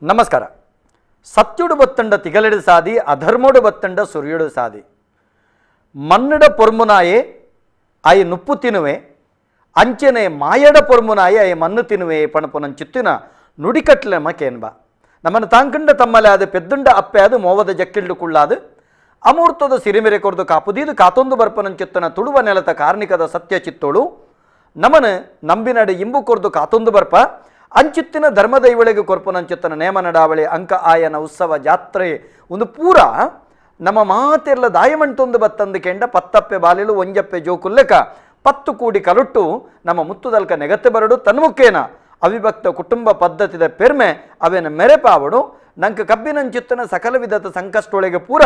ನಮಸ್ಕಾರ. ಸತ್ಯುಡು ಬತ್ತಂಡ ತಿಗಲೆಡು ಸಾದಿ, ಅಧರ್ಮೋಡು ಬತ್ತಂಡ ಸುರ್ಯುಡು ಸಾದಿ. ಮನ್ನಡ ಪೊರ್ಮುನಾಯೆ ಆಯಿ ನುಪ್ಪು ತಿನ್ನುವೆ, ಅಂಚನೆ ಮಾಯಡ ಪೊರ್ಮುನಾಯೆ ಆಯಿ ಮಣ್ಣು ತಿನ್ನುವೆ ಪಣಪುನಂಚಿತ್ತಿನ ನುಡಿಕಟ್ಲೆ ಮಕೇನ್ಬ. ನಮ್ಮನ್ನು ತಾಂಕಂಡ ತಮ್ಮಲೆ ಆದ ಪೆದ್ದುಂಡ ಅಪ್ಪೆ ಅದು ಮೋವದ ಜಕ್ಕಿಲ್ಡು ಕುಳ್ಳಾದು ಅಮೂರ್ತದ ಸಿರಿಮೆರೆ ಕೊರ್ದು ಕಾಪುದೀದು ಕಾತೊಂದು ಬರ್ಪನಂಚಿತ್ತನ ತುಳುವ ನೆಲತ ಕಾರ್ಣಿಕದ ಸತ್ಯ ಚಿತ್ತೋಳು ನಮನ ನಂಬಿನಡೆ ಇಂಬು ಕೊರ್ದು ಕಾತೊಂದು ಬರ್ಪ ಅಂಚಿತ್ತಿನ ಧರ್ಮದೈವಳಿಗೆ ಕೊರ್ಪನಂಚಿತ್ತನ ನೇಮ ನಡಾವಳಿ ಅಂಕ ಆಯನ ಉತ್ಸವ ಜಾತ್ರೆ ಒಂದು ಪೂರ ನಮ್ಮ ಮಾತೆಲ್ಲ ದಾಯಮಂಟೊಂದು ಬತ್ತಂದು ಕೆಂಡ ಪತ್ತಪ್ಪೆ ಬಾಲಿಲು ಒಂಜಪ್ಪೆ ಜೋಕುಲ್ಲೆಕ ಪತ್ತು ಕೂಡಿ ಕಲುಟ್ಟು ನಮ್ಮ ಮುತ್ತುದಲ್ಕ ನೆಗತ್ತೆ ಬರಡು ತನ್ಮುಖೇನ ಅವಿಭಕ್ತ ಕುಟುಂಬ ಪದ್ಧತಿದ ಪೆರ್ಮೆ ಅವೇನ ಮೆರೆಪಾವಡು ನಂಕ ಕಬ್ಬಿನಂಚಿತ್ತನ ಸಕಲ ವಿಧದ ಸಂಕಷ್ಟೊಳಗೆ ಪೂರ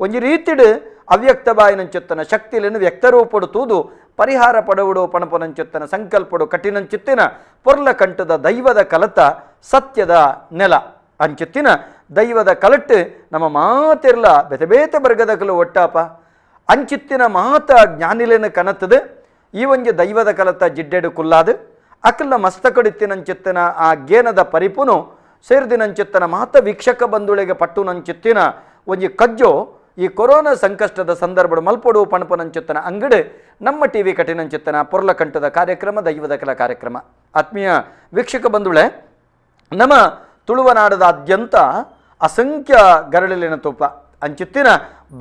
ಒಂಜಿ ರೀತಿಡು ಅವ್ಯಕ್ತ ಬಾಯಿನಂಚಿತ್ತನ ಶಕ್ತಿಯನ್ನು ವ್ಯಕ್ತರೂಪಡು ತೂದು ಪರಿಹಾರ ಪಡವುಡು ಪಣಪನಂಚಿತ್ತನ ಸಂಕಲ್ಪಡು ಕಠಿಣಂಚಿತ್ತಿನ ಪೊರ್ಲ ಕಂಠದ ದೈವದ ಕಲತ ಸತ್ಯದ ನೆಲ ಅಂಚಿತ್ತಿನ ದೈವದ ಕಲಟ್ಟು ನಮ್ಮ ಮಾತಿರ್ಲ ಬೇತೆ ಬೇತೆ ವರ್ಗದಕಲು ಒಟ್ಟಾಪ ಅಂಚಿತ್ತಿನ ಮಾತ ಜ್ಞಾನಿಲೇನ ಕನತದೆ ಈ ಒಂಜಿ ದೈವದ ಕಲತ ಜಿಡ್ಡೆಡು ಕುಲ್ಲಾದು ಅಕಲ್ನ ಮಸ್ತಕಡಿತ್ತಿನಂಚಿತ್ತಿನ ಆ ಗೇನದ ಪರಿಪುನು ಸೇರ್ದಿನಂಚಿತ್ತನ ಮಾತ ವೀಕ್ಷಕ ಬಂಧುಳಿಗೆ ಪಟ್ಟುನಂಚಿತ್ತಿನ ಒಂಜಿ ಕಜ್ಜೋ ಈ ಕೊರೋನಾ ಸಂಕಷ್ಟದ ಸಂದರ್ಭ ಮಲ್ಪೊಡು ಪಣಪನಂಚಿತ್ತನ ಅಂಗಡಿ ನಮ್ಮ ಟಿ ವಿ ಕಠಿಣಂಚಿತ್ತನ ಪೊರ್ಲಕಂಠದ ಕಾರ್ಯಕ್ರಮ ದೈವದ ಕಲ ಕಾರ್ಯಕ್ರಮ. ಆತ್ಮೀಯ ವೀಕ್ಷಕ ಬಂಧುಳೆ, ನಮ್ಮ ತುಳುವನಾಡದಾದ್ಯಂತ ಅಸಂಖ್ಯ ಗರಡಿಲಿನ ತೂಪ ಅಂಚಿತ್ತಿನ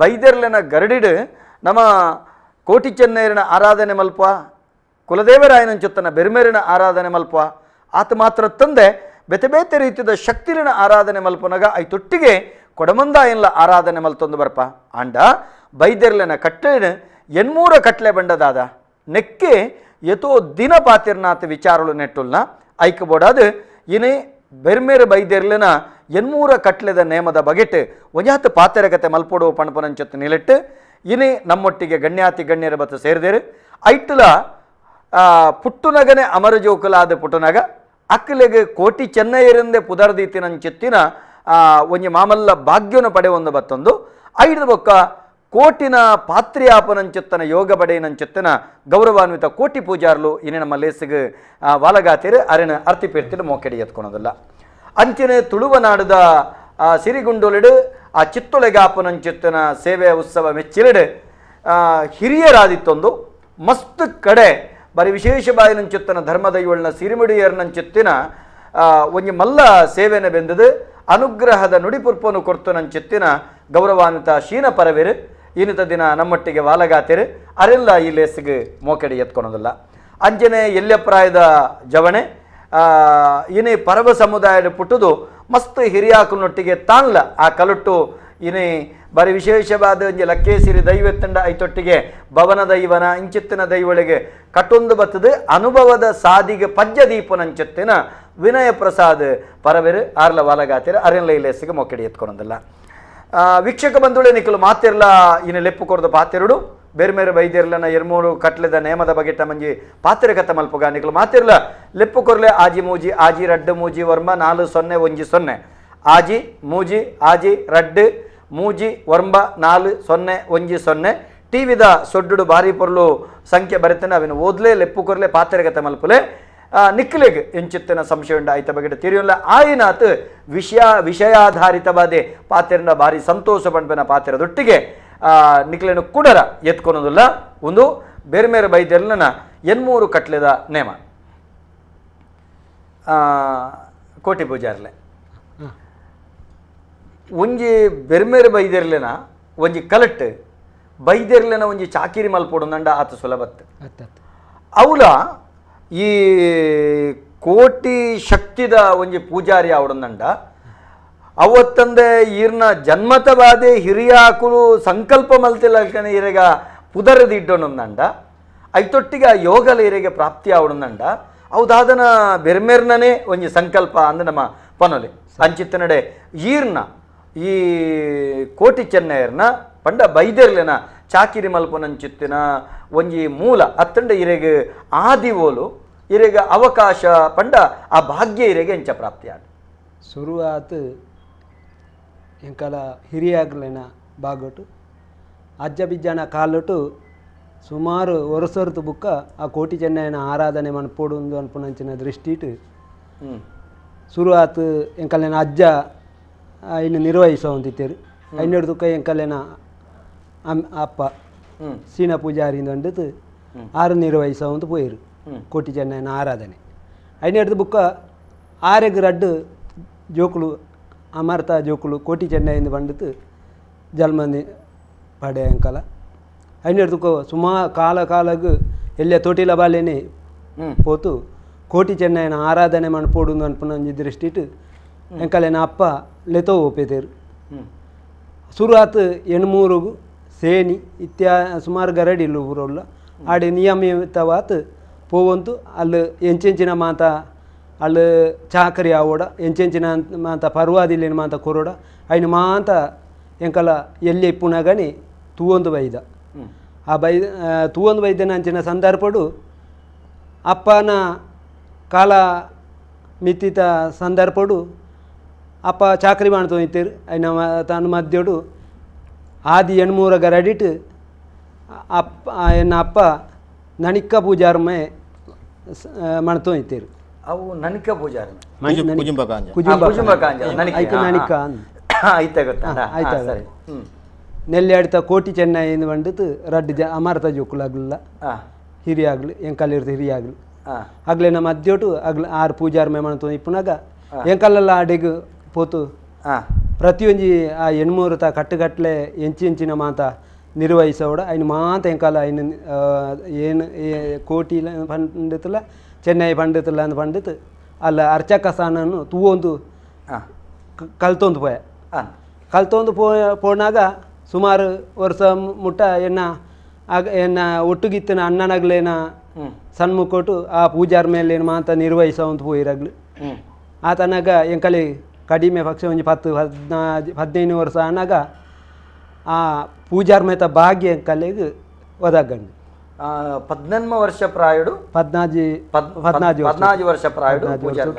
ಬೈದೆರ್ಲಿನ ಗರಡಿಡು ನಮ್ಮ ಕೋಟಿ ಚೆನ್ನೈರಿನ ಆರಾಧನೆ ಮಲ್ಪ, ಕುಲದೇವರಾಯನಂಚಿತ್ತನ ಬೆರ್ಮೇರಿನ ಆರಾಧನೆ ಮಲ್ಪ, ಆತ ಮಾತ್ರ ತಂದೆ ಬೇತೆ ಬೇತೆ ರೀತಿಯ ಶಕ್ತಿಲಿನ ಆರಾಧನೆ ಮಲ್ಪನಗ ಐತೊಟ್ಟಿಗೆ ಕೊಡಮಂದಾಯನ್ಲ ಆರಾಧನೆ ಮಲ್ತೊಂದು ಬರ್ಪ. ಆಂಡ ಬೈದೆರ್ಲಿನ ಕಟ್ಟಲಿನ ಎನ್ಮೂರ ಕಟ್ಲೆ ಬಂಡದಾದ ನೆಕ್ಕೆ ಎತೋ ದಿನ ಪಾತಿರ್ನಾಥ ವಿಚಾರಲು ನೆಟ್ಟುಲ್ನ ಐಕಬೋಡಾದು ಇನೇ ಬೆರ್ಮೇರು ಬೈದೆರ್ಲಿನ ಎನ್ಮೂರ ಕಟ್ಲೆದ ನೇಮದ ಬಗೆಟ್ ಒಂಜಾತ ಪಾತೆರಗತೆ ಮಲ್ಪೊಡು ಪಣಪನಂಚತ್ತು ನಿಲೆಟ್ಟು ಇನೇ ನಮ್ಮೊಟ್ಟಿಗೆ ಗಣ್ಯಾತಿ ಗಣ್ಯರ ಬತ್ತು ಸೇರಿದೇರು. ಐಟ್ಲ ಪುಟ್ಟುನಗನೆ ಅಮರ ಜೋಕುಲಾದ ಪುಟ್ಟುನಗ ಅಕ್ಕಲೆಗೆ ಕೋಟಿ ಚೆನ್ನೈಯರಿಂದೆ ಪುದರ್ದೀತಿನಂಚಿತ್ತಿನ ಒಂಜಿ ಮಾಮಲ್ಲ ಭಾಗ್ಯನ ಪಡೆಯೊಂದು ಬತ್ತೊಂದು ಐದು ಬೊಕ್ಕ ಕೋಟಿನ ಪಾತ್ರಿಯಾಪನಂಚಿತ್ತನ ಯೋಗ ಬಡೆಯನಂಚಿತ್ತನ ಗೌರವಾನ್ವಿತ ಕೋಟಿ ಪೂಜಾರ್ಲು ಇನಿ ನಮ್ಮ ಲೇಸಿಗೆ ವಾಲಗಾತಿರು ಅರೆನ ಅರ್ತಿಪೀರ್ತಿಡು ಮೋಕೆಡಿ ಎತ್ಕೊಳೋದಿಲ್ಲ. ಅಂಚಿನ ತುಳುವನಾಡದ ಸಿರಿಗುಂಡೋಲಿಡು ಆ ಚಿತ್ತೊಳೆಗಾಪನಂಚಿತ್ತನ ಸೇವೆ ಉತ್ಸವ ಮೆಚ್ಚಿಲಿಡು ಹಿರಿಯರಾದಿತ್ತೊಂದು ಮಸ್ತ್ ಕಡೆ ಬರಿ ವಿಶೇಷ ಬಾಯಿನಂಚಿತ್ತನ ಧರ್ಮದೈವಳನ ಸಿರಿಮಿಡಿಯರ್ನಂಚಿತ್ತಿನ ಒಂಜಿ ಮಲ್ಲ ಸೇವೆನ ಬೆಂದದು ಅನುಗ್ರಹದ ನುಡಿಪುರ್ಪನು ಕೊರ್ತುನಂಚಿತ್ತಿನ ಗೌರವಾನ್ವಿತ ಶೀನ ಪರವೇರು ಇನ್ನಿತ ದಿನ ನಮ್ಮೊಟ್ಟಿಗೆ ವಾಲಗಾತಿರು ಅರೆಲ್ಲ ಈ ಲೇಸಿಗೆ ಮೋಕೆಡಿ ಎತ್ಕೊಳೋದಿಲ್ಲ. ಅಂಜನೆ ಎಲ್ಯಪ್ರಾಯದ ಜವಣೆ ಇನಿ ಪರವ ಸಮುದಾಯದ ಪುಟ್ಟುದು ಮಸ್ತ್ ಹಿರಿಯಾಕುನೊಟ್ಟಿಗೆ ತಾನ್ಲ ಆ ಕಲುಟ್ಟು ಇನಿ ಬರಿ ವಿಶೇಷವಾದ ಒಂಜಿ ಲಕ್ಕೇಸಿರಿ ದೈವತ್ತಂಡ ಐತೊಟ್ಟಿಗೆ ಭವನ ದೈವನ ಇಂಚಿತ್ತಿನ ದೈವಳಿಗೆ ಕಟ್ಟೊಂದು ಬತ್ತದು ಅನುಭವದ ಸಾದಿಗೆ ಪಜ್ಜ ದೀಪನಂಚಿತ್ತಿನ ವಿನಯ ಪ್ರಸಾದ್ ಪರವೇರು ಆರ್ಲ ವಾಲಗಾತಿರು ಅರೆಲ್ಲ ಈ ಲೇಸಿಗೆ ಮೊಕ್ಕಡಿ ಎತ್ಕೊಳೋದಿಲ್ಲ. ವೀಕ್ಷಕ ಬಂಧುಳೆ ನಿಕ್ಕಲು ಮಾತಿರ್ಲ ಇನ್ನು ಲೆಪ್ಪು ಕೊರ್ದು ಪಾತಿರುಡು ಬೇರೆ ಬೇರೆ ಬೈದಿರ್ಲನ ಎರ್ಮೂರು ಕಟ್ಲೆದ ನೇಮದ ಬಗೆಟ ಮಂಜಿ ಪಾತಿರ ಕಥ ಮಲ್ಪುಗ ನಿಕ್ಕಲು ಮಾತಿರ್ಲ ಲೆಪ್ಪು ಕೊರ್ಲೆ ಆಜಿ ಮೂಜಿ ಆಜಿ ರಡ್ಡು ಮೂಜಿ ವರ್ಮ 4 0 1 0 ಆಜಿ ಮೂಜಿ ಆಜಿ ರಡ್ಡು ಮೂಜಿ ವರ್ಮ 4 0 1 0 ಟಿ ವಿದ ಸೊಡ್ಡುಡು ಭಾರಿ ಪೊರ್ಲು ಸಂಖ್ಯೆ ಬರೆತನ ಅವಿನ ಓದ್ಲೆ ಲೆಪ್ಪು ಕೊರ್ಲೆ ಪಾತಿರ ಕಥ ಮಲ್ಪುಲೆ ನಿಕ್ಕಲೆಗ್ ಎಂಚಿತ್ತಿನ ಸಂಶಯ ಉಂಡ ಆಯ್ತ ಬಗೆಟ ತಿರಿಯಲ್ಲ ಆಯಿನಾತ್ ವಿಷಯಾಧಾರಿತವಾದ ಪಾತಿರನ ಭಾರಿ ಸಂತೋಷ ಪಂಪನ ಪಾತಿರದೊಟ್ಟಿಗೆ ನಿಕ್ಲೆನು ಕುಡರ ಎತ್ಕೊಳೋದಿಲ್ಲ. ಒಂದು ಬೇರೆ ಬೇರೆ ಬೈದೆರ್ಲನ ಎನ್ಮೂರು ಕಟ್ಲೆದ ನೇಮ. ಕೋಟಿ ಪೂಜಾರ್ಲೆ ಒಂಜಿ ಬೆರ್ಮೇರು ಬೈದೆರ್ಲೆನ ಒಂಜಿ ಕಲಟ್ಟು ಬೈದೆರ್ಲೆನ ಒಂಜಿ ಚಾಕಿರಿ ಮಲ್ಪೊಡು ನಂಡ ಆತ ಸುಲಭತ್ತು. ಅವಲ ಈ ಕೋಟಿ ಶಕ್ತಿದ ಒಂಜಿ ಪೂಜಾರಿ ಅವಡಂದಂಡ ಅವತ್ತಂದೆ ಈರ್ನ ಜನ್ಮತವಾದೆ ಹಿರಿಯಾಕುಲು ಸಂಕಲ್ಪ ಮಲ್ತಿಲ್ಲಕನೆ ಇರೆಗ ಪುದರದಿಡ್ಡೊನಂದಂಡ ಐತೊಟ್ಟಿಗೆ ಆ ಯೋಗಲ ಇರೆಗೆ ಪ್ರಾಪ್ತಿ ಅವಡಂದಂಡ ಅವು ಬೆರ್ಮೆರ್ನನೇ ಒಂಜಿ ಸಂಕಲ್ಪ ಅಂದ ನಮ್ಮ ಪನೊಲಿ ಅಂಚಿತ್ತನಡೆ ಈರ್ನ ಈ ಕೋಟಿ ಚೆನ್ನೈರ್ನ ಪಂಡ ಬೈದೆರ್ಲೆನ ಚಾಕಿರಿ ಮಲ್ಪನಂಚಿತ್ತಿನ ಒಂಜಿ ಮೂಲ ಅತ್ತಂಡ ಇರೆಗೆ ಆದಿವೋಲು ಇರೆಗೆ ಅವಕಾಶ ಪಂಡ ಆ ಭಾಗ್ಯ ಇರೆಗೆ ಎಂಚ ಪ್ರಾಪ್ತಿಯಾದ ಶುರುವಾತು ಎಂಕಲ ಹಿರಿಯಾಗ್ಲೆನ ಬಾಗೊಟ್ಟು ಅಜ್ಜ ಬಿಜ್ಜನ ಕಾಲೊಟ್ಟು ಸುಮಾರು ವರ್ಷರ್ತು ಬುಕ್ಕ ಆ ಕೋಟಿ ಚೆನ್ನೈನ ಆರಾಧನೆ ಮನ್ಪೊಡು ಅನ್ಪುನಂಚಿನ ದೃಷ್ಟಿಟ್ ಶುರುವಾತು ಎಂಕಲ್ಲೇನ ಅಜ್ಜ ಇನ್ನು ನಿರ್ವಹಿಸೋಂತಿತ್ತೇರು ಐನೂರು ಎಂಕಲ್ಲೇನ ಅಪ್ಪ ಸೀನ ಪೂಜಾರಿ ಅಂದದ್ದು ಆರು ನಿರ್ವಹಿಸೋಂತ ಪೋಯಿರು ಕೋಟಿ ಚೆನ್ನಯ್ಯನ ಆರಾಧನೆ ಐನೂರು ಬುಕ್ಕ ಆರೆಗ್ ರಡ್ಡು ಜೋಕುಲು ಅಮರ್ತ ಜೋಕುಲು ಕೋಟಿ ಚೆನ್ನಯ್ಯಿಂದ ಬಂದಿತ್ತು ಜಲ್ಮಂದಿ ಪಡೆ ಅಂಕಲ ಐನೂರು ಸುಮಾರು ಕಾಲ ಕಾಲಗು ಎಲ್ಲ ತೋಟಿಲ ಬಾಲೇನೆ ಪೋತು ಕೋಟಿ ಚೆನ್ನಯ್ಯನ ಆರಾಧನೆ ಮನ್ಪೋಡು ಅನ್ಪುನಂಜಿ ದೃಷ್ಟಿಟ್ಟು ಎಂಕಲೇನ ಅಪ್ಪ ಲೆತೋ ಒಪ್ಪೇತೇರು ಶುರುವಾತು ಎಣ್ಮೂರುಗು ಸೇನಿ ಇತ್ಯಾ ಸುಮಾರು ಗರಡಿ ಇಲ್ಲು ಊರಲ್ಲ ಆಡೆ ನಿಯಮಿತವಾತು ಪೋವಂತು ಅಲ್ಲಿ ಎಂಚೆಂಚಿನ ಮಾತ ಅಲ್ಲಿ ಚಾಕರಿ ಆವೋಡ ಎಂಚೆಂಚಿನ ಮಾತ ಪರ್ವಾದಿಲ್ಲೇನು ಮಾತ ಕೊರೋಡ ಐನು ಮಾತ ಎಂಕಲ ಎಲ್ಲಿ ಇಪ್ಪುನಗನಿ ತೂವೊಂದು ಬೈದ ಆ ಬೈ ತೂವೊಂದು ಬೈದನ ಅಂಚಿನ ಸಂದರ್ಭಡು ಅಪ್ಪನ ಕಾಲ ಮಿತ್ತಿತ ಸಂದರ್ಭಡು ಅಪ್ಪ ಚಾಕರಿ ಮಾಡ್ತು ಇತ್ತೇರು ಐನ ತಾನು ಮಧ್ಯೋಡು ಆದಿ ಎಣ್ಮೂರ ಗರಡಿಟ್ಟು ಅಪ್ಪ ಎನ್ನ ಅಪ್ಪ ನಣಿಕ್ಕ ಪೂಜಾರ್ಮೆ ಮಣ್ತು ಇತ್ತೇರು ಅವು ನನಿಕ ಪೂಜಾರಿ ನೆಲ್ಲೆ ಕೋಟಿ ಚೆನ್ನೈ ಬಂಡಿತು ರಡ್ಡು ಜ ಅಮರ್ತ ಜೋಕುಲಾಗ್ಲಿಲ್ಲ ಹಿರಿಯಾಗ್ಲು ಎಂಕಲ್ಲಿರ್ದು ಹಿರಿಯಾಗ್ಲು ಆಗ್ಲೇ ನಮ್ಮ ಅದ್ಯೋಟು ಆಗ್ಲ ಆರು ಪೂಜಾರ್ಮೆ ಮಣ್ತು ಇಪ್ಪುನಾಗ ಎಂಕಲ್ಲೆಲ್ಲ ಅಡಿಗೆ ಪೋತು ಪ್ರತಿಯೊಂಜಿ ಆ ಎಣ್ಮೂರು ತ ಕಟ್ಟುಗಟ್ಟಲೆ ಎಂಚಿ ಎಂಚಿನ ಮಾತ ನಿರ್ವಹಿಸೋಡ ಐನು ಮಾತ ಎಂಕಾಲ ಐನು ಏನು ಕೋಟಿ ಪಂಡಿತಲ್ಲ ಚೆನ್ನೈ ಪಂಡಿತಲ್ಲ ಅಂದ್ ಪಂಡಿತ್ ಅಲ್ಲ ಅರ್ಚಕ ಸ್ಥಾನನು ತೂವೊಂದು ಕಲ್ತೊಂದು ಪೋಯ ಕಲ್ತೊಂದು ಪೋನಾಗ ಸುಮಾರು ವರ್ಷ ಮುಟ್ಟ ಎನ್ನ ಆಗ ಎನ್ನ ಒಟ್ಟುಗಿತ್ತಿನ ಅಣ್ಣನಾಗ್ಲೇನ ಸಣ್ಮುಖೋಟು ಆ ಪೂಜಾರ್ ಮೇಲೆ ಮಾತ ನಿರ್ವಹಿಸೋಂತ ಪೋಯಿರಾಗ್ಲು ಆತನಾಗ ಎಂಕಲಿ ಕಡಿಮೆ ಪಕ್ಷ ಒಂಜಿ 10 15 15 ವರ್ಷ ಆನಾಗ ಆ ಪೂಜಾರ್ ಮೇತ ಭಾಗ್ಯ ಎಂಕಲೆಗ್ ಒದಗಂಡು 18 ವರ್ಷ ಪ್ರಾಯುಡು 14 ವರ್ಷ ಪ್ರಾಯುಡು ಪೂಜಾರ್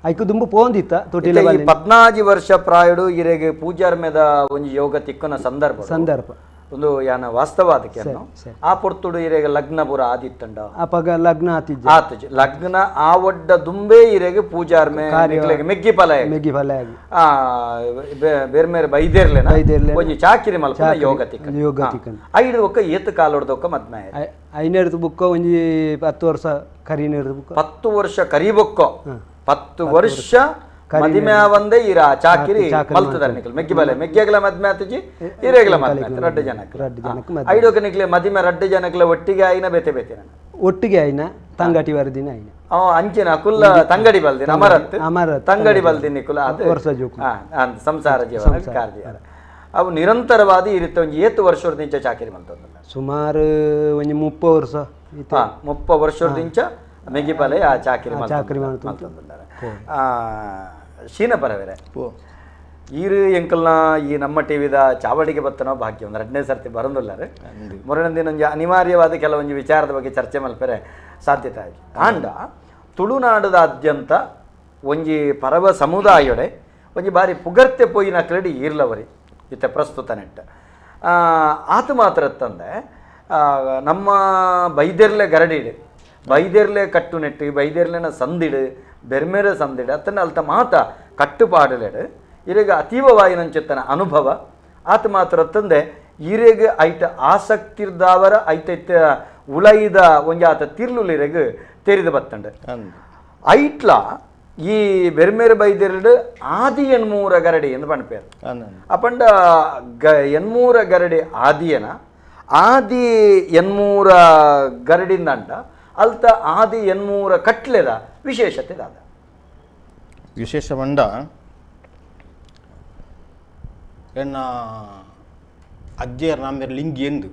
ಐಕು ದುಂಬು ಪೋಂದಿತ್ತ ತೊಟ್ಟಿಲ 14 ವರ್ಷ ಪ್ರಾಯುಡು ಇರೆಗೆ ಪೂಜಾರ್ ಮೇದ ಒಂಜಿ ಯೋಗ ತಿಕ್ಕನ ಸಂದರ್ಭ ಒಂದು ಯಾನ ವಾಸ್ತವ ಅದಕ್ಕೆ ಆ ಪೊರ್ತುಡು ಇರೆಗೆ ಲಗ್ನ ಪೂರ ಆದಿತ್ತಂಡ ಅಪಗ ಲಗ್ನ ಆತಿಜ್ಜ ಆತಿಜ್ ಲಗ್ನ ಆ ಒಡ್ಡ ದುಂಬೆ ಇರೆಗೆ ಪೂಜಾರ್ ಮೇ ಮೆಗ್ಗಿ ಫಲ ಮೆಗ್ಗಿ ಫಲ ಆ ಬೇರೆ ಬೇರೆ ಬೈದೇರ್ಲೇನ ಒಂಜಿ ಚಾಕಿರಿ ಮಲ್ಪುನ ಯೋಗ ತಿಕ್ಕ ಯೋಗ ತಿಕ್ಕನ ಐದು ಒಕ್ಕ ಏತು ಕಾಲೊಡ್ದೊಕ್ಕ ಮದ್ಮೆ ಐನೇರ್ದು ಬುಕ್ಕ ಒಂಜಿ 10 ವರ್ಷ ಕರಿನೇರ್ದು ಬುಕ್ಕ 10 ವರ್ಷ ಕರಿಬೊಕ್ಕ 10 ವರ್ಷ ಮದಿಮೆ ಒಂದೇ ಇರ ಚಾಕಿರಿ ಮಲ್ತದಾರೆ ನಿಕಲ್ ಮೆಗ್ಗಿ ಬಲೆ ಮೆಗ್ಗಿಯಾಗಲ ಮದ್ಮೆ ಆತಿಜಿ ಇರೇಗಲ ಮದ್ಮೆ ಆತು ರಡ್ಡು ಜನಕ್ಕೆ ಐಡೋಕ ನಿಕ್ಲೆ ಮದಿಮೆ ರಡ್ಡು ಜನಕ್ಲೆ ಒಟ್ಟಿಗೆ ಆಯ್ನ ಬೇತೆ ಬೇತೆ ಒಟ್ಟಿಗೆ ಆಯ್ನ ತಂಗಟಿ ವರದಿನ ಆಯ್ನ ಅಂಚಿನ ಕುಲ್ಲ ತಂಗಡಿ ಬಲ್ದಿನ ಅಮರತ್ ಅಮರತ್ ತಂಗಡಿ ಬಲ್ದಿನ ನಿಕುಲ ಅದು ವರ್ಷ ಜೋಕು ಸಂಸಾರ ಜೀವನ ಕಾರ್ಯ ಅವು ನಿರಂತರವಾದ ಈ ರೀತಿ ಒಂಜಿ ಏತು ವರ್ಷದಿಂಚ ಚಾಕಿರಿ ಮಲ್ತೊಂದುಲ್ಲ ಸುಮಾರು ಒಂಜಿ 30 ವರ್ಷ 30 ವರ್ಷದಿಂಚ ಮೆಗ್ಗಿಪಾಲೆ ಆ ಚಾಕಿರಿ ಚಾಕರಿ ಮಲ್ತೊಂದುಲ್ಲಾರೆ ಶೀನ ಪರವೇರೆ ಈರು ಎಂಕಲ್ನ ಈ ನಮ್ಮ ಟಿವಿದ ಚಾವಡಿಗೆ ಬತ್ತನೋ ಭಾಗ್ಯ ಒಂದು ಎರಡನೇ ಸರ್ತಿ ಬರಂದುಲ್ಲಾರೆ ಮೊರನಂದಿನ ಒಂಜಿ ಅನಿವಾರ್ಯವಾದ ಕೆಲವೊಂದು ವಿಚಾರದ ಬಗ್ಗೆ ಚರ್ಚೆ ಮಲ್ಪೆರೆ ಸಾಧ್ಯತೆ ಆಗಿ ಆಂಡ ತುಳುನಾಡದಾದ್ಯಂತ ಒಂಜಿ ಪರವ ಸಮುದಾಯೊಡೆ ಒಂಜಿ ಬಾರಿ ಪುಗರ್ತೆ ಪೋಯಿನ ಕ್ರೆಡಿ ಈರ್ಲವರಿ ಇತ್ತ ಪ್ರಸ್ತುತ ನೆಟ್ಟ ಆತ ಮಾತ್ರ ತಂದೆ ನಮ್ಮ ಬೈದೆರ್ಲೆ ಗರಡಿಡು ಬೈದೆರ್ಲೆ ಕಟ್ಟುನೆಟ್ಟು ಬೈದೆರ್ಲೆನ ಸಂದಿಡು ಬೆರ್ಮೆರೆ ಸಂದಿಡು ಅತ್ತನ ಅಲ್ತ ಮಾತ ಕಟ್ಟುಪಾಡಲೆಡು ಇರೆಗ ಅತೀವವಾಯಿನಂಚೆತ್ತನ ಅನುಭವ ಆತ ಮಾತ್ರ ತಂದೆ ಇರೆಗ್ ಐಟ ಆಸಕ್ತಿರ್ದಾವರ ಐತ ಉಳೈದ ಒಂಜಿ ಆತ ತಿರ್ಲುಲಿರೆಗ್ ತೆರಿದ ಬತ್ತಂಡೆ ಐಟ್ಲ ಈ ಬೆರ್ಮೆರೆ ಬೈದೆರಡು ಆದಿ ಎಣ್ಮೂರ ಗರಡಿ ಎಂದು ಪಣಪೇರು ಅಪಂಡ ಗ ಎಣ್ಮೂರ ಗರಡಿ ಆದಿಯನ ಆದಿ ಎಣ್ಮೂರ ಗರಡಿಂದಂಟ ಅಲ್ತ ಆದಿ ಎಣ್ಮೂರ ಕಟ್ಲೆದ ವಿಶೇಷತೆ ದಾದ ವಿಶೇಷ ಪಂಡ ಎನ್ನ ಅಜ್ಜಿಯರ್ ನಾಮೇರ್ ಲಿಂಗಿ ಎಂದು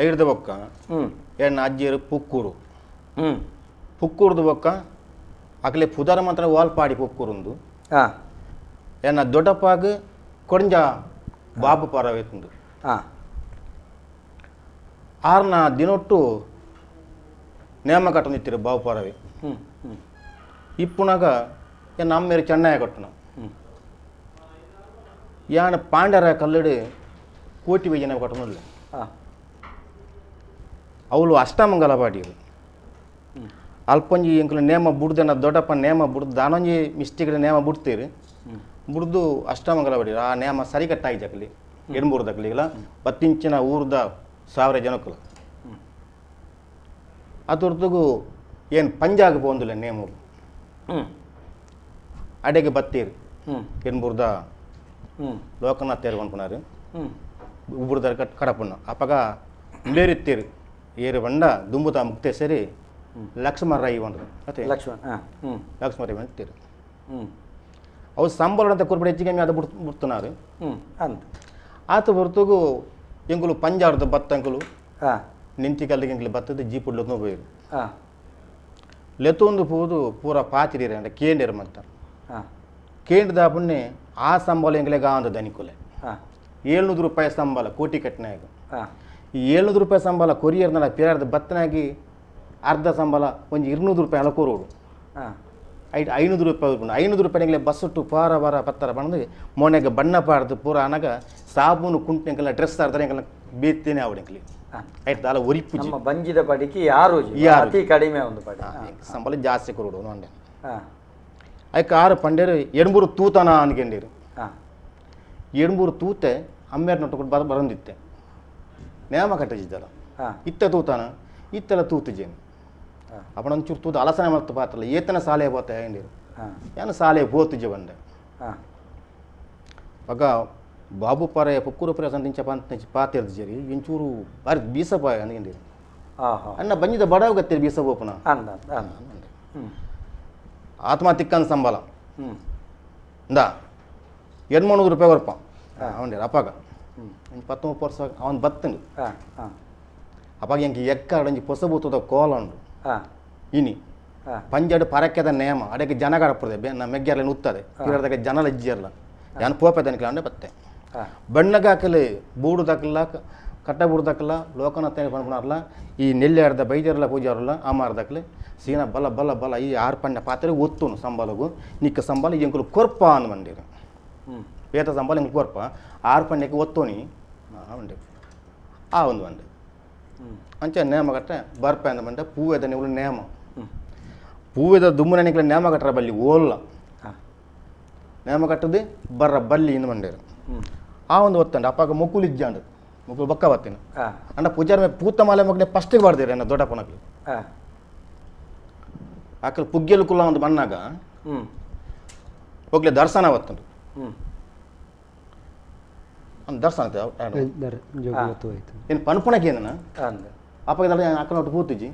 ಐಡ್ದ ಬೊಕ್ಕ ಎನ್ನ ಅಜ್ಜಿಯರು ಪುಕ್ಕೂರು ಪುಕ್ಕೂರ್ದ ಬೊಕ್ಕ ಅಕಲೆ ಪುದರ ಮಾತ್ರ ವಾಲ್ಪಾಡಿ ಪುಕ್ಕೂರುಂದು ಎನ್ನ ದೊಡ್ಡಪ್ಪಾಗ ಕೊಡಂಜ ಬಾಬು ಪರವೇತುಂದು ಆರ್ನ ದಿನೊಟ್ಟು ನೇಮ ಕಟ್ಟೊಂದಿತ್ತಿರು ಬಾಬು ಪರವೆ ಇಪ್ಪುನಾಗ ಎನ್ನ ಅಮ್ಮೇರು ಚೆನ್ನಯ್ಯ ಕಟ್ಟುನ ಯಾನ ಪಾಂಡ್ಯರ ಕಲ್ಲಡು ಕೋಟಿ ವೈಜನ ಕಟ್ಟೊಂದಿಲ್ಲ ಅವಳು ಅಷ್ಟಮಂಗಲ ಪಾಡಿಯರು ಅಲ್ಪೊಂಜಿ ಎಂಕುಲು ನೇಮ ಬುಡ್ದೆನ ದೊಡ್ಡಪ್ಪ ನೇಮ ಬುಡ್ದು ದಾನೊಂಜಿ ಮಿಸ್ಟೇಕ್ ನೇಮ ಬುಡ್ತೀರಿ ಬುಡ್ದು ಅಷ್ಟಮಂಗಲ ಬಡಿ ಆ ನೇಮ ಸರಿ ಕಟ್ಟಾಗಿ ಜಕಲಿ ಎಣ್ಮೂರು ದಕ್ಕಲಿಗಲ ಪತ್ತಿಂಚಿನ ಊರ್ದ ಸಾವಿರ ಜನಕ್ಕಲು ಅದುರ್ದುಗು ಏನು ಪಂಜಾಗ ಪೋಂದಿಲ್ಲ ನೇಮೂರು ಅಡೆಗೆ ಬತ್ತೀರು ಎಣ್ಮೂರ್ದ ಲೋಕನಾಥ್ ತೇರು ಅನ್ಪುನಾರು ಉಬ್ಬುರ್ದರ ಕಡಪುಣ್ಣ ಅಪಗ ಲೇರಿತ್ತೀರು ಏರು ಬಂಡ ದುಂಬುತ ಮುಕ್ತೆ ಸೇರಿ ಲಕ್ಷ್ಮಣ ರಾಯಿ ಬಂದರು ಮತ್ತೆ ಲಕ್ಷ್ಮಣ ಲಕ್ಷ್ಮಣ ರಾಯಿ ಬಂತೀರು ಅವು ಸಂಬಳ ಅಂತ ಕುರ್ಬಿಡಿ ಹೆಚ್ಚಿಗೆ ಅದು ಬಿಡ್ತನಾರು ಅಂತ ಆತ ಹೊರತುಗು ಎಂಗುಲು ಪಂಜಾರ್ದ ಬತ್ತಂಕುಲು ನಿಂತಿ ಕಲ್ಲಿಗೆ ಎಂಗ್ಲು ಬತ್ತದ ಜೀಪುಡ್ಲು ಹೋಗಿರು ಲೆತ್ತೊಂದು ಪೂದು ಪೂರ ಪಾತಿರೀರ ಅಂದ್ರೆ ಕೇಂಡಿರ ಮಂತ ಕೇಂದ್ರದಾಪುಣ್ಣೆ ಆ ಸಂಬಳ ಎಂಗ್ಲೆಗ ಅಂದ ದನಿಕುಲೆ 700 ರೂಪಾಯಿ ಸಂಬಳ ಕೋಟಿ ಕಟ್ಟನಾಗ ಈ 700 ರೂಪಾಯಿ ಸಂಬಳ ಕೊರಿಯರ್ನ ಪಿರಾರ್ದ ಬತ್ತನಾಗಿ ಅರ್ಧ ಸಂಬಳ ಒಂದು 200 ರೂಪಾಯಿ ಹಳಕೋರೋಡು 500 ರೂಪಾಯಿ 500 ರೂಪಾಯಿ ಬಸ್ಸುಟ್ಟು ಪಾರ ವಾರ ಪತ್ತರ ಬಂದು ಮೊನೆಗೆ ಬಣ್ಣ ಪಾಡ್ದು ಪೂರ ಅನಗ ಸಾಬೂನು ಕುಂಟೆಂಕೆಲ್ಲ ಡ್ರೆಸ್ ಆಡ್ತಾರೆ ಎಂಕೆಲ್ಲ ಬೀತ್ತೇನೆ ಅವಡೆಂಕಲಿ ಆಯ್ತು ಅಲ್ಲ ಒರಿಪು ನಮ್ಮ ಬಂಜಿದ ಪಡಿಕೆ ಯಾರು ಅತಿ ಕಡಿಮೆ ಒಂದು ಪಡಿ ಸಂಬಳ ಜಾಸ್ತಿ ಕೊರೋಡು ಅಂಡೆ ಅದಕ್ಕೆ ಆರು ಪಂಡೇರು ಎಣ್ಮೂರು ತೂತನ ಅನ್ಕೊಂಡಿರು ಎಣ್ಮೂರು ತೂತೆ ಅಮ್ಮೇರು ನೊಟ್ಟು ಬರಂದಿತ್ತೆ ನೇಮ ಕಟ್ಟಿದ್ದಲ್ಲ ಇತ್ತ ತೂತಾನ ಇತ್ತೆಲ್ಲ ತೂತು ಜೇನು ಅಪ್ಪಣೊಂಚೂರು ತೂತು ಅಲಸನೆ ಮಾಡ್ತು ಪಾತ್ರಲ್ಲ ಏತನ ಸಾಲೆ ಹೋತೆ ಹೆಂಗಿರು ಏನು ಸಾಲೆ ಹೋತು ಬಂಡೆ ಆಗ ಬಾಬು ಪಾರೆ ಪುಕ್ಕೂರು ಪರ ಸಂತಿಂಚ ಪಂತ ಪಾತಿರ್ದು ಜರಿ ಇಂಚೂರು ಬಾರಿ ಬೀಸಪಾಯ ಅನ್ಕೊಂಡಿರು ಅಣ್ಣ ಬಂಜಿದ ಬಡವ ಗತ್ತಿರು ಬೀಸ ಬೋಪನ ಆತ್ಮ ತಿಕ್ಕನ್ ಸಂಬಳ ಇಂದ 800 ರೂಪಾಯಿ ಕೊರಪ ಅವನ್ ಅಪ್ಪಾಗ 19 ವರ್ಷ ಅವನು ಬತ್ತಂಡು ಅಪ್ಪಾಗ ಎಂಕ ಎಕ್ಕ ಒಂಜಿ ಪೊಸಬೂತದ ಕೋಲ ಉಂಡು ಇನಿ ಪಂಜಾಡು ಪರಕ್ಕೆದ ನೇಮ ಅಡಕ್ಕೆ ಜನ ಕಡಪುರದೆ ನಮ್ಮ ಮೆಗ್ಗೆರ್ಲ ಉತ್ತದೆ ಇರದಾಗ ಜನ ಲಜ್ಜಿಯರ್ಲ ಯಾನ್ ಪೋಪೆ ತನಿಕಲ ಅಂಡೆ ಬತ್ತೆ ಬಣ್ಣಗಾಕಲಿ ಬೂಡು ದಾಕಲ್ಲ ಕಟ್ಟ ಬೂಡು ದಾಕಲ್ಲ ಲೋಕನಾಥ ಪನ್ಪುನಾರ್ಲ ಈ ನೆಲ್ಲಾರ್ದ ಬೈಜರ್ಲ ಪೂಜಾರಲ್ಲ ಆಮಾರ್ದಾಕಲೆ ಸೀನ ಬಲ ಬಲ ಬಲ ಈ ಆರು ಪಣ್ಣ ಪಾತ್ರೆ ಒತ್ತುನು ಸಂಬಳಗು ನಿಕ್ಕ ಸಂಬಳ ಎಂಕುಲು ಕೊರ್ಪ ಅಂದ್ ಮಂಡಿರು ಪೇತ ಸಂಬಳ ಎಂಕುಲು ಕೊರ್ಪ ಆರು ಪಣ್ಣಕ್ಕೆ ಒತ್ತೋನಿ ಮಂಡಿ ಆ ಒಂದು ಮಂಡಿ ಅಂಚೆ ನೇಮ ಕಟ್ಟೆ ಬರ್ಪ ಅಂದ ಮಂಡೆ ಪೂವೆದ ನೀವು ನೇಮ ಪೂವೆದ ದುಮ್ಮನ ನೇಮ ಕಟ್ಟರ ಬಲ್ಲಿ ಓಲ್ಲ ನೇಮ ಕಟ್ಟದೆ ಬರ್ರ ಬಲ್ಲಿ ಇಂದ ಮಂಡೇರು ಆ ಒಂದು ಒತ್ತಂಡ ಅಪ್ಪಾಗ ಮುಕುಲು ಇಜ್ಜಾಂಡು ಮುಕುಲು ಬೊಕ್ಕ ಬತ್ತಿನ ಅಂಡ ಪೂಜಾರ ಮೇ ಪೂತ ಮಾಲೆ ಮಗ್ನೆ ಫಸ್ಟಿಗೆ ಬಾರ್ದಿರ ಎನ್ನ ದೊಡ್ಡಪ್ಪನಕ್ಲು ಆಕಲು ಪುಗ್ಗೆಲು ಕುಲ್ಲ ಒಂದು ಬಣ್ಣಾಗ ಹೋಗ್ಲಿ ದರ್ಶನ ಬತ್ತಂಡು ಒಂದು ದರ್ಶನ ಏನು ಪನ್ಪುಣಕ್ಕೆ ಏನನ ಅಪ್ಪಾಗ ಅಕ್ಕನ ಒಟ್ಟು ಪೂತಿಜಿ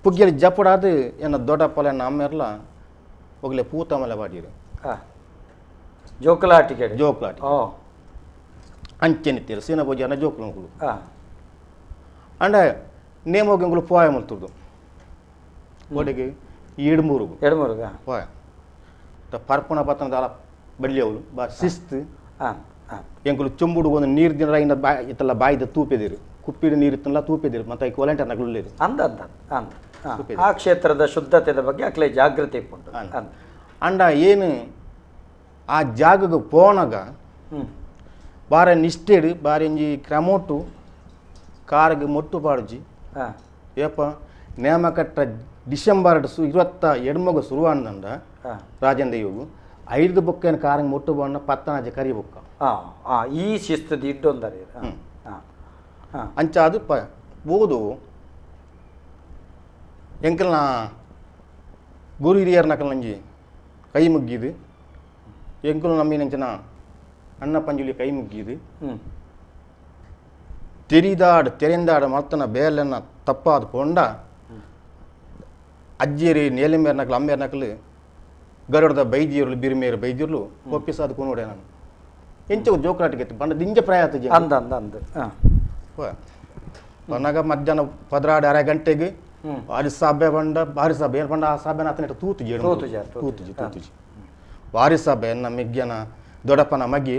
ಪುಗ್ಗೆಲಿ ಜಪ್ಪಡಾದು ಎನ್ನ ದೊಡ್ಡಪ್ಪಲ ಎನ್ನ ಅಮ್ಮೆರ್ಲ ಹೋಗ್ಲೆ ಪೂತ ಮಲೆ ಬಾಡಿರು ಜೋಕುಲಾಟಿಕೆ ಜೋಕುಲಾಟಿ ಅಂಚೆನಿತ್ತೀರು ಸೀನ ಪೂಜಾರನ ಜೋಕುಲು ಮುಕುಲು ಅಂಡ ನೇಮೋಗಿ ಎಂಕುಲು ಪೋಯ ಮುಲ್ತುರ್ದು ಒಡೆಗೆ ಎಡ್ಮೂರುಗು ಎಡ್ಮೂರುಗ ಪೋಯ ಪರ್ಪುಣ ಪತ್ತನ ದಾಲ ಬಳ್ಳಿ ಅವಳು ಬಾ ಶಿಸ್ತು ಎಂಕುಲು ಚೊಂಬುಡು ಒಂದು ನೀರು ದಿನ ಇನ್ನ ಬಾಯಿ ಇತ್ತಲ್ಲ ಬಾಯಿದ ತೂಪೆದಿರು ಕುಪ್ಪಿಡು ನೀರು ಇತ್ತಲ್ಲ ತೂಪೆದಿರು ಮತ್ತೆ ಐಕ್ ವಾಲಂಟಿಯರ್ ನಗಲು ಅಂದ ಅಂದ ಅಂದ ಆ ಕ್ಷೇತ್ರದ ಶುದ್ಧತೆದ ಬಗ್ಗೆ ಅಕ್ಲೆ ಜಾಗೃತಿ ಉಂಟು ಅಂಡ ಏನು ಆ ಜಾಗಕ್ಕೆ ಪೋನಾಗ ಬಾರೆ ನಿಷ್ಠೆಡು ಬಾರೆ ಒಂಜಿ ಕ್ರಮೋಟು ಕಾರ್ಗೆ ಮೊಟ್ಟು ಪಾಡುಜಿ ಏಪ ನೇಮ ಕಟ್ಟ ಡಿಸೆಂಬರ್ 27 ಶುರುವಾನಂದ ರಾಜೇಂದ್ರ ಯೋಗು 5 ಬೊಕ್ಕನ ಕಾರಂಗ ಮೊಟ್ಟು ಬಣ್ಣ ಪತ್ತನಾಜೆ ಕರಿ ಬೊಕ್ಕ ಈ ಶಿಸ್ತು ಇಡ್ಡೊಂದರೆ ಅಂಚ ಅದು ಪ ಬೋದು ಎಂಕಲ್ನ ಗುರು ಹಿರಿಯರ್ ನಕಲ್ ನಂಜಿ ಕೈ ಮುಗ್ಗಿದು ಎಂಕಲು ನಮ್ಮಿನಂಚಿನ ಅಣ್ಣ ಪಂಜುಲಿ ಕೈ ಮುಗ್ಗಿದು ತೆರಿದಾಡು ತೆರೆಂದಾಡು ಮರ್ತನ ಬೇಲನ್ನ ತಪ್ಪಾದ ಪೊಂಡ ಅಜ್ಜಿಯರಿ ನೇಲಿಮೇರ್ ನಕಲು ಅಮ್ಮೇರ್ ನಕಲು ಗರುಡದ ಬೈದಿಯರ್ಲು ಬಿರಿಮೇರು ಬೈದಿರ್ಲು ಒಪ್ಪಿಸಾದ ಕೊನೋಡೆ ನಾನು ಎಂಚ ಜೋಕರಾಟಿಗೆ ಬಂಡ ದಿಂಜ ಪ್ರಾಯ ಆತು ಅಂದ ಅಂದ ಅಂದ ಬನ್ನಾಗ ಮಧ್ಯಾಹ್ನ 12:30 ಗಂಟೆಗೆ ಬಾರಿ ಸಾಬೆ ಬಂಡ ಬಾರಿ ಸಾಬೆ ಏನು ಬಂಡ ಆ ಸಾಬೆನ ಆತನ ತೂತುಜಿ ತೂತುಜಿ ತೂತುಜಿ ಬಾರಿ ಸಾಬೆ ಎನ್ನ ಮೆಗ್ಯನ ದೊಡ್ಡಪ್ಪನ ಮಗಿ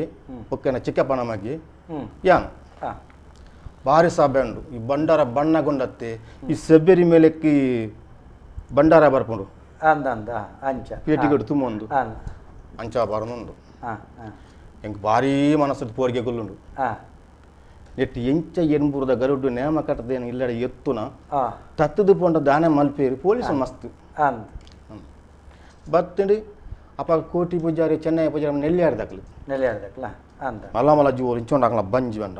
ಒಕ್ಕನ ಚಿಕ್ಕಪ್ಪನ ಮಗಿ ಯಾನು ಬಾರಿ ಸಾಬೆ ಉಂಡು ಈ ಬಂಡಾರ ಬಣ್ಣಗೊಂಡತ್ತೆ ಈ ಸೆಬ್ಬೆರಿ ಮೇಲೆಕ್ಕಿ ಬಂಡಾರ ಬರ್ಪುಂಡು ಅಂದ ಅಂದ ಅಂಚ ಪೇಟಿಗಡು ತುಂಬೊಂದು ಅಂಚ ಬಾರನುಂಡು ಎಂಕ್ ಭಾರೀ ಮನಸ್ಸು ಪೋರಿಗೆ ಗುಲ್ಲುಂಡು ನೆಟ್ ಎಂಚ ಎನ್ಬೂರದ ಗರುಡು ನೇಮ ಕಟ್ಟದೇನು ಇಲ್ಲಡೆ ಎತ್ತುನ ತತ್ತದು ಪೋಂಡ ದಾನೆ ಮಲ್ಪೇರು ಪೊಲೀಸ್ ಮಸ್ತ್ ಬತ್ತಂಡು ಅಪ್ಪ ಕೋಟಿ ಪೂಜಾರಿ ಚೆನ್ನೈ ಪೂಜಾರಿ ನೆಲ್ಯಾಡ್ದಕ್ಲು ನೆಲ್ಯಾಡ್ದಕ್ಲ ಅಂದ ಮಲ್ಲ ಮಲ್ಲ ಜೀವರು ಇಂಚೊಂಡು ಬಂಜಿ ಬಂಡ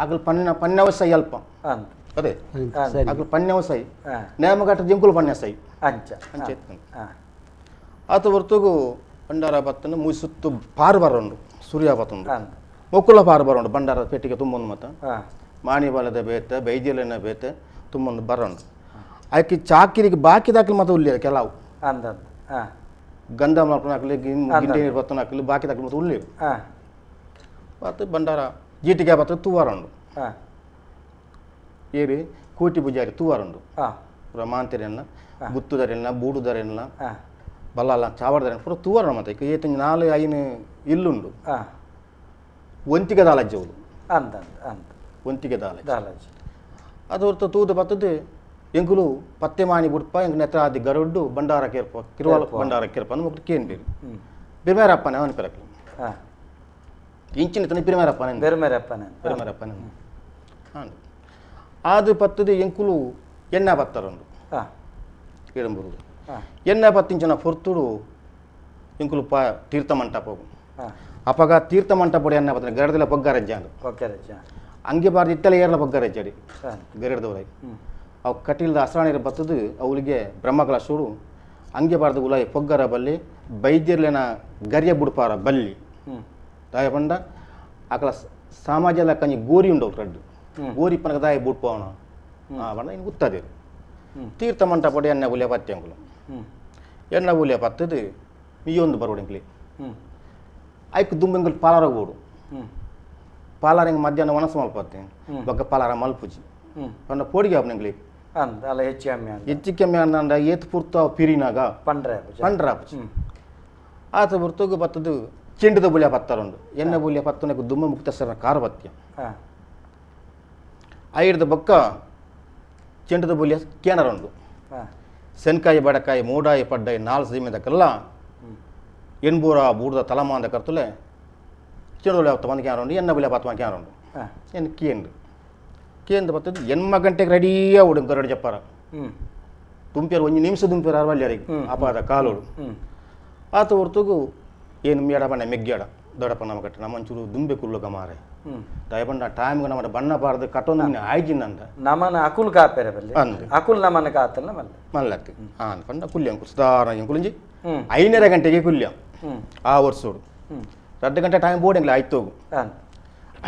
ಅಗಲು ಪನ್ನ ಪನ್ಯವಸಾಯಿ ಅಲ್ಪ ಅದೇ ಅಗಲು ಪನ್ಯವಸಾಯಿ ನೇಮ ಕಟ್ಟ ಜಿಂಕುಲು ಪನ್ಯಸಾಯಿ ಅಂಚ ಅಂಚ ಎತ್ಕೊಂಡು ಆತ ಹೊರತುಗು ಭಂಡಾರ ಬತ್ತಂಡು ಮುಯಿ ಸುತ್ತು ಪಾರು ಬರೋಂಡು ಸೂರ್ಯ ಬತ್ತುಂಡು ಮೊಕ್ಕುಲ ಪಾರು ಬರೋಂಡು ಭಂಡಾರ ಪೆಟ್ಟಿಗೆ ತುಂಬೊಂದು ಮತ್ತ ಮಾಣಿಬಾಲದ ಬೇತೆ ಬೈದ್ಯಲನ ಬೇತೆ ತುಂಬೊಂದು ಬರೋಂಡು ಆಕೆ ಚಾಕಿರಿಗೆ ಬಾಕಿದಾಕಲಿ ಮತ್ತೆ ಉಳ್ಳಿ ಕೆಲವು ಗಂಧ ಮಾಡ್ಕೊಂಡು ಹಾಕಲಿ ಗಿಂಡೆ ನೀರು ಬತ್ತನ ಹಾಕಲಿ ಬಾಕಿದಾಕಲಿ ಮತ್ತೆ ಉಳ್ಳಿ ಮತ್ತು ಭಂಡಾರ ಜೀಟಿಗೆ ಬತ್ತ ತೂವಾರಂಡು ಏರಿ ಕೋಟಿ ಪೂಜಾರಿ ತೂವಾರಂಡು ಪೂರ ಮಾಂತಿರೆಲ್ಲ ಗುತ್ತುದರೆಲ್ಲ ಬೂಡುದರೆಲ್ಲ ಬಲ್ಲಾಲ ಚಾವಡ್ದರೆಲ್ಲ ಪೂರ ತೂವಾರ ಮತ್ತೆ ಈಗ ಏತಂಜಿ ನಾಲು ಐನು ಇಲ್ಲುಂಡು ಒಂತಿಗೆ ದಾಲಜ್ಜವರು ಅಂದ ಅಂದ ಒಂತಿಗೆ ದಾಲಜ್ಜ ದಾಲಜ್ಜ ಅದು ಹೊರತು ತೂದು ಬತ್ತದು ಎಂಕುಲು ಪತ್ತೆ ಮಾಣಿ ಬುಡ್ಪ ಎಂಕ್ ನೆತ್ರಾದಿ ಗರುಡ್ಡು ಭಂಡಾರ ಕೇರ್ಪ ಕಿರುವಾಲ ಭಂಡಾರ ಕೇರ್ಪ ಅಂದ್ ಮೊಕ್ಲು ಕೇನ್ ಬೇರು ಬಿರ್ಮೇರಪ್ಪನೇ ಅವನ ಪೆರಕ್ಲು ಇಂಚಿನ ತನ ಬಿರ್ಮೇರಪ್ಪನೇ ಬಿರ್ಮೇರಪ್ಪನೇ ಬಿರ್ಮೇರಪ್ಪನೇ ಹಾಂ ಅದು ಪತ್ತದು ಎಂಕುಲು ಎಣ್ಣೆ ಬತ್ತರುಂಡು ಇಡಂಬುರುಡು ಎಣ್ಣೆ ಪತ್ತಿಂಚಿನ ಪೊರ್ತುಡು ಎಂಕುಲು ಪ ತೀರ್ಥ ಮಂಟಪ ಅಪಗ ತೀರ್ಥ ಮಂಟಪಡು ಎಣ್ಣೆ ಬತ್ತ ಗರಡದಲ್ಲ ಪೊಗ್ಗರಜ್ಜಾಂಡು ಪೊಗ್ಗರಜ್ಜ ಅಂಗೆ ಬಾರ್ದು ಇತ್ತಲ ಏರ್ಲ ಪೊಗ್ಗರಜ್ಜಾಡಿ ಗರಡದವರಾಗಿ ಅವು ಕಟೀಲ್ದ ಅಸರಾಣಿರ ಬತ್ತದು ಅವಳಿಗೆ ಬ್ರಹ್ಮಕಲ ಶುರು ಅಂಗೆ ಬಾರ್ದು ಉಲಾಯಿ ಪೊಗ್ಗರ ಬಲ್ಲಿ ಬೈದ್ಯರ್ಲೆನ ಗರಿಯ ಬುಡ್ಪಾರ ಬಲ್ಲಿ ದಾಯ ಪಂಡ ಅಕಲ ಸಮಾಜದ ಕಂಜಿ ಗೋರಿ ಉಂಡವು ರಡ್ಡು ಗೋರಿ ಪನಕ ದಾಯ ಬುಡ್ಪವನ ಪಂಡ ಇನ್ನು ಗುತ್ತದಿರು ತೀರ್ಥ ಮಂಟಪಡಿ ಎಣ್ಣೆ ಉಲಿಯ ಪತ್ತೆ ಅಂಕುಲು ಎಣ್ಣೆ ಉಲಿಯ ಪತ್ತದು ಮೀಯೊಂದು ಬರೋಡು ಐಕ್ ದುಂಬೆಂಗುಲು ಪಾಲಾರ ಗೋಡು ಪಾಲಾರ ಹಿಂಗೆ ಮಧ್ಯಾಹ್ನ ಒಣಸು ಮಲ್ಪತ್ತೆ ಬೊಕ್ಕ ಪಾಲಾರ ಮಲ್ಪುಜಿ ಪಂಡ ಪೋಡಿಗೆ ಆಪುನ ಅಲ್ಲ ಹೆಚ್ಚು ಕಮ್ಮಿ ಹೆಚ್ಚು ಕಮ್ಮಿ ಅಂದ ಏತ್ ಪುರ್ತ ಪಿರಿನಾಗ ಪಂಡ್ರೆ ಪಂಡ್ರಾಪುಜಿ ಆತ ಪುರ್ತುಗು ಬತ್ತದು ಚೆಂಡುದ ಬುಲಿಯ ಪತ್ತರುಂಡು ಎಣ್ಣೆ ಬುಲಿಯ ಪತ್ತನಕ್ಕೆ ದುಮ್ಮ ಮುಕ್ತೇಶ್ವರನ ಕಾರು ಬತ್ಯ ಐಡ್ದ ಬೊಕ್ಕ ಚೆಂಡುದ ಬುಲಿಯ ಕೇನರುಂಡು ಸೆನ್ಕಾಯಿ ಬಡಕಾಯಿ ಮೂಡಾಯಿ ಪಡ್ಡಾಯಿ ನಾಲ್ ಸೀಮೆದಕ್ಕೆಲ್ಲ ಎನ್ಬೂರ ಬೂಡ್ದ ತಲಮಾಂದ ಕರ್ತುಲೆ ಚೆಂಡು ಬುಲಿಯ ಪತ್ತ ಕೇರುಂಡು ಎಣ್ಣೆ ಬುಲಿಯ ಪತ್ತ ಕೇರುಂಡು ಎನ್ನು ಕೇಂಡು ಕೇಂದ್ರ ಬರ್ತದೆ ಎನ್ಮ ಗಂಟೆಗೆ ರೆಡಿಯಾ ಉಡು ಗರಡು ಜಪ್ಪಾರ ತುಂಪ್ಯಾರ ಒಂದು ನಿಮಿಷ ದುಂಪ್ಯಾರ ಅರವಲ್ಯಾರಿಗೆ ಅಪಾದ ಕಾಲೋಡು ಆತ ಹೊರತುಗು ಏನು ಮೇಡ ಬಣ್ಣ ಮೆಗ್ಗ್ಯಾಡ ದೊಡ್ಡಪ್ಪ ನಮ್ಮ ಕಟ್ಟ ನಮ್ಮ ಒಂಚೂರು ದುಂಬೆ ಕುಲ್ಲುಗ ಮಾರೆ ದಯಪಂಡ ಟೈಮ್ಗೆ ನಮ್ಮ ಬಣ್ಣ ಬಾರ್ದು ಕಟ್ಟೊಂದು ಮನೆ ಆಯ್ಜಿಂದಂತ ನಮನ ಅಕುಲ್ ಕಾಪೇರೆ ಬಲ್ಲಿ ಅಕುಲ್ ನಮನ ಕಾತಲ್ಲ ಮಲ್ಲ ಮಲ್ಲಕ್ಕೆ ಹಾಂ ಪಂಡ ಕುಲ್ಯ ಸುಧಾರಣ ಕುಲಿಂಜಿ 5:30 ಗಂಟೆಗೆ ಕುಲ್ಯ ಆ ವರ್ಷೋಡು 2 ಗಂಟೆ ಟೈಮ್ ಬೋರ್ಡಿಂಗ್ಲ ಆಯ್ತು ಹೋಗು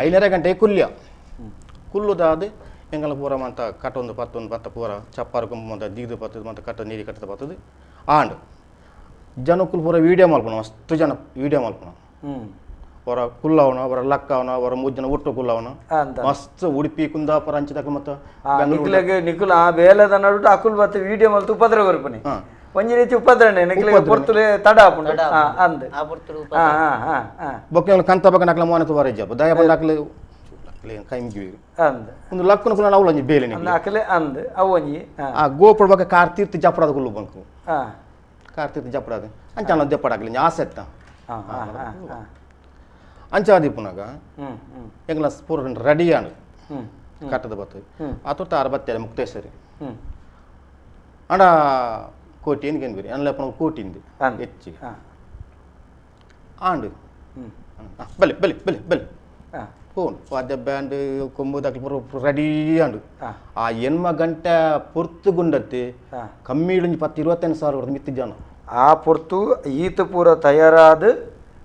5:30 ಗಂಟೆಗೆ ಕುಲ್ಯ ಕುಲ್ಲುದಾದ ಎಂಗಲ ಪೂರ ಮಂತ ಕಟ್ಟೊಂದು ಪತ್ತೊಂದು ಪತ್ತ ಪೂರ ಚಪ್ಪಾರು ಗುಂಪು ಮಂತ ದಿಗ್ದು ಪತ್ತದು ಮಂತ ಕಟ್ಟ ನೀರು ಕಟ್ಟದ ಪತ್ತದು ಆಂಡ್ ಜನಕ್ಕುಲ್ ಪೂರ ವೀಡಿಯೋ ಮಲ್ಪಣ ಮಸ್ತ್ ಜನ ವೀಡಿಯೋ ಮಲ್ಪಣ ಅವರ ಕುಲ್ಲವನ ಅವರ ಲಕ್ಕವನ ಅವರ 3 ಜನ ಒಟ್ಟು ಕುಲ್ಲವನ ಮಸ್ತ್ ಉಡುಪಿ ಕುಂದಾಪುರ ಅಂಚಿದಾಗ ಮತ್ತೆ ನಿಖಿಲ್ ಆ ಬೇಲದ ನಡುಟು ಅಕುಲ್ ಬತ್ತ ವೀಡಿಯೋ ಮಲ್ತು ಉಪದ್ರ ಕೊರ್ಪುನಿ ಒಂಜಿ ರೀತಿ ಉಪದ್ರನೆ ನಿಖಿಲ್ ಪೊರ್ತುಲೆ ತಡ ಆಪುಂಡು ಅಂದ್ ಬೊಕ್ಕ ಕಂತ ಬಕ್ಕ ನಕಲ ಮೋನ ತುವಾರೆ ಜಪ ದಯ ಬಂದ ಅಕಲೆ ಒಂದು ಲಕ್ಕನ ಕುಲ್ಲ ನಾವು ಒಂಜಿ ಬೇಲೆ ಅಕಲೆ ಅಂದ್ ಅವು ಒಂಜಿ ಆ ಗೋಪುರ ಬಕ್ಕ ಕಾರ್ ತೀರ್ಥ ಜಪಡದ ಕುಲ್ಲು ಬಂಕು ಕಾರ್ ತೀರ್ಥ ಜಪಡದ ಅಂಚ ದೆಪ್ಪಡಾಕಲಿ ಆಸೆ ಎತ್ತ ಅಂಚಾದಿಪ್ಪುನಾಗ ಎಂಗ್ಲ ಪೂರ ರೆಡಿ ಆಂಡ್ ಕಟ್ಟದ ಬತ್ತು ಆತೊಟ್ಟು ಆರು ಬತ್ತೇರೆ ಮುಕ್ತೇಶ್ವರಿ ಅಂಡ ಕೋಟಿ ಏನು ಬೇರೆ ಅನ್ಲಪ್ಪನ ಕೋಟಿಂದು ಹೆಚ್ಚಿಗೆ ಆಂಡು ಬಲೆ ಬಲೆ ಬಲೆ ಬಲೆ ಫೋನ್ ವಾದ್ಯ ಬ್ಯಾಂಡ್ ಕೊಂಬು ದಾಖಲೆ ಪೂರ ರೆಡಿ ಆಂಡು ಆ ಎನ್ಮ ಗಂಟೆ ಪೊರ್ತು ಗುಂಡತ್ತಿ ಕಮ್ಮಿ ಇಳಿಂಜಿ 10 25 ಸಾವಿರ ಮಿತ್ತು ಜನ ಆ ಪೊರ್ತು ಈತ ಪೂರ ತಯಾರಾದ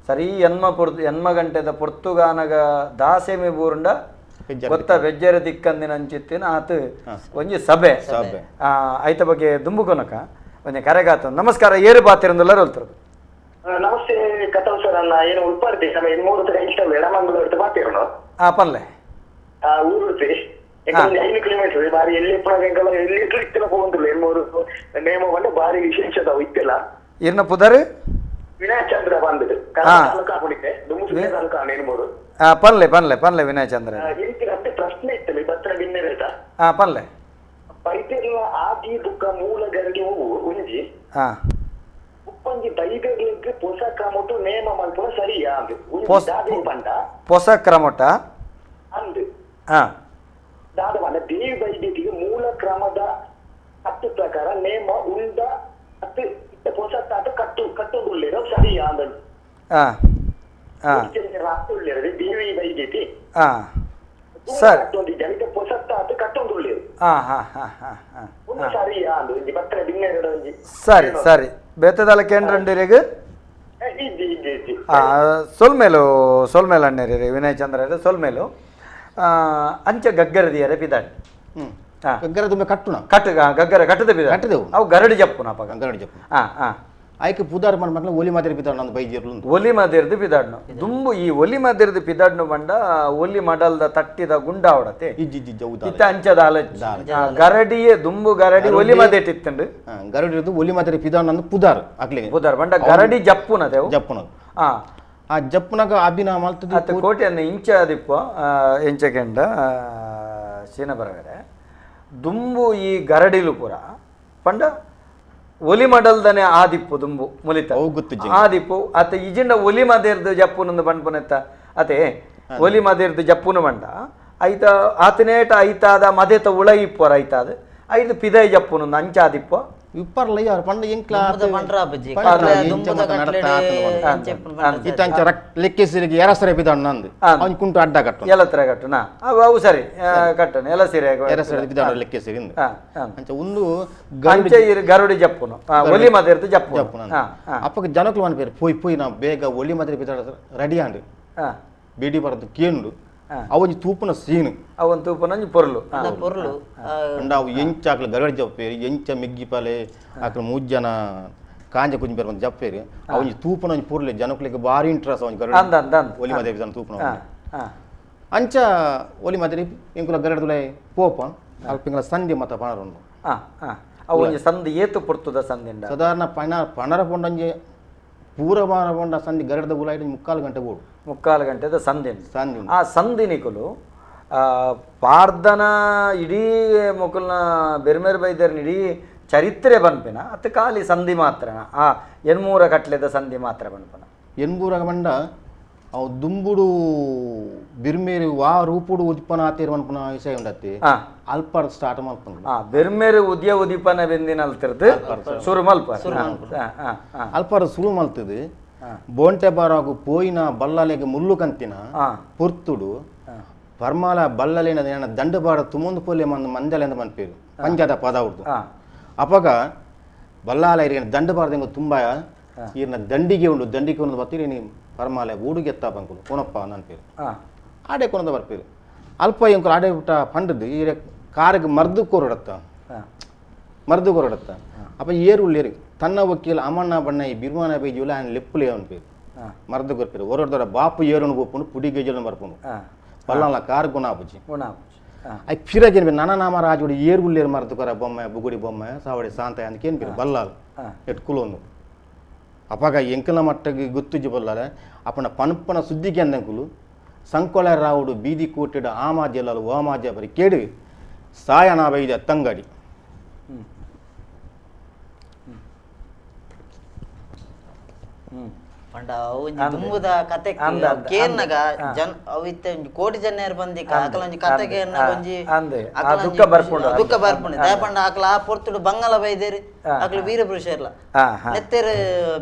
ಸರಿ ಎನ್ಮ ಪೊರ್ತು ಎನ್ಮ ಗಂಟೆದ ಪೊರ್ತುಗಾನಗ ದಾಸೆಮೆ ಬೂರುಂಡ ಗೊತ್ತ ಬೆಜ್ಜರ ದಿಕ್ಕಂದಿನ ಅಂಚಿತ್ತಿನ ಆತ ಒಂಜಿ ಸಭೆ ಐತ ಬಗ್ಗೆ ದುಂಬುಕೊನಕ ಒಂಜಿ ಕರೆಗಾತ. ನಮಸ್ಕಾರ, ಏರು ಬಾತಿರಂದೆಲ್ಲ ಹೇಳ್ತಾರೆ. ನಮಸ್ತೆ ಕಥಲ್ ಸರ್, ಅನ್ನ ಏನು ಉಳ್ಪಾಡ್ತಿ ನಮ್ಮ 3 ಇಷ್ಟ ಎಡಮಂಗ್ಳೂರ್ ಬಾತಿರೋಣ. ಪಲ್ಲೆ ಊರುತಿ ಯಾಕಂದ್ರೆ 5 ಕಿಲೋಮೀಟರ್ ಬಾರಿ ಎಲ್ಲಿ ಎಲ್ಲಿ ಇತ್ತಿಲ್ಲ ಹೋಗಂತಿಲ್ಲ. 8 ನೇಮ ಬಂದು ಬಾರಿ ವಿಶೇಷದ ಇತ್ತಿಲ್ಲ. ಇರ್ನ ಪುದರ್ ವಿನಯಚಂದ್ರ ಬಂದಿದ್ದು ತಾಲೂಕು ಆಗ್ಬಿಟ್ಟಿದೆ, ದುಮ್ಮು ತಾಲೂಕು 8. ಪಲ್ಲೆ ಪಲ್ಲೆ ಪಲ್ಲೆ ವಿನಯಚಂದ್ರ. ಎಂತ ಪ್ರಶ್ನೆ ಇತ್ತಲ್ಲ ಬತ್ರ ಬಿನ್ನೆರೇಟ. ಪಲ್ಲೆ ಪೈತೆಲ್ಲ ಆದಿ ಬುಕ್ಕ ಮೂಲ ಗರಿಗೆ ಹೂವು ಒಂಜಿ ಉಪ್ಪಂಜಿ ಬೈದೆರ್ಲಿಗ್ ಪೊಸ ಕ್ರಮೊಟ್ಟು ನೇಮ ಮಲ್ಪುನ ಸರಿಯಾ ಅಂದ್ ಪೊಸ ಪೊಸ ಕ್ರಮೊಟ್ಟ ಅಂದ್ ದಾದ ಪಂಡ ದೇವಿ ವೈದ್ಯತಿಗೆ ಮೂಲ ಕ್ರಮದ ಕಟ್ಟು ಪ್ರಕಾರ ನೇಮ ಉಂಡ ಅತ್ತು ಪೊಸತ್ತಾತ ಕಟ್ಟು ಕಟ್ಟೊಂದುಲ್ಲೇರು ಸರಿ ಅಂದನು ಉಳ್ಳೇರು ದೇವಿ ವೈದ್ಯತಿ ಸರ್ ಕಟ್ಟೊಂದಿದ್ದಾರೆ ಪೊಸತ್ತಾತ ಕಟ್ಟೊಂದುಲ್ಲೇರು ಸರಿ ಅಂದು ಬತ್ತನೆ ಬಿನ್ನೆರಡು ಸರಿ ಸರಿ ಬೇತದಾಲ ಕೇಂದ್ರಂಡಿರಿಗೆ ಸೊಲ್ಮೇಲು ಸೊಲ್ಮೇಲು ಅಣ್ಣೇರಿ ವಿನಯ್ ಚಂದ್ರ ಸೊಲ್ಮೇಲು ಅಂಚ ಗಗ್ಗರದಿಯರೆ ಪಿದಾಡಿ ಗಗ್ಗರ ತುಂಬ ಕಟ್ಟುನ ಕಟ್ಟು ಗಗ್ಗರ ಕಟ್ಟದ ಬಿದ ಕಟ್ಟದೆವು ಅವು ಗರಡಿ ಜಪ್ಪುನ ಅಪಗ ಗರಡಿ ಜಪ್ಪು ಆಯ್ಕೆ ಪುದಾರ್ ಮಣ್ಣ ಮಕ್ಕಳು ಒಲಿ ಮಾದಿರಿ ಪಿದಾಡ್ನ ಒಂದು ಬೈಜಿರ್ಲು ಒಲಿ ಮಾದಿರ್ದು ಪಿದಾಡ್ನು ದುಂಬು ಈ ಒಲಿ ಮಾದಿರ್ದು ಪಿದಾಡ್ನು ಬಂಡ ಒಲಿ ಮಡಲ್ದ ತಟ್ಟಿದ ಗುಂಡ ಅವಡತೆ ಇತ್ತ ಅಂಚದ ಅಲ ಗರಡಿಯೇ ದುಂಬು ಗರಡಿ ಒಲಿ ಮಾದೇಟಿತ್ತಂಡು ಗರಡಿ ಇರೋದು ಒಲಿ ಮಾದಿರಿ ಪಿದಾಡ್ನ ಪುದಾರ್ ಅಕ್ಲಿಗೆ ಪುದಾರ್ ಬಂಡ ಗರಡಿ ಜಪ್ಪುನದೆವು ಜಪ್ಪುನದು ಆ ಜಪ್ಪುನಾಗ ಅಭಿನ ಮಲ್ತದ ಅತ್ತ ಕೋಟೆಯನ್ನು ಇಂಚ ದಿಪ್ಪ ಇಂಚಕೆಂಡ ಸೀನ ಬರಗರೆ ದುಂಬು ಈ ಗರಡಿಲು ಪೂರ ಪಂಡ ಒಲಿ ಮಡಲ್ದನೆ ಆ ದಿಪ್ಪು ದುಂಬು ಮುಲಿತ ಆ ದಿಪ್ಪು ಅತ್ತ ಇಜಿಂಡ ಒಲಿ ಮದೇರ್ದು ಜಪ್ಪುನೊಂದು ಬಂಡ್ಪುನೆತ್ತ ಅತೆ ಒಲಿ ಮದೇರ್ದು ಜಪ್ಪುನು ಬಂಡ ಐತ ಆತನೇಟ ಐತಾದ ಮದೇತ ಉಳ ಇಪ್ಪರ ಐತಾದ ಐದು ಪಿದೈ ಜಪ್ಪುನೊಂದು ಅಂಚಾದಿಪ್ಪ ಇಪ್ಪರ್ಲ ಯಾರು ಪಂಡ ಎಂಕ್ಲ ಲೆಕ್ಕೆಸಿರಿಗೆ ಎರಸರೆ ಬಿದಣ್ಣ ಅಂದು ಅವ್ನು ಕುಂಟು ಅಡ್ಡ ಕಟ್ಟು ಎಲತ್ರ ಕಟ್ಟುನಾ ಅವು ಸರಿ ಕಟ್ಟಣ ಎಲ್ಲ ಸೀರೆ ಎರಸರೆ ಬಿದಣ್ಣ ಲೆಕ್ಕೆಸಿರಿ ಅಂಚ ಒಂದು ಅಂಚೆ ಗರುಡಿ ಜಪ್ಪುನು ಒಲಿ ಮದಿರ್ದು ಜಪ್ಪು ಜಪ್ಪುನ ಅಪ್ಪಗೆ ಜನಕ್ಲು ಮನ ಪೇರು ಪೋಯ್ ಪೋಯ್ ನಾ ಬೇಗ ಒಲಿ ಮದಿರ ಬಿದಾಡ ರೆಡಿ ಆಂಡು ಬೇಡಿ ಬರದು ಕೇಂಡು ಅವೊಂಜಿ ತೂಪುನ ಸೀನು ಅವನ್ ತೂಪುನ ಪೊರ್ಲು ಪೊರ್ಲು ಅಂಡ ಅವು ಎಂಚ ಆಕ್ಲ ಗರಡಿ ಜಪ್ಪೇರು ಎಂಚ ಮೆಗ್ಗಿಪಾಲೆ ಆಕ್ಲ ಮೂಜನ ಕಾಂಜ ಕುಂಜಿ ಬೇರೆ ಒಂದು ಜಪ್ಪೇರು ಅವೊಂಜಿ ತೂಪುನ ಒಂಜಿ ಪೊರ್ಲೆ ಜನಕ್ಲಿಗೆ ಭಾರಿ ಇಂಟ್ರೆಸ್ಟ್ ಅವನ್ ಗರಡಿ ಒಲಿ ಮದೇವಿ ತೂಪುನ ಅಂಚ ಒಲಿ ಮದೇವಿ ಎಂಕುಲ ಗರಡ್ದುಲೆ ಪೋಪ ಅಲ್ಪಿಂಗಳ ಸಂಧಿ ಮತ ಪಣರುಂಡು ಅವೊಂಜಿ ಸಂಧಿ ಏತು ಪೊರ್ತುದ ಸಂಧಿ ಸಾಧಾರಣ ಪಣ ಪಣರ ಪೊಂಡಂಜಿ ಪೂರ ಬಾರ ಪೊಂಡ ಸಂಧಿ ಗರಡದ ಉಲಾಯ್ಡು ಮುಕ್ಕಾಲು ಗಂಟೆ ಬೋಡು ಮುಕ್ಕಾಲು ಗಂಟೆದ ಸಂಧಿ ಸಂಧಿ ಆ ಸಂಧಿನಿಕುಲು ಪಾರ್ದನ ಇಡೀ ಮುಕುಲ್ನ ಬೆರ್ಮೇರ್ ಬೈದರ್ನ ಇಡೀ ಚರಿತ್ರೆ ಬನ್ಪಿನ ಅತ್ತ ಖಾಲಿ ಸಂಧಿ ಮಾತ್ರ ಆ ಎನ್ಮೂರ ಕಟ್ಲೆದ ಸಂಧಿ ಮಾತ್ರ ಬನ್ಪನ ಎನ್ಮೂರ ಬಂಡ ಅವು ದುಂಬುಡು ಬಿರ್ಮೇರು ವಾ ರೂಪುಡು ಉದಿಪನ ಆತೇರು ಅನ್ಪನ ವಿಷಯ ಉಂಡತ್ತಿ ಅಲ್ಪರ್ ಸ್ಟಾರ್ಟ್ ಮಲ್ಪನ ಬೆರ್ಮೇರು ಉದ್ಯ ಉದಿಪನ ಬೆಂದಿನ ಅಲ್ತಿರ್ದು ಸುರು ಮಲ್ಪ ಅಲ್ಪರ್ ಸುರು ಮಲ್ತದು ಬೋಂಟೆ ಬಾರಾಗು ಪೋಯಿನ ಬಲ್ಲಲೆಗೆ ಮುಳ್ಳು ಕಂತಿನ ಪೊರ್ತುಡು ಪರ್ಮಾಲ ಬಲ್ಲಲೇನ ದಂಡು ಬಾರ ತುಮೊಂದು ಪೋಲೆ ಮಂದ ಮಂದಲೆಂದ ಮನ್ಪೇರು ಪಂಜಾದ ಪದ ಅವ್ರದ್ದು ಅಪಗ ಬಲ್ಲಾಲ ಇರಿನ ದಂಡು ಬಾರದಂಗ ತುಂಬ ಈರ್ನ ದಂಡಿಗೆ ಉಂಡು ದಂಡಿಗೆ ಉಂಡು ಬರ್ತೀರಿ ನೀ ಪರ್ಮಾಲೆ ಊಡುಗೆತ್ತ ಬಂಕುಲು ಕೋಣಪ್ಪ ನನ್ಪೇರು ಆಡೆ ಕೊನದ ಬರ್ಪೇರು ಅಲ್ಪ ಎಂಕುಲು ಆಡೆ ಬಿಟ್ಟ ಪಂಡದ್ದು ಈರೆ ಕಾರಿಗೆ ಮರ್ದು ಕೋರಡತ್ತ ಮರ್ದು ಕೋರಡತ್ತ ಅಪ್ಪ ಏರು ಉಳ್ಳೇರು ತನ್ನ ವಕೀಲ ಅಮಣ್ಣ ಬಣ್ಣ ಈ ಬಿರ್ಮಾನ ಬೈಜುಲ ఆయన ಲೆಪ್ಪುಲೇ ಅವನ పేరు ಮರ್ದು ಕೊರ್ಪೇರು ಒರಡ್ದೊರ ಬಾಪು ಏರುನು ಬೋಪುಂಡು ಪುಡಿ ಗೇಜುలను ಬರ್ಪುಂಡು పల్లాల కారు గుణాపుచి అవి ఫిరగిన నాన్న రాజుడు ఏరుగులేరు మరదుకొర బొమ్మ బుగుడి బొమ్మ సావడి సాంత అందుకేం పేరు బల్లాలు ఎట్టుకులోను అప్పగ ఎంకల మట్టకి గుర్తుజి బల్లాలే అప్పుడు పనుపన శుద్ధికి అందంకులు సంకొల రావుడు బీది కోటెడు ఆమా జిల్లాలు ఓమా జబరి కేడు సాయనా వైద్య తంగడి ಪಂಡ ಅವು ಒಂಜಿ ದುಂಬುದ ಕತೆ ಕೇನ್ನಗ ಜನ ಅವು ಇತ್ತೆ ಒಂಜಿ ಕೋಟಿ ಜನ ಬಂದಿಕ ಅಕಲ ಒಂಜಿ ಕತೆ ಕೇನ್ನಗ ಒಂಜಿ ದುಃಖ ಬರ್ಪುಂಡು ದುಃಖ ಬರ್ಪುಂಡು ದಾಯ ಪಂಡ ಅಕಲ ಆ ಪೊರ್ತುಡು ಬಂಗಾಲ ಬೈದೇರಿ ಅಕಲ ವೀರ ಪುರುಷರ್ಲ ನೆತ್ತೆರ್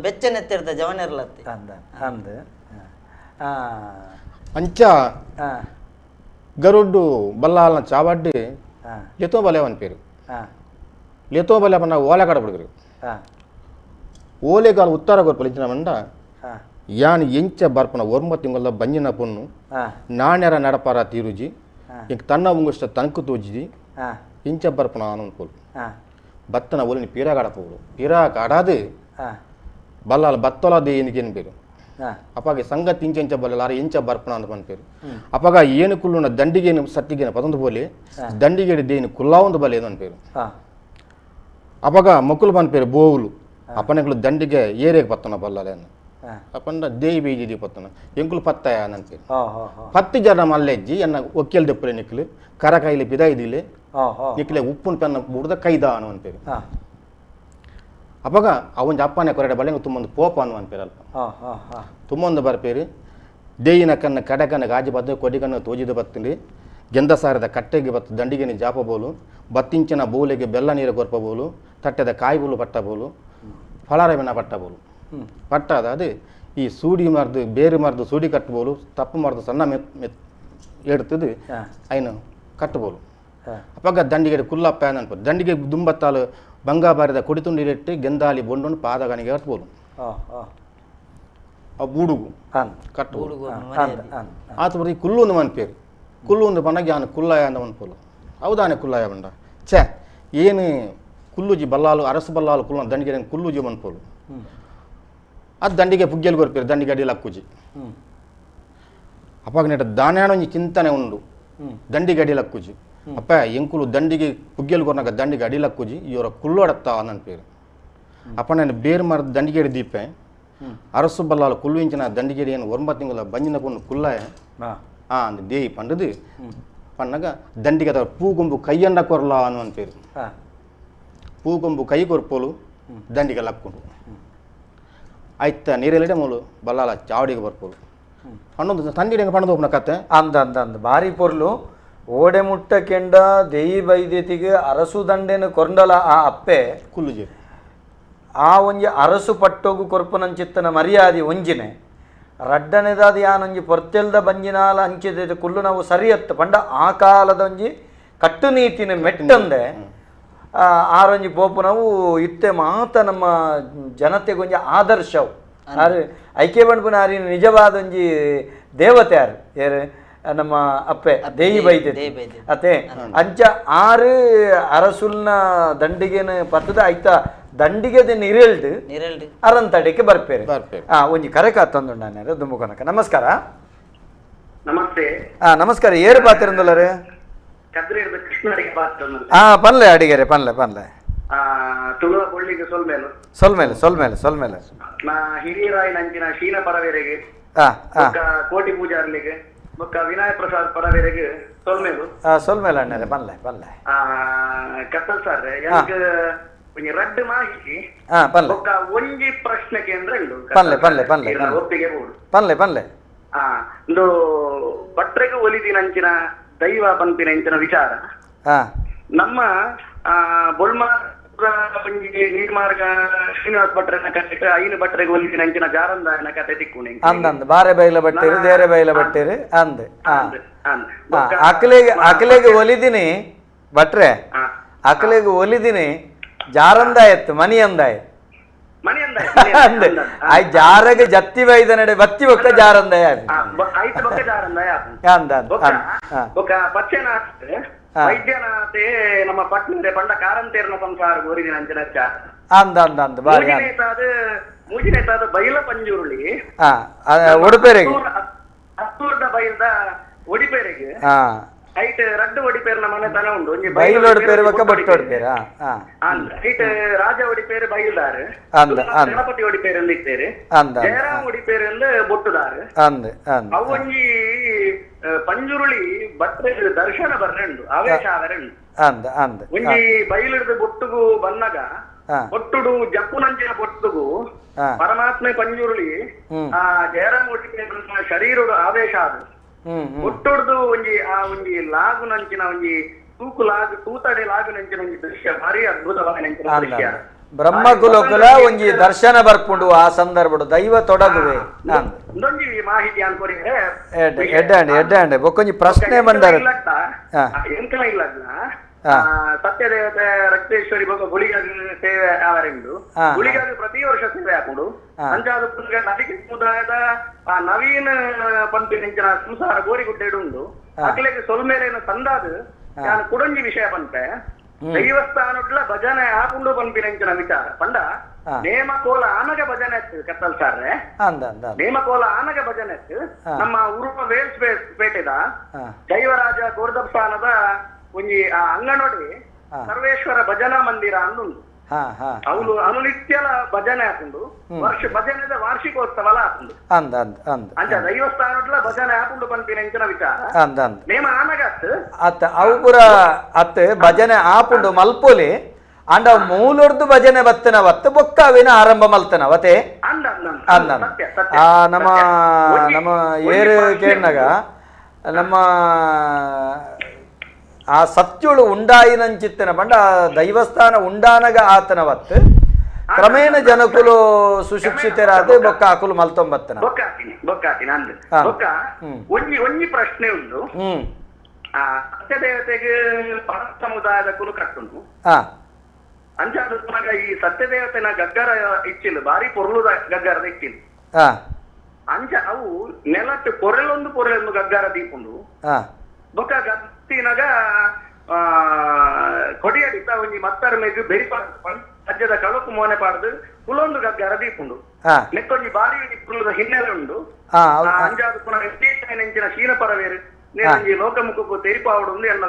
ಬೆಚ್ಚ ನೆತ್ತೆರ್ದ ಜವನೆರ್ಲತ್ತಿ ಅಂಚ ಗರುಡ್ಡು ಬಲ್ಲಾಲ್ನ ಚಾವಡ್ಡಿ ಲೆತೋ ಬಲೆ ಅವನ పేరు ಲೆತೋ ಬಲೆ ಪಂಡ ಓಲೆ ಕಡಬಿಡ್ರು ಓಲೆಗಾಲ ಉತ್ತರ ಕೊರ್ಪಲಿಂಚಿನ ಯಾನ್ ಎಂಚ ಬರ್ಪನ ಒರ್ಮ ತಿಂಗಳ ಬಂಜಿನ ಪೊನ್ನು ನಾಣ್ಯರ ನಡಪಾರ ತೀರುಜಿ ಇಂಕ ತನ್ನ ಉಂಗುಷ್ಟ ತನಕು ತೋಜಿದಿ ಇಂಚ ಬರ್ಪನ ಅನ್ಕೋಲು ಬತ್ತನ ಒಲಿನ ಪೀರಾಗಾಡ ಪೋಡು ಪೀರಾಗಾಡಾದು ಬಲ್ಲಾಲ ಬತ್ತೊಲ ದೇನಿಗೇನು పేరు ಅಪ್ಪಾಗೆ ಸಂಗತಿ ಇಂಚ ಇಂಚ ಬಲ್ಲ ಎಂಚ ಬರ್ಪಣ ಅಂತ ಪನ್ಪೇರು ಅಪ್ಪಾಗ ಏನು ಕುಲ್ಲುನ ದಂಡಿಗೇನು ಸತ್ತಿಗೇನು ಪತೊಂದು ಪೋಲಿ ದಂಡಿಗೇಡು ದೇನು ಕುಲ್ಲಾವೊಂದು ಬಲೆ ಏನು ಅನ್ಪೇರು ಅಪ್ಪಾಗ ಮೊಕ್ಕಲು ಪನ್ಪೇರು ಬೋವುಲು ಅಪ್ಪನೆಂಕುಲು ದಂಡಿಗೆ ಏರೇಗೆ ಪತ್ತನ ಬಲ್ಲಾಲೆ ಅಪ್ಪಂಡ ದೇಯಿ ಬೀಜಿ ಪತ್ತನ ಎಂಕುಲು ಪತ್ತಾಯ ಅನ್ಪೇರು ಪತ್ತಿ ಜನ ಮಲ್ಲೆಜ್ಜಿ ಎನ್ನ ಒಕ್ಕೆಲ್ ದೆಪ್ಪಲೆ ನಿಕ್ಲು ಕರಕಾಯಿಲೆ ಪಿದಾಯಿದಿಲೆ ನಿಕ್ಲೆ ಉಪ್ಪುನ ಪೆನ್ನ ಬುಡ್ದ ಕೈದ ಅನು ಅನ್ಪೇರು ಅಪ್ಪಾಗ ಅವನ ಅಪ್ಪನೇ ಕೊರಡೆ ಬಳೆ ತುಂಬೊಂದು ಪೋಪ ಅನ್ನು ಅನ್ಪೇರು ಅಲ್ಪ ತುಂಬೊಂದು ಬರ್ಪೇರು ದೇಯಿನ ಕಣ್ಣ ಕಡೆ ಕಣ್ಣ ಗಾಜಿ ಬದ್ದು ಕೊಡಿ ಕಣ್ಣು ತೋಜಿದ ಬತ್ತಂಡು ಗೆಂದಸಾರದ ಕಟ್ಟೆಗೆ ಬತ್ತು ದಂಡಿಗೆನೆ ಜಾಪಬೋಲು ಬತ್ತಿಂಚಿನ ಬೋಲೆಗೆ ಬೆಲ್ಲ ನೀರು ಕೊರ್ಪಬೋಲು ತಟ್ಟೆದ ಕಾಯಿಬೋಲು ಪಟ್ಟಬೋಲು ಫಲಾರವಿನ ಪಟ್ಟಬೋಲು ಪಟ್ಟಾದ ಅದು ಈ ಸೂಡಿ ಮರ್ದು ಬೇರು ಮರ್ದು ಸೂಡಿ ಕಟ್ಟಬೋಲು ತಪ್ಪು ಮರ್ದು ಸಣ್ಣ ಮೆತ್ ಮೆತ್ ಎಡ್ತದು ಐನು ಕಟ್ಟಬೋಲು ಅಪ್ಪಗ ದಂಡಿಗೆ ಕುಲ್ಲಪ್ಪ ಅನ್ಪು ದಂಡಿಗೆ ದುಂಬತ್ತಾಲು ಬಂಗಾಬಾರಿದ ಕೊಡಿತುಂಡಿರೆಟ್ಟು ಗೆಂದಾಲಿ ಬೊಂಡೊಂಡು ಪಾದಗನಿಗೆ ಕಟ್ಬೋಲು ಆ ಬೂಡುಗು ಕಟ್ಟಬೋಲು ಆತ ಬರೀ ಕುಲ್ಲು ಒಂದು ಮನ್ಪೇರು ಕುಲ್ಲು ಒಂದು ಪಂಡ ಯಾನು ಕುಲ್ಲಾಯ ಅಂದ ಮನ್ಪೋಲು ಹೌದಾನೆ ಕುಲ್ಲಾಯ ಬಂಡ ಛೇ ಏನು ಕುಲ್ಲುಜಿ ಬಲ್ಲಾಲು ಅರಸು ಬಲ್ಲಾಲು ಕುಲ್ಲ ದಂಡಿಗೆ ಕುಲ್ಲುಜಿ ಮನ್ಪೋಲು ಅದು ದಂಡಿಗೆ ಪುಗ್ಗೆಲು ಕೊರ್ಪೇರು ದಂಡಿಗೆ ಅಡಿಯಲ್ಲಿ ಅಕ್ಕುಜಿ ಅಪ್ಪಾಗ ನೆಟ ದಾನ್ಯಾಣೊಂಜಿ ಚಿಂತನೆ ಉಂಡು ದಂಡಿಗೆ ಅಡಿಯಲ್ಲಿ ಅಕ್ಕುಜಿ ಅಪ್ಪ ಎಂಕುಲು ದಂಡಿಗೆ ಪುಗ್ಗೆಲು ಕೊರ್ನಾಗ ದಂಡಿಗೆ ಅಡಿಯಲ್ಲಿ ಅಕ್ಕುಜಿ ಇವರ ಕುಲ್ಲೊಡತ್ತ ಅನ್ನಪೇರು ಅಪ್ಪ ನಾನು ಬೇರು ಮರದ ದಂಡಿಗೆ ದೀಪೆ ಅರಸು ಬಲ್ಲಾಲು ಕುಲ್ಲು ಇಂಚಿನ ದಂಡಿಗೆ ಏನು ಒಂಬತ್ತು ತಿಂಗಳ ಬಂಜಿನ ಕೊಂಡು ಕುಲ್ಲಾಯ ಆ ಅಂದ್ ದೇಯಿ ಪಂಡದು ಪಣ್ಣಗ ದಂಡಿಗೆ ಅದರ ಪೂಗೊಂಬು ಕೈಯಂಡ ಕೊರ್ಲ ಅನ್ನುವಂತೇರು ಪೂಗೊಂಬು ಕೈ ಕೊರ್ಪೋಲು ದಂಡಿಗೆ ಲಕ್ಕೊಂಡು ಆಯ್ತ ನೀರೆಲ್ಲಿಡೆ ಮೂಲು ಬಲ್ಲಾಲ ಚಾವಡಿಗೆ ಬರ್ಪೋಲು ಹಣ್ಣೊಂದು ತಂದಿಡೆ ಪಣದ ಒಬ್ಬನ ಕತೆ ಅಂದ ಅಂದ ಅಂದ ಭಾರಿ ಪೊರ್ಲು ಓಡೆ ಮುಟ್ಟ ಕೆಂಡ ದೇಯಿ ಬೈದ್ಯತಿಗೆ ಅರಸು ದಂಡೆನ ಕೊರ್ಂಡಲ ಆ ಅಪ್ಪೆ ಕುಲ್ಲುಜಿ ಆ ಒಂಜಿ ಅರಸು ಪಟ್ಟೋಗು ಕೊರ್ಪುನಂಚಿತ್ತನ ಮರ್ಯಾದೆ ಒಂಜಿನೆ ರಡ್ಡನೆದಾದ ಯಾನೊಂಜಿ ಪೊರ್ತೆಲ್ದ ಬಂಜಿನಾಲ ಅಂಚಿದ ಕುಲ್ಲು ನಾವು ಸರಿಯತ್ತು ಪಂಡ ಆ ಕಾಲದ ಒಂಜಿ ಕಟ್ಟುನೀತಿನ ಮೆಟ್ಟಂದೆ ಆರೊಂಜಿ ಪೋಪುನವು ಇತ್ತೆ ಮಾತ ನಮ್ಮ ಜನತೆಗೊಂಜಿ ಆದರ್ಶವು ಆರು ಐಕೆ ಬಂಡ್ಪುನ ಆರಿನ ನಿಜವಾದ ಒಂಜಿ ದೇವತೆ ಆರು ಏರು ನಮ್ಮ ಅಪ್ಪೆ ದೇಯಿ ಬೈದೆ ಅತ್ತೆ ಅಂಚ ಆರು ಅರಸುಲ್ನ ದಂಡಿಗೆನ ಪತ್ತದ ಐತ ದಂಡಿಗೆ ನಿರೆಲ್ಡ್ ಅರಂತಡಿಕೆ ಬರ್ಪೇರು ಒಂಜಿ ಕರೆ ಕಾತಂದುಂಡ ದುಂಬುಕೊನಕ. ನಮಸ್ಕಾರ. ನಮಸ್ತೆ. ನಮಸ್ಕಾರ. ಏರು ಪಾತಿರಂದುಲ್ಲರು? ಪನ್ಲೆ ಅಡಿಗೆರೆ ಪನ್ಲೆ ಪನ್ಲೆ. ಸೊಲ್ಮೇಲೆ ಸೊಲ್ಮೇಲೆ ಸೊಲ್ಮೇಲೆ. ಹಿರಿಯರಾಯಿನ ಶೀನ ಪರವೇರೆಗೆ ಕೋಟಿ ಪೂಜಾರ್ಲಿಗೆ ಬೊಕ್ಕ ವಿನಾಯ ಪ್ರಸಾದ್ ಪರವೇರೆಗೆ ಸೊಲ್ಮೇಲು. ಸೊಲ್ಮೇಲೆ ಅಣ್ಣರೆ ಪನ್ಲೆ ಪನ್ಲೆ. ಕತ್ತಲ್ ಸರ್ ಒಂಜಿ ರಡ್ಡ್ ಮಾಹಿತಿ ಬೊಕ್ಕ ಒಂಜಿ ಪ್ರಶ್ನೆ ಕೇಂದ್ರ ಪನ್ಲೆ ಪನ್ಲೆ ಪನ್ಲೆ ಒಪ್ಪಿಗೆ ಬೋಡು ಪನ್ಲೆ ಪನ್ಲೆ. ಇಂದು ಭಟ್ರೆಗೆ ಒಲಿದಿನಂಚಿನ ದೈವ ಪನ್ಪಿನ ಇಂಚಿನ ವಿಚಾರ ನಮ್ಮ ಬೊಲ್ಮಾರ ಒಂಜಿ ನೀರ್ಮಾರ್ಗ ಶ್ರೀನಿವಾಸ ಭಟ್ರನ ಕತೆ ಐನು ಭಟ್ರೆಗೆ ಒಲಿದಿನ ಅಂಚಿನ ಜಾರಂದಾಯನ ಕತೆ ತಿಕ್ಕುಣೆ ಅಂದಂದು ಬಾರೆ ಬೈಲ ಬಟ್ಟೆರು ದೇರೆ ಬೈಲ ಬಟ್ಟೆರು ಅಂದ್ ಅಕಲೆಗೆ ಅಕಲೆಗೆ ಒಲಿದಿನಿ ಭಟ್ರೆ ಅಕಲೆಗೆ ಒಲಿದಿನಿ ಜಾರಂದಾಯತ್ತು ಮನಿ ಅಂದಾಯ ಅಂದೆ ಆಯ್ ಜಾರಗೆ ಜತ್ತಿ ಬೈದ ನಡೆ ಬತ್ತಿ ಬೊಕ್ಕ ಜಾರಂದಾಯ ಅಂದ ವೈದ್ಯನಾಥೆ ನಮ್ಮ ಪಟ್ನರೆ ಪಂಡ ಕಾರಂತೇರ್ನ ಸಂಸಾರ ಗೋರಿದಿನ ಅಂಚಿನ ಅಂದ ಅಂದ ಅಂದ ಬಾರಿ ಮೂಜಿನೇತಾದ ಬೈಲ ಪಂಜುರುಳಿ ಉಡುಪೇರೆಗೆ ಹತ್ತೂರ್ದ ಬೈಲ್ದ ಒಡಿಪೇರೆಗೆ ಐಟ್ ರಡ್ಡು ಒಡಿಪೇರ್ನ ಮನೆತನ ಉಂಡು. ಒಂಜಿ ಬೈಲ್ ಒಡಿಪೇರು ಬೊಕ್ಕ ಬೊಟ್ಟು ಒಡಿಪೇರು ಐಟ್ ರಾಜ ಒಡಿಪೇರು ಬೈಲ್ದಾರು ಗಣಪತಿ ಒಡಿಪೇರು ಎಂದು ಇತ್ತೇರು ಜಯರಾಮ್ ಒಡಿಪೇರು ಎಂದು ಬೊಟ್ಟುದಾರು. ಅವು ಒಂಜಿ ಪಂಜುರುಳಿ ಭಟ್ರೆ ದರ್ಶನ ಬರ್ರೆಂಡು ಆವೇಶ ಆವರೆಂಡು. ಒಂಜಿ ಬೈಲಿಡ್ದು ಬೊಟ್ಟುಗು ಬನ್ನಗ ಬೊಟ್ಟುಡು ಜಪ್ಪುನಂಚಿನ ಬೊಟ್ಟುಗು ಪರಮಾತ್ಮೆ ಪಂಜುರುಳಿ ಆ ಜಯರಾಮ್ ಒಡಿಪೇರು ಶರೀರಡು ಆವೇಶ ಆದ ಒಟ್ಟೊಡ್ದು ಒಂಜಿ ಆ ಒಂಜಿ ಲಾಗುನಂಚಿನ ಒಂಜಿ ತೂಕು ಲಾಗು ತೂತಡೆ ಲಾಗುನಂಚಿನ ಒಂಜಿ ದೃಶ್ಯ ಭಾರಿ ಅದ್ಭುತವಾದ ದೃಶ್ಯ. ಬ್ರಹ್ಮ ಕುಲಕುಲ ಒಂಜಿ ದರ್ಶನ ಬರ್ಪುಂಡು ಆ ಸಂದರ್ಭಡು ದೈವ ತೊಡಗುವೆ ಒಂದೊಂಜಿ ಮಾಹಿತಿ ಅನ್ಕೊರಿ. ಎಡ್ಡಾಂಡೆ ಎಡ್ಡಾಂಡೆ ಬೊಕ್ಕೊಂಜಿ ಪ್ರಶ್ನೆ ಬಂದಾರ ಎಂಕಲ ಇಲ್ಲದ್ನ ಸತ್ಯದೇವತೆ ರಕ್ತೇಶ್ವರಿ ಬೊಕ್ಕ ಗುಳಿಗಾಗಿ ಸೇವೆ ಅವರೆಂದು ಗುಳಿಗಾಗಿ ಪ್ರತಿ ವರ್ಷ ಸೇವೆ ಹಾಕೊಂಡು ಅಂಚಾದ ನವಿಗೆ ಸಮುದಾಯದ ಆ ನವೀನ ಪಂಪಿನ ಸಂಸಾರ ಗೋರಿಗುಡ್ಡೆ ಉಂಡು ಅಕ್ಲೆಗೆ ಸೊಲ್ಮೇಲೇನು ತಂದಾದ ನಾನು ಕುಡೊಂಜಿ ವಿಷಯ ಪಂಪೆ ದೈವಸ್ಥಾನಡ್ಲ ಭಜನೆ ಹಾಕೊಂಡು ಪಂಪಿನಂಚಿನ ವಿಚಾರ ಪಂಡ ನೇಮಕೋಲ ಆನಗ ಭಜನೆ ಕತ್ತಲ್ ಸಾರ್ರೆ ನೇಮಕೋಲ ಆನಗ ಭಜನೆ ನಮ್ಮ ಉರುಪ ವೇಲ್ಸ್ ಪೇಟೆದ ದೈವರಾಜ ಗೋರ್ದಸ್ಥಾನದ ಒಂಜಿ ಆ ಅಂಗನೋಡಿ ಸರ್ವೇಶ್ವರ ಭಜನಾ ಮಂದಿರ ಅಂದುಂಡು. ಅವನು ಅನುನಿತ್ಯಲ ಭಜನೆ ಹಾಕೊಂಡು ವರ್ಷ ಭಜನೆದ ವಾರ್ಷಿಕೋತ್ಸವ ಹಾಕೊಂಡು ಅಂಚ ದೈವಸ್ಥಾನಡ್ಲ ಭಜನೆ ಹಾಕೊಂಡು ಪನ್ಪಿನ ಇಂಚಿನ ವಿಚಾರ ನೇಮ ಆನಗತ್ ಅತ್ತ ಅವು ಪೂರ ಅತ್ತ ಭಜನೆ ಆಪುಂಡು ಮಲ್ಪೊಲಿ ಅಂಡ ಮೂಲೊರ್ದು ಭಜನೆ ಬತ್ತನ ಬತ್ತ ಬೊಕ್ಕ ಅವಿನ ಆರಂಭ ಮಲ್ತನ ಅವತೆ ಅಂದ ಆ ನಮ್ಮ ನಮ್ಮ ಏರು ಕೇಳಿನಾಗ ನಮ್ಮ ಆ ಸತ್ಯುಳು ಉಂಡಾಯಿನಂಚಿತ್ತನ ಪಂಡ ಆ ದೈವಸ್ಥಾನ ಉಂಡಾನಗ ಆತನವತ್ತು ಕ್ರಮೇಣ ಜನಕುಲು ಸುಶಿಕ್ಷಿತರಾದ ಬೊಕ್ಕ ಅಕುಲು ಮಲ್ತೊಂಬತ್ತನ ಬೊಕ್ಕ ಒಂಜಿ ಒಂಜಿ ಪ್ರಶ್ನೆ ಉಂಡು. ಆ ಸತ್ಯದೇವತೆಗೆ ಸಮುದಾಯದ ಕುಲು ಕಟ್ಟುಂಡು. ಅಂಚಾದ ಈ ಸತ್ಯದೇವತೆನ ಗಗ್ಗರ ಇಚ್ಚಿಲ್ ಬಾರಿ ಪೊರ್ಲುದ ಗಗ್ಗರದ ಇಚ್ಚಿಲ್. ಅಂಚ ಅವು ನೆಲಟ್ಟು ಪೊರೆಲೊಂದು ಪೊರೆಲೊಂದು ಗಗ್ಗರ ದೀಪುಂಡು. ಬೊಕ್ಕ ಗತ್ತಿನಾಗ ಕೊಡಿಯಡಿತ ಒಂಜಿ ಮತ್ತರ ಮೇಗ್ ಬೆರಿ ಅಜ್ಜದ ಕಳಕು ಮೋನೆ ಪಾಡ್ದು ಕುಲೊಂದು ಗಗ್ಗರ ದೀಪುಂಡು. ನೆಕ್ಕೊಂಜಿ ಬಾರಿ ಪುರ್ಲುದ ಹಿನ್ನೆಲೆ ಉಂಡು. ಅಂಚಾದ ಪುನಃ ನೆಂಚಿನ ಶೀನ ಪರವೇರು ನೇರಂಜಿ ಲೋಕಮುಖಕ್ಕೂ ತೆರಿಪಾವಡು ಎನ್ನ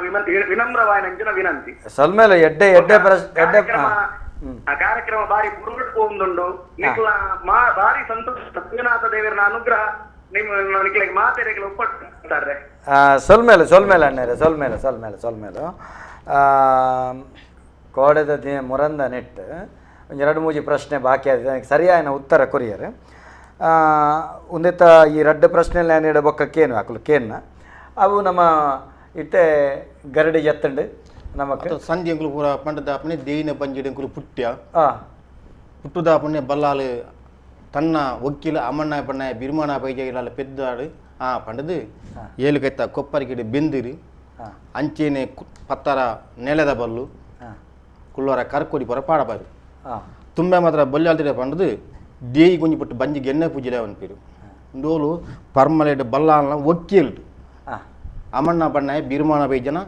ವಿನಮ್ರವಾಯಿನಂಚಿನ ವಿನಂತಿ. ಸಲ್ಮೇಲೆ ಎಡ್ಡೆ ಎಡ್ಡೆ ಎಡ್ಡೆ ಕಾರ್ಯಕ್ರಮ ಬಾರಿ ಪುರುಗುಟ್ಟು ಉಂಡು. ನಿಕ್ಲ ಬಾರಿ ಸಂತೋಷ. ಸತ್ಯನಾಥ ದೇವರನ ಅನುಗ್ರಹ ನಿಮ್ಮ ನಿಕ್ಲಿಗೆ ಮಾತೆರೆಗಳ ಒಪ್ಪಟ್ಟಾರೆ. ಸೊಲ್ಮೇಲೆ ಸೊಲ್ಮೇಲೆ ಅಣ್ಣರೆ ಸೊಲ್ಮೇಲೆ ಸೊಲ್ಮೇಲೆ ಸೊಲ್ಮೇಲೆ ಕೋಡೆದ ದಿನ ಮುರಂದ ನೆಟ್ ಒಂಜಿ ಎರಡು ಮೂಜಿ ಪ್ರಶ್ನೆ ಬಾಕಿ ಆಗಿದೆ. ನನಗೆ ಸರಿಯಾದ ಉತ್ತರ ಕೊರಿಯರ್ ಒಂದೆತ್ತ ಈ ರಡ್ಡು ಪ್ರಶ್ನೆ ನಾನು ಬೊಕ್ಕ ಕೇನು ಅಕುಲು ಕೇನ್ನ ಅವು ನಮ್ಮ ಇತ್ತೆ ಗರಡಿ ಎತ್ತಂಡು ನಮಕ್ ಸಂಧಿ ಎಂಕುಲು ಪೂರ ಪಂಡದಾಪನೆ ದೇಯಿನ ಬಂಜಿಡು ಎಂಕುಲು ಪುಟ್ಯ ಪುಟ್ಟುದಾಪನೆ ಬಲ್ಲಾಲು ತನ್ನ ಒಕ್ಕಿಲ ಅಮ್ಮಣ್ಣ ಪಣ್ಣ ಬಿರ್ಮಾಣ ಪೈಜ ಇಲ್ಲಾಲ ಪೆದ್ದಾಡು ಆ ಪಂಡದು ಏಳುಕೈತ ಕೊಪ್ಪರಿಗಿಡು ಬೆಂದಿರು ಅಂಚೆನೆ ಪತ್ತರ ನೆಲೆದ ಬಲ್ಲು ಕುಳ್ಳೋರ ಕರ್ಕೊಡಿ ಪೊರ ಪಾಡಬಾರು ತುಂಬೆ ಮಾತ್ರ ಬಲ್ಲಾಲ್ತಿರ ಪಂಡದು ದೇಯಿ ಗೊಂಜಿ ಪುಟ್ಟು ಬಂಜಿಗೆ ಎಣ್ಣೆ ಪೂಜೆ ಅನ್ಪಿರು ಡೋಲು ಪರ್ಮಲೆಡ್ ಬಲ್ಲಾಲ್ನ ಒಕ್ಕಿಲ್ಡು ಅಮ್ಮಣ್ಣ ಬಣ್ಣ ಬಿರ್ಮಾಣ ಬೈಜನ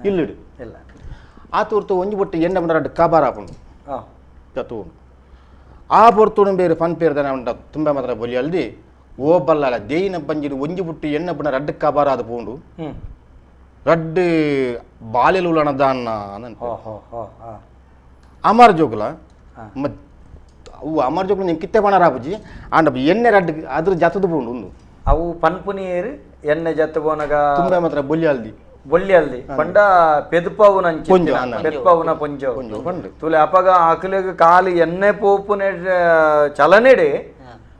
ಇಲ್ಲಿಡು ಇಲ್ಲ ಆ ತೂರ್ತು ಒಂಜಿ ಬೊಟ್ಟು ಎಣ್ಣೆ ಬಂಡ ಕಬಾರ ಆಪುಂಡು ತೂ ಆ ಪೊರ್ತುಡು ಬೇರೆ ಪನ್ ಪೇರ್ದನ ಉಂಡ ತುಂಬ ಮಾತ್ರ ಬೊಲಿ ಅಲ್ದಿ ಓ ಬಲ್ಲಾಲ ದೇಯಿನ ಬಂಜಿಡು ಒಂಜಿ ಬುಟ್ಟು ಎಣ್ಣೆ ಬಣ್ಣ ರಡ್ಡು ಕಬಾರ ಅದು ಪೋಂಡು ರಡ್ಡು ಬಾಲೆಲು ಉಳ್ಳಣ ದಾನ್ನ ಅಮರ್ ಜೋಗುಲ ಅವು ಅಮರ್ ಜೋಗುಲ ನಿಂಗೆ ಕಿತ್ತೆ ಬಣ್ಣ ರಾಪುಜಿ ಆಂಡ ಎಣ್ಣೆ ರಡ್ಡು ಅದ್ರ ಜತದ ಪೋಂಡು ಉಂದು ಅವು ಪನ್ಪುನೀರು ಎಣ್ಣೆ ಜತ್ತು ಪೋನಗ ತುಂಬ ಮಾತ್ರ ಬೊಲ್ಲಿ ಅಲ್ದಿ ಬೊಲ್ಲಿ ಅಲ್ದಿ ಪಂಡ ಪೆದುಪವುನ ಪೆದುಪವುನ ಪೊಂಜೋ ತುಲೆ ಅಪಗ ಆಕಲಿಗೆ ಕಾಲು ಎಣ್ಣೆ ಪೋಪುನೆ ಚಲನೆಡೆ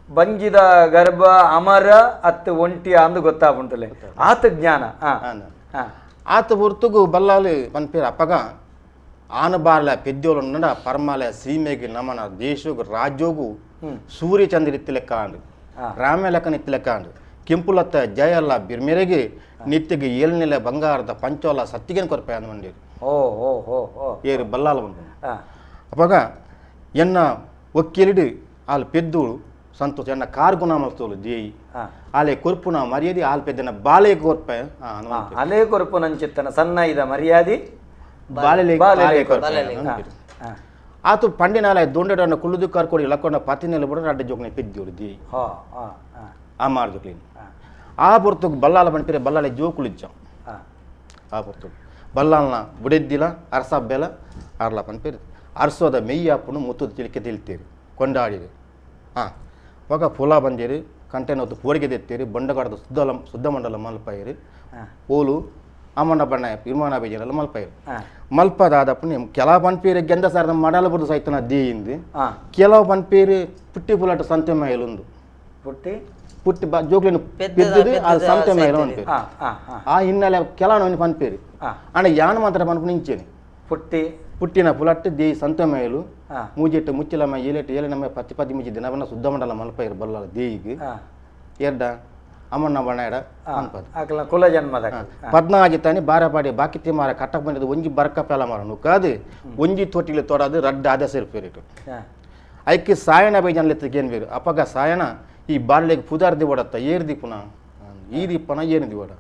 ಬಂಜಿದ ಗರ್ಭ ಅಮರ ಅತ್ತು ಒಂಟಿ ಅಂದು ಗೊತ್ತಾಪುಂಟುಲೆ ಆತ ಜ್ಞಾನ. ಆತ ಹೊರ್ತುಗು ಬಲ್ಲಾಲು ಪನ್ಪೇರು ಅಪಗ ಆನಬಾರ್ಲ ಪೆದ್ದೋಲು ಪರ್ಮಾಲ ಸೀಮೆಗೆ ನಮನ ದೇಶಗು ರಾಜ್ಯೋಗು ಸೂರ್ಯಚಂದ್ರ ಇತ್ತು ಲೆಕ್ಕ ಅಂಡು ರಾಮ ಲೆಕ್ಕನ ಇತ್ತು ಲೆಕ್ಕ ಅಂಡು ಕೆಂಪುಲತ್ತ ಜಯಲ್ಲ ಬಿರ್ಮೆರೆಗೆ ನಿತ್ಯಗೆ ಏಳ್ನೆಲೆ ಬಂಗಾರದ ಪಂಚೋಲ ಸತ್ತಿಗೆನ ಕೊರಪೆ ಅಂದ ಮಂಡೇರು ಓ ಓ ಓ ಓ ಏರು ಬಲ್ಲಾಲ ಬಂದು ಅವಾಗ ಎನ್ನ ಒಕ್ಕಿಲಿಡು ಆಲ್ ಪೆದ್ದೋಳು ಸಂತೋಷ ಎನ್ನ ಕಾರ್ಗುಣ ಮಲ್ತೋಳು ದೇಯಿ ಆಲೆ ಕೊರ್ಪುನ ಮರ್ಯಾದೆ ಆಲ್ ಪೆದ್ದನ ಬಾಲೆ ಕೊರ್ಪೆ ಅಲೆ ಕೊರ್ಪು ನಂಚಿತ್ತನ ಸಣ್ಣ ಇದ ಮರ್ಯಾದೆ ಬಾಲೆ ಬಾಲೆ ಕೊರ್ಪೆ ಆತು ಪಂಡಿನಾಲ ದೊಂಡೆಡನ್ನ ಕುಳ್ಳುದು ಕಾರ್ಕೊಡಿ ಲಕ್ಕೊಂಡ ಪತಿನೆಲ್ಲ ಬಿಡ ಅಡ್ಡ ಜೋಗ್ನೆ ಪೆದ್ದೋಳು ದೇಯಿ ಆ ಮಾರ್ ಜೋಕ್ಲಿನ ಆ ಪೊರ್ತುಗ್ ಬಲ್ಲಾಲ ಪನ್ಪಿರೆ ಬಲ್ಲಾಲೆ ಜೋಕುಲಿಜ್ಜ ಆ ಪೊರ್ತುಗ್ ಬಲ್ಲಾಲ್ನ ಬುಡೆದ್ದಿಲ ಅರಸಬ್ಬೆಲ ಅರ್ಲ ಪನ್ಪಿರು ಅರ್ಸೋದ ಮೆಯ್ಯಾಪುನು ಮುತ್ತುದ ತಿಳಿಕೆ ತಿಳ್ತೀರಿ ಕೊಂಡಾಡಿರಿ ಹಾಂ ఒక ಪುಲ ಬಂದಿರಿ ಕಂಟೆನೊತ್ತು ಪೋಡಿಗೆ తెತ್ತೀರಿ ಬಂಡಗಾಡದ ಶುದ್ಧ ಶುದ್ಧ ಮಂಡಲ ಮಲ್ಪಾಯಿರಿ ಓಲು ಅಮ್ಮಣ್ಣ ಬಣ್ಣ ಇರ್ಮಾಣ ಬೇಜಲ್ಲ ಮಲ್ಪಾಯಿರಿ ಮಲ್ಪದಾದಪ್ಪು ಕೆಲವು ಪನ್ಪೇರು ಗೆಂದ ಸಾರದ ಮಡಲ ಬುರ್ದು ಸೈತನ ದೇಯಿಂದು ಕೆಲವು ಪನ್ಪೇರು ಪುಟ್ಟಿ ಪುಲಾಟ ಸಂತೆ ಮೈಲುಂದು ಪುಟ್ಟಿ ಪುಟ್ಟಿ ಬ ಜೋಕ್ಲಿನ ಪೆದ್ದದು ಅದು ಸಂತೆ ಮೈಲು ಅನ್ಪೇರು ಆ ಹಿನ್ನೆಲೆ ಕೆಲವು ಪನ್ಪೇರು ಅಂಡ ಯಾನ್ ಮಾತ್ರ ಪನ್ಪು ನಿಂಚೇನೆ ಪುಟ್ಟಿ ಪುಟ್ಟಿನ ಪುಲಟ್ಟು ದೇಯಿ ಸಂತೆ ಮೈಲು ಮೂಜೆಟ್ಟು ಮುಚ್ಚಿಲಮ್ಮ ಏಳೆಟ್ಟು ಏಳೆನಮ್ಮ ಪತ್ತಿ ಪತ್ತಿ ಮುಚ್ಚಿ ದಿನವನ್ನ ಶುದ್ಧ ಮಂಡಲ ಮಲ್ಪೈರು ಬಲ್ಲಲ ದೇಯಿಗೆ ಎಡ್ಡ ಅಮ್ಮಣ್ಣ ಬಣ್ಣ ಎಡ ಅನ್ಪದು ಕುಲ ಜನ್ಮದ ಪದ್ನಾಜಿ ತಾನೆ ಬಾರಪಾಡಿ ಬಾಕಿ ಮಾರ ಕಟ್ಟಕ್ ಬಂದಿದ್ದು ಒಂಜಿ ಬರ್ಕ ಪೆಲ ಮಾರ ನುಕ್ಕಾದು ಒಂಜಿ ತೊಟ್ಟಿಲು ತೊಡದು ರಡ್ಡ ಆದ ಸೇರ್ಪೇರಿಟ್ಟು ಐಕ್ಕೆ ಸಾಯಣ ಬೈಜನ್ಲೆತ್ತಕ್ಕೆ ಏನು ಬೇರು ಅಪಗ ಸಾಯಣ ಈ ಬಾಲ್ಯಗೆ ಪುದಾರ್ ದಿವಡತ್ತ ಏರ್ ದಿಪ್ಪುನ ಈ ದಿಪ್ಪನ ಏನು ದಿವಡ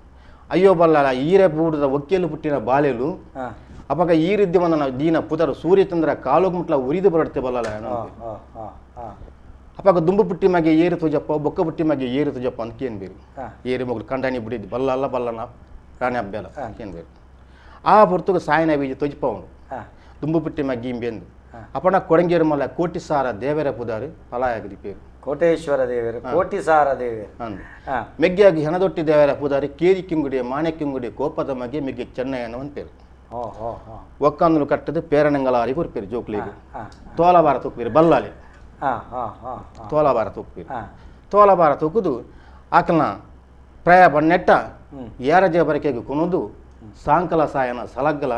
ಅಯ್ಯೋ ಬಲ್ಲಾಲ ಈರೆ ಬೂಡದ ಒಕ್ಕೆಲು ಪುಟ್ಟಿನ ಬಾಲೆಲು ಅಪಗ ಈ ರೀತಿ ದೀನ ಪುದರ್ ಸೂರ್ಯಚಂದ್ರ ಕಾಲೋಗ್ ಮುಟ್ಲ ಉರಿದು ಬರಡ್ತೆ ಬಲ್ಲಲ್ಲ ಅಪಗ ದುಂಬು ಪುಟ್ಟಿ ಮಗೆ ಏರು ತುಜಪ್ಪ ಬೊಕ್ಕ ಪುಟ್ಟಿ ಮಗೆ ಏರು ತುಜಪ್ಪ ಅಂತ ಏನ್ ಬೇರು ಏರು ಮಗಳು ಕಂಡಾಣಿ ಬಿಡಿದ್ದು ಬಲ್ಲಲ್ಲ ಬಲ್ಲನ ರಾಣಿ ಅಬ್ಬೆಲ್ಲ ಏನ್ ಬೇರು ಆ ಪೊರ್ತುಗ ಸಾಯನ ಬೀಜ ತೊಜಪ್ಪ ಅವನು ದುಂಬು ಪುಟ್ಟಿ ಮಗ್ಗಿ ಇಂಬೆಂದು ಅಪಣ ಕೊಡಂಗೇರು ಮಲ್ಲ ಕೋಟಿ ಸಾರ ದೇವರ ಪುದಾರು ಫಲಾಯಗದಿ ಪೇರು ಕೋಟೇಶ್ವರ ದೇವರು ಕೋಟಿ ಸಾರ ದೇವರು ಮೆಗ್ಗೆಯಾಗಿ ಹೆಣದೊಟ್ಟಿ ದೇವರ ಪುದಾರಿ ಕೇರಿ ಕಿಂಗುಡಿ ಮಾಣೆ ಕಿಂಗುಡಿ ಕೋಪದ ಮಗೆ ಮೆಗ್ಗೆ ಚೆನ್ನಯ್ಯನ ಒಂದು ಪೇರು ಒಕ್ಕಂದಲು ಕಟ್ಟದು ಪೇರಣಂಗಲಾರಿ ಕೊರ್ಪೇರು ಜೋಕ್ಲಿಗೆ ತೋಲಬಾರ ತೂಕ್ಪೀರು ಬಲ್ಲಾಲಿ ತೋಲಬಾರ ತೂಕ್ಪೀರು ತೋಲಬಾರ ತೂಕುದು ಆಕಲ್ನ ಪ್ರಾಯ ಬಣ್ಣೆಟ್ಟ ಯಾರ ಜಯ ಬರಕೆಗೆ ಕೊನೋದು ಸಾಂಕಲ ಸಾಯನ ಸಲಗ್ಗಲ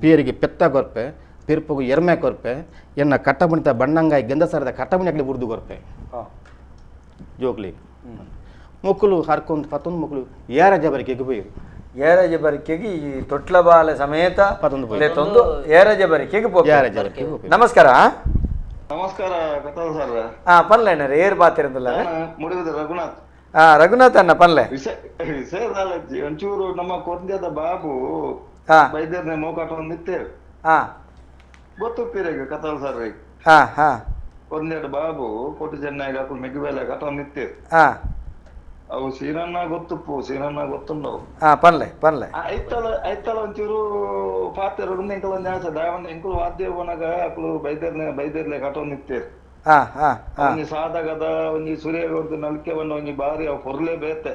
ಪೇರಿಗೆ ಪೆತ್ತ ಕೊರ್ಪೆ ಪಿರ್ಪಗು ಎರ್ಮೆ ಕೊರ್ಪೆ ಎನ್ನ ಕಟ್ಟಬುಣಿತ ಬಣ್ಣಂಗಾಯಿ ಗಂಧಸರದ ಕಟ್ಟಬುಣಿ ಅಗ್ಲಿ ಬುರ್ದು ಕೊರ್ಪೆ ಜೋಕ್ಲಿ ಮೊಕ್ಕಲು ಹರ್ಕೊಂಡು ಪತ್ತೊಂದು ಮಕ್ಕಳು ಏರ ಜಬರಿಕೆಗೆ ಪೋಯಿರು ಏರಜ ಬರಿಕೆಗೆ ಈ ತೊಟ್ಲ ಬಾಲೆ ಸಮೇತ ಪತ್ತೊಂದು ಪೋಯಿರು. ಲೆತ್ತೊಂದು ಏರಜ ಬರಿಕೆಗೆ ಪೋಪೆ. ಏರ ಜಬರಿಕೆಗೆ ಪೋಪೆ. ನಮಸ್ಕಾರ. ನಮಸ್ಕಾರ ಕಥಾ ಸರ್. ಪನ್ಲೆ ಅಣ್ಣ ಏರ್ ಬಾತಿರಂದಿಲ್ಲ. ಮುಡಿದ ರಘುನಾಥ್. ರಘುನಾಥ್ ಅಣ್ಣ ಪನ್ಲೆ. ವಿಷಯ ಒಂಚೂರು ನಮ್ಮ ಕೊಂದ್ಯದ ಬಾಬು ಬೈದ್ಯರ್ನೆ ಮೋಕಾಟ ನಿತ್ತೇರು. ಗೊತ್ತುತ್ತೀರ ಕಥಾ ಸರ್. ಕೊಂದ್ಯದ ಬಾಬು ಕೋಟಿ ಚೆನ್ನೈ ಅಕುಲು ಮೆಗ್ಗುಬೇಲೆ ಕಟ ನಿತ್ತೇರು. ಅವು ಸೀನನ್ನ ಗೊತ್ತುಪ್ಪು ಸೀನನ್ನ ಗೊತ್ತುಂಡವು. ಪನ್ಲೆ ಪನ್ಲೆ. ಐತಲ ಐತಲ ಒಂಚೂರು ಪಾತೆರ ಎಂಕಲ ಒಂಜಿ ಆಸೆ ದಾಯವಂದ ಎಂಕುಲು ವಾದ್ಯ ಹೋನಾಗ ಅಕುಲು ಬೈದರ್ನೆ ಬೈದರ್ಲೆ ಕಟೊಂದು ನಿತ್ತೇರು. ಒಂಜಿ ಸಾಧಕದ ಒಂಜಿ ಸೂರ್ಯಗೌಡದ ನಲ್ಕೆ ಬಂದ ಒಂಜಿ ಬಾರಿ ಅವು ಪೊರ್ಲೆ ಬೇತೆ.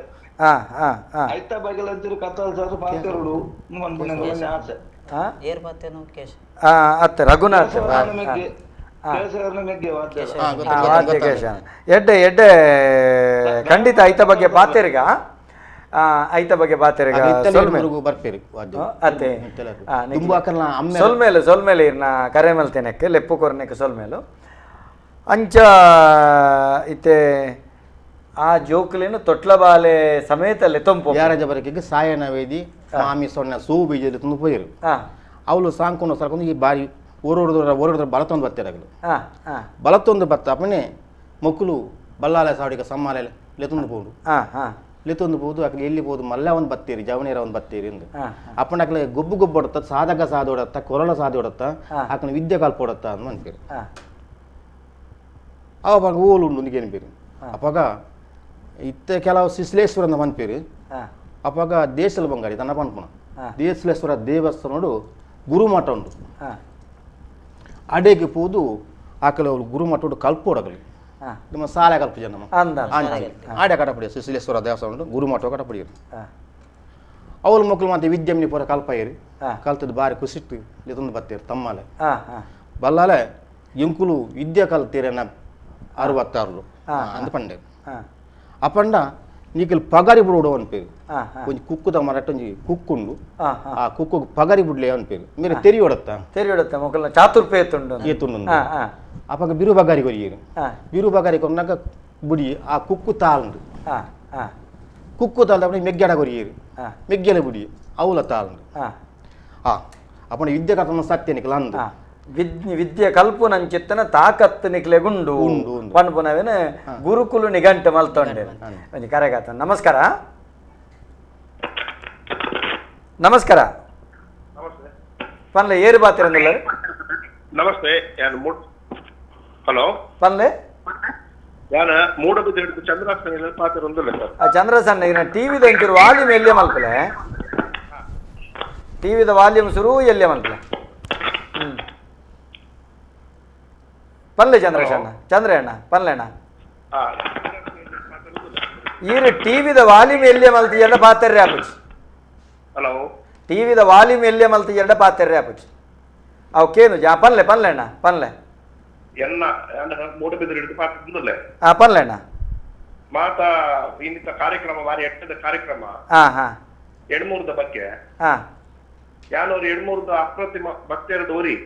ಐತ ಬಗೆಲ ಒಂಚೂರು ಕತ್ತಲ್ ಸರ್ ಪಾತೆರುಡು ಒಂಜಿ ಆಸೆ. ಅತ್ತೆ ರಘುನಾಥ್ ಎಡ್ಡೆ ಎಡ್ಡೆ ಖಂಡಿತ ಐತ ಬಗ್ಗೆ ಪಾತೆರ್ಗ ಐತ ಬಗ್ಗೆ ಪಾತೆರ್ಗ ಅತ್ತೆ ಸೊಲ್ಮೇಲು ಸೊಲ್ಮೇಲು ಇರ್ನ ಕರೆ ಮಲ್ತೇನಕ್ಕೆ ಲೆಪ್ಪು ಕೊರ್ನೆಕ್ಕೆ ಸೊಲ್ಮೇಲು ಅಂಚ ಇತ್ತೆ ಆ ಜೋಕುಲೇನು ತೊಟ್ಲಬಾಲೆ ಸಮೇತ ಲೆತ್ತೊಂಪು ಯಾರಜ ಬರಕಿಗೆ ಸಾಯನ ವೇದಿ ಮಾಮಿ ಸೊನ್ನೆ ಸೂ ಬೀಜ ತುಂಬ ಪೋಯಿರು ಅವಳು ಸಾಂಕೊಂಡು ಸರ್ಕೊಂಡು ಈ ಬಾರಿ ಓರೋಡ್ದ್ರ ಓರೋಡ್ದ್ರ ಬಲತೊಂದು ಬತ್ತಿರಗಲು ಬಲತೊಂದು ಬತ್ತ ಅಪ್ಪನೆ ಮಕ್ಕಳು ಬಲ್ಲಾಲೆ ಸಾವಡಿಗ ಸಮ್ಮಾಲೆ ಲೆತ್ತೊಂದು ಪೋಡು ಲೆತ್ತೊಂದು ಪೋದು ಅಕಲೆ ಎಲ್ಲಿ ಪೋದು ಮಲ್ಲ ಒಂದು ಬತ್ತೀರಿ ಜವನೇರ ಒಂದು ಬತ್ತೀರಿ ಎಂದು ಅಪ್ಪನ ಅಕಲೆ ಗೊಬ್ಬು ಗೊಬ್ಬೊಡತ್ತ ಸಾಧಕ ಸಾಧೋಡತ್ತ ಕೊರಳ ಸಾಧೋಡತ್ತ ಆಕನ ವಿದ್ಯೆ ಕಲ್ಪೊಡತ್ತ ಅಂತ ಅನ್ಪೇರು. ಅವಾಗ ಓಲು ಉಂಡು ನಿಗೇನು ಅಪ್ಪಾಗ ಇತ್ತೆ ಕೆಲವು ಸಿಸ್ಲೇಶ್ವರ ಅಂತ ಪನ್ಪೇರು. ಅಪ್ಪಾಗ ದೇಶಲ ಬಂಗಾಡಿ ತನ್ನ ಪನ್ಪುನ ದೇಶಲೇಶ್ವರ ದೇವಸ್ಥಾನಡು ಗುರುಮಠ ಉಂಡು. ಅಡೆಗೆ ಪೋದು ಆಕಲೆ ಅವಳು ಗುರುಮಠ ಕಲ್ಪೋಡಗಲಿ ನಿಮ್ಮ ಸಾಲೆ ಕಲ್ಪು ಜನ ಆಡೆ ಕಟಪಡಿ ಸಿಸಿಲೇಶ್ವರ ದೇವಸ್ಥಾನ ಉಂಟು ಗುರುಮಠ ಕಟಪಡಿಯರು. ಅವಳು ಮಕ್ಕಳು ಮತ್ತೆ ವಿದ್ಯಮ್ನಿ ಪೂರ ಕಲ್ಪಾಯಿರಿ ಕಲ್ತದ್ದು ಬಾರಿ ಖುಷಿಟ್ಟು ಲೆತ್ತೊಂದು ಬತ್ತೀರಿ ತಮ್ಮಲೆ ಬಲ್ಲಾಲೆ ಎಂಕುಲು ವಿದ್ಯೆ ಕಲ್ತೀರನ್ನ 66 ಅಂದ ಪಂಡೆ ಅಪಂಡ ನೀಕಲ್ ಪಗರಿ ಬಿಡು ಅನ್ಪೇರು. ಒಂಜಿ ಕುಕ್ಕುದ ಮರಟ್ ಒಂಜಿ ಕುಕ್ಕುಂಡು ಆ ಕುಕ್ಕು ಪಗರಿ ಬಿಡ್ಲೆ ಅನ್ಪೇರು. ಮೇರೆ ತೆರಿಯೊಡತ್ತ ತೆರಿಯೊಡತ್ತ ಮೊಕಲ್ನ ಚಾತುರ್ಪೆ ಏತುಂಡು ಏತುಂಡು ಅಪಗ ಬಿರು ಬಗಾರಿ ಕೊರಿಯರು. ಬಿರು ಬಗಾರಿ ಕೊರ್ನಾಗ ಬುಡಿ ಆ ಕುಕ್ಕು ತಾಳುಂಡು. ಕುಕ್ಕು ತಾಳ್ದ ಮೆಗ್ಗಡ ಕೊರಿಯರು ಮೆಗ್ಗೆಲೆ ಬುಡಿ ಅವಲ ತಾಳುಂಡು. ಅಪನ ವಿದ್ಯೆ ಕರ್ತನ ಸತ್ಯ ನಿಕಲ ಅಂದು ವಿದ್ಯೆ ಕಲ್ಪುನಂಚಿತ್ತನ ತಾಕತ್ತು ನಿಕ್ಲೆಗುಂಡು ಪನ್ಪುನವೇನ ಗುರುಕುಲು ನಿಘಂಟು ಮಲ್ತೊಂಡೆ ಒಂಜಿ ಕರೆಗಾತ. ನಮಸ್ಕಾರ. ನಮಸ್ಕಾರ. ಪನ್ಲೆ ಏರು ಬಾತಿರಂದಿಲ್ಲ. ನಮಸ್ತೆ. ಹಲೋ ಪನ್ಲೆ ಯಾನ ಮೂಡಬಿದ್ದೆ ಚಂದ್ರಾಸನ ಪಾತಿರಂದಿಲ್ಲ ಸರ್. ಚಂದ್ರಸಣ್ಣ ಈಗ ಟಿವಿದ ಒಂಚೂರು ವಾಲ್ಯೂಮ್ ಎಲ್ಲಿಯ ಮಲ್ಪಲೆ ಟಿವಿದ ವಾಲ್ಯೂಮ್ ಶುರು ಎಲ್ಲಿಯ ಮಲ್ಪಲೆ. ಪನ್ಲೆ ಚಂದ್ರಶಣ್ಣ ಚಂದ್ರಣ್ಣ ಪನ್ಲೆಣ್ಣ ಈರು ಟಿವಿದ ವಾಲ್ಯೂಮ್ ಎಲ್ಲಿಯ ಮಲ್ತಿ ಎರಡ ಪಾತೆರ್ರೆ ಆಪುಜಿ. ಹಲೋ ಟಿವಿದ ವಾಲ್ಯೂಮ್ ಎಲ್ಲಿಯ ಮಲ್ತಿ ಎರಡ ಪಾತೆರ್ರೆ ಆಪುಜಿ. ಅವು ಕೇನು ಜಾ ಪನ್ಲೆ ಪನ್ಲೆಣ್ಣ ಪನ್ಲೆ ಎನ್ನ ಮೂಡಬಿದ್ರೆ ಪಾತಿಂದಲ್ಲೇ ಪನ್ಲೆಣ್ಣ ಮಾತಾ ಇನ್ನಿತ ಕಾರ್ಯಕ್ರಮ ಬಾರಿ ಎಟ್ಟದ ಕಾರ್ಯಕ್ರಮ ಎಣ್ಮೂರದ ಬಗ್ಗೆ ಯಾನೋರು ಎಣ್ಮೂರದ ಅಪ್ರತಿಮ ಭಕ್ತಿಯರ ಓರಿ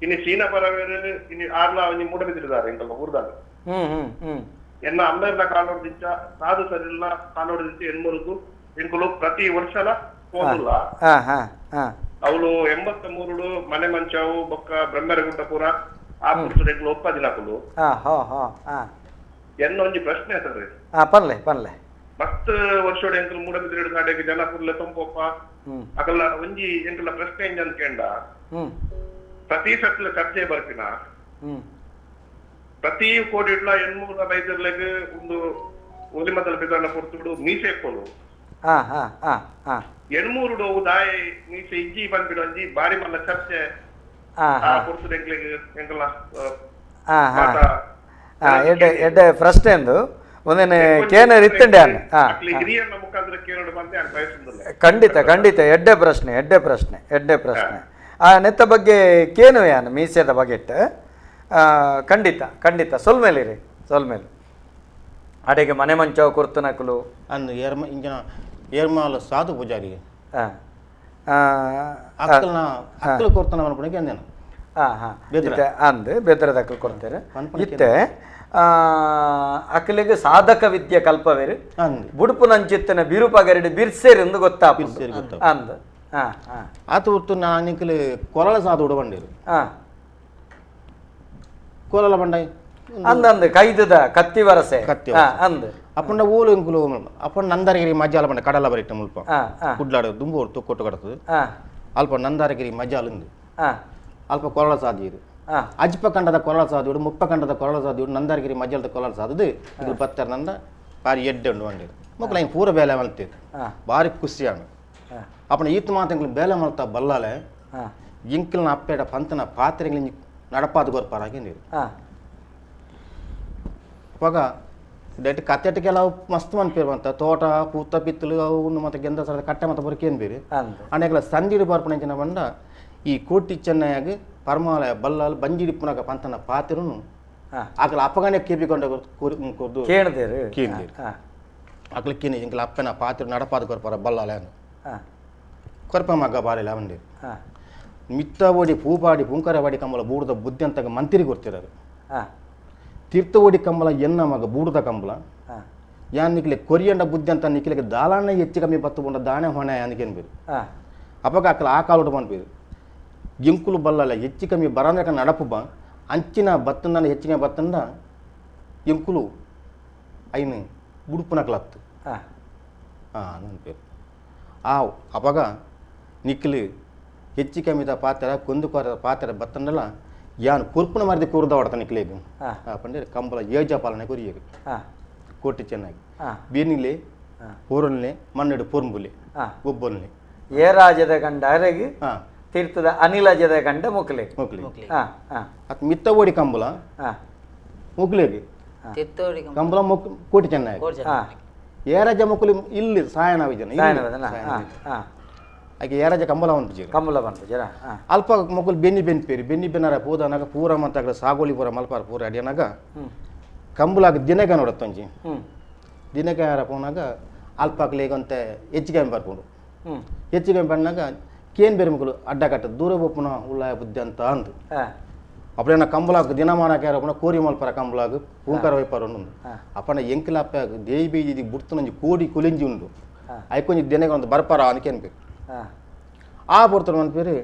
ಇನ್ನು ಚೀನಾ ಪರವೇರು ಇನ್ನು ಆರ್ಲ ಒಂಜಿ ಮೂಡಬಿದ್ರಿದ್ದಾರೆ ಇಂಕಲ್ನ ಊರ್ದಾಗ. ಎನ್ನ ಅಮ್ಮೇರ್ನ ಕಾಲೋಡ್ದಿಂಚ ಸಾಧು ಸರಿಲ್ಲ ಕಾಲೋಡ್ದಿಂಚ ಎಣ್ಮೂರುಗು ಎಂಕುಲು ಪ್ರತಿ ವರ್ಷಲ ಹೋಗುಲ್ಲ. ಅವಳು 83 ಮನೆ ಮಂಚಾವು ಬೊಕ್ಕ ಬ್ರಹ್ಮರಗುಂಟಪುರ ಆ ಪುರುಷರು ಎಂಕುಲು ಒಪ್ಪ ದಿನಕುಲು. ಎನ್ನ ಒಂಜಿ ಪ್ರಶ್ನೆ ಸರ್. ಪನ್ಲೆ ಪನ್ಲೆ. ಮಸ್ತ್ ವರ್ಷೋಡು ಎಂಕುಲು ಮೂಡಬಿದ್ರಿ ನಾಡೆಗೆ ಜನ ಪುರ್ಲೆ ತೊಂಪೊಪ್ಪ ಅಕಲ್ಲ ಒಂಜಿ ಎಂಕುಲ ಪ್ರಶ್ನೆ ಎಂಜ ಕೇಂಡ ಪ್ರತಿ ಸತ್ಲ ಚರ್ಚೆ ಬರ್ಪಿನ ಪ್ರತಿ ಕೋಟಿ ಇಡ್ಲ ಎಣ್ಮೂರ ಬೈದರ್ಲೆಗ್ ಒಂದು ಒಲಿಮದಲ ಬಿದರ್ನ ಪೊರ್ತುಡು ಮೀಸೆ ಕೊಡು ಎಣ್ಮೂರುಡು ದಾಯಿ ಮೀಸೆ ಇಜ್ಜಿ ಬಂದ್ಬಿಡು ಒಂಜಿ ಬಾರಿ ಮಲ್ಲ ಚರ್ಚೆ ಆ ಪೊರ್ತುಡು ಎಂಕ್ಲೆಗ್ ಎಂಕಲ ಎಡ್ಡೆ ಎಡ್ಡೆ ಪ್ರಶ್ನೆ ಅಂದು ಒಂದೇನೆ ಕೇನರ್ ಇತ್ತಂಡೆ ಹಿರಿಯರ ಮುಖಾಂತರ ಕೇಳೋಡು ಬಂದೆ ಖಂಡಿತ ಖಂಡಿತ ಎಡ್ಡೆ ಪ್ರಶ್ನೆ ಎಡ್ಡೆ ಪ್ರಶ್ನೆ ಎಡ್ಡೆ ಪ್ರಶ್ನೆ. ಆ ನೆತ್ತ ಬಗ್ಗೆ ಕೇನು ಯಾನು ಮೀಸೆದ ಬಗೆಟ್ ಖಂಡಿತ ಖಂಡಿತ ಸೊಲ್ಮೇಲೆ ರೀ ಸೊಲ್ಮೇಲೆ. ಅಡೆಗೆ ಮನೆ ಮಂಚಾವು ಕೊರ್ತನಕುಲು ಅಂದು ಏರ್ಮ ಇಂಜಿನ ಏರ್ಮಾಲ ಸಾಧು ಪೂಜಾರಿ ಅಕ್ಕಲ್ನ ಅಕ್ಕಲು ಕೊಡ್ತಾನ ಅನ್ಕೊಂಡೆ ಅಂದೇನು. ಹಾಂ ಅಂದು ಬೆದ್ರದ ಅಕ್ಕಲು ಕೊಡ್ತಾರೆ. ಇತ್ತೆ ಅಕ್ಕಲಿಗೆ ಸಾಧಕ ವಿದ್ಯೆ ಕಲ್ಪವೇರು ಬುಡುಪುನಂಚಿತ್ತನ ಬಿರುಪಗರಡಿ ಬಿರ್ಸೇರಿ ಎಂದು ಗೊತ್ತಾಗ್ತದೆ ಅಂದು. ಆತ ಹೊತ್ತು ನಾನು ಕೊರಳ ಸಾಧ ಉಡಬಂಡಿರು. ಕೊರಳ ಬಂಡಾಯಿ ಅಂದಂದು ಕೈದದ ಕತ್ತಿ ವರಸೆ ಕತ್ತಿ ಅಂದು ಅಪ್ಪಂಡ ಓಲು ಇಂಕುಲು ಅಪ್ಪಂಡ ನಂದಾರಗಿರಿ ಮಜ್ಜಾಲ ಬಂಡ ಕಡಲ ಬರಿಟ್ಟ ಮುಲ್ಪ ಕುಡ್ಲಾಡ ದುಂಬು ಹೊರ್ತು ಕೊಟ್ಟು ಕಡತದೆ ಅಲ್ಪ ನಂದಾರಗಿರಿ ಮಜ್ಜಾಲುಂದು ಅಲ್ಪ ಕೊರಳ ಸಾದಿರು ಅಜ್ಪ ಕಂಡದ ಕೊರಳ ಸಾದಿಡು ಮುಪ್ಪ ಕಂಡದ ಕೊರಳ ಸಾದಿಡು ನಂದಾರಗಿರಿ ಮಜ್ಜಾಲದ ಕೊರಳ ಸಾದದು ಇದು ಬತ್ತರ ನಂದ ಬಾರಿ ಎಡ್ಡೆ ಉಂಡು ಬಂಡಿರು ಮಕ್ಕಳು ಹಿಂಗೆ ಪೂರ ಬೇಲೆ ಮಲ್ತಿರು ಬಾರಿ ಖುಷಿಯಾನು ಅಪ್ಪನ ಈತ ಮಾತು ಬೇಲೆ ಮಲ್ತ ಬಲ್ಲಾಲೆ ಇಂಕಲ್ನ ಅಪ್ಪೇಡ ಪಂತನ ಪಾತ್ರೆಗಳು ನಡಪಾದ ಗೊರ್ಪಾರ ನೀರು. ಅವಾಗ that ಕತ್ತೆಟಕ್ಕೆಲ್ಲ ಮಸ್ತ್ ಮನ್ಪೇರು ಅಂತ ತೋಟ ಪೂತ ಪಿತ್ತಲು ಅವು ಮತ್ತೆ ಗೆಂದ ಸರ ಕಟ್ಟೆ ಮತ್ತೆ ಬರಕೇನು ಬೇರೆ ಅನೇಕಲ ಸಂದಿಡು ಬರ್ಪಣಂಚಿನ ಬಂಡ ಈ ಕೋಟಿ ಚೆನ್ನಯಾಗಿ ಪರಮಾಲಯ ಬಲ್ಲಾಲು ಬಂಜಿಡಿಪ್ಪುನಾಗ ಪಂತನ ಪಾತ್ರೆನು ಆಕಲ ಅಪ್ಪಗನೆ ಕೇಪಿಕೊಂಡ ಕೊರ್ದು ಕೇಳ್ದೇರು ಕೇಂದೇರು ಆಕಲ ಕೇನಿ ಇಂಕಲ ಅಪ್ಪನ ಪಾತ್ರೆ ನಡಪಾದ ಕೊರ್ಪಾರ ಬಲ್ಲಾಲೆ ಕೊರ್ಪ ಮಗ್ಗ ಬಾಲಿಲ್ಲ ಬಂಡೇರು. ಮಿತ್ತ ಓಡಿ ಪೂಪಾಡಿ ಪುಂಕರವಾಡಿ ಕಂಬಲ ಬೂಡದ ಬುದ್ಧಿ ಅಂತ ಮಂತ್ರಿ ಕೊಡ್ತಿರೋರು. ತೀರ್ಥ ಓಡಿ ಕಂಬಲ ಎನ್ನ ಮಗ ಬೂಡದ ಕಂಬಲ ಯಾನ್ ನಿಕ್ಲೆ ಕೊರಿಯಂಡ ಬುದ್ಧಿ ಅಂತ ನಿಕ್ಲೆಗೆ ದಾಲಾನೆ ಹೆಚ್ಚು ಕಮ್ಮಿ ಬತ್ತು ಬಂಡ ದಾಣೆ ಹೊಣೆ ಅನ್ಕೇನು ಬೇರು ಅಪ್ಪಗ ಆಕಲ ಆ ಕಾಲುಟ ಬಂದ್ಬೇರು ಗಿಂಕುಲು ಬಲ್ಲಲ್ಲ ಹೆಚ್ಚು ಕಮ್ಮಿ ಬರಂದ್ರಕ ನಡಪು ಬಾ ಅಂಚಿನ ಬತ್ತಂದ ಹೆಚ್ಚಿಗೆ ಬತ್ತಂದ ಎಂಕುಲು ಐನು ಬುಡುಪುನಕ್ಲತ್ತು ನನ್ನ పేరు. ಆ ಅವಾಗ ನಿಕ್ಲು ಹೆಚ್ಚು ಕಮ್ಮಿದ ಪಾತ್ರ ಕೊಂದು ಕೊರ ಪಾತ್ರ ಬತ್ತಂಡಲ ಯಾನ್ ಕುರ್ಪುನ ಮರದಿ ಕೂರ್ದ ಹೊಡ್ತ ನಿಕ್ಲೇಗು ಪಂಡೆ ಕಂಬಲ ಏಜ ಪಾಲನೆ ಕೊರಿಯರು ಕೋಟಿ ಚೆನ್ನಾಗಿ ಬೀನಿಲೆ ಪೂರನ್ಲೆ ಮಣ್ಣೆಡು ಪೊರ್ಂಬುಲೆ ಒಬ್ಬನ್ಲೆ ಏ ರಾಜ್ಯದ ಕಂಡ ಅರೆಗೆ ತೀರ್ಥದ ಅನಿಲ ಜದ ಕಂಡ ಮುಕ್ಲೆ ಮುಕ್ಲೆ ಅತ್ ಮಿತ್ತ ಓಡಿ ಕಂಬಲ ಮುಕ್ಲೇಗೆ ಕಂಬಲ ಮುಕ್ ಕೋಟಿ ಚೆನ್ನಾಗಿ ಏ ರಾಜ್ಯ ಮುಕ್ಕುಲಿ ಇಲ್ಲಿ ಸಾಯನ ವಿಜನ ಆಕೆ ಏರಾಜ ಕಂಬಲ ಪಂಪುಜೀರು ಕಂಬಲ ಪಂಪುಜೀರ ಅಲ್ಪ ಮೊಕ್ಕಲು ಬೆನ್ನಿ ಬೆನ್ಪೇರಿ ಬೆನ್ನಿ ಬೆನ್ನಾರ ಪೋದನಾಗ ಪೂರ ಮಂತಾಗ ಸಾಗೋಲಿ ಪೂರ ಮಲ್ಪಾರ ಪೂರ ಅಡಿಯನಾಗ ಕಂಬಲಾಗ ದಿನಕ ನೋಡತ್ತೊಂಜಿ ದಿನಕ ಯಾರ ಪೋನಾಗ ಅಲ್ಪಾಕ್ಲೇಗಂತೆ ಹೆಚ್ಚಿಗೆ ಬರ್ಕೊಂಡು ಹೆಚ್ಚಿಗೆ ಬಂದಾಗ ಕೇನ್ ಬೇರೆ ಮಕ್ಕಳು ಅಡ್ಡ ಕಟ್ಟ ದೂರ ಒಪ್ಪುನ ಉಳ್ಳಾಯ ಬುದ್ಧಿ ಅಂತ ಅಂದು ಅಪ್ಪನ ಕಂಬಲಾಗ ದಿನಮಾನಕ್ಕೆ ಯಾರಪ್ಪನ ಕೋರಿ ಮಲ್ಪರ ಕಂಬಲಾಗ ಪೂಂಕಾರ ವೈಪಾರ ಉಂಡು ಅಪ್ಪನ ಎಂಕಿಲಪ್ಪ ದೇವಿ ಬೀಜಿ ಬುಡ್ತನಂಜಿ ಕೋಡಿ ಕುಲಿಂಜಿ ಉಂಡು ಐಕೊಂಜಿ ದಿನಕ್ಕೆ ಒಂದು ಬರ್ಪಾರ ಅನ್ಕೇನ್ಬೇಕು ಆ ಪೊರ್ತರು ಮನ್ಪೇರು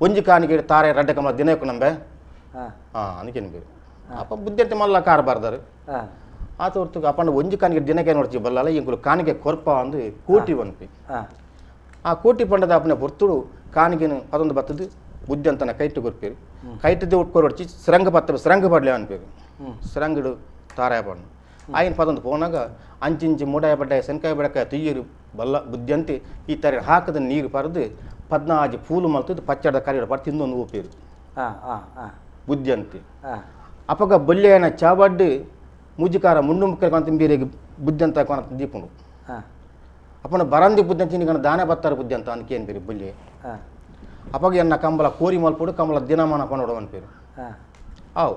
ಒಂಜಿ ಕಾನಿಗೆ ತಾರೆ ರಡ್ಡ ಕಂಬ ದಿನಕ್ಕೂ ನಂಬೆ ಹಾಂ ಅನ್ಕೇನು ಬೇರೆ ಅಪ್ಪ ಬುದ್ಧಿ ಮಲ್ಲ ಕಾರ್ ಬಾರ್ದಾರು ಆ ತೋರ್ತಕ್ಕೆ ಅಪ್ಪನ ಒಂಜಿ ಕಾನಿಗೆ ದಿನಕ್ಕೆ ನೋಡ್ತೀವಿ ಬಲ್ಲಲ್ಲ ಇಂಕುಲು ಕಾನಿಗೆ ಕೊರ್ಪ ಅಂದು ಕೋಟಿ ಒನ್ಪಿ ಆ ಕೋಟಿ ಪಂಡದ ಅಪ್ಪನ ಪೊರ್ತುಡು ಕಾನಿಗೆನು ಅದೊಂದು ಬತ್ತದು ಬುದ್ಧಿ ಅಂತನ ಕೈಟು ಕೊರ್ಪೇರು ಕೈಟದ್ದು ಒಟ್ಕೊರೊಡ್ಚಿ ಸಿರಂಗ ಪತ್ತ ಸಿರಂಗ ಪಡ್ಲೆ ಅನ್ಪೇರು ಸಿರಂಗಡು ತಾರಾಯ ಪಣ್ಣು ಆಯ್ನ ಪದೊಂದು ಪೋನಾಗ ಅಂಚಿಂಚಿ ಮೂಡಾಯ ಬಡ್ಡಾಯ ಸೆನ್ಕಾಯ ಬಡಕಾಯ ತುಯ್ಯರು ಬಲ್ಲ ಬುದ್ಧಿ ಅಂತೆ ಈ ಥರ ಹಾಕದ ನೀರು ಪರದು ಪದ್ನಾಜಿ ಪೂಲು ಮಲ್ತದ್ದು ಪಚ್ಚಡ ಕರಿಯಡ ಪಡ್ ತಿಂದೊಂದು ಊಪೇರು ಬುದ್ಧಿ ಅಂತೆ ಅಪಗ ಬೊಲ್ಲೆಯನ ಚಾಬಡ್ಡು ಮುಜುಕಾರ ಮುಂಡು ಮುಕ್ಕರ ಬೇರೆ ಬುದ್ಧಿ ಅಂತ ಕೊನ ದೀಪುಂಡು ಅಪ್ಪನ ಬರಂದಿ ಬುದ್ಧಿ ಅಂತ ತಿನ್ನಿಗಣ ದಾನೆ ಬತ್ತಾರೆ ಬುದ್ಧಿ ಅಂತ ಅನ್ಕೇನು ಬೇರೆ ಬೊಲ್ಲೆ ಅಪಗ ಎನ್ನ ಕಂಬಲ ಕೋರಿ ಮಲ್ಪಡು ಕಂಬಲ ದಿನಮಾನ ಪನೋಡು ಅನ್ಪೇರು ಆವು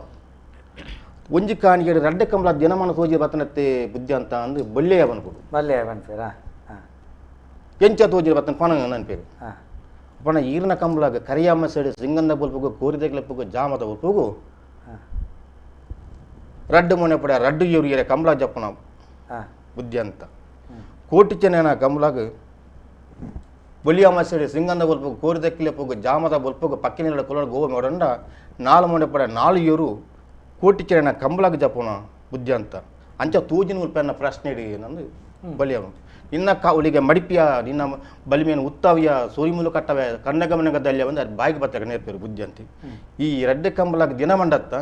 ಒಂಜಿ ಕಾನಿಗೆ ರಡ್ಡೆ ಕಂಬಲ ದಿನಮಾನ ಸೋಜಿ ಬತ್ತನತ್ತೆ ಬುದ್ಧಿ ಅಂತ ಅಂದು ಬೊಲ್ಲೆಯ ಬನ್ಪುಡು ಬಲ್ಲೆಯ ಬನ್ಪೇರಾ ಎಂಚ ತೋಜಿ ಬತ್ತನ ಪನ ಅನ್ಪೇರು ಅಪ್ಪನ ಈರ್ನ ಕಂಬಲಾಗ ಕರಿಯಮ್ಮ ಸೈಡ್ ಸಿಂಗಂದ ಬಲ್ಪುಗು ಕೋರಿದಗ್ಲಪ್ಪಗು ಜಾಮದ ಬಲ್ಪುಗು ರಡ್ಡು ಮೊನೆ ಪಡ ರಡ್ಡು ಇವ್ರಿಗೆ ಕಂಬಲ ಜಪ್ಪನ ಬುದ್ಧಿ ಅಂತ ಕೋಟಿ ಚೆನ್ನ ಕಂಬಲಾಗ ಬೊಲಿಯಮ್ಮ ಸೈಡ್ ಸಿಂಗಂದ ಬಲ್ಪುಗು ಕೋರಿದಕ್ಕಿಲಪ್ಪಗು ಜಾಮದ ಬಲ್ಪುಗು ಪಕ್ಕಿನ ಕೊಲೋಡ ಗೋವ ಮೇಡಂಡ ನಾಲು ಮೊನೆ ಪಡ ನಾಲು ಇವರು ಕೋಟಿ ಚೆನ್ನ ಕಂಬಲಾಗ ಜಪ್ಪನ ಬುದ್ಧಿ ಅಂತ ಅಂಚ ತೂಜಿನ ಉಲ್ಪನ್ನ ಪ್ರಶ್ನೆ ಇಡಿ ನಂದು ಬಲಿಯವ ನಿನ್ನ ಕಾವಲಿಗೆ ಮಡಿಪಿಯ ನಿನ್ನ ಬಲಿಮೇನು ಉತ್ತಾವಿಯ ಸೂರಿಮೂಲು ಕಟ್ಟವೆ ಕಣ್ಣಗಮನಗದಲ್ಲಿಯ ಬಂದು ಅದು ಬಾಯಿಗೆ ಬತ್ತಾಗ ನೇರ್ಪೇರು ಬುದ್ಧಿ ಅಂತ ಈ ರಡ್ಡೆ ಕಂಬಲಾಗ ದಿನ ಮಂಡತ್ತ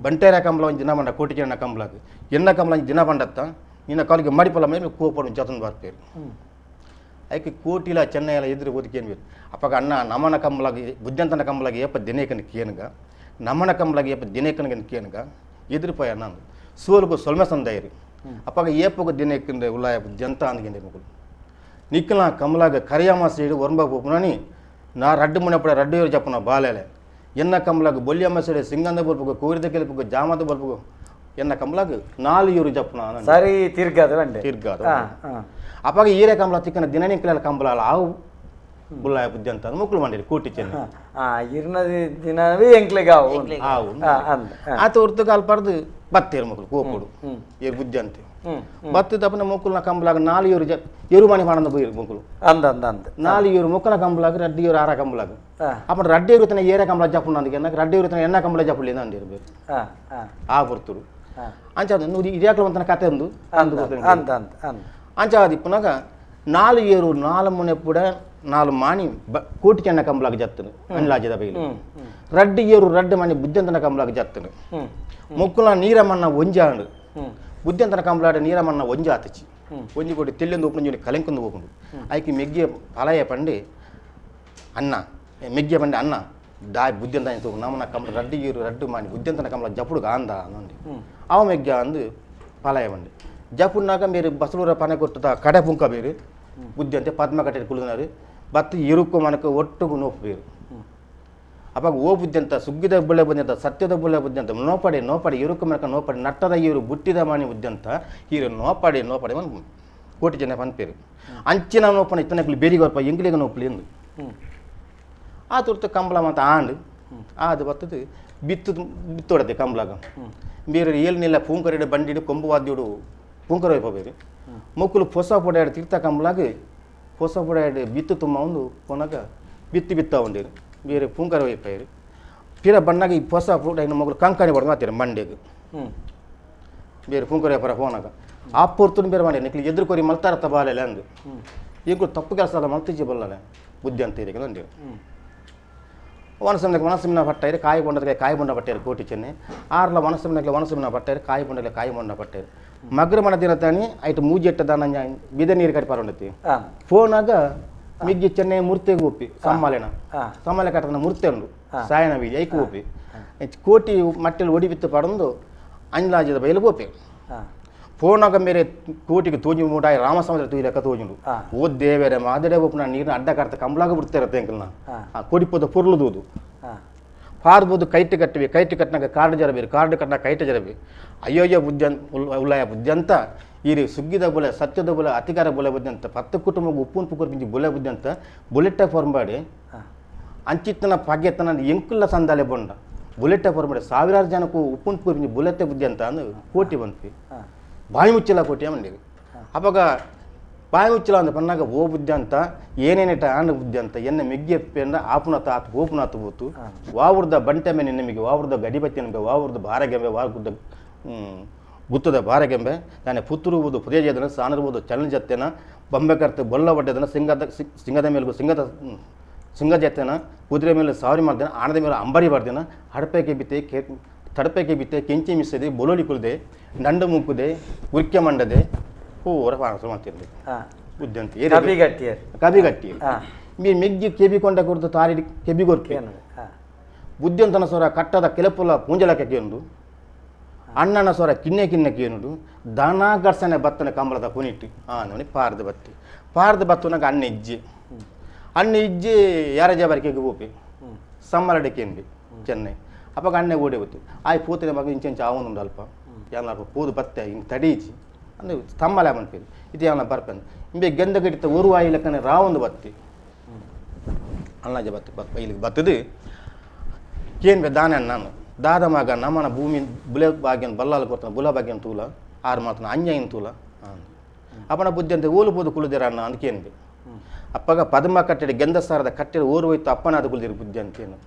ಬಂಟೇರ ಕಂಬಲ ಒಂದು ದಿನ ಮಂಡ ಕೋಟಿ ಜನ ಕಂಬಲಾಗ ಎನ್ನ ಕಂಬಲ ಒಂದು ದಿನ ಮಂಡತ್ತ ನಿನ್ನ ಕಾಲಿಗೆ ಮಡಿಪಲ ಮೇಲೆ ಕೋಪಡು ಜತನ್ ಬರ್ಪೇರು ಅದಕ್ಕೆ ಕೋಟಿಲ ಚೆನ್ನೈಲ ಎದುರು ಓದಿಕೇನು ಬೇಕು ಅಪ್ಪಾಗ ಅಣ್ಣ ನಮನ ಕಂಬಲಾಗಿ ಬುದ್ಧಂತನ ಕಂಬಲಾಗಿ ಏಪ ದಿನೇಕನ ಕೇನುಗ ನಮನ ಕಂಬಲಾಗಿ ಏಪ ದಿನೇಕನಿಗೆ ಕೇನುಗ ಎದುರುಪಾಯ ಅಣ್ಣ ಸೋಲ್ಗು ಸೊಲ್ಮೆ ಸಂದಾಯಿರಿ ಅಪ್ಪಾಗ ಏಪಗ ದಿನೇಕಂದ ಉಳ್ಳಾಯ ಬುದ್ಧಂತ ಅಂದ್ಗೆಂಡೆ ಮಗಳು ನಿಕ್ಕಲ ಕಮಲಾಗ ಕರಿಯಮ್ಮ ಸೈಡು ಒರಂಬ ಪೋಪುನನಿ ನಾ ರಡ್ಡು ಮುನೆಪಡ ರಡ್ಡು ಜಪ್ಪನ ಬಾಲೆಲೆ ಎನ್ನ ಕಮಲಾಗ ಬೊಲ್ಯಮ್ಮ ಸೈಡು ಸಿಂಗಂದ ಬಲ್ಪುಗು ಕೋರಿದ ಕೆಲಪುಗು ಜಾಮದ ಬಲ್ಪುಗು ಎನ್ನ ಕಮಲಾಗ ನಾಲು ಇವರು ಜಪ್ಪನ ಸರಿ ತಿರ್ಗಾದ ಬಂಡೆ ತಿರ್ಗಾದ ಅಪಾಗ ಈರೆ ಕಂಬಳ ತಿಕ್ಕನ ದಿನನಿಂಕಲ ಕಂಬಳ ಆವು ಬುಲ್ಲಾಯ ಬುದ್ಧಿ ಅಂತ ಮುಕ್ಕಳು ಮಾಡಿರಿ ಕೋಟಿ ಚೆನ್ನ ಇರ್ನ ದಿನವೇ ಎಂಕ್ಲೆಗ್ ಆವು ಆವು ಆತ ಹೊರ್ತುಗ ಅಲ್ಪರ್ದು ಬತ್ತೇರು ಮಕ್ಕಳು ಕೋಪಡು ಏರು ಬುದ್ಧಿ ಅಂತೆ ಬತ್ತದ ಅಪ್ಪನ ಮೊಕ್ಕುಲ್ನ ಕಂಬಲಾಗ ನಾಲು ಏರು ಎರು ಮಣಿ ಮಾಡಂದ ಬೋಯಿರು ಮೊಕ್ಕಳು ಅಂದ ಅಂದ ಅಂದ ನಾಲು ಏರು ಮೊಕ್ಕನ ಕಂಬಲಾಗ ರಡ್ಡಿ ಏರು ಆರ ಕಂಬಲಾಗ ಅಪ್ಪನ ರಡ್ಡಿ ಏರು ತನ ಏರ ಕಂಬಳ ಜಪ್ಪುಂಡು ಅಂದಿಗೆ ರಡ್ಡಿ ಏರು ತನ ಎಣ್ಣ ಕಂಬಳ ಜಪ್ಪುಳ್ಳಿ ಅಂದಿರು ಆ ಬರ್ತರು ಅಂಚ ನೂರು ಇದ್ಯಾಕ್ಲ ಒಂತನ ಕತೆ ಅಂದು ಅಂದ ಅಂದ ಅಂದ ಅಂಚ ಅದು ಪುನಗ ನಾಲು ಏರು ನಾಲು ಮುನೆ ಪೂಡ ನಾಲು ಮಾಣಿ ಕೋಟಿ ಚೆನ್ನ ಕಂಬಲಾಗ ಜತ್ತನು ಅನ್ಲಾಜದ ಬೈಲು ರಡ್ಡಿ ಏರು ರಡ್ಡು ಮಣಿ ಬುದ್ಧಂತನ ಕಂಬಲಾಗ ಜತ್ತನು ಮೊಕ್ಕುಲ ನೀರಮಣ್ಣ ಒಂಜಾಂಡು ಬುದ್ಧಂತನ ಕಂಬಲಾಡ ನೀರಮಣ್ಣ ಒಂಜ ಆತಚಿ ಒಂಜಿ ಕೊಡಿ ತೆಲ್ಲೊಂದು ಓಪುಂಡು ಕಲೆಂಕೊಂದು ಓಪುಂಡು ಐకి ಮೆಗ್ಗಿಯ ಫಲಯ ಪಂಡಿ ಅನ್ನ ಮೆಗ್ಗಿಯ ಪಂಡಿ ಅನ್ನ ದಾಯ್ ಬುದ್ಧಂತ ನಮ್ಮನ ಕಂಬಳ ರಡ್ಡಿ ಏರು ರಡ್ಡು ಮಾಣಿ ಬುದ್ಧಂತನ ಕಂಬಳ ಜಪುಡು ಅಂದ ಅಂದು ಅವ ಮೆಗ್ಗ ಅಂದು ಫಲಯ ಪಂಡಿ ಜಪುನಾಗ ಮೇರು ಬಸಲೂರ ಪನೆ ಕೊಟ್ಟದ ಕಡೆ ಪುಂಕ ಬೇರು ಬುದ್ಧಿ ಅಂತೆ ಪದ್ಮ ಕಟ್ಟೆ ಕುಳಿದನಾರು ಬತ್ತು ಇರುಕು ಮನಕ ಒಟ್ಟುಗು ನೋಪು ಬೇರು ಅವಾಗ ಓ ಬುದ್ಧಿ ಅಂತ ಸುಗ್ಗಿದ ಬುಳ್ಳೆ ಬುದ್ಧಿ ಅಂತ ಸತ್ಯದ ಬುಳ್ಳೆ ಬುದ್ಧಿ ಅಂತ ನೋಪಡೆ ನೋಪಡೆ ಇರುಕು ಮನಕ ನೋಪಡೆ ನಟ್ಟದ ಇರು ಬುಟ್ಟಿದ ಮಾಣಿ ಬುದ್ಧಿ ಅಂತ ಹೀರು ನೋಪಡೆ ನೋಪಡೆ ಒಂದು ಕೋಟಿ ಜನ ಪನ್ಪೇರು ಅಂಚಿನ ನೋಪನ ಇತ್ತನಕ್ಲಿ ಬೇರಿಗೆ ಬರ್ಪ ಎಂಗ್ಲಿಗ ನೋಪಲಿ ಎಂದು ಆ ತುರ್ತು ಕಂಬಳ ಮತ್ತು ಆಂಡು ಅದು ಬತ್ತದು ಬಿತ್ತು ಬಿತ್ತೋಡದೆ ಕಂಬಳಾಗ ಬೇರೆ ಏಳು ನಿಲ್ಲ ಪೂಂಕರಿಡ ಬಂಡಿಡು ಕೊಂಬು ವಾದ್ಯುಡು ಪೂಂಕರ ಬೇರೆ ಮೊಕ್ಕಲು ಹೊಸ ಪೊಡೆಯಾಡು ತೀರ್ಥ ಕಂಬಳಾಗ ಹೊಸ ಪೊಡೆಯಾಡು ಬಿತ್ತು ತುಂಬ ಒಂದು ಪೋನಾಗ ಬಿತ್ತು ಬಿತ್ತ ಉಂಡೇರು ಬೇರೆ ಪೂಂಕರ ವೈಪೈರು ಪಿರ ಬಣ್ಣಾಗ ಈ ಹೊಸ ಪೊಡೆ ಮೊಗಲು ಕಂಕಣಿ ಬಡ್ದು ಮಾತೀರ ಮಂಡೆಗೆ ಬೇರೆ ಪೂಂಕರ ವ್ಯಾಪಾರ ಹೋನಾಗ ಆ ಪೊರ್ತುನು ಬೇರೆ ಮಾಡಿ ನಿಕ್ಲಿ ಎದುರು ಕೊರಿ ಮಲ್ತಾರ ತಬಾಲೆಲ್ಲ ಅಂದು ಈಗ ತಪ್ಪು ಕೆಲಸ ಅಲ್ಲ ಮಲ್ತಿಜಿ ಬಲ್ಲಲೆ ಬುದ್ಧಿ ಅಂತ ಇದೆ ಅಂದೇವು ವನಸಮ್ನಕ್ಕೆ ವನಸಮ್ನ ಪಟ್ಟಾಯಿರು ಕಾಯಿ ಬೊಂಡದಕ್ಕೆ ಕಾಯಿ ಬೊಂಡ ಪಟ್ಟಾಯಿರು ಕೋಟಿ ಚೆನ್ನೆ ಆರ್ಲ ವನಸಮ್ನಕ್ಕೆ ವನಸಮ್ನ ಪಟ್ಟಾಯಿರು ಕಾಯಿ ಬೊಂಡಕ್ಕೆ ಕಾಯಿ ಬೊಂಡ ಪಟ್ಟಾಯಿರು ಮಗ್ರ ಮನ ದಿನ ತಾನಿ ಐಟ್ ಮೂಜೆಟ್ಟ ದಾನ ಬಿದ ನೀರು ಕಟ್ಟಿ ಪಾರುಂಡತಿ ಫೋನಾಗ ಮಿಗ್ಗಿ ಚೆನ್ನೈ ಮೂರ್ತಿಗೆ ಒಪ್ಪಿ ಸಮ್ಮಾಲೆನ ಸಮ್ಮಾಲೆ ಕಟ್ಟದ ಮೂರ್ತಿ ಉಂಡು ಸಾಯನ ಬೀಜ ಐಕು ಒಪ್ಪಿ ಕೋಟಿ ಮಟ್ಟೆಲ್ ಒಡಿ ಬಿತ್ತು ಪಡಂದು ಅಂಜಲಾಜದ ಬಯಲು ಒಪ್ಪಿ ಫೋನಾಗ ಮೇರೆ ಕೋಟಿಗೆ ತೋಜಿ ಮೂಟಾಯಿ ರಾಮಸಮುದ್ರ ತೂಯಿಲೆಕ್ಕ ತೋಜುಂಡು ಓ ದೇವೇರೆ ಮಾದಡೆ ಒಪ್ಪುನ ನೀರಿನ ಅಡ್ಡ ಕರ್ತ ಕಂಬಳಾಗ ಬಿಡ್ತಿರತ್ತೆ ಅಂಕಲ್ನ ಆ ಕೋಡಿಪೋದ ಪೊರ್ಲು ದೂದು ಪಾರ್ಬೋದು ಕೈಟ್ ಕಟ್ಟಿವಿ ಕೈಟ್ ಕಟ್ಟಿನಾಗ ಕಾರ್ಡ್ ಜರಬೇರು ಕಾರ್ಡ್ ಕಟ್ಟಿನಾಗ ಕೈಟ್ ಜರಬಿ ಅಯ್ಯೋಯ್ಯೋ ಬುದ್ಧಿ ಉಳ್ಳಾಯ ಬುದ್ಧಿ ಅಂತ ಈ ರೀ ಸುಗ್ಗಿದ ಬುಲೆ ಸತ್ಯದ ಬುಲೆ ಅತಿಕಾರ ಬುಲೆ ಬುದ್ಧಿ ಅಂತ ಪತ್ತು ಕುಟುಂಬ ಉಪ್ಪುನ್ ಪುಕ್ಕರ್ ಪಿಂಜಿ ಬುಲೆ ಬುದ್ಧಿ ಅಂತ ಬುಲೆಟ್ಟ ಫಾರ್ಮ್ ಅಂಚಿತ್ತನ ಪಗ್ಗೆತ್ತನ ಎಂಕುಲ್ಲ ಸಂದಾಲೆ ಬೊಂಡ ಬುಲೆಟ್ಟ ಫಾರ್ಮ್ ಮಾಡಿ ಸಾವಿರಾರು ಜನಕ್ಕೂ ಉಪ್ಪುನ್ ಪುಕ್ಕರ್ ಪಿಂಜಿ ಬುಲೆಟ್ಟೆ ಬುದ್ಧಿ ಅಂತ ಅಂದು ಕೋಟಿ ಬಂತು ಬಾಯಿ ಮುಚ್ಚಿಲ್ಲ ಕೋಟಿ ಮಂಡಿರಿ ಅವಾಗ ಬಾಯಿ ಮುಚ್ಚಿಲ್ಲ ಅಂದ ಪನ್ನಾಗ ಓ ಬುದ್ಧಿ ಅಂತ ಏನೇನಿಟ ಆಂಡ ಬುದ್ಧಿ ಅಂತ ಎನ್ನ ಮೆಗ್ಗಿಯಪ್ಪೆಂದ ಆಪುನತ ಆತ ಓಪುನಾತ ಬೋತು ವಾವುರ್ದ ಬಂಟೆಮೆ ನಿನ್ನೆಮಗೆ ವಾವುರ್ದ ಗಡಿಬತ್ತಿ ನಮಗೆ ವಾವುರ್ದ ಬಾರಗೆಂಬೆ ವಾಗುದ್ದ ಗುತ್ತದ ಬಾರಗೆಂಬೆ ನಾನೇ ಪುತ್ತೂರುವುದು ಪುದೇಜದನ ಸಾನರ್ಬೋದು ಚಲನಜತ್ತೆನ ಬೊಂಬೆ ಕರ್ತ ಬೊಲ್ಲ ಒಡ್ಡೆದನ ಸಿಂಗದ ಸಿಂಗದ ಮೇಲೂ ಸಿಂಗದ ಸಿಂಗಜತ್ತೆನ ಕುದುರೆ ಮೇಲೆ ಸಾವರಿ ಮಾಡ್ದೇನ ಆಣದ ಮೇಲೆ ಅಂಬಾರಿ ಬಾರ್ದೇನ ಹಡಪೆಗೆ ಬಿತ್ತೆ ಕೆ ತಡಪೆಗೆ ಬಿತ್ತೆ ಕೆಂಚಿ ಮಿಸದೆ ಬೊಲೋಲಿ ಕುಲ್ದೆ ನಂಡು ಮುಕ್ಕುದೆ ಉರ್ಕೆ ಮಂಡದೆ ಪೂರ ಪಾನಸ ಮಾಡ್ತಿರ್ಲಿ ಬುದ್ಧಿ ಅಂತ ಕಬಿಗಟ್ಟಿ ಮೀ ಮೆಗ್ಗಿ ಕೆಬಿ ಕೊಂಡ ಕೊಡ್ತು ತಾರಿ ಕೆಬಿ ಕೊರ್ಪೆ ಬುದ್ಧಿವಂತನ ಸ್ವರ ಕಟ್ಟದ ಕೆಲಪುಲ ಪೂಂಜಲಕ್ಕೆ ಕೇಂದು ಅಣ್ಣನ ಸ್ವರ ಕಿನ್ನೆ ಕಿನ್ನೆ ಕೇನುಡು ದನ ಗರ್ಸನೆ ಬತ್ತನ ಕಂಬಳದ ಕುನಿಟ್ಟು ನೋಡಿ ಪಾರ್ದ ಬತ್ತಿ ಪಾರ್ದ ಬತ್ತುನಾಗ ಅಣ್ಣ ಇಜ್ಜಿ ಅಣ್ಣ ಇಜ್ಜಿ ಯಾರ ಜಬರಿಕೆಗೆ ಬೋಪಿ ಸಮ್ಮರಡೆ ಕೇಂಬಿ ಚೆನ್ನೈ ಅಪ್ಪಾಗ ಅಣ್ಣೆ ಓಡಿ ಹೋತು ಆಯ್ ಪೂತಿನ ಮಗ ಇಂಚೆಂಚ ಆವೊಂದುಂಡು ಅಲ್ಪ ಯಾನ ಅಲ್ಪ ಪೂದು ಬತ್ತೆ ಹಿಂಗೆ ತಡೀಚಿ ಅಂದ್ರೆ ತಮ್ಮಲೆ ಮನ್ಪೇರು ಇದು ಯಾವನ ಬರ್ಪೆಂದು ಇಂಬೆ ಗೆಂದ ಗಿಡಿತ ಒರು ಆಯಿ ಲೆಕ್ಕನೆ ರಾವೊಂದು ಬತ್ತಿ ಅಣ್ಣಾಜ ಬತ್ತಿ ಬತ್ ಇಲ್ಲಿಗೆ ಬತ್ತದು ಕೇನ್ಬೆ ದಾನೆ ನಾನು ದಾದ ಮಗ ನಮ್ಮನ ಭೂಮಿ ಬುಲೆ ಭಾಗ್ಯನ ಬಲ್ಲಾಲ ಕೊಡ್ತಾನೆ ಬುಲ ಭಾಗ್ಯನ ತೂಲ ಆರು ಮಾತನ ಅಂಜಾಯಿನ ತೂಲ ಅಪ್ಪನ ಬುದ್ಧಿ ಅಂತ ಓಲು ಬೋದು ಕುಳಿದಿರ ಅಣ್ಣ ಅಂತ ಕೇನ್ಬೆ ಅಪ್ಪಗ ಪದ್ಮ ಕಟ್ಟಡಿ ಗೆಂದ ಸಾರದ ಕಟ್ಟಡಿ ಓರು ಹೋಯ್ತು ಅಪ್ಪನ ಅದು ಕುಳಿದಿರು ಬುದ್ಧಿ ಅಂತೇನು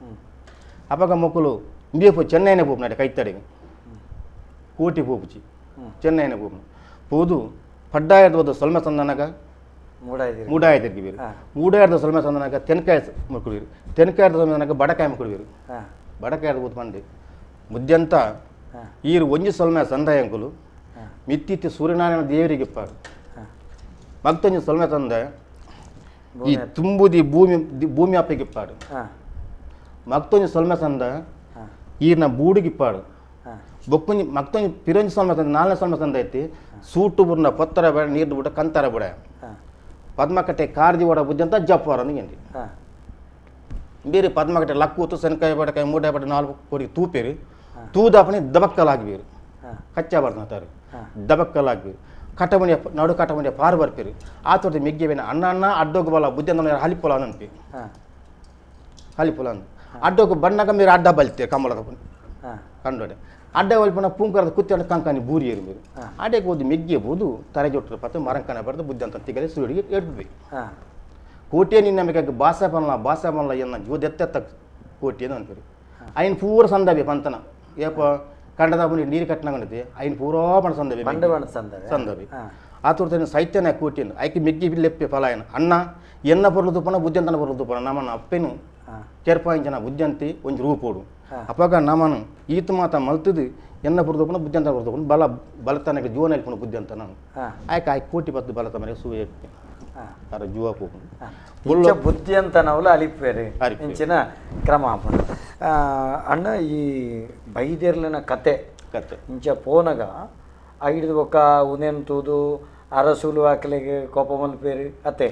ಅಪ್ಪಗ ಮಕ್ಕಳು ಇಂಬಿಯಪ್ಪ ಚೆನ್ನೈನೇ ಪೋಪು ನಾಡೆ ಕೈತಡಿಗೆ ಕೋಟಿ ಪೋಪುಚಿ ಚೆನ್ನೈನೇ ಪೋಪು ಪೋದು ಪಡ್ಡಾಯದ ಹೋದ ಸೊಲ್ಮೆ ಸಂದನಾಗ ಮೂಡಾಯ ತಿರ್ಗಿಬೀರು ಮೂಡಾಯದ ಸೊಲ್ಮೆ ಸಂದನಾಗ ತೆನ್ಕಾಯ ಮಕ್ಕಳಿರು ತೆನ್ಕಾಯದ ಸಂದನಾಗ ಬಡಕಾಯ ಮಕ್ಕಳಿರು ಬಡಕಾಯದ ಹೋದ ಬಂಡಿ ಮುದ್ಯಂತ ಈರು ಒಂಜಿ ಸೊಲ್ಮೆ ಸಂದಾಯಂಕುಲು ಮಿತ್ತಿತ್ತಿ ಸೂರ್ಯನಾರಾಯಣ ದೇವರಿಗೆ ಪಾರು ಮಗ್ತೊಂಜಿ ಸೊಲ್ಮೆ ತಂದ ಈ ತುಂಬುದಿ ಭೂಮಿ ಭೂಮಿ ಅಪ್ಪಗೆ ಪಾಡು ಮಗ್ತೊಂಜಿ ಸೊಲ್ಮೆ ಸಂದ ಈರ್ನ ಬೂಡಿಗಿಪ್ಪಾಡು ಬೊಕ್ಕುಂಜಿ ಮಗ್ತೊಂಜಿ ಪಿರಂಜಿ ಸೊಲ್ಮೆ ತಂದ ನಾಲ್ನೇ ಸೊಲ್ಮೆ ತಂದ ಐತಿ ಸೂಟು ಬುರ್ನ ಪತ್ತರ ಬೇಡ ನೀರು ಬಿಡ ಕಂತಾರ ಬಿಡ ಪದ್ಮಕಟ್ಟೆ ಕಾರ್ದಿ ಓಡ ಬುದ್ಧಿ ಅಂತ ಜಪ್ಪಾರ ಅಂದ್ಗೆಂಡಿ ಬೇರೆ ಪದ್ಮಕಟ್ಟೆ ಲಕ್ಕೂತು ಸೆನಕಾಯಿ ಬಡಕಾಯಿ ಮೂಡೆ ಬಡ ನಾಲ್ಕು ಕೋಡಿ ತೂಪೇರು ತೂದಾಪನೆ ದಬಕ್ಕಲಾಗ್ಬೀರು ಕಚ್ಚಾ ಬರ್ತಾರೆ ದಬಕ್ಕಲಾಗ್ಬೀರು ಕಟಮಣಿಯ ನಡು ಕಟಮಣಿಯ ಪಾರು ಬರ್ಪೇರು ಆತೋರ್ದು ಮೆಗ್ಗೆ ಬೇನ ಅಣ್ಣ ಅಣ್ಣ ಅಡ್ಡೋಗು ಬಲ ಬುದ್ಧಿ ಅಂದ ಹಲಿಪೊಲ ಅನ್ಪಿ ಹಲಿಪೊಲ ಅಂದು ಅಡ್ಡೋಗು ಬಣ್ಣಗ మీరు ಅಡ್ಡ ಬಲ್ತೀರಿ ಕಮಲದ ಕಂಡೋಡೆ ಅಡ್ಡ ಬಲ್ಪನ ಪೂಂಕರದ ಕುತ್ತಿನ ಕಂಕನಿ ಬೂರಿಯರು మీరు ಅಡೆಗೆ ಹೋದು ಮೆಗ್ಗೆ ಬೋದು ತರೆಜೊಟ್ಟರು ಪತ್ತು ಮರಂಕನ ಬರೆದು ಬುದ್ಧಿ ಅಂತ ತಿಗದೆ ಸೂರ್ಯಗೆ ಎಡ್ಬಿ ಕೋಟೆ ನಿನ್ನ ಬೇಕಾಗಿ ಬಾಸ ಬನ್ಲ ಬಾಸ ಬನ್ಲ ಎನ್ನ ಜೋದೆತ್ತ ಕೋಟಿ ಅಂತ ಅನ್ಪೇರು అయిన ಪೂರ ಸಂದಭಿ ಪಂತನ ಏಪ ಕಂಡದ ನೀರು ಕಟ್ಟನಾಗಂಡೈತಿ అయిన ಪೂರಾ ಪಣ ಸಂದಭಿ ಸಂದಭಿ ಆತುರ್ತೇನೆ ಸೈತ್ಯನ ಕೂಟಿನ ಐಕೆ ಮೆಗ್ಗಿ ಲೆಪ್ಪೆ ಫಲಾಯನ ಅಣ್ಣ ಎನ್ನ ಪೊರ್ಲು ತುಪ್ಪನ ಬುದ್ಧಂತನ ಪೊರ್ಲು ತುಪ್ಪನ ನಮ್ಮನ್ನ ಅಪ್ಪೆನು ಕೆರ್ಪಾಯಿಂಚನ ಬುದ್ಧಂತಿ ಒಂಜಿ ರೂಪೋಡು ಅಪಗ ನಮ್ಮನು ಈತ ಮಾತ ಮಲ್ತದು ಎನ್ನ ಪೊರ್ಲು ತುಪ್ಪನ ಬುದ್ಧಂತನ ಪೊರ್ಲು ತುಪ್ಪನ ಬಲ ಬಲತನಕ್ಕೆ ಜೀವನ ಇಲ್ಪನ ಬುದ್ಧಂತ ನಾನು ಆಯ್ಕೆ ಆಯ್ಕೆ ಕೋಟಿ ಬತ್ತು ಬಲತ ಮನೆ ಸೂ ಅರ ಜುವ ಪೋಪುಂಡು ಬುದ್ಧಿ ಅಂತ ನಾವುಲ ಅಲಿಪೇರು ಇಂಚಿನ ಕ್ರಮ ಅಣ್ಣ ಈ ಬೈದೇರ್ಲಿನ ಕತೆ ಕತೆ ಇಂಚ ಪೋನಗ ಐದು ಒಕ್ಕ ಉನೇನು ತೂದು ಅರಸುಲು ಆಕಲಿಗೆ ಕೋಪ ಮಲ್ಪೇರು ಅತ್ತೆ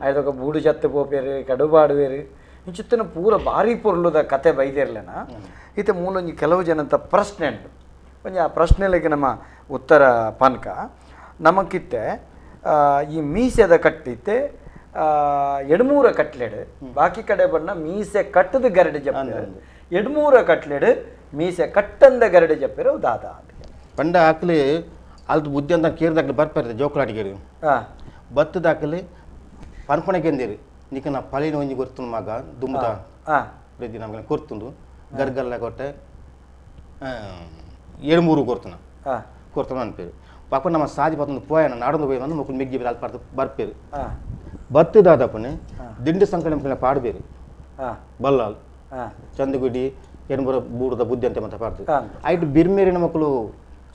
ಐದೊಕ್ಕ ಬೂಡು ಜತ್ತು ಪೋಪೇರು ಕಡುಬಾಡುವೇರು ಇಂಚಿತ್ತಿನ ಪೂರ ಭಾರಿ ಪೊರ್ಲುದ ಕತೆ ಬೈದೇರ್ಲೆನ ಇತ್ತೆ ಮೂಲೊಂಜಿ ಕೆಲವು ಜನಂತ ಪ್ರಶ್ನೆ ಉಂಟು ಒಂಜಿ ಆ ಪ್ರಶ್ನೆಲಿಗೆ ನಮ್ಮ ಉತ್ತರ ಪನ್ಕ ನಮಕಿತ್ತೆ ಈ ಮೀಸೆದ ಕಟ್ಟಿತ್ತೆ ಎಡ್ಮೂರ ಕಟ್ಲೆಡು ಬಾಕಿ ಕಡೆ ಬಣ್ಣ ಮೀಸೆ ಕಟ್ಟದ ಗರಡಿ ಜಪ್ಪೇರು ಎಡ್ಮೂರ ಕಟ್ಲೆಡು ಮೀಸೆ ಕಟ್ಟಂದ ಗರಡಿ ಜಪ್ಪೇರು ದಾದ ಪಂಡ ಹಾಕ್ಲಿ ಅಲ್ದು ಬುದ್ಧಿ ಅಂತ ಕೇರ್ದಾಕ್ಲಿ ಬರ್ಪಾರ್ದೆ ಜೋಕುಲಾಟಿಗೇರು ಬತ್ತದಾಕಲಿ ಪನ್ಪಣೆಗೆಂದಿರು ನಿಕ ನಾ ಪಳಿನ ಒಂಜಿ ಗೊತ್ತುಂಡು ಮಗ ದುಮ್ಮದ ಪ್ರತಿ ನಮಗೆ ಕೊರ್ತುಂಡು ಗರ್ಗಲ್ಲ ಕೊಟ್ಟೆ ಏಳ್ಮೂರು ಕೊರ್ತುನ ಕೊರ್ತುನ ಅನ್ಪೇರು ಪಾಪ ನಮ್ಮ ಸಾದಿ ಬತ್ತೊಂದು ಪೋಯನ ನಾಡೊಂದು ಪೋಯ ಬಂದು ಮಕ್ಕಳು ಮೆಗ್ಗಿ ಅಲ್ಲಿ ಪರ್ದು ಬರ್ಪೇರು ಬತ್ತದಾದಪ್ಪನೆ ದಿಂಡು ಸಂಕಟ ಮಕ್ಕಳ ಪಾಡ್ಬೇರು ಬಲ್ಲಾಲ್ ಚಂದಗುಡಿ ಎಣ್ಬುರ ಬೂಡದ ಬುದ್ಧಿ ಅಂತ ಮತ್ತೆ ಪಾಡ್ತು ಐಟ್ ಬಿರ್ಮೇರಿನ ಮಕ್ಕಳು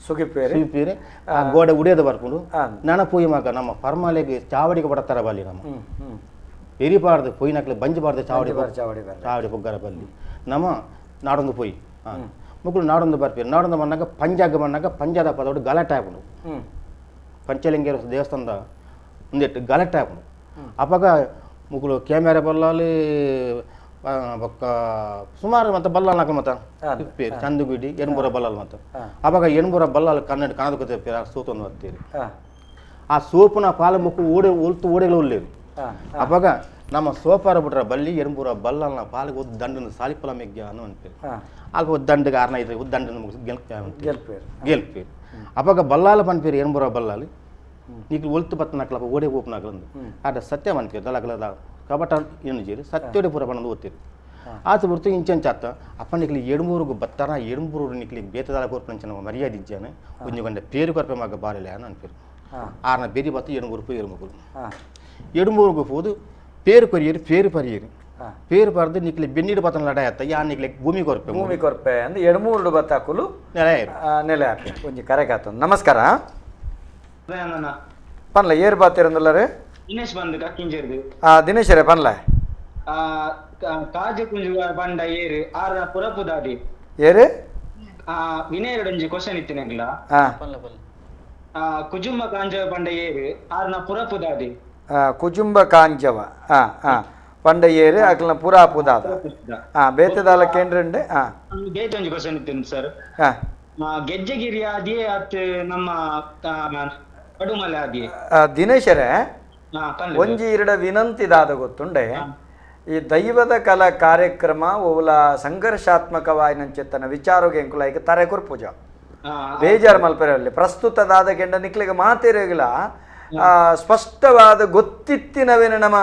ಸುಗಿಪೇರು ಸುಗಿಪೇರು ಆ ಗೋಡೆ ಉಡಿಯೋದು ಬರ್ಕೊಂಡು ನನ ಪೋಯಿ ಮಗ ನಮ್ಮ ಪರ್ಮಾಲೆಗೆ ಚಾವಡಿಗೆ ಬಡತ್ತಾರ ಬಲ್ಲಿ ನಮ್ಮ ಎರಿಬಾರ್ದು ಪೊಯ್ನಕ್ಲೆ ಬಂಜಬಾರ್ದು ಚಾವಡಿ ಚಾವಡಿ ಪೊಗ್ಗರ ಬಲ್ಲಿ ನಮ್ಮ ನಾಡೊಂದು ಪೊಯ್ ಮಕ್ಕಳು ನಾಡೊಂದು ಬರ್ಪೇರು ನಾಡೊಂದು ಬಂದಾಗ ಪಂಜಾಗ ಬಂದಾಗ ಪಂಜಾದ ಪದೋಡು ಗಲಾಟೆ ಆಪುಂಡು ಪಂಚಲಿಂಗೇರ ದೇವಸ್ಥಾನದ ಒಂದಿಟ್ಟು ಗಲಾಟೆ ಆಪುಂಡು ಅಪಗ ಮುಗುಳು ಕ್ಯಾಮೆರಾ ಬಲ್ಲಾಲಿ ಬೊಕ್ಕ ಸುಮಾರು ಮತ್ತೆ ಬಲ್ಲಾಲ್ ನಾಕ ಮತ್ತೆ ಪೇರು ಚಂದುಗುಡಿ ಎಣ್ಬುರ ಬಲ್ಲಾಲ್ ಮತ್ತೆ ಅವಾಗ ಎಣ್ಬುರ ಬಲ್ಲಾಲ್ ಕನ್ನಡ ಕನ್ನಡ ಪೇರು ಸೋತೊಂದು ಬರ್ತೀರಿ ಆ ಸೋಪುನ ಪಾಲ ಮುಕ್ಕು ಓಡೆ ಒಲ್ತು ಓಡೆಗಳು ಒಲ್ಲೇರು ಅವಾಗ ನಮ್ಮ ಸೋಪಾರ ಬಿಟ್ರ ಬಲ್ಲಿ ಎಣ್ಬುರ ಬಲ್ಲಾಲ್ನ ಪಾಲಿಗೆ ಒದ್ದು ದಂಡನ ಸಾಲಿಪಲ ಮೆಗ್ಗ ಅನ್ನೋ ಅನ್ಪೇರು ಅಲ್ಪ ದಂಡಗೆ ಆರ್ನ ಇದ್ರೆ ದಂಡನ ಗೆಲ್ಪೇರು ಗೆಲ್ಪೇರು ಅವಾಗ ಬಲ್ಲಾಲ ಪನ್ಪೇರು ಎಣ್ಬುರ ಬಲ್ಲಾಲಿ ನೀಕು ಒಲ್ತು ಬತ್ತನಕ್ಲಪ್ಪ ಓಡೆ ಓಪನಾಗ್ಲಂದು ಆಟ ಸತ್ಯ ಅನ್ಪೇರು ದಲಕಲದ ಕಬಟ ಏನು ಜೀರಿ ಸತ್ಯೋಡೆ ಪೂರ ಬಣ್ಣದು ಓದ್ತೀರಿ ಆತ ಬಿಡ್ತು ಇಂಚಂಚಾತ ಅಪ್ಪ ನಿಕ್ಲಿ ಎಡ್ಮೂರುಗು ಬತ್ತಾರ ಎಡ್ಮೂರು ನಿಕ್ಲಿ ಬೇತದಾಲ ಕೋರ್ಪಂಚನ ಮರ್ಯಾದೆ ಇಜ್ಜಾನೆ ಒಂಜಿ ಗಂಟೆ ಪೇರು ಕೊರ್ಪೆ ಮಗ ಬಾರಿಲ್ಲ ಅನ್ಪೇರು ಆರ್ನ ಬೇರಿ ಬತ್ತು ಎಡ್ಮೂರು ಪೋ ಎಡ್ಮೂರು ಎಡ್ಮೂರುಗು ಪೋದು ಪೇರು ಕೊರಿಯರು ಪೇರು ಪರಿಯರು ಪೇರು ಪರ್ದು ನಿಕ್ಲಿ ಬೆನ್ನಿಡು ಬತ್ತನ ಲಡಾಯತ್ತ ಯಾ ನಿಕ್ಲಿ ಭೂಮಿ ಕೊರ್ಪೆ ಭೂಮಿ ಕೊರ್ಪೆ ಅಂದ್ರೆ ಎಡ್ಮೂರು ಬತ್ತಾಕುಲು ನೆಲೆ ನೆಲೆ ಹಾಕಿ ಒಂಜಿ ಕರೆಕಾತು ನಮಸ್ಕಾರ ಪನ್ಲ ಏರ್ ಬಾತಿರಂದುಲ್ಲರು ದಿನೇಶ್ ಬಂದು ಕಕ್ಕಿಂಜೇರ್ದು ದಿನೇಶರೇ ಪನ್ಲ ಕಾಜು ಕುಂಜು ಬಂಡ ಏರು ಆರ್ನ ಪುರಪುದಾದಿ ಏರು ವಿನಯರಡೊಂಜಿ ಕ್ವಶನ್ ಇತ್ತಿನಗ್ಲ ಕುಜುಂಬ ಕಾಂಜವ ಬಂಡ ಏರು ಆರ್ನ ಪುರಪುದಾದಿ ಕುಜುಂಬ ಕಾಂಜವ ಪಂಡ ಏರು ಅಕ್ಲನ ಪುರಾಪುದಾದ ಬೇತದಾಲ ಕೇಂದ್ರಂಡೆ ಬೇತೊಂಜಿ ಕ್ವಶನ್ ಇತ್ತಿನ ಸರ್ ಗೆಜ್ಜೆಗಿರಿ ಆದಿಯೇ ಅತ್ ನಮ್ಮ ಪಡುಮಲೆ ಆದಿಯೇ ದಿನೇಶರೇ ಒಂಜಿ ಇರಡ ವಿನಂತಿದಾದ ಗೊತ್ತುಂಡೆ ಈ ದೈವದ ಕಲಾ ಕಾರ್ಯಕ್ರಮ ಓಲ ಸಂಘರ್ಷಾತ್ಮಕವಾಯಿನಂಚೆತ್ತನ ವಿಚಾರೋಗೆ ಎಂಕುಲಾಯಿಗೆ ತರೆ ಕೊರ್ಪೂಜ ಬೇಜಾರು ಮಲ್ಪೆರಲ್ಲಿ ಪ್ರಸ್ತುತದಾದ ಕೆಂಡ ನಿಕ್ಲಿಗೆ ಮಾತಿರಗಿಲ್ಲ ಸ್ಪಷ್ಟವಾದ ಗೊತ್ತಿತ್ತಿನವೇನು ನಮ್ಮ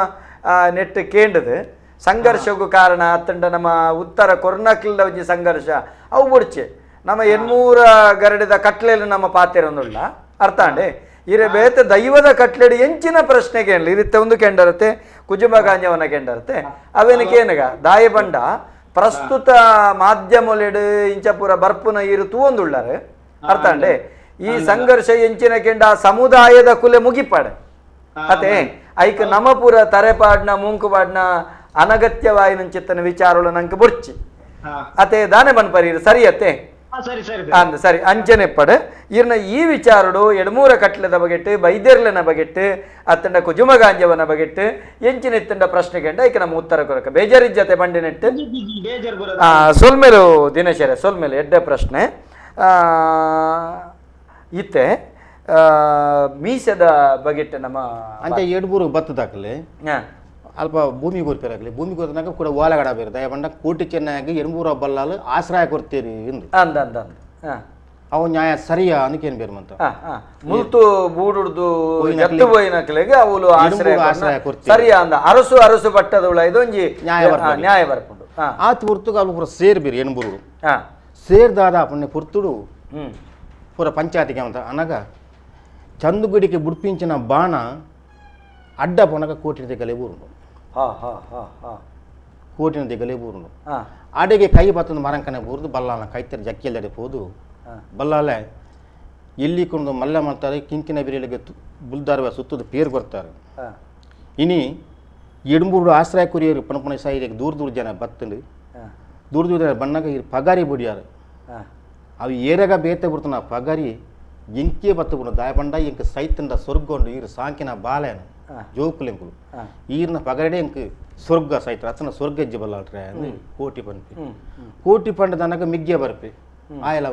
ನೆಟ್ಟು ಕೇಂಡದು ಸಂಘರ್ಷಕ್ಕೂ ಕಾರಣ ಅತ್ತಂಡ ನಮ್ಮ ಉತ್ತರ ಕೊರ್ನಕ್ಲಿಂದ ಒಂಜಿ ಸಂಘರ್ಷ ಅವು ಬುಡ್ಚೆ ನಮ್ಮ ಎನ್ಮೂರ ಗರಡಿದ ಕಟ್ಲೆಯಲ್ಲಿ ನಮ್ಮ ಪಾತಿರೊಂದುಳ್ಳ ಅರ್ಥ ಅಂಡೆ ಇರೆ ಬೇತ ದೈವದ ಕಟ್ಲೆಡು ಎಂಚಿನ ಪ್ರಶ್ನೆಗೆ ಏನಿಲ್ಲ ಇರುತ್ತೆ ಒಂದು ಕೆಂಡರತೆ ಕುಜುಂಬ ಗಾಂಜವನ ಕೆಂಡರತೆ ಅವೇನಕ್ಕೆ ಏನಗ ದಾಯ ಬಂಡ ಪ್ರಸ್ತುತ ಮಾಧ್ಯಮಲೆಡು ಇಂಚಪುರ ಬರ್ಪುನ ಇರು ತೂವೊಂದುಳ್ಳಾರೆ ಅರ್ಥ ಅಂಡೆ ಈ ಸಂಘರ್ಷ ಎಂಚಿನ ಕೆಂಡ ಸಮುದಾಯದ ಕುಲೆ ಮುಗಿಪಾಡೆ ಅತೆ ಐಕ್ ನಮಪುರ ತರೆಪಾಡ್ನ ಮೂಂಕುಪಾಡ್ನ ಅನಗತ್ಯವಾಯಿನ ವಿಚಾರಗಳು ನಂಗೆ ಬುರ್ಚಿ ಅತೆ ದಾನೆ ಬನ್ಪರಿ ಸರಿ ಅತ್ತೆ ಅಂದ ಸರಿ ಅಂಚನೆಪ್ಪಡು ಇರ್ನ ಈ ವಿಚಾರಡು ಎಡ್ಮೂರ ಕಟ್ಲೆದ ಬಗೆಟ್ಟು ಬೈದೇರ್ಲೆನ ಬಗೆಟ್ಟು ಅತ್ತಂಡ ಕುಜುಮಗಾಂಜವನ ಬಗೆಟ್ಟು ಎಂಚಿನ ಇತ್ತಂಡ ಪ್ರಶ್ನೆ ಕೆಂಡ ಐಕ ನಮ್ಮ ಉತ್ತರ ಕೊರಕ ಬೇಜಾರಿಜ್ಜತೆ ಬಂಡಿನೆಟ್ಟು ಸೊಲ್ಮೇಲು ದಿನೇಶರೇ ಸೊಲ್ಮೇಲು ಎಡ್ಡೆ ಪ್ರಶ್ನೆ ಇತ್ತೆ ಮೀಸದ ಬಗೆಟ್ ನಮ್ಮ ಅಂಚೆ ಎಡ್ಬೂರು ಬತ್ತದಾಕಲೆ ಅಲ್ಪ ಭೂಮಿ ಕೊರ್ಪಿರಾಗಲಿ ಭೂಮಿ ಕೊರ್ತಾಗ ಕೂಡ ಓಲಗಡ ಬೇರೆ ದಯಬಂಡ ಕೋಟಿ ಚೆನ್ನಾಗಿ ಎಡ್ಬೂರ ಬಲ್ಲಾಲು ಆಶ್ರಯ ಕೊಡ್ತೀರಿ ಎಂದು ಅಂದ ಅಂದ ಅವು ನ್ಯಾಯ ಸರಿಯಾ ಅನ್ಕೇನು ಬೇರೆ ಮಂತ ಮುಲ್ತು ಬೂಡುಡ್ದು ಎತ್ತು ಪೋಯಿನಕ್ಲೆಗ್ ಅವುಲು ಆಶ್ರಯ ಸರಿಯಾ ಅಂದ ಅರಸು ಅರಸು ಪಟ್ಟದವುಳ ಇದೊಂಜಿ ನ್ಯಾಯ ನ್ಯಾಯ ಬರ್ಪುಂಡು ಆತ ಪುರ್ತುಗು ಅಲ್ಪ ಪೂರ ಸೇರ್ ಬೇರೆ ಎಣ್ಬೂರು ಸೇರ್ದಾದ ಪುಣ್ಯ ಪುರ್ತುಡು ಪೂರ ಪಂಚಾಯತಿಗೆ ಅಂತ అనಗ ಚಂದುಗುಡಿಗೆ ಬುಡ್ಪಿಂಚಿನ ಬಾಣ ಅಡ್ಡ ಪೊನಗ ಕೋಟಿನ ದಿಗಲೆ ಊರುಂಡು ಕೋಟಿನ ದಿಗಲೆ ಊರುಂಡು ಅಡೆಗೆ ಕೈ ಬತ್ತಂದು ಮರಂಕನೆ ಊರ್ದು ಬಲ್ಲಾಲ ಕೈತರ ಜಕ್ಕಿಯಲ್ಲಡೆ ಪೋದು ಬಲ್ಲಾಲೆ ಎಲ್ಲಿ ಕೊಂಡು ಮಲ್ಲ ಮಾಡ್ತಾರೆ ಕಿಂಕಿನ ಬಿರಿಯಲಿಗೆ ಬುಲ್ದಾರ್ವ ಸುತ್ತದ ಪೇರು ಬರ್ತಾರೆ ಇನಿ ಎಡ್ಮೂರು ಆಶ್ರಯ ಕುರಿಯರು ಪಣಪಣ ಸಾಯಿರಿಗೆ ದೂರ ದೂರ ಜನ ಬತ್ತಂಡು ದೂರ ದೂರ ಜನ ಬಣ್ಣಾಗ ಈ ಪಗಾರಿ ಬುಡಿಯಾರು ಅವು ಏರಾಗ ಬೇತೆ ಬಿಡ್ತಾನ ಪಗಾರಿ ಎಂಕೇ ಬತ್ತುಕೊಂಡು ದಾಯಬಂಡ ಎಂಕ ಸೈತಂಡ ಸ್ವರ್ಗೊಂಡು ಈರು ಸಾಂಕಿನ ಬಾಲೆನ ಜೋಕುಲೆಂಕುಲು ಈರ್ನ ಪಗಡೆ ಎಂಕ್ ಸ್ವರ್ಗ ಸೈತ ಅತನ ಸ್ವರ್ಗ ಹೆಜ್ಜೆ ಬಲ್ಲಾಟ್ರೆ ಕೋಟಿ ಪಂಪಿ ಕೋಟಿ ಪಂಡದನಗ ಮಿಗ್ಗೆ ಬರ್ಪಿ ಆಯಲ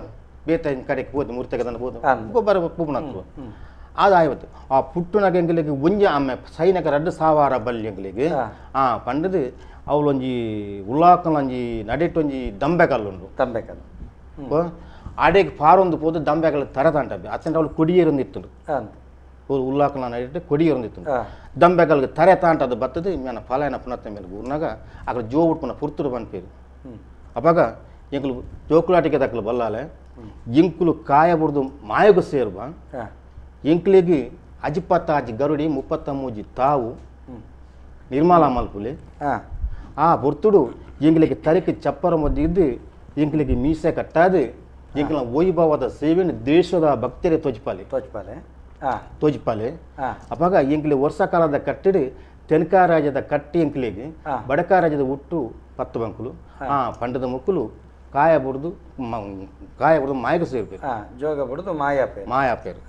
ಬೇತ ಕಡೆಗೆ ಹೋದ ಮೂರ್ತೆಗೆ ಹೋದ ಗೊಬ್ಬರ ಪೂಪಣತ್ವ ಅದು ಆಯ್ತು ಆ ಪುಟ್ಟುನಗ ಎಂಗಳಿಗೆ ಒಂಜಿ ಆಮೆ ಸೈನಕ ರಡ್ಡು ಸಾವಿರ ಬಲ್ಲಿ ಎಂಗಳಿಗೆ ಆ ಪಂಡದು ಅವಳೊಂಜಿ ಉಳ್ಳಾಕಲೊಂಜಿ ನಡೆಟೊಂಜಿ ದಂಬೆಕಲ್ಲುಂಡು ದಂಬೆಕಲ್ಲು ಅಡೆಗೆ ಪಾರೊಂದು ಪೋದು ದಂಬೆಕಲ್ಲು ತರತಾಂಟ ಅತ್ತಂಡ ಅವಳು ಕೊಡಿಯೇರೊಂದು ಇತ್ತು ಉಲ್ಲಾಕಲ ನಡೆಟ್ ಕೊಡಿಯೇರೊಂದು ಇತ್ತು ದಂಬೆಕಲ್ಗೆ ತರೆ ತಾಂಟ ಅದು ಬತ್ತದು ಮೇನ ಫಲಾಯನ ಪುನತ್ತ ಮೇಲೆ ಊರ್ನಾಗ ಅక్కడ ಜೋ ಉಟ್ಪುನ ಪುರ್ತುಡು ಪನ್ಪೇರು ಅವಾಗ ಎಂಕುಲು ಜೋಕುಲಾಟಿಕೆ ದಕ್ಕಲು ಬಲ್ಲಾಲೆ ಎಂಕುಲು ಕಾಯ ಬುಡ್ದು ಮಾಯಗು ಸೇರುವ ಎಂಕ್ಲಿಗೆ ಅಜಿಪತ್ತಾಜಿ ಗರುಡಿ ಮುಪ್ಪತ್ತ ಮೂಜಿ ತಾವು ನಿರ್ಮಲಾ ಮಲ್ಪುಲೆ ಆ ಬುರ್ತುಡು ಎಂಗ್ಲಿಗೆ ತರಕ್ಕೆ ಚಪ್ಪರ ಮದ್ದಿದ್ದು ಎಂಕ್ಲಿಗೆ ಮೀಸೆ ಕಟ್ಟಾದು ಎಂಕ್ಲ ವೈಭವದ ಸೇವೆಯನ್ನು ದೇಶದ ಭಕ್ತರೇ ತೋಜಿಪಾಲೆ ತೋಜಿಪಾಲೆ ತೋಜಿಪಾಲೆ ಅವಾಗ ಎಂಕ್ಲಿ ವರ್ಷಕಾಲದ ಕಟ್ಟಿಡು ತೆನಕಾ ರಾಜ್ಯದ ಕಟ್ಟಿ ಎಂಕ್ಲಿಗೆ ಬಡಕಾ ರಾಜ್ಯದ ಹುಟ್ಟು ಪತ್ತು ಬಂಕುಲು ಆ ಪಂಡದ ಮುಕ್ಕುಲು ಕಾಯ ಬುಡ್ದು ಕಾಯ ಬುಡ್ದು ಮಾಯకు ಸೇರ್ಬೇಕು ಜೋಗ ಬುಡ್ದು ಮಾಯಾಪೇರು ಮಾಯಾಪೇರು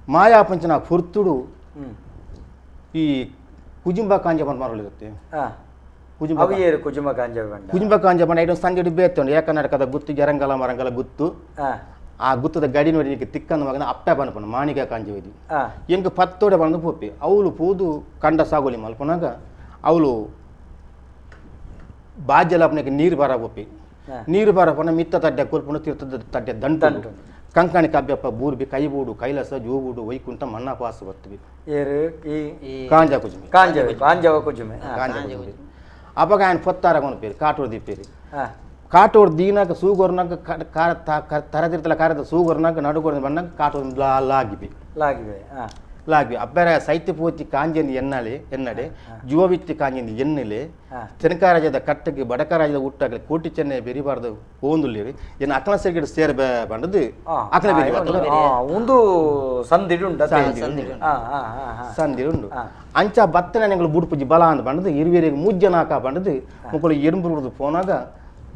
ಮಾಯಾಪಂಚನ ಪುರ್ತುಡು ಈ ಕುಜುಂಬ ಕಾಂಜ ಮರಳಿರುತ್ತೆ ಕುಜುಂಬ ಕಾಂಜ ಕುಜುಂಬ ಕಾಂಜ ಬಂಡ ಐದು ಸಂಜೆ ಬೇತುಂಡು ಏಕನಾಟಕದ ಗುತ್ತು ಜರಂಗಲ ಮರಂಗಲ ಗುತ್ತು ಆ ಗುತ್ತದ ಗಡಿ ನೋಡಿ ತಿಕ್ಕಂದ ಮಗನ ಅಪ್ಪ ಬನಪನ ಮಾಣಿಕ ಕಾಂಜವೇದಿ ಎಂಕ ಪತ್ತೋಡೆ ಬಂದು ಪೋಪಿ ಅವಳು ಪೂದು ಕಂಡ ಸಾಗೋಲಿ ಮಲ್ಪನಾಗ ಅವಳು ಬಾಜಲಪನಕ್ಕೆ ನೀರು ಬಾರ ಪೋಪಿ ನೀರು ಬಾರಪನ ಮಿತ್ತ ತಡ್ಡೆ ಕೊಲ್ಪನ ತೀರ್ಥದ ತಡ್ಡೆ ದಂಟು ಕಂಕಣಿ ಕಬ್ಬಿಯಪ್ಪ ಬೂರ್ಬಿ ಕೈಬೂಡು ಕೈಲಾಸ ಜೋಬೂಡು ವೈಕುಂಠ ಮಣ್ಣಾಪಾಸ ಬರ್ತೀವಿ ಕಾಂಜ ಕುಜುಮೆ ಕಾಂಜ ಕಾಂಜವ ಕುಜುಮೆ ಕಾಂಜ ಕುಜುಮೆ ಅವಾಗ ఆయన పొత్తార కొనిపేరు కాటూరు దిప్పేరు ಕಾಟೋರ್ ದೀನಾಗ ಸೂಗೊರ್ನಾಗ ಕಾರ ತರದಿರ್ತಲ ಕಾರದ ಸೂಗೊರ್ನಾಗ ನಡುಗೊರ್ನ ಬಣ್ಣಾಗ ಕಾಟೋರ್ ಲಾಗಿಬಿ ಲಾಗಿಬೆ ಲಾಗಿ ಅಬ್ಬರ ಸೈತ್ಯ ಪೋತಿ ಕಾಂಜನಿ ಎನ್ನಾಳೆ ಎನ್ನಡೆ ಜುವವಿತ್ತಿ ಕಾಂಜನಿ ಎನ್ನಲೆ ತೆನಕಾರಾಜ್ಯದ ಕಟ್ಟಗೆ ಬಡಕರಾಜ್ಯದ ಹುಟ್ಟಾಗಲಿ ಕೋಟಿ ಚೆನ್ನೆ ಬೆರಿಬಾರ್ದು ಓಂದುಲ್ಲೇರಿ ಏನು ಅಕಲ ಸೇರ್ಗಡೆ ಸೇರ್ ಬಂಡದು ಅಕಲ ಬೆರಿ ಒಂದು ಸಂದಿಡುಂಡು ಸಂದಿಡುಂಡು ಅಂಚ ಬತ್ತನೆ ನೆಂಗಳು ಬುಡ್ಪುಜಿ ಬಲ ಅಂದ್ ಬಂಡದು ಇರುವೇರಿಗೆ ಮೂಜ್ಜನಾಕ ಬಂಡದು ಮುಕ್ಕಳು ಎರುಂಬುರುದು ಪೋನಾಗ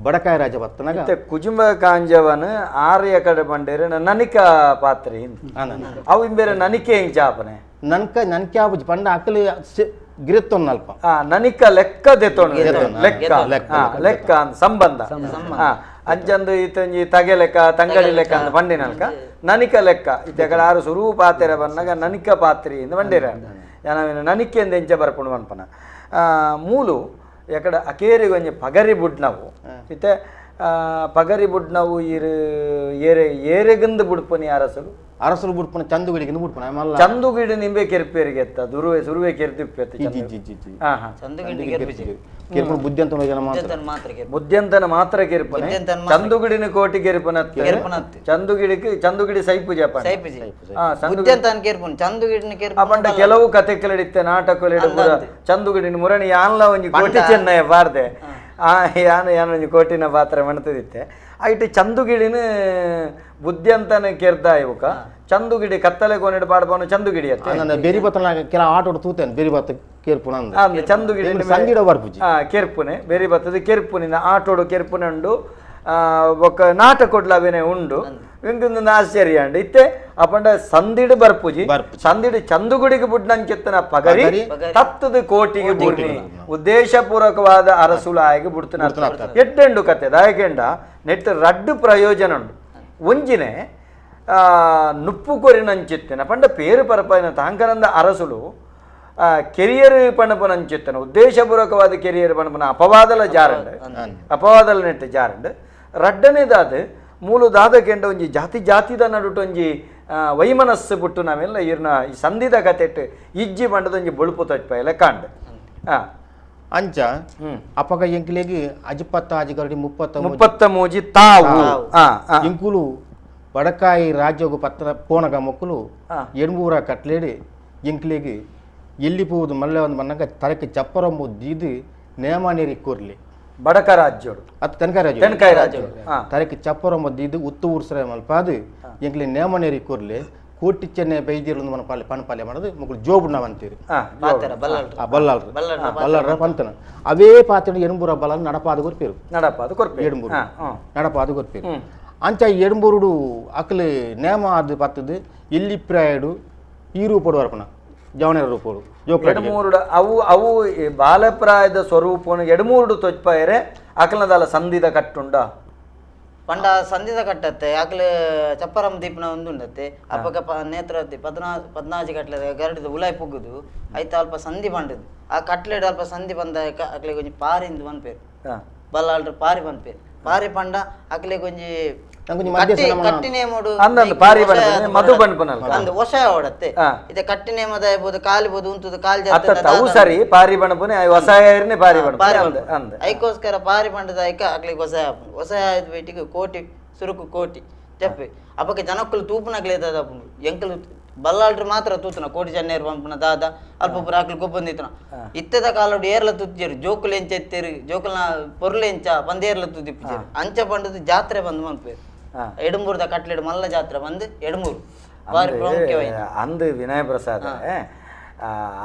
ಬಡಕಾಯ ರಾಜ ಬತ್ತನಾಗ ಕುಜುಂಬ ಕಾಂಜವನ ಆರ್ಯ ಕಡೆ ಬಂಡೇರೆ ನನಿಕ ಪಾತ್ರೆ ಅವು ಇಂಬೇರೆ ನನಿಕೆ ಇಂಚಾಪನೆ ನನ್ಕ ನನ್ಕೆ ಆಪುಜಿ ಪಂಡ ಅಕಲಿ ಗಿರಿತ್ತೊನ್ ಅಲ್ಪ ನನಿಕ ಲೆಕ್ಕ ದೆತ್ತೊಣ ಲೆಕ್ಕ ಲೆಕ್ಕ ಸಂಬಂಧ ಅಂಚಂದು ಇತ್ತೊಂಜಿ ತಗೆ ಲೆಕ್ಕ ತಂಗಡಿ ಲೆಕ್ಕ ಅಂತ ಬಂಡಿನಲ್ಕ ನನಿಕ ಲೆಕ್ಕ ಇತ್ತೆ ಆರು ಸುರು ಪಾತ್ರೆ ಬಂದಾಗ ನನಿಕ ಪಾತ್ರಿ ಇಂದ ಬಂಡೇರ ನನಿಕೆ ಅಂದ ಇಂಚ ಬರ್ಪುಂಡು ಪನ್ಪನ ಮೂಲು ಎಕಡೆ ಅಕೇರಿಗೆ ಒಂಜಿ ಪಗರಿ ಬುಡ್ನವು ಇತ್ತೆ ಪಗರಿ ಬುಡ್ನವು ಇರು ಏರೆ ಏರೆಗಂದು ಬುಡ್ಪನಿ ಅರಸಲು ಅರಸಲು ಬುಡ್ಪನ ಚಂದುಗಿಡಿಗಿಂದು ಬುಡ್ಪನ ಚಂದುಗಿಡಿ ನಿಂಬೆ ಕೆರ್ಪೇರಿಗೆ ಎತ್ತ ದುರುವೆ ಸುರುವೆ ಕೆರ್ದಿಪ್ಪೆತ್ತ ಬುದ್ಧಂತನ ಬುದ್ಧಂತನ ಮಾತ್ರ ಕೆರ್ಪನೆ ಚಂದುಗಿಡಿನ ಕೋಟಿ ಕೆರ್ಪನ ಚಂದುಗಿಡಿಗೆ ಚಂದುಗಿಡಿ ಸೈಪು ಜಪ ಪಂಡ ಕೆಲವು ಕಥೆಗಳಿತ್ತೆ ನಾಟಕಗಳಿಡ ಚಂದುಗಿಡಿನ ಮುರಣಿ ಯಾನ್ಲ ಒಂಜಿ ಕೋಟಿ ಚೆನ್ನಯ ಬಾರ್ದೆ ಆ ಯಾನು ಯಾನು ಒಂಜಿ ಕೋಟಿನ ಪಾತ್ರ ಮಣ್ತದಿತ್ತೆ ಐಟ್ ಚಂದುಗಿಡಿನ ಬುದ್ಧಂತನ ಕೆರ್ದ ಇವುಕ ಚಂದುಗಿಡಿ ಕತ್ತಲೆ ಕೋನಿಡ್ ಪಾಡ್ಪವನು ಚಂದುಗಿಡಿ ಅತ್ತೆ ಬೆರಿ ಬತ್ತನ ಕೆಲ ಆಟೋಡು ತೂತೇನೆ ಬೆರಿ ಬತ್ತ ಕೇರ್ಪುನ ಅಂದ್ ಚಂದುಗಿಡಿ ಸಂದಿಡ ಬರ್ಪುಜಿ ಕೆರ್ಪುನೆ ಬೆರಿ ಬತ್ತದ ಕೆರ್ಪುನಿನ ಆಟೋಡು ಕೆರ್ಪುನೆ ಉಂಡು ಬೊಕ್ಕ ನಾಟಕೊಡ್ಲವೇನೆ ಉಂಡು ಇಂಕೊಂದೊಂದು ಆಶ್ಚರ್ಯ ಅಂಡ್ ಇತ್ತೆ ಅಪಂಡ ಸಂದಿಡು ಬರ್ಪುಜಿ ಸಂದಿಡು ಚಂದುಗುಡಿಗೆ ಬುಡ್ನಂಕೆತ್ತನ ಪಗರಿ ತತ್ತದ ಕೋಟಿಗೆ ಬುಡ್ನಿ ಉದ್ದೇಶಪೂರ್ವಕವಾದ ಅರಸುಲಾಯಿಗೆ ಬುಡ್ತನ ಎಡ್ಡೆಂಡು ಕತೆ ದಾಯಕೆಂಡ ನೆಟ್ ರಡ್ಡು ಪ್ರಯೋಜನ ಉಂಡು ಒಂಜಿನೆ ನುಪ್ಪು ಕೊರಿನಂಚಿತ್ತಿನ ಪಂಡ ಪೇರು ಪರಪಾಯಿನ ತಾಂಕನಂದ ಅರಸುಲು ಕೆರಿಯರ್ ಪಣಪನಂಚಿತ್ತನ ಉದ್ದೇಶಪೂರ್ವಕವಾದ ಕೆರಿಯರ್ ಪಣಪನ ಅಪವಾದಲ ಜಾರಂಡ್ ಅಪವಾದಲ ನೆಟ್ಟು ಜಾರಂಡ್ ರಡ್ಡನೇದಾದ ಮೂಲು ದಾದ ಕೆಂಡ ಒಂಜಿ ಜಾತಿ ಜಾತಿದ ನಡುಟೊಂಜಿ ವೈಮನಸ್ಸು ಬಿಟ್ಟು ನಾವೆಲ್ಲ ಇರ್ನ ಈ ಸಂಧಿದ ಕತೆಟ್ ಇಜ್ಜಿ ಬಂಡದೊಂಜಿ ಬೊಳುಪು ತಟ್ಪಾಯಲ್ಲ ಕಾಂಡ್ ಅಂಚ ಅಪಗ ಎಂಕ್ಲೆಗ್ ಅಜಿಪತ್ತ ಅಜಿಗರಡಿ 33 ತಾವು ಎಂಕುಲು ಬಡಕಾಯಿ ರಾಜ್ಯಗು ಪತ್ರ ಪೋಣಗ ಮೊಕ್ಕಲು ಎಣ್ಮೂರ ಕಟ್ಲೇಡಿ ಎಂಕ್ಲೆಗ್ ಎಲ್ಲಿ ಪೋದು ಮಲ್ಲೆ ಒಂದು ಮನ್ನಗ ತರಕ್ಕೆ ಚಪ್ಪರೊಂಬು ದೀದು ನೇಮಾನೇರಿ ಕೋರ್ಲಿ ಬಡಕ ರಾಜ್ಯೋಡು ಅದು ತೆನ್ಕಾಯಿ ರಾಜ್ಯ ತೆನ್ಕಾಯಿ ರಾಜ್ಯ ತರಕ್ಕೆ ಚಪ್ಪರೊಂಬ ದೀದು ಉತ್ತು ಊರ್ಸರ ಮಲ್ಪಾದು ಎಂಕ್ಲೆ ನೇಮನೇರಿ ಕೋರ್ಲಿ ಕೋಟಿ ಚೆನ್ನೆ ಬೈದಿರು ಮನ ಪಾಲೆ ಪಣಪಾಲೆ ಮಾಡೋದು ಮಕ್ಕಳು ಜೋಬುಣ್ಣ ಅಂತೀರಿ ಬಲ್ಲಾಳ್ರು ಬಲ್ಲಾಳ್ರ ಪಂತನ ಅವೇ ಪಾತ್ರ ಎಣಂಬೂರ ಬಲ್ಲಾಳ ನಡಪಾದ ಕೊರ್ಪೇರು ನಡಪಾದ ಕೊರ್ಪೇರು ಎಡಂಬೂರು ನಡಪಾದ ಕೊರ್ಪೇರು ಅಂಚ ಎಡಂಬೂರುಡು ಅಕ್ಲು ನೇಮ ಅದು ಪತ್ತದು ಎಲ್ಲಿ ಪ್ರಾಯಡು ಈ ರೂಪಡು ವರ್ಪಣ ಜವಣರ ರೂಪಡು ಎಡಮೂರುಡು ಅವು ಅವು ಬಾಲಪ್ರಾಯದ ಸ್ವರೂಪನು ಎಡಮೂರುಡು ತೊಚ್ಪಾಯರೆ ಅಕಲನದಾಲ ಸಂಧಿದ ಕಟ್ಟುಂಡ ಪಂಡ ಸಂಧಿದ ಕಟ್ಟತ್ತೆ ಅಕ್ಲು ಚಪ್ಪರಂ ದೀಪನ ಒಂದು ಉಂಡತ್ತೆ ಅಪಗ ನೇತ್ರಾವತಿ 14 ಕಟ್ಲೆ ಗರಡಿದ ಉಲಾಯ್ ಪೊಗ್ಗುದು ಐತ ಅಲ್ಪ ಸಂಧಿ ಬಂಡದು ಆ ಕಟ್ಲೆಡ್ ಅಲ್ಪ ಸಂಧಿ ಬಂದ ಅಕ್ಲೆ ಕೊಂಚ ಪಾರಿಂದು ಬಂದ್ಪೇರು ಬಲ್ಲಾಳ್ರು ಪಾರಿ ಬಂದ್ಪೇರು ಪಾರಿ ಪಂಡ ಅಕ್ಲೆ ಕೊಂಚ ಐಕೋಸ್ಕರ ಪಾರಿ ಬಂಡದ ಐಕ ಅಕ್ಲಿಗೆ ಹೊಸ ಹೊಸ ಬೇಟಿಗೆ ಕೋಟಿ ಸುರುಕು ಕೋಟಿ ಜಪ್ಪೆ ಅಪಕ ಜನಕ್ಕಲು ತೂಪುನಗ್ಲೇ ದಾದ ಎಂಕಲು ಬಲ್ಲಾಳ್ರು ಮಾತ್ರ ತೂತನ ಕೋಟಿ ಜನ್ನೇರು ಪಂಪನ ದಾದ ಅಲ್ಪ ಪೂರ ಅಕ್ಲು ಗೊಬ್ಬಂದಿತ್ತನ ಇತ್ತದ ಕಾಲೋಡು ಏರ್ಲ ತೂತಿಜೇರು ಜೋಕುಲು ಎಂಚ ಎತ್ತೇರು ಜೋಕುಲ್ನ ಪೊರ್ಲು ಎಂಚ ಪಂದೇರ್ಲ ತೂತಿಪ್ಪುಜೇರು ಅಂಚ ಪಂಡದು ಜಾತ್ರೆ ಬಂದು ಮನ್ಪೇರು ಎಡಂಬೂರ್ದ ಕಟ್ಲೆಡು ಮಲ್ಲ ಜಾತ್ರೆ ಬಂದು ಎಡಂಬೂರು ಬಾರಿ ಪ್ರಾಮುಖ್ಯವಾಯಿನ ಅಂದು ವಿನಯ ಪ್ರಸಾದ್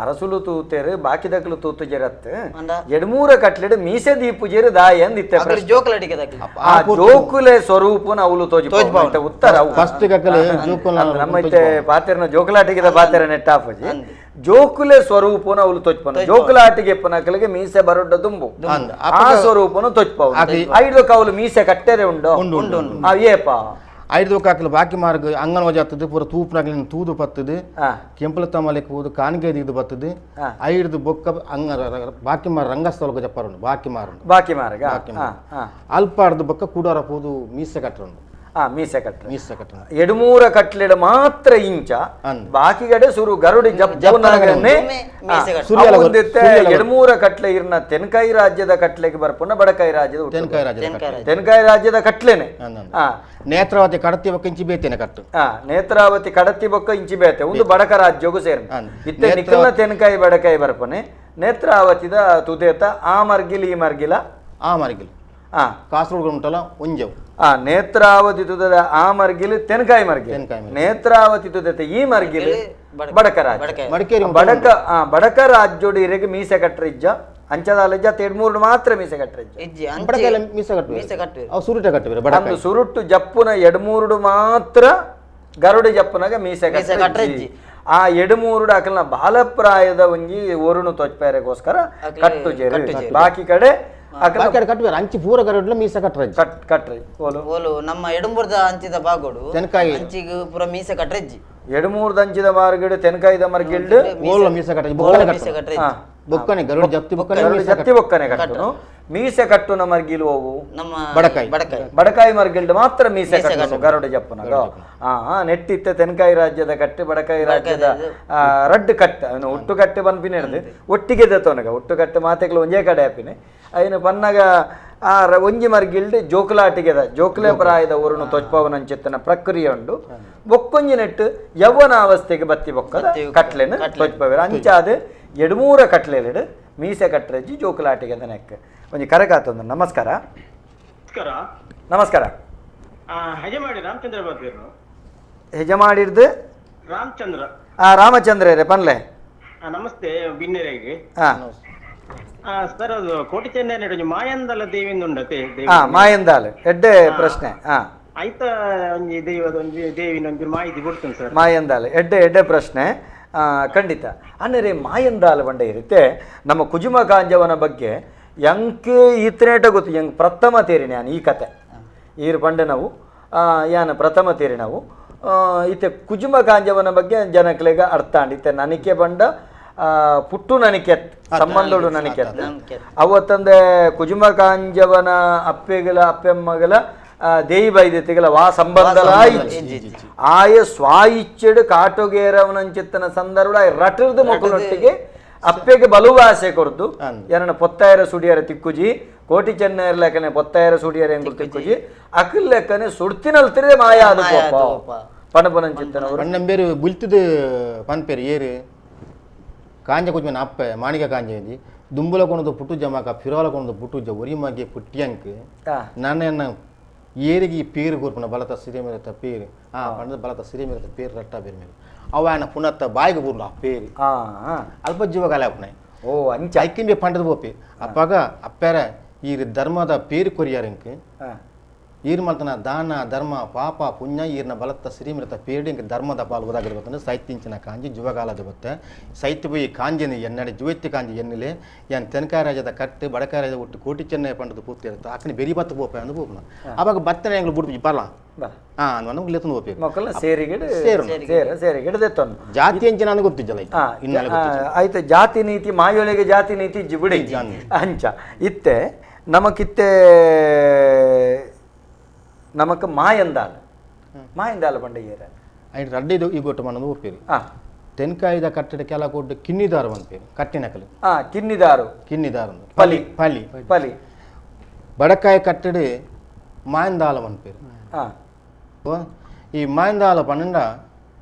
ಅರಸುಲು ತೂತೇರು ಬಾಕಿದಕ್ಲು ತೂತು ಜರತ್ ಎಡಮೂರ ಕಟ್ಲೆಡು ಮೀಸೆ ದೀಪುಜೇರು ದಾಯ ಅಂದಿತ್ತೆ ಆ ಜೋಕುಲೆ ಸ್ವರೂಪನ ಅವಲು ತೋಜಿ ಉತ್ತರ ಫಸ್ಟ್ ನಮ್ಮ ಇತ್ತೆ ಪಾತೆರನ ಜೋಕುಲಾಟಿಗೆದ ಪಾತೆರ ನೆಟ್ಟಾಪಜಿ ಜೋಕುಲೆ ಸ್ವರೂಪನ ಅವಲು ತೋಜ್ಪನ ಜೋಕುಲಾಟಿಗೆ ಎಪ್ಪನಕಲಿಗೆ ಮೀಸೆ ಬರೊಡ್ಡ ದುಂಬು ಆ ಸ್ವರೂಪನ ತೋಜ್ಪಾವು ಐದು ಕೌಲು ಮೀಸೆ ಕಟ್ಟೆರೆ ಉಂಡು ಏಪ ಐದು ಕಾಕಲು ಬಾಕಿ ಮಾರ್ಗ ಅಂಗನವಾಡಿ ಆಗ್ತದೆ ಪೂರ ತೂಪನಾಗ್ಲಿ ತೂದು ಬರ್ತದೆ ಕೆಂಪಲ ತಮಲೆಕ್ ಹೋದು ಕಾಣಿಕೆ ಇದು ಬರ್ತದೆ ಐದು ಬೊಕ್ಕ ಅಂಗ ಬಾಕಿ ಮಾರ ರಂಗಸ್ಥಳಕ್ಕೆ ಜಪ್ಪರುಂಡು ಬಾಕಿ ಮಾರುಂಡು ಬಾಕಿ ಮಾರ್ಗ ಅಲ್ಪಾರ್ದು ಬೊಕ್ಕ ಕೂಡಾರ ಹೋದು ಮೀಸೆ ಕಟ್ಟರುಂಡು ಮೀಸೆ ಕಟ್ಟ ಮೀಸೆ ಕಟ್ಟ ಎಡಮೂರ ಕಟ್ಲೆಡ ಮಾತ್ರ ಇಂಚ ಬಾಕಿಗಡೆ ಸುರು ಗರುಡಿ ಜಪ್ಪುನಗನೆ ಎಡಮೂರ ಕಟ್ಲೆ ಇರ್ನ ತೆನ್ಕಾಯಿ ರಾಜ್ಯದ ಕಟ್ಲೆಗೆ ಬರ್ಪುನ ಬಡಕಾಯಿ ರಾಜ್ಯದ ತೆನ್ಕಾಯಿ ರಾಜ್ಯದ ಕಟ್ಲೆನೆ ನೇತ್ರಾವತಿ ಕಡತಿ ಬೊಕ್ಕ ಇಂಚಿ ಬೇತೇನೆ ಕಟ್ಟು ನೇತ್ರಾವತಿ ಕಡತಿ ಬೊಕ್ಕ ಇಂಚಿ ಬೇತೆ ಒಂದು ಬಡಕ ರಾಜ್ಯಗೂ ಸೇರ್ ಇತ್ತೆ ನಿಖಲ್ನ ತೆನ್ಕಾಯಿ ಬಡಕಾಯಿ ಬರ್ಪನೆ ನೇತ್ರಾವತಿದ ತುದೇತ ಆ ಮರ್ಗಿಲ್ ಈ ಮರ್ಗಿಲ ಆ ಮರ್ಗಿಲ್ ಕಾಸರಗೋಡು ಉಂಟಲ್ಲ ಒಂಜವು ನೇತ್ರಾವತಿ ತುದದ ಆ ಮರ್ಗಿಲ್ ತೆನ್ಕಾಯಿ ಮರ್ಗಿಲ್ ನೇತ್ರಾವತಿ ತುದತೆ ಈ ಮರ್ಗಿಲ್ ಬಡಕ ರಾಜ್ಯ ಬಡಕ ಬಡಕ ರಾಜ್ಯೋಡು ಇರೆಗ್ ಮೀಸೆ ಕಟ್ಟರಿಜ್ಜ ಅಂಚದಾಲಜ್ಜ ತೆಡ್ಮೂರು ಮಾತ್ರ ಮೀಸೆ ಕಟ್ಟರಿಜ್ಜ ಮೀಸೆ ಸುರುಟ್ಟು ಜಪ್ಪುನ ಎಡ್ಮೂರುಡು ಮಾತ್ರ ಗರುಡ ಜಪ್ಪುನಾಗ ಮೀಸೆ ಕಟ್ಟರಿಜ್ಜಿ ಆ ಎಡಮೂರುಡು ಅಕಲ್ನ ಬಾಲಪ್ರಾಯದ ಒಂಜಿ ಒರುಣು ತೊಚ್ಪೇರೆಗೋಸ್ಕರ ಕಟ್ಟು ಜೇರು ಬಾಕಿ ಕಡೆ ಅಂಚಿ ಪೂರ ಗರುಡ್ಲ ಮೀಸೆ ಕಟ್ಟರಜ್ಜಿ ಕಟ್ರಿ ಓಲು ನಮ್ಮ ಎಡಂಬೂರ್ದ ಅಂಚಿದ ಬಾಗೋಡು ತೆನ್ಕಾಯಿ ಅಂಚಿಗೆ ಪೂರ ಮೀಸೆ ಕಟ್ಟರಜ್ಜಿ ಎಡಮೂರ್ದ ಅಂಚಿದ ಮಾರ್ಗಡು ತೆನ್ಕಾಯಿದ ಮರ್ಗಿಲ್ಡು ಓಲ ಮೀಸೆ ಕಟ್ಟರಜ್ಜಿ ಬೊಕ್ಕನೆ ಬೊಕ್ಕನೆ ಗರುಡ ಜತ್ತಿ ಬೊಕ್ಕನೆ ಜತ್ತಿ ಬೊಕ್ಕನೆ ಕಟ್ಟುನು ಮೀಸೆ ಕಟ್ಟುನ ಮರ್ಗಿಲ್ ಹೋವು ನಮ್ಮ ಬಡಕಾಯಿ ಬಡಕಾಯಿ ಬಡಕಾಯಿ ಮರ್ಗಿಲ್ಡು ಮಾತ್ರ ಮೀಸೆ ಕಟ್ಟುನು ಗರುಡ ಜಪ್ಪನಾಗ ನೆಟ್ಟಿತ್ತ ತೆನ್ಕಾಯಿ ರಾಜ್ಯದ ಕಟ್ಟು ಬಡಕಾಯಿ ರಾಜ್ಯದ ರಡ್ಡು ಕಟ್ಟ ಅವನು ಒಟ್ಟು ಕಟ್ಟೆ ಪನ್ಪಿನ ಹಿಡ್ದು ಒಟ್ಟಿಗೆ ದತ್ತವನಗ ಒಟ್ಟು ಕಟ್ಟೆ ಮಾತೆಗಳು ಒಂಜೇ ಕಡೆ ಆಪಿನಿ ಅಯ್ಯನ ಪನ್ನಾಗ ಆ ಒಂಜಿ ಮರ್ಗಿಲ್ಡ್ ಜೋಕುಲಾಟಿಗೆದ ಜೋಕುಲೆ ಪ್ರಾಯದ ಊರುನು ತೊಚ್ಪವನಂಚಿತ್ತನ ಪ್ರಕ್ರಿಯೆ ಉಂಡು ಬೊಕ್ಕೊಂಜಿ ನೆಟ್ಟು ಯೌವನಾವಸ್ಥೆಗೆ ಬತ್ತಿ ಬೊಕ್ಕದ ಕಟ್ಲೆನ ತೊಚ್ಪವೇರು ಅಂಚಾದ ಎಡ್ಮೂರ ಕಟ್ಲೆಲೆಡು ಮೀಸೆ ಕಟ್ಟರಜ್ಜಿ ಜೋಕುಲಾಟಿಗೆದ ನೆಕ್ ಒಂಜಿ ಕರೆಕಾತೊಂದು. ನಮಸ್ಕಾರ. ನಮಸ್ಕಾರ. ನಮಸ್ಕಾರ. ಹೆಜಮಾಡಿ ರಾಮಚಂದ್ರ ಬಾಬು. ಹೆಜಮಾಡಿರ್ದು ರಾಮಚಂದ್ರ. ರಾಮಚಂದ್ರ ಪನ್ಲೆ. ನಮಸ್ತೆ ಬಿನ್ನೆರೆಗೆ. ಸರ್ ಅದು ಕೋಟಿ ಚೆನ್ನೈ ಮಾಯಂದಲ ದೇವಿಂದ ಉಂಡತೆ. ಮಾಯಂದಾಲ್ ಎಡ್ಡೆ ಪ್ರಶ್ನೆ. ಆಯ್ತಾ ಒಂಜಿ ದೈವದ ಒಂಜಿ ದೇವಿನ ಒಂಜಿ ಮಾಹಿತಿ ಕೊಡ್ತೇನೆ ಸರ್. ಮಾಯಂದಾಲ್ ಎಡ್ಡೆ ಎಡ್ಡೆ ಪ್ರಶ್ನೆ ಖಂಡಿತ. ಅಂದರೆ ಮಾಯಂದಾಲ್ ಬಂಡೆ ಇರುತ್ತೆ ನಮ್ಮ ಕುಜುಮ ಕಾಂಜವನ ಬಗ್ಗೆ ಎಂಕೆ ಈತನೇಟ ಗೊತ್ತು. ಎಂಕ್ ಪ್ರಥಮ ತೇರಿನ ಯಾನ್ ಈ ಕತೆ ಈರು ಪಂಡೆ ನಾವು ಯಾನ್ ಪ್ರಥಮ ತೇರಿ ನಾವು ಇತ್ತೆ ಕುಜುಮ ಕಾಂಜವನ ಬಗ್ಗೆ ಜನಕ್ಲೆಗ ಅರ್ಥ ಅಂಡ್ ಇತ್ತೆ ನನಿಕೆ ಬಂಡ ಪುಟ್ಟು ನನಕೆ ಸಂಬಂಧೋಡು ನನಕೆ ಅವತ್ತಂದೆ ಕುಜುಮ ಕಾಂಜವನ ಅಪ್ಪೆಗಲ ಅಪ್ಪೆಮ್ಮಗಲ ದೇಯಿ ಬೈದೆತಿಗಲ ವಾ ಸಂಬಂಧಲ ಆಯ ಸ್ವಾಯಿಚ್ಛೆಡು ಕಾಟುಗೇರವನಂಚಿತ್ತನ ಸಂದರ್ಭ ರಟರ್ದು ಮಕ್ಕಳೊಟ್ಟಿಗೆ ಅಪ್ಪೆಗೆ ಬಲುವ ಆಸೆ ಕೊರ್ದು ಏನನ್ನ ಪೊತ್ತಾಯರ ಸುಡಿಯರ ತಿಕ್ಕುಜಿ ಕೋಟಿ ಚೆನ್ನೈರ ಲೆಕ್ಕನೆ ಪೊತ್ತಾಯರ ಸುಡಿಯರ ಎಂಗುಲು ತಿಕ್ಕುಜಿ ಅಕಿಲ್ ಲೆಕ್ಕನೆ ಸುಡ್ತಿನಲ್ತಿರೆ ಮಾಯ ಅದು ಕೋಪ ಪಣಪನಂಚಿತ್ತನವರು ಪಣ್ಣಂಬೇರು ಬುಲ್ತಿದು ಪನ್ಪೇರು ಏರು ಕಾಂಜ ಕುಜ್ಮನ ಅಪ್ಪೆ ಮಾಣಿಕ ಕಾಂಜ ದುಂಬುಲ ಕೊನದು ಪುಟ್ಟು ಜಮಾಕ ಫಿರೋಲ ಕೊನದು ಪುಟ್ಟು ಒರಿ ಮಗೆ ಪುಟ್ಟಿಯಂಕ್ ನನ್ನ ಏರಿಗೆ ಪೇರು ಕೊರ್ಪುನ ಬಲತ ಸಿರಿ ಮೇರತ ಪೇರು ಆ ಪಂಡದ ಬಲತ ಸಿರಿ ಮೇರತ ಪೇರು ರಟ್ಟ ಬೇರೆ ಮೇಲೆ ಅವ ಪುನತ್ತ ಬಾಯಿಗೆ ಬೂರ್ಲ ಆ ಪೇರು ಅಲ್ಪ ಜೀವಕಾಲ ಅಪ್ಪನೆ ಓ ಅಂಚ ಐಕಿಂಬೆ ಪಂಡದ ಬೋಪಿ ಅಪ್ಪಾಗ ಅಪ್ಪೆರ ಈ ಧರ್ಮದ ಪೇರು ಕೊರಿಯಾರಂಕ್ ಈರ್ ಮಲ್ತನ ದಾನ ಧರ್ಮ ಪಾಪ ಪುಣ್ಯ ಈರ್ನ ಬಲತ್ತ ಸಿರಿಮಿರತ ಪೇಡಿ ಇಂಕ ಧರ್ಮದ ಪಾಲು ಓದಾಗಿರ್ಬೇಕಂದ್ರೆ ಸೈತಿಂಚಿನ ಕಾಂಜಿ ಜುವಗಾಲದ ಬತ್ತೆ ಸೈತಿ ಪೋಯಿ ಕಾಂಜಿನ ಎನ್ನಡೆ ಜುವೆತ್ತಿ ಕಾಂಜಿ ಎನ್ನಲೆ ಏನ್ ತೆನಕಾಯ ರಾಜ್ಯದ ಕಟ್ಟು ಬಡಕಾಯ ರಾಜ್ಯದ ಒಟ್ಟು ಕೋಟಿ ಚೆನ್ನೈ ಪಂಡದ ಪೂರ್ತಿ ಇರುತ್ತೆ ಆಕನ ಬೆರಿ ಬತ್ತ ಪೋಪ ಅಂದು ಪೋಪನ ಅವಾಗ ಬತ್ತನೆ ಎಂಗ್ಳು ಬುಡ್ಪಿ ಬರಲ ಹಾ ನಮ್ಗೆ ಲೆತ್ತೊಂದು ಪೋಪಿ ಮಕ್ಕಳ ಸೇರಿಗಿಡ ಸೇರ ಸೇರಿಗಿಡ ದೆತ್ತೊಂದು ಜಾತಿ ಅಂಚಿನ ನನಗೆ ಗೊತ್ತಿದ್ದಲ್ಲ ಆಯ್ತು ಜಾತಿ ನೀತಿ ಮಾಯೊಳಗೆ ಜಾತಿ ನೀತಿ ಜಿಬುಡಿ ಅಂಚ ಇತ್ತೆ ನಮಕಿತ್ತೆ ನಮಕ್ ಮಾಯಂದಾಲ ಮಾಯಂದಾಲ ಪಂಡ ಏರ ರಡ್ಡಿ ಈ ಗೊಟ್ಟು ಮಣ್ಣು ಒಪ್ಪೇರು ತೆನ್ಕಾಯಿದ ಕಟ್ಟಡ ಕೆಲ ಕೊಟ್ಟು ಕಿನ್ನಿದಾರು ಅನ್ಪೇರು ಕಟ್ಟಿನಕಲು ಕಿನ್ನಿದಾರು ಕಿನ್ನಿದಾರು ಪಲಿ ಪಲಿ ಪಲಿ ಬಡಕಾಯಿ ಕಟ್ಟಡ ಮಾಯಂದಾಲ ಅನ್ಪೇರು ಈ ಮಾಯಂದಾಲ ಪನ್ನಂಡ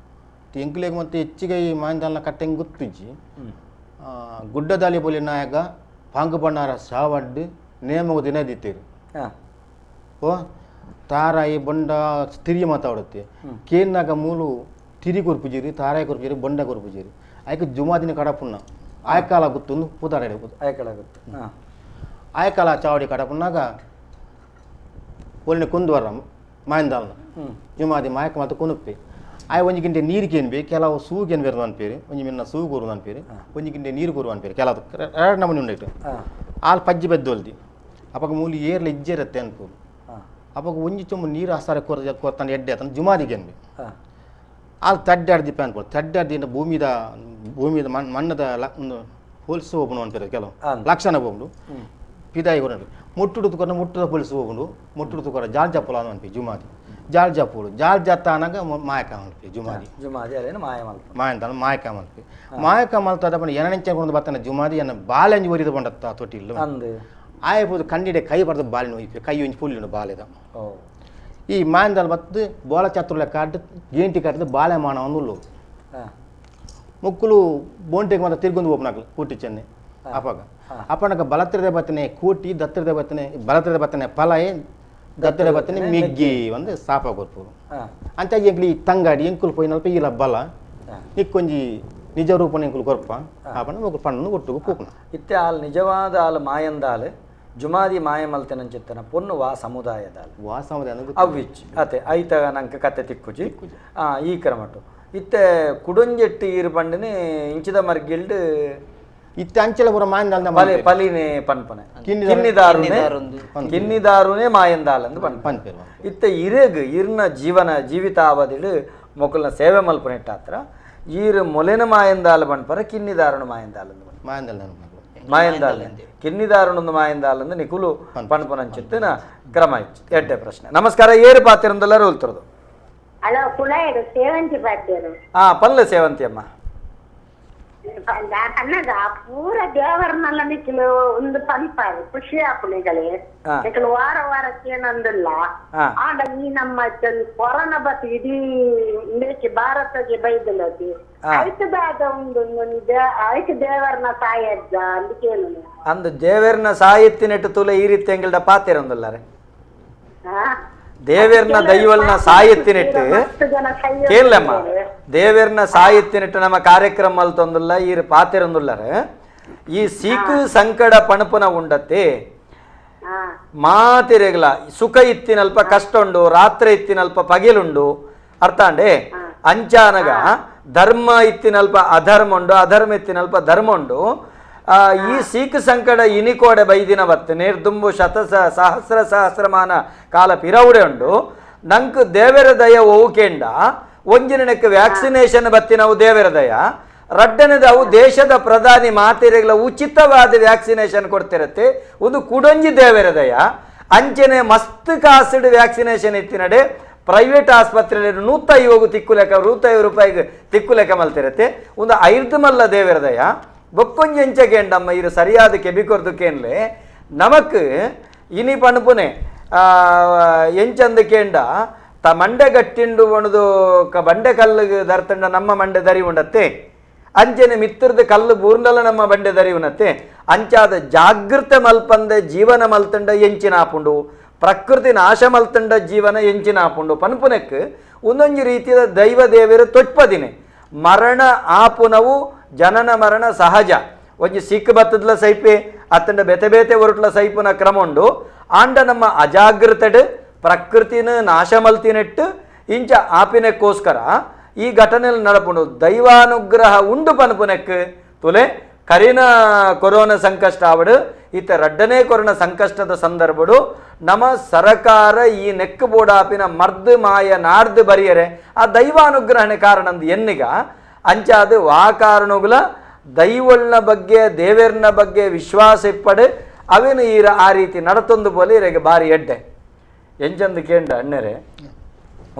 ಎಂಕುಲೆಗ್ ಮತ್ತೆ ಹೆಚ್ಚಿಗೆ ಈ ಮಾಯಂದಾಲನ ಕಟ್ಟೆಂಗೆ ಗೊತ್ತಿಜ್ಜಿ ಗುಡ್ಡದಾಲಿ ಬೋಲಿ ನಾಯಕ ಪಾಂಗು ಬಣ್ಣಾರ ಸಾವಡ್ಡು ನೇಮಗ ದಿನ ದಿತ್ತೇರು ಓ ತಾರಾಯಿ ಬೊಂಡ ತಿರಿ ಮಾತಾಡುತ್ತೆ ಕೇನ್ನಾಗ ಮೂಲು ತಿರಿ ಕೊರ್ಪುಜೀರಿ ತಾರಾಯಿ ಕೊರ್ಪುಜೀರಿ ಬೊಂಡ ಕೊರ್ಪುಜೀರಿ ಆಯ್ಕೆ ಜುಮಾದಿನ ಕಡಪುಣ್ಣ ಆಯಕಾಲ ಗೊತ್ತೊಂದು ಪೂತಾಡ ಆಯಕಾಲ ಗೊತ್ತು ಆಯಕಾಲ ಚಾವಡಿ ಕಡಪುಣ್ಣಾಗ ಒಳ್ಳೆ ಕುಂದುವರ ಮಾಯಂದಾಲನ ಜುಮಾದಿ ಮಾಯಕ ಮತ್ತು ಕುನುಪ್ಪಿ ಆಯ್ ಒಂಜಿ ಗಿಂಟೆ ನೀರು ಕೇನ್ಬಿ ಕೆಲವು ಸೂ ಕೇನ್ ಬೇರು ಅನ್ಪೇರಿ ಒಂಜಿ ಮಿನ್ನ ಸೂ ಕೊರು ಅನ್ಪೇರಿ ಒಂಜಿ ಗಿಂಟೆ ನೀರು ಕೊರು ಅನ್ಪೇರಿ ಕೆಲವು ಎರಡು ನಮೂನಿ ಉಂಡೈಟು ಆಲ್ ಪಜ್ಜಿ ಬೆದ್ದೊಲ್ದಿ ಅಪ್ಪಗ ಮೂಲಿ ಏರ್ಲ ಇಜ್ಜೆರತ್ತೆ ಅನ್ಪು ಅವಾಗ ಒಂಜಿ ಚೊಂಬು ನೀರು ಆಸಾರ ಕೊರ ಕೊರ್ತಾನೆ ಎಡ್ಡೆ ಆತನ ಜುಮಾದಿಗೆ ಅನ್ಬಿ ಅಲ್ಲಿ ತಡ್ಡಾಡ್ದಿ ಅನ್ಬೋದು ತಡ್ಡಾಡ್ದಿ ಭೂಮಿದ ಭೂಮಿದ ಮಣ್ಣದ ಒಂದು ಹೋಲ್ಸು ಹೋಗ್ನು ಅನ್ಪೇರು ಕೆಲವು ಲಕ್ಷಣ ಹೋಗ್ನು ಪಿದಾಯಿ ಕೊರ ಮುಟ್ಟುಡು ಕೊರ ಮುಟ್ಟುದ ಪೊಲಿಸು ಹೋಗ್ನು ಮುಟ್ಟುಡು ಕೊರ ಜಾಲ್ ಜಪ್ಪುಲ ಅನ್ಪಿ ಜುಮಾದಿ ಜಾಲ್ ಜಪ್ಪುಡು ಜಾಲ್ ಜತ್ತ ಅನಾಗ ಮಾಯಕ ಮಲ್ಪಿ ಜುಮಾದಿ ಜುಮಾದಿ ಅಲ್ಲೇನು ಮಾಯ ಮಲ್ಪ ಮಾಯ ಮಾಯಕ ಮಲ್ಪಿ ಮಾಯಕ ಮಲ್ತದ ಪಂಡ ಎನನೆಂಚ ಕೊಂಡು ಬರ್ತಾನೆ ಜುಮಾದಿ ಎನ್ನ ಬಾಲೆಂಜಿ ಒರಿದ ಬಂಡತ್ತ ತೊಟ್ಟಿಲ್ಲ ಆಯಬೋದು ಕಣ್ಣಿಡೆ ಕೈ ಬಡ್ದು ಬಾಲಿನ ಒಯ್ಪಿ ಕೈ ಒಂಜಿ ಪುಲ್ಲಿನ ಬಾಲೆದ ಈ ಮಾಯಂದಾಲ್ ಬತ್ತು ಬೋಲ ಚಾತುರ್ಲೆ ಕಾಟು ಗೇಂಟಿ ಕಾಟದ ಬಾಳೆ ಮಾಣ ಒಂದು ಮುಕ್ಕುಲು ಬೋಂಟೆಗೆ ಮಾತ್ರ ತಿರ್ಗೊಂದು ಓಪನಾಗ್ಲು ಕೂಟಿ ಚೆನ್ನೆ ಅಪ್ಪಾಗ ಅಪ್ಪನಕ ಬಲತ್ತಿರದ ಬತ್ತನೆ ಕೂಟಿ ದತ್ತಿರದ ಬತ್ತನೆ ಬಲತ್ತಿರದ ಬತ್ತನೆ ಫಲಾಯೆ ದತ್ತಿರದ ಬತ್ತನೆ ಮಿಗ್ಗಿ ಒಂದು ಸಾಪ ಕೊರ್ಪು ಅಂತ ಎಂಕ್ಲಿ ತಂಗಾಡಿ ಎಂಕುಲು ಪೋಯಿನಲ್ಪ ಈ ಬಲ ನಿಕ್ಕೊಂಜಿ ನಿಜ ರೂಪನ ಎಂಕುಲು ಕೊರ್ಪ ಆಪನ ಮೊಕ್ಕಲು ಪಣ್ಣು ಒಟ್ಟುಗು ಪೂಪನ ಇತ್ತೆ ಆಲ್ ನಿಜವಾದ ಆಲ್ ಮಾಯಂದಾಲ್ ಜುಮಾದಿ ಮಾಯಮಲ್ತೆನಂಚಿತ್ತನ ಪೊನ್ನು ವಾ ಸಮುದಾಯದಾಲ್ ವಾ ಸಮುದಾಯ ಅವ್ವಿಚ್ ಅತೆ ಐತ ನಂಕ ಕತೆ ತಿಕ್ಕುಜಿ ಈ ಕ್ರಮಟು ಇತ್ತೆ ಕುಡೊಂಜೆಟ್ಟು ಈರು ಪಂಡನೆ ಇಂಚಿದ ಮರ್ಗಿಲ್ಡ್ ಇತ್ತೆ ಅಂಚಲ ಪೂರ ಮಾಯಂದಾಲ್ ಪಲಿ ಪಲಿನೇ ಪನ್ಪನೆ ಕಿನ್ನಿದಾರುನೇ ಕಿನ್ನಿದಾರುನೇ ಮಾಯಂದಾಲ್ ಅಂದ್ ಪನ್ಪೆ ಇತ್ತೆ ಇರೆಗ್ ಇರ್ನ ಜೀವನ ಜೀವಿತಾವಧಿಡು ಮೊಕಲ್ನ ಸೇವೆ ಮಲ್ಪನೆಟ್ಟಾತ್ರ ಈರು ಮೊಲೆನ ಮಾಯಂದಾಲ್ ಪನ್ಪರ ಕಿನ್ನಿದಾರುನ ಮಾಯಂದಾಲ್ ಅಂದ್ ಮಾಯಂದಾಲ್ ಮಾಯಂದಾಲ್ ಕಿನ್ನಿದಾರುನೊಂದು ಮಾಯಂದಾಲ್ ಅಂದ್ ನಿಕುಲು ಪನ್ಪನಂಚಿತ್ತಿನ ಕ್ರಮ ಇತ್ತು. ಎಡ್ಡೆ ಪ್ರಶ್ನೆ. ನಮಸ್ಕಾರ, ಏರು ಪಾತಿರಂದೆಲ್ಲರೂ ಹೋಲ್ತಿರೋದು? ಹಲೋ, ಕುಲಾಯರು ಸೇವಂತಿ ಪಾತಿರು. ಹಾ, ಪಲ್ಲೆ ಸೇವಂತಿ ಅಮ್ಮ. ಅನ್ನದ ಪೂರ ದೇವರನ್ನೆಲ್ಲ ನಿಕ್ಲು ಒಂದು ಪನ್ಪಾರು ಖುಷಿ ಆಪುಣಿಗಳೇ ನಿಕ್ಲು ವಾರ ವಾರಕ್ಕೆ ಏನಂದಿಲ್ಲ. ಆಂಡ ಈ ನಮ್ಮ ಕೊರೋನಾ ಬತ್ ಇಡೀ ಇಂದೇಕೆ ಭಾರತಕ್ಕೆ ಬೈದಲತಿ ಆಯ್ತದಾದ ಒಂದು ಆಯ್ತು ದೇವರನ್ನ ಸಾಯಜ್ಜ ಅಂದಕೇನು ಅಂದು ದೇವರನ್ನ ಸಾಯತ್ತಿನೆಟ್ಟು ತುಲೆ ಈ ರೀತಿ ಎಂಗಲ್ಡ ಪಾತಿರಂದುಲ್ಲಾರೆ ದೇವೇರ್ನ ದೈವಲ್ನ ಸಾಯತ್ತಿನೆಟ್ಟು ಕೇಳಮ್ಮ ದೇವೇರ್ನ ಸಾಯತ್ತಿನೆಟ್ಟು ನಮ್ಮ ಕಾರ್ಯಕ್ರಮ ಅಲ್ಲಿ ತಂದುಲ್ಲ ಈ ಪಾತಿರಂದುಲ್ಲಾರೆ ಈ ಸೀಕು ಸಂಕಟ ಪಣಪುನ ಉಂಡತ್ತೆ ಮಾತಿರೆಗಲ ಸುಖ ಇತ್ತಿನಲ್ಪ ಕಷ್ಟ ಉಂಡು ರಾತ್ರಿ ಇತ್ತಿನಲ್ಪ ಪಗಿಲುಂಡು ಅರ್ಥಾಂಡೆ ಅಂಚಾನಗ ಧರ್ಮ ಇತ್ತಿನಲ್ಪ ಅಧರ್ಮ ಉಂಡು ಅಧರ್ಮ ಇತ್ತಿನಲ್ಪ ಧರ್ಮ ಉಂಡು ಈ ಸೀಕು ಸಂಕಟ ಇನಿಕೋಡೆ ಬೈದಿನ ಬತ್ತು ನೇರ್ದುಂಬು ಶತ ಸಹಸ್ರ ಸಹಸ್ರಮಾನ ಕಾಲ ಪಿರವುಡೆ ಉಂಡು ನಂಕ್ ದೇವರ ದಯ ಓಕೆಂಡ ಒಂಜಿನಕ್ಕೆ ವ್ಯಾಕ್ಸಿನೇಷನ್ ಬತ್ತಿನವು ದೇವರದಯ, ರಡ್ಡನೇದವು ದೇಶದ ಪ್ರಧಾನಿ ಮಾತೆರೆಗಳ ಉಚಿತವಾದ ವ್ಯಾಕ್ಸಿನೇಷನ್ ಕೊಡ್ತಿರತ್ತೆ, ಒಂದು ಕುಡೊಂಜಿ ದೇವರದಯ. ಅಂಚನೆ ಮಸ್ತ್ ಕಾಸಿಡ್ ವ್ಯಾಕ್ಸಿನೇಷನ್ ಇತ್ತಿನಡೆ ಪ್ರೈವೇಟ್ ಆಸ್ಪತ್ರೆಯಲ್ಲಿ 150 ತಿಕ್ಕು ಲೆಕ್ಕ 150 ರೂಪಾಯಿಗೆ ತಿಕ್ಕು ಲೆಕ್ಕ ಮಲ್ತಿರತ್ತೆ, ಒಂದು ಐದು ಮಲ್ಲ ದೇವರದಯ. ಬೊಕ್ಕೊಂಜಿ ಎಂಚಗೆ ಎಂಡಮ್ಮ ಇರು ಸರಿಯಾದ ಕೆಬಿಕೊರ್ದುಕೇನ್ಲೆ ನಮಕ್ ಇನಿ ಪಣಪುನೆ ಎಂಚಂದು ಕೇಂಡ ತ ಮಂಡೆ ಗಟ್ಟಿಂಡು ಒಣದು ಬಂಡೆ ಕಲ್ಲಿಗೆ ದರ್ತಂಡ ನಮ್ಮ ಮಂಡೆ ದರಿ ಉಂಡತ್ತೆ, ಅಂಚನೆ ಮಿತ್ರದ ಕಲ್ಲು ಬೂರ್ನಲ್ಲ ನಮ್ಮ ಬಂಡೆ ದರಿ ಉಣತ್ತೆ. ಅಂಚಾದ ಜಾಗೃತೆ ಮಲ್ಪಂದೆ ಜೀವನ ಮಲ್ತಂಡ ಎಂಚಿನ ಆಪುಂಡು, ಪ್ರಕೃತಿ ನಾಶ ಮಲ್ತಂಡ ಜೀವನ ಎಂಚಿನ ಆಪುಂಡು ಪನ್ಪುನೆಕ್ ಒಂದೊಂದು ರೀತಿಯ ದೈವ ದೇವರು ತೊಟ್ಪದಿನೆ. ಮರಣ ಆಪುನವು ಜನನ ಮರಣ ಸಹಜ, ಒಂಜಿ ಸಿಕ್ಕ ಬತ್ತದ್ಲ ಸೈಪೆ ಅತ್ತಂಡ ಬೇತೆ ಬೇತೆ ಒರಟ್ಲ ಸೈಪುನ ಕ್ರಮ ಉಂಡು. ಆಂಡ ನಮ್ಮ ಅಜಾಗೃತಡ್ ಪ್ರಕೃತಿನ ನಾಶ ಮಲ್ತಿನೆಟ್ಟು ಇಂಚ ಆಪಿನಕ್ಕೋಸ್ಕರ ಈ ಘಟನೆಯಲ್ಲಿ ನಡಪುಂಡು. ದೈವಾನುಗ್ರಹ ಉಂಡು ಪನ್ಪುನೆಕ್ ತುಲೆ ಕರಿನ ಕೊರೋನಾ ಸಂಕಷ್ಟ ಆವಡು ಈತ ರಡ್ಡನೇ ಕೊರೋನಾ ಸಂಕಷ್ಟದ ಸಂದರ್ಭಡು ನಮ್ಮ ಸರಕಾರ ಈ ನೆಕ್ ಬೋಡಾಪಿನ ಮರ್ದು ಮಾಯ ನಾಡ್ದು ಬರಿಯರೆ ಆ ದೈವಾನುಗ್ರಹಣೆ ಕಾರಣ ಅಂದು ಎನ್ನಿಗ ಅಂಚಾದ ವಾ ಕಾರಣಗಳ ದೈವಳ್ನ ಬಗ್ಗೆ ದೇವೇರ್ನ ಬಗ್ಗೆ ವಿಶ್ವಾಸ ಇಪ್ಪಡು ಅವೇನು ಈರ ಆ ರೀತಿ ನಡತೊಂದು ಬೋಲೆ ಇರೆಗೆ ಬಾರಿ ಎಡ್ಡೆ ಎಂಚಂದು ಕೇಂಡ ಅಣ್ಣರೆ.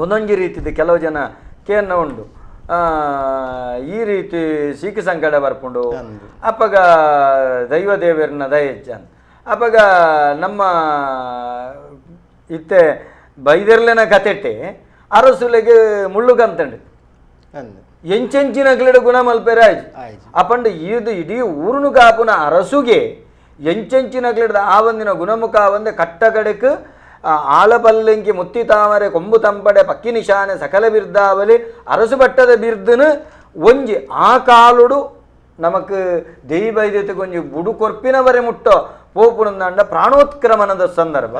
ಒಂದೊಂದು ರೀತಿದು ಕೆಲವು ಜನ ಕೇನ್ನ ಉಂಡು ಈ ರೀತಿ ಸೀಕು ಸಂಕಟ ಬರ್ಪುಂಡು ಅಪ್ಪಗ ದೈವ ದೇವರನ್ನ ದಯಜ್ಜನ್ ಅಪ್ಪಗ ನಮ್ಮ ಇತ್ತೆ ಬೈದರ್ಲೆನ ಕತೆಟ್ಟೆ ಅರಸುಲೆಗೆ ಮುಳ್ಳುಗಂತಂಡು ಎಂಚೆಂಚಿನ ಗುಣ ಮಲ್ಪೆರೆ ಆಯ್ತು ಅಪ್ಪಂಡು ಇದು ಇಡೀ ಊರುನು ಕಾಪುನ ಅರಸುಗೆ ಎಂಚೆಂಚಿನ ಆ ಒಂದಿನ ಗುಣಮುಖ ಒಂದೆ ಕಟ್ಟಗಡಕ್ಕೆ ಆಲಪಲ್ಲಂಕಿ ಮುತ್ತಿ ತಾಮರೆ ಕೊಂಬು ತಂಪಡೆ ಪಕ್ಕಿ ನಿಶಾನೆ ಸಕಲ ಬಿರ್ದಾವಲಿ ಅರಸು ಬಟ್ಟದ ಬಿರ್ದನು ಒಂಜಿ ಆ ಕಾಲುಡು ನಮಕ್ ದೈವೈದ್ಯತೆ ಕೊಂಜಿ ಬುಡು ಕೊರ್ಪಿನವರೆ ಮುಟ್ಟೋ ಪೋಪುನಂದಾಂಡ ಪ್ರಾಣೋತ್ಕ್ರಮಣದ ಸಂದರ್ಭ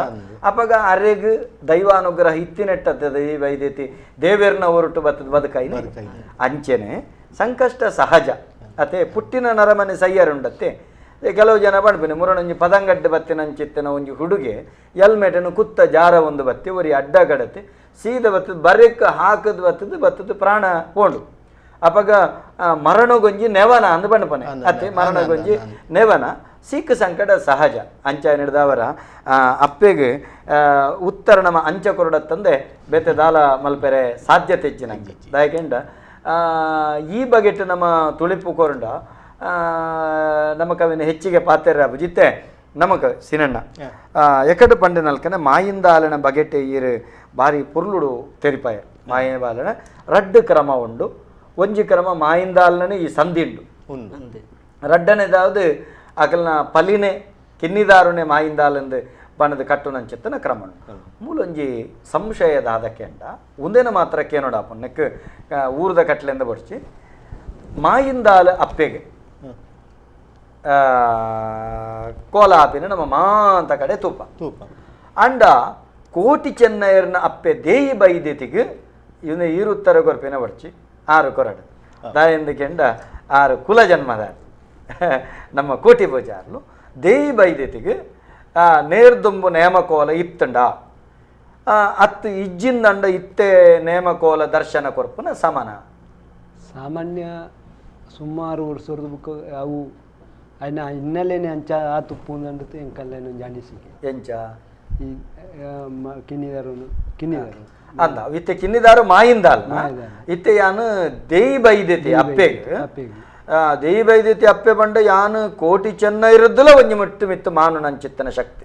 ಅಪ್ಪಗ ಅರೆಗ್ ದೈವಾನುಗ್ರಹ ಇತ್ತಿನೆಟ್ಟದ ದೈವೈದ್ಯತೆ ದೇವೇರ್ನ ಹೊರಟು ಬತ್ತದ ಬದುಕೈನ. ಅಂಚೆನೆ ಸಂಕಷ್ಟ ಸಹಜ ಅತೆ ಪುಟ್ಟಿನ ನರಮನೆ ಸಯ್ಯರುಂಡತ್ತೆ. ಕೆಲವು ಜನ ಪಣ್ಪಿನ ಮುರಣೊಂಜಿ ಪದಂಗಡ್ಡೆ ಬತ್ತಿನಂಚಿತ್ತಿನ ಒಂಜಿ ಹುಡುಗೆ ಎಲ್ಮೆಟನ್ನು ಕುತ್ತ ಜಾರ ಒಂದು ಬತ್ತಿ ಒರಿ ಅಡ್ಡ ಗಡತೆ ಸೀದ ಬತ್ತದ ಬರೆಕ್ ಹಾಕದ್ ಬತ್ತದ ಬತ್ತದ ಪ್ರಾಣ ಪೋಂಡು ಅಪಗ ಮರಣಗೊಂಜಿ ನೆವನ ಅಂದು ಪಣ್ಪನೆ ಅತ್ತೆ ಮರಣಗೊಂಜಿ ನೆವನ. ಸೀಕು ಸಂಕಟ ಸಹಜ ಅಂಚ ಹಿಡ್ದವರ ಅಪ್ಪೆಗೆ ಉತ್ತರ ನಮ್ಮ ಅಂಚ ಕೊರಡತ್ತಂದೆ ಬೇತೆ ದಾಲ ಮಲ್ಪೆರೆ ಸಾಧ್ಯತೆ ಹೆಚ್ಚಿನ ದಯಕೆಂಡ ಈ ಬಗೆಟ್ ನಮ್ಮ ತುಳಿಪು ಕೊರಂಡ ನಮ್ಮ ಕವಿನ ಹೆಚ್ಚಿಗೆ ಪಾತ್ರ ಜಿತ್ತೆ ನಮಕ ಸಿನಣ್ಣ ಎಕಡು ಪಂಡೆ ನಲ್ಕನೆ ಮಾಯಿಂದಾಲನ ಬಗೆಟೆ ಈರು ಬಾರಿ ಪೊರ್ಲುಡು ತೆರಿಪಾಯ. ಮಾಯಿಂದಾಲನ ರಡ್ಡು ಕ್ರಮ ಉಂಡು, ಒಂಜಿ ಕ್ರಮ ಮಾಯಿಂದಾಲನ ಈ ಸಂಧಿಂಡು, ರಡ್ಡನೇದಾವುದು ಅಕಲ್ನ ಪಲಿನೆ ಕಿನ್ನಿದಾರುನೆ ಮಾಯಿಂದಾಲಂದು ಬಣ್ಣದ ಕಟ್ಟುನಂಚಿತ್ತನ ಕ್ರಮ ಉಂಡು. ಮೂಲೊಂಜಿ ಸಂಶಯದ ಆದಕ್ಕೆಂಡ ಒಂದೇನ ಮಾತ್ರ ಕೇನೋಡಪ್ಪ ನೆಕ್ ಊರದ ಕಟ್ಲೆಂದ ಬಡ್ಚಿ ಮಾಯಿಂದಾಲ ಅಪ್ಪೆಗೆ ಕೋಲ ಆಪಿನ ನಮ್ಮ ಮಾಂತ ಕಡೆ ತೂಪ ತೂಪ ಅಂಡ ಕೋಟಿ ಚೆನ್ನಯ್ಯರ್ನ ಅಪ್ಪೆ ದೇಯಿ ಬೈದೆತಿಗೆ ಇವನ ಈರುತ್ತರ ಕೊರ್ಪಿನ ಬಡ್ಚಿ ಆರು ಕೊರಡು ದಾಯಂದು ಕೆಂಡ ಆರು ಕುಲ ಜನ್ಮದ ನಮ್ಮ ಕೋಟಿ ಪೂಜಾರ್ಲು ದೇಯಿ ಬೈದೆತಿಗೆ ನೇರ್ದುಂಬು ನೇಮಕೋಲ ಇತ್ತಂಡ ಅತ್ತು ಇಜ್ಜಿಂದಂಡ ಇತ್ತೆ ನೇಮಕೋಲ ದರ್ಶನ ಕೊರ್ಪುನ ಸಮಾನ. ಸಾಮಾನ್ಯ ಸುಮಾರು ವರ್ಷದ ಬುಕ್ ಅವು అయినా ಹಿನ್ನೆಲೆನೇ ಅಂಚ ಆ ತುಪ್ಪು ಅಂದದ್ದು ಎಂಕಲ್ಲೇನು ಜಾನಿಸಿಕೆ ಎಂಚ ಈ ಕಿನ್ನಿದಾರು ಕಿನ್ನಿದಾರು ಅಂದ ಇತ್ತೆ ಕಿನ್ನಿದಾರು ಮಾಯಿಂದಾಲ್ ಇತ್ತೆ ಯಾನು ದೇಯಿ ಬೈದೆತಿ ಅಪ್ಪೆಗೆ ದೇಯಿ ಬೈದೆತಿ ಅಪ್ಪೆ ಬಂಡ ಯಾನು ಕೋಟಿ ಚೆನ್ನ ಇರುದಿಲ್ಲ ಒಂಜಿ ಮುಟ್ಟು ಮಿತ್ತು ಮಾನು ನಂಚಿತ್ತನ ಶಕ್ತಿ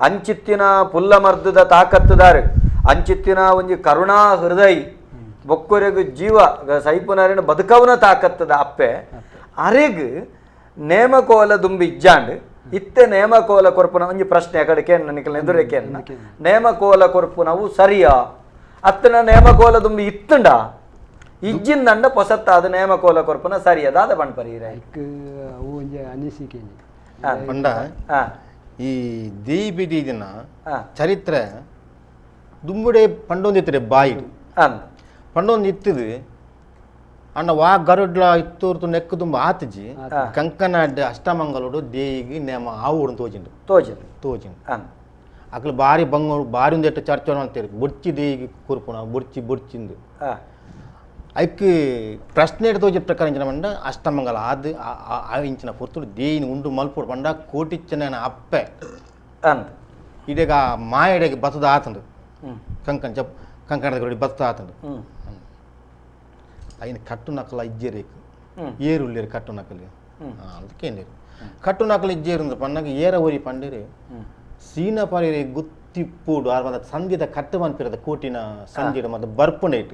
ಅಂಚಿತ್ತಿನ ಪುಲ್ಲ ಮರ್ದದ ತಾಕತ್ತುದಾರು ಅಂಚಿತ್ತಿನ ಒಂಜಿ ಕರುಣಾ ಹೃದಯ ಬೊಕ್ಕೊರೆಗು ಜೀವ ಸೈಪುನರಿನ ಬದುಕವನ ತಾಕತ್ತದ ಅಪ್ಪೆ ಅರೆಗ್ ನೇಮಕೋಲ ದುಂಬಿ ಇಜ್ಜಾಂಡ್ ಇತ್ತೆ ನೇಮಕೋಲ ಕೊರ್ಪುನ ಒಂಜಿ ಪ್ರಶ್ನೆ ಕಡೆ ಕೇಣ್ಣ ನಿಕಲ್ನ ಎದುರೆ ಕೇಣ್ಣ ನೇಮಕೋಲ ಕೊರ್ಪುನವು ಸರಿಯಾ ಅತ್ತನ ನೇಮಕೋಲ ದುಂಬಿ ಇತ್ತಂಡ ಇಜ್ಜಿಂದಂಡ ಪೊಸತ್ತಾದ ನೇಮಕೋಲ ಕೊರ್ಪುನ ಸರಿಯದಾದ ಬಣ್ಪರಿ ಅನಿಸಿಕೆ ಪಂಡ ಈ ದೇಯಿ ಬಿದಿನ ಚರಿತ್ರೆ ದುಂಬುಡೆ ಪಂಡೊಂದಿತ್ತರೆ ಬಾಯಿ ಪಂಡೊಂದು ಇತ್ತದು ಅಣ್ಣ ವಾ ಗರುಡ್ಲ ಇತ್ತೂರ್ತು ನೆಕ್ಕು ತುಂಬ ಆತಜಿ ಕಂಕನಾಡ್ ಅಷ್ಟಮಂಗಲೋಡು ದೇಯಿಗೆ ನೇಮ ಆವುಡು ತೋಜಿಂಡು ತೋಜಿಂಡು ತೋಜಿಂಡು ಅಕ್ಲು ಬಾರಿ ಬಂಗ ಬಾರಿ ಒಂದೆಟ್ಟು ಚರ್ಚೆ ಅಂತೀರಿ ಬುಡ್ಚಿ ದೇಯಿಗೆ ಕೂರ್ಪುಣ ಬುಡ್ಚಿ ಬುಡ್ಚಿಂದು. ಐಕ್ ಪ್ರಶ್ನೆ ತೋಜಿ ಪ್ರಕಾರ ಇಂಚಿನ ಪಂಡ ಅಷ್ಟಮಂಗಲ ಆದ್ ಇಂಚಿನ ಪೊರ್ತುಡು ದೇಯಿನ ಉಂಡು ಮಲ್ಪೊಡು ಪಂಡ ಕೋಟಿಚ್ಚನ ಅಪ್ಪೆ ಅಂದ್ ಇಡೀಗ ಮಾಯಡೆಗೆ ಬತ್ತದ ಆತಂಡು ಕಂಕಣ ಜಪ್ ಕಂಕಣದ ಗುಡಿ ಬತ್ತ ಆತಂಡು ಐನ ಕಟ್ಟು ನಕಲ ಇಜ್ಜೇರೇಕು ಏರುಳ್ಳೇರು ಕಟ್ಟು ನಕಲು ಅದಕ್ಕೇನೇರು ಕಟ್ಟು ನಕಲು ಇಜ್ಜೇರು ಅಂದ್ರೆ ಪನ್ನಾಗ ಏರ ಊರಿ ಪಂಡೇರು ಸೀನ ಪಾರಿ ಗುತ್ತಿಪ್ಪುಡು ಆರ್ ಮತ್ತ ಸಂಧಿದ ಕಟ್ಟು ಮನ್ಪಿರದ ಕೋಟಿನ ಸಂಧಿಡ ಮತ್ತೆ ಬರ್ಪುಂಡೈಟ್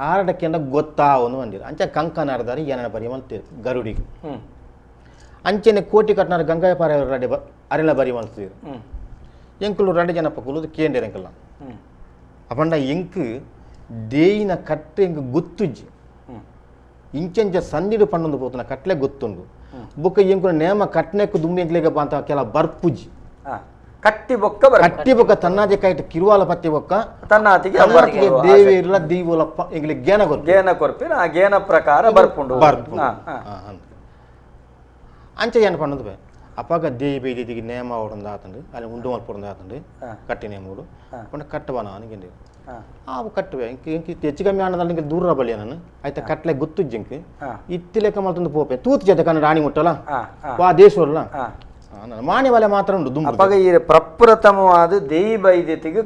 ಆರಡಕ್ಕೆಂಡ ಗೊತ್ತಾವನು ಬಂದಿರು ಅಂಚೆ ಕಂಕನಾರ್ದಾರಿ ಏನನ ಬರಿ ಮಲ್ತೇರು ಗರುಡಿಗೆ ಅಂಚೆನೆ ಕೋಟಿ ಕಟ್ಟನಾರ ಗಂಗಾಯ ಪಾರಿ ರಡೆ ಅರೆಲ ಬರಿ ಮಲ್ತೀರು ಎಂಕುಲು ರಡೆ ಜನಪ್ಪ ಕುಲುದು ಕೇಂಡೇರು ಎಂಕಲ್ಲ ಅಪಂಡ ಎಂಕ್ ದೇಯಿನ ಕಟ್ಟು ಎಂಕ್ ಗೊತ್ತುಜ್ಜಿ ಇಂಚೆಂಚ ಸಂದಿಡು ಪಣ್ಣೊಂದು ಪೋತುನ ಕಟ್ಲೆ ಗೊತ್ತುಂಡು ಬೊಕ್ಕ ಎಂಕುಲ ನೇಮ ಕಟ್ನೆಕ್ಕು ದುಂಬಿ ಎಂಕ್ಲೆಗ ಅಂತ ಕೆಲ ಬರ್ಪುಜಿ ಕಟ್ಟಿ ಬೊಕ್ಕ ಕಟ್ಟಿ ಬೊಕ್ಕ ತನ್ನಾಜೆ ಕೈಟ್ ಕಿರುವಾಲ ಪತ್ತಿ ಬೊಕ್ಕ ತನ್ನಾತಿಗೆ ದೇವಿರ್ಲ ದೀವಲಪ್ಪ ಎಂಕ್ಲೆ ಗೇನ ಕೊರ್ಪಿ ಗೇನ ಕೊರ್ಪಿ ಆ ಗೇನ ಪ್ರಕಾರ ಬರ್ಪುಂಡು ಬರ್ಪುಂಡು ಅಂಚೆ ಏನು ಪಣ್ಣೊಂದು ಬೇ ಅಪ್ಪಾಗ ದೇವಿ ಬೈದಿಗೆ ನೇಮ ಅವಡೊಂದು ಆತಂಡು ಅಲ್ಲಿ ಉಂಡು ಮಲ್ಪೊಡೊಂದು ಆತಂಡು ಕಟ್ಟಿ ನೇಮೋಡು ಪಂಡ ಕಟ್ಟುವ ನಾನು ಆವು ಕಟ್ಟುವೆ ಇಂಕ್ ಇಂಕ್ ಹೆಚ್ಚು ಕಮ್ಮಿ ಆನದಲ್ಲಿ ಇಂಕ್ ದೂರ ಬಳಿಯ ನಾನು ಆಯ್ತಾ ಕಟ್ಲೆ ಗೊತ್ತುಜ್ಜಿ ಇಂಕ್ ಇತ್ತಿಲೆಕ್ಕ ಮಲ್ತೊಂದು ಪೋಪೆ ತೂತು ಜೊತೆ ಕನ್ನಡ ರಾಣಿ ಮುಟ್ಟಲ್ಲ ವಾ ದೇಶವಲ್ಲ ಮಾಣಿ ವಲೆ ಮಾತ್ರ ಉಂಟು ದುಂಬು ಅಪ್ಪಾಗ ಈ ಪ್ರಪ್ರಥಮವಾದ ದೇವಿ ಬೈದ್ಯತಿಗೆ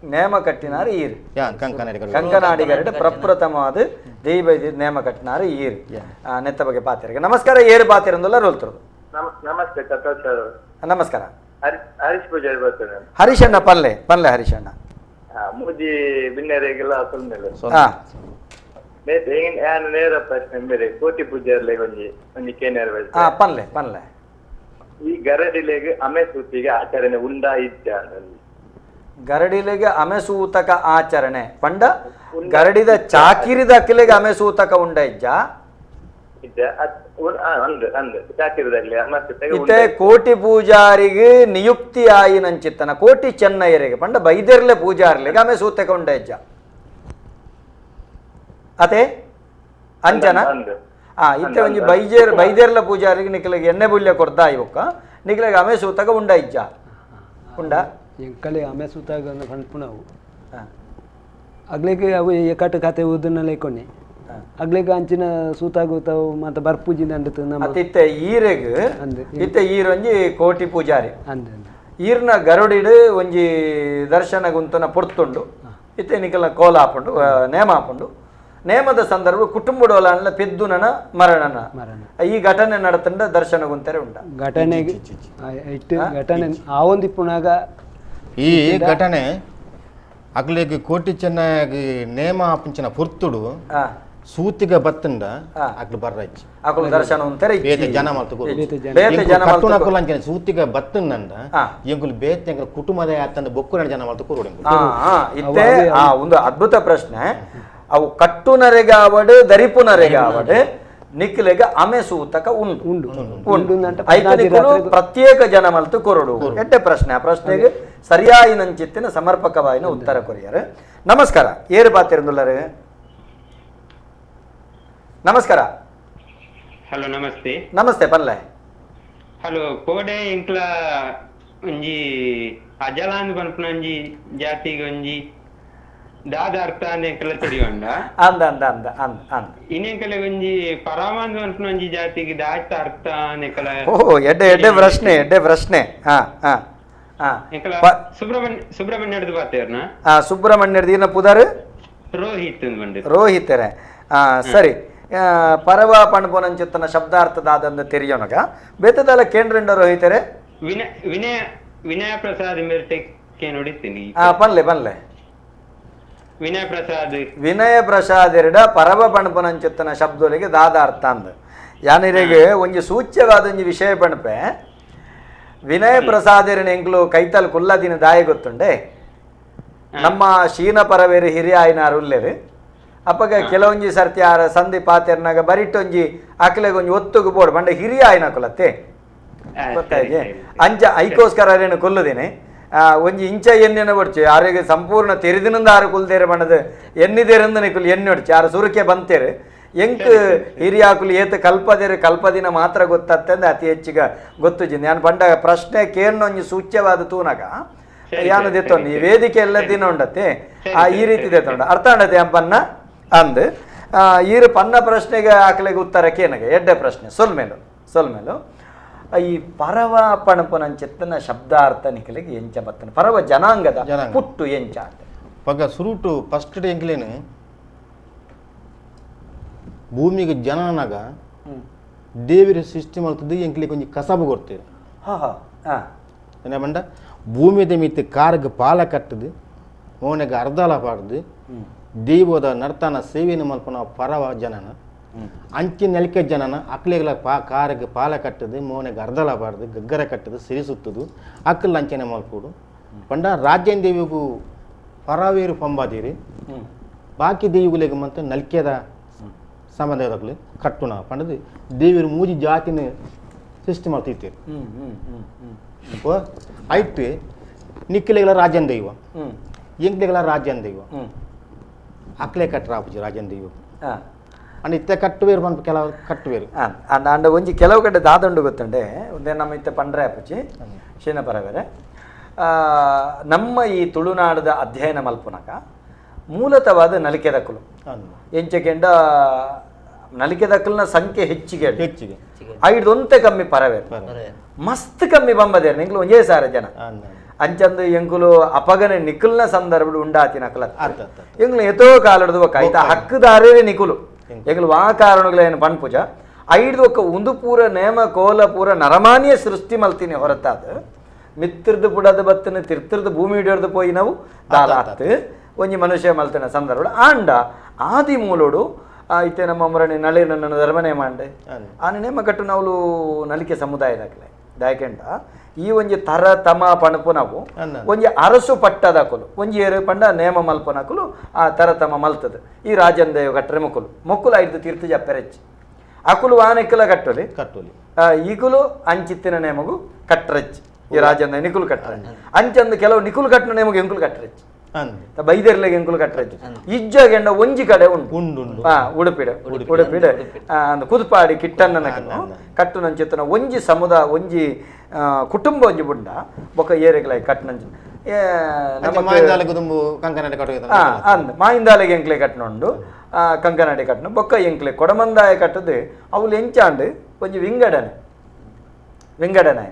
ನೇಮ ಕಟ್ಟಿನಾರು ಈರು ಕಂಕನಾಡಿಗರಡು ಪ್ರಪ್ರಥಮವಾದ ದೇವಿ ಬೈದ್ಯ ನೇಮ ಕಟ್ಟಿನಾರು ಈರು ನೆತ್ತ ಬಗ್ಗೆ ಪಾತಿರಿಗೆ ನಮಸ್ಕಾರ ಏರು ಪಾತಿರಂದಲ್ಲ ರೋಲ್ತರು ನಮಸ್ತೆ ಸರ್ ನಮಸ್ಕಾರ ಹರೀಶ್ ಪೂಜಾರಿ ಬರ್ತಾರೆ ಹರೀಶಣ್ಣ ಪಲ್ಲೆ ಪಲ್ಲೆ ಹರೀಶಣ್ಣ ಮೂಜಿ ಬಿನ್ನೆರೆಗೆಲ್ಲ ಸುಮ್ಮನೆ ನೇರ ಪ್ರಶ್ನೆ ಬೇರೆ ಕೋಟಿ ಪೂಜಾರ್ಲೆಗ್ ಒಂಜಿ ಒಂಜಿ ಕೇನೇರ್ ಪನ್ಲೆ ಪನ್ಲೆ ಈ ಗರಡಿಲೆಗ್ ಅಮೆಸೂತಿಗೆ ಆಚರಣೆ ಉಂಡಾ ಇದ್ದ ಗರಡಿಲೆಗೆ ಅಮೆಸೂತಕ ಆಚರಣೆ ಪಂಡ ಗರಡಿದ ಚಾಕಿರಿದ ಅಕ್ಕಿಲೆಗೆ ಅಮೆಸೂತಕ ಉಂಡ ಇಜ್ಜ ಇತ್ತೆ ಕೋಟಿ ಪೂಜಾರಿಗೆ ನಿಯುಕ್ತಿ ಆಯಿನಂಚಿತ್ತನ ಕೋಟಿ ಚೆನ್ನಯ್ಯರಿಗೆ ಪಂಡ ಬೈದೆರ್ಲೆ ಪೂಜಾರ್ಲೆಗೆ ಆಮೆ ಸೂತಕ ಉಂಡ ಇಜ್ಜ ಅತೆ ಅಂಚನ ಇತ್ತೆ ಒಂಜಿ ಬೈಜೇರ್ ಬೈದೇರ್ಲ ಪೂಜಾರಿಗೆ ನಿಕ್ಲೆಗೆ ಎಣ್ಣೆ ಬುಲ್ಯ ಕೊರ್ದ ಇವಕ್ಕ ನಿಕ್ಲೆಗೆ ಆಮೆ ಸೂತಕ ಉಂಡ ಇಜ್ಜ ಉಂಡ ಎಂಕಲೆ ಆಮೆ ಸೂತಾಗ ಪನ್ಪುನವು ಅಗ್ಲೆಗೆ ಅವು ಎಕಟ್ಟು ಕತೆ ಊದನ್ನ ಲೈಕೊನ್ನೆ ಅಗ್ಲೆಗ್ ಅಂಚಿನ ಸೂತಾಗುತ್ತಾವು ಮತ್ತೆ ಬರ್ಪೂಜಿ ಇತ್ತೆ ಈರೆಗ್ ಇತ್ತೆ ಈರೊಂಜಿ ಕೋಟಿ ಪೂಜಾರಿ ಈರ್ನ ಗರುಡಿಡು ಒಂಜಿ ದರ್ಶನ ಗುಂತನ ಪೊರ್ತುಂಡು ಇತ್ತೆ ನಿಕಲ ಕೋಲ ಹಾಪುಂಡು ನೇಮ ಹಾಪುಂಡು ನೇಮದ ಸಂದರ್ಭ ಕುಟುಂಬಡೋಲ ಪೆದ್ದುನನ ಮರಣನ ಈ ಘಟನೆ ನಡತಂಡ ದರ್ಶನ ಗುಂತಾರೆ ಉಂಡ ಘಟನೆ ಘಟನೆ ಆ ಒಂದು ಇಪ್ಪುನಾಗ ಈ ಘಟನೆ ಅಗ್ಲೆಗ್ ಕೋಟಿ ಚೆನ್ನಾಗಿ ನೇಮ ಹಾಪುಂಚಿನ ಪೊರ್ತುಡು ಸೂತಿಗ ಬತ್ತಂಡ ಅಗ್ಲು ಬರ್ರಚ್ಚಿ ಅಕುಲು ದರ್ಶನ ಉಂತಾರೆ ಬೇತೆ ಜನ ಮಲ್ತು ಕಟ್ಟುನಕುಲು ಅಂಚನೆ ಸೂತಿಗ ಬತ್ತಂಡ ಎಂಕುಲು ಬೇತೆ ಎಂಕುಲು ಕುಟುಂಬದ ಆತಂಡ ಬೊಕ್ಕುರ ಜನ ಮಲ್ತು ಕೂರುಡು ಇತ್ತೆ ಆ ಒಂದು ಅದ್ಭುತ ಪ್ರಶ್ನೆ ಅವು ಕಟ್ಟುನರೆಗಾವಡು ದರಿಪುನರೆಗಾವಡು ನಿಕ್ಲೆಗ ಅಮೆ ಸೂತಕ ಉಂಡು ಉಂಡು ಉಂಡು ಐಕನಿಕುಲು ಪ್ರತ್ಯೇಕ ಜನ ಮಲ್ತು ಕೊರಡು ಎಡ್ಡೆ ಪ್ರಶ್ನೆ ಆ ಪ್ರಶ್ನೆಗೆ ಸರಿಯಾಯಿನಂಚಿತ್ತಿನ ಸಮರ್ಪಕವಾಯಿನ ಉತ್ತರ ಕೊರಿಯರು ನಮಸ್ಕಾರ ಏರು ಬಾತಿರಂದುಲ್ಲರು ನಮಸ್ಕಾರ ಹಲೋ ನಮಸ್ತೆ ನಮಸ್ತೆ ಪಲ್ಲೆ ಹಲೋ ಕೋಡೆ ಇಂಕ್ಲ ಒಂಜಿ ಅಜಲಾನ್ ಪನ್ಪುನ ಒಂಜಿ ಜಾತಿಗೆ ಒಂಜಿ ದಾದ ಅರ್ಥ ಅಂದ್ ಎಂಕಲ ತೆರಿಯೊಂಡ ಅಂದ ಅಂದ ಅಂದ ಅಂದ ಅಂದ ಇನ್ನೆಂಕಲ ಒಂಜಿ ಪರಮಾಂದ್ ಪನ್ಪುನ ಒಂಜಿ ಜಾತಿಗೆ ದಾಟ ಅರ್ಥ ಅಂದ್ ಓ ಎಡ್ಡೆ ಎಡ್ಡೆ ಪ್ರಶ್ನೆ ಎಡ್ಡೆ ಪ್ರಶ್ನೆ ಹಾ ಹಾ ಹಾ ಸುಬ್ರಹ್ಮಣ್ಯ ಸುಬ್ರಹ್ಮಣ್ಯದ ಬಾತೇರ್ನ ಹಾ ಸುಬ್ರಹ್ಮಣ್ಯದ ಏನ ಪುದಾರು ರೋಹಿತ್ ಬಂಡಿ ರೋಹಿತರೆ ಹಾ ಸರಿ ಪರವ ಪಣ್ಪೊನಂಚಿತ್ತನ ಶಬ್ದಾರ್ಥದಾದಂದ ತೆರಿಯೋನಗ ಬೇತದಲ್ಲ ಕೇಂದ್ರಂಡ ರೋಹಿತರೆ ವಿನಯ ವಿನಯ ವಿನಯ ಪ್ರಸಾದ್ ಮೇರ್ಟೆಕ್ಕೆ ನೋಡಿದ್ದೀನಿ ಪನ್ಲೆ ಪನ್ಲೆ ವಿನಯ ಪ್ರಸಾದ್ ವಿನಯ ಪ್ರಸಾದ್ ಎರಡ ಪರವ ಪಣ್ಪೊನಂಚಿತ್ತನ ಶಬ್ದೊಲಿಗೆ ದಾದ ಅರ್ಥ ಅಂದ ಯಾನಿರೆಗೆ ಒಂಜಿ ಸೂಚ್ಯವಾದ ಒಂಜಿ ವಿಷಯ ಪಣಪೆ ವಿನಯ ಪ್ರಸಾದರನ ಎಂಕ್ಲು ಕೈತಲ್ ಕುಲ್ಲದಿನ ದಾಯ ಗೊತ್ತುಂಡೆ ನಮ್ಮ ಶೀನ ಪರವೇರು ಹಿರಿಯ ಆಯ್ನಾರು ಉಲ್ಲೇರು ಅಪ್ಪಗ ಕೆಲವೊಂಜಿ ಸರ್ತಿ ಆರ ಸಂಧಿ ಪಾತೆರ್ನಾಗ ಬರಿಟೊಂಜಿ ಅಕ್ಲೆಗೊಂಜಿ ಒಂಜಿ ಒತ್ತುಗು ಬೋಡು ಪಂಡ ಹಿರಿಯ ಆಯ್ನ ಕುಲತ್ತೆ ಗೊತ್ತಾಯ್ತು ಅಂಚ ಐಕೋಸ್ಕರ ಅರೇನು ಕೊಲ್ಲುದೇನೆ ಒಂಜಿ ಇಂಚ ಎಣ್ಣೆನ ಒಡ್ಚು ಆರೋಗ್ಯ ಸಂಪೂರ್ಣ ತೆರಿದಿನಿಂದ ಆರು ಕುಲ್ದೇರೆ ಬಣ್ಣದ ಎನ್ನಿದೇರಂದ ನಿಕುಲು ಎಣ್ಣೆ ಒಡ್ಚು ಆರು ಸುರುಕೆ ಬಂತೇರು ಎಂಕ್ ಹಿರಿಯಾಕುಲು ಏತ ಕಲ್ಪದೇರು ಕಲ್ಪದಿನ ಮಾತ್ರ ಗೊತ್ತತ್ತಂದ್ರೆ ಅತಿ ಹೆಚ್ಚಿಗ ಗೊತ್ತುಜಿ ನಾನು ಪಂಡ ಪ್ರಶ್ನೆ ಕೇರ್ನೊಂಜಿ ಸೂಚ್ಯವಾದ ತೂನಗ ಯಾನು ದೆತ್ತೊಂದು ಈ ವೇದಿಕೆ ಎಲ್ಲ ದಿನ ಉಂಡತ್ತೆ ಆ ಈ ರೀತಿ ದೆತ್ತೊಂಡ ಅರ್ಥ ಉಂಡತ್ತೆ ಅಂಪನ್ನ ಅಂದ್ ಈರು ಪನ್ನ ಪ್ರಶ್ನೆಗೆ ಆಕಲೆಗೆ ಉತ್ತರ ಕೇನಗೆ ಎಡ್ಡೆ ಪ್ರಶ್ನೆ ಸೊಲ್ಮೇಲು ಸೊಲ್ಮೇಲು ಈ ಪರವ ಪಣಪುನಂಚಿತ್ತನ ಶಬ್ದಾರ್ಥ ನಿಕಲಿಗೆ ಎಂಚ ಬತ್ತನ ಪರವ ಜನಾಂಗದ ಪುಟ್ಟು ಎಂಚ ಅಂತ ಪಗ ಸುರುಟು ಫಸ್ಟ್ ಎಂಕ್ಲೇನು ಭೂಮಿಗೆ ಜನನಾಗ ದೇವಿರ ಸೃಷ್ಟಿ ಮಾಡ್ತದ್ದು ಎಂಕ್ಲಿಗೆ ಕೊಂಚ ಕಸಬು ಕೊಡ್ತೀರಿ. ಹಾ ಹಾ ಹಾಂ ಏನಂಡ ಭೂಮಿದ ಮಿತ್ತು ಕಾರ್ಗೆ ಪಾಲ ಕಟ್ಟದು ಮೋನೆಗೆ ಅರ್ಧಲ ಪಾಡ್ದು ದೈವದ ನರ್ತನ ಸೇವೆಯನ್ನು ಮಲ್ಪನ ಪರವ ಜನನ ಅಂಚಿ ನೆಲಕೆ ಜನನ ಅಕ್ಲೆಗಳ ಪಾ ಕಾರ್ಗೆ ಪಾಲ ಕಟ್ಟದು ಮೋನೆಗೆ ಅರ್ಧಲ ಪಾಡ್ದು ಗಗ್ಗರ ಕಟ್ಟದು ಸಿರಿಸುತ್ತದು ಅಕ್ಕಲ್ ಅಂಚನೆ ಮಲ್ಪೋಡು ಪಂಡ ರಾಜ್ಯನ ದೇವಿಗೂ ಪರವೇರು ಪಂಬಾದೀರಿ ಬಾಕಿ ದೇವಿಗಳಿಗೆ ಮತ್ತು ನಲ್ಕೆದ ಸಂಬಂಧಗಳು ಕಟ್ಟುಣ ಪಂಡದು ದೇವಿಯರು ಮೂಜಿ ಜಾತಿನ ಸೃಷ್ಟಿ ಮಾಡ್ತಿರ್ತೀರಿ. ಆಯ್ತು ನಿಕ್ಕಿಲೆಗಳ ರಾಜನ್ ದೈವ ಎಂಕ್ಲೆಗಳ ರಾಜನ್ ದೈವ ಅಕ್ಲೆ ಕಟ್ಟರ ಆಪುಜಿ ರಾಜನ್ ದೈವ ಅಂಡ್ ಇತ್ತೆ ಕಟ್ಟುವೇರು ಪಂಪ ಕೆಲವು ಕಟ್ಟುವೇರು ಅಂಡ ಒಂಜಿ ಕೆಲವು ಕಡೆ ದಾದಂಡು ಗೊತ್ತುಂಡೆ ಒಂದೇ ನಮ್ಮ ಇತ್ತೆ ಪಂಡ್ರೆ ಆಪುಜಿ ಶೀನ ಪರವೇರೆ ನಮ್ಮ ಈ ತುಳುನಾಡದ ಅಧ್ಯಯನ ಮಲ್ಪುನಕ ಮೂಲತವಾದ ನಲಿಕೆ ದಕ್ಕಲು ಎಂಚಕೆಂಡ ನಲಿಕೆ ದಕ್ಕಲ್ನ ಸಂಖ್ಯೆ ಹೆಚ್ಚಿಗೆ ಹೆಚ್ಚಿಗೆ ಐದೊಂತೆ ಕಮ್ಮಿ ಪರವೇರು ಮಸ್ತ್ ಕಮ್ಮಿ ಬಂಬದೇರು ನಿಂಗ್ಲು ಒಂಜೇ ಸಾರ ಜನ ಅಂಚಂದು ಎಂಕುಲು ಅಪಗನೆ ನಿಕುಲ್ನ ಸಂದರ್ಭ ಉಂಡಾತಿನ ಅಕಲ ಎಂಗ್ಲು ಎತೋ ಕಾಲಡ್ದು ಒಕ್ಕ ಆಯ್ತಾ ಹಕ್ಕುದಾರೇ ನಿಕುಲು ಎಂಗ್ಲು ವಾ ಕಾರಣಗಳೇನು ಪಣ್ಪುಜ ಐದು ಒಕ್ಕ ಉಂದು ಪೂರ ನೇಮ ಕೋಲ ಪೂರ ನರಮಾನ್ಯ ಸೃಷ್ಟಿ ಮಲ್ತೀನಿ ಹೊರತಾದ ಮಿತ್ರದು ಬುಡದ ಬತ್ತನ ತಿರ್ತರದ ಭೂಮಿ ಹಿಡಿಯೋದು ಪೋಯಿ ನಾವು ದಾಲಾತ್ ಒಂಜಿ ಮನುಷ್ಯ ಮಲ್ತನ ಸಂದರ್ಭ ಆಂಡ ಆದಿ ಮೂಲೋಡು ಇತ್ತೆ ನಮ್ಮ ಮುರಣಿ ನಳೆ ನನ್ನ ಧರ್ಮನೇ ಮಾಂಡೆ ಆ ನೇಮ ಕಟ್ಟು ನಾವು ನಲಿಕೆ ಸಮುದಾಯದಾಗಲೆ ದಾಯಕೆಂಡ ಈ ಒಂಜಿ ತರ ತಮ ಪಣಪು ನಾವು ಒಂಜಿ ಅರಸು ಪಟ್ಟದಕುಲು ಒಂಜಿ ಏರು ಪಂಡ ನೇಮ ಮಲ್ಪನಕುಲು ಆ ತರ ತಮ ಮಲ್ತದ ಈ ರಾಜಂದೇವ ಕಟ್ಟರೆ ಮೊಕ್ಕುಲು ಮೊಕ್ಕುಲು ಐದು ತೀರ್ಥ ಜಪ್ಪೆರೆಚ್ಚಿ ಅಕುಲು ವಾನೆಕ್ಕಲ ಕಟ್ಟೊಲಿ ಕಟ್ಟೊಲಿ ಈಗುಲು ಅಂಚಿತ್ತಿನ ನೇಮಗು ಕಟ್ಟರೆಚ್ಚಿ ಈ ರಾಜಂದ ನಿಕುಲು ಕಟ್ಟರೆ ಅಂಚಂದು ಕೆಲವು ನಿಕುಲು ಕಟ್ಟನ ನೇಮಗು ಎಂಕುಲು ಕಟ್ಟರೆಚ್ಚಿ ಬೈದರ್ಲೆಗೆ ಎಂಕುಲು ಕಟ್ಟರೆಚ್ಚಿ ಇಜ್ಜಾಗೆಂಡ ಒಂಜಿ ಕಡೆ ಉಂಟು ಉಂಡು ಉಡುಪಿಡ ಉಡುಪಿಡ ಕುದುಪಾಡಿ ಕಿಟ್ಟಣ್ಣನ ಕಟ್ಟುನಂಚಿತ್ತನ ಒಂಜಿ ಸಮುದಾಯ ಒಂಜಿ ಕುಟುಂಬ ಒಂಜಿ ಬುಂಡ ಬೊಕ್ಕ ಏರೆಗ್ಲಾಯ್ ಕಟ್ಟನಂಚ ಅಂದ್ ಮಾಯಿಂದಾಲೆಗೆ ಎಂಕ್ಲೆ ಕಟ್ಟನುಂಡು ಕಂಕನಾಡಿ ಕಟ್ಟನು ಬೊಕ್ಕ ಎಂಕ್ಲೆ ಕೊಡಮಂದಾಯ ಕಟ್ಟದು ಅವುಲು ಎಂಚಾಂಡು ಒಂಜಿ ವಿಂಗಡನೆ ವಿಂಗಡನೆ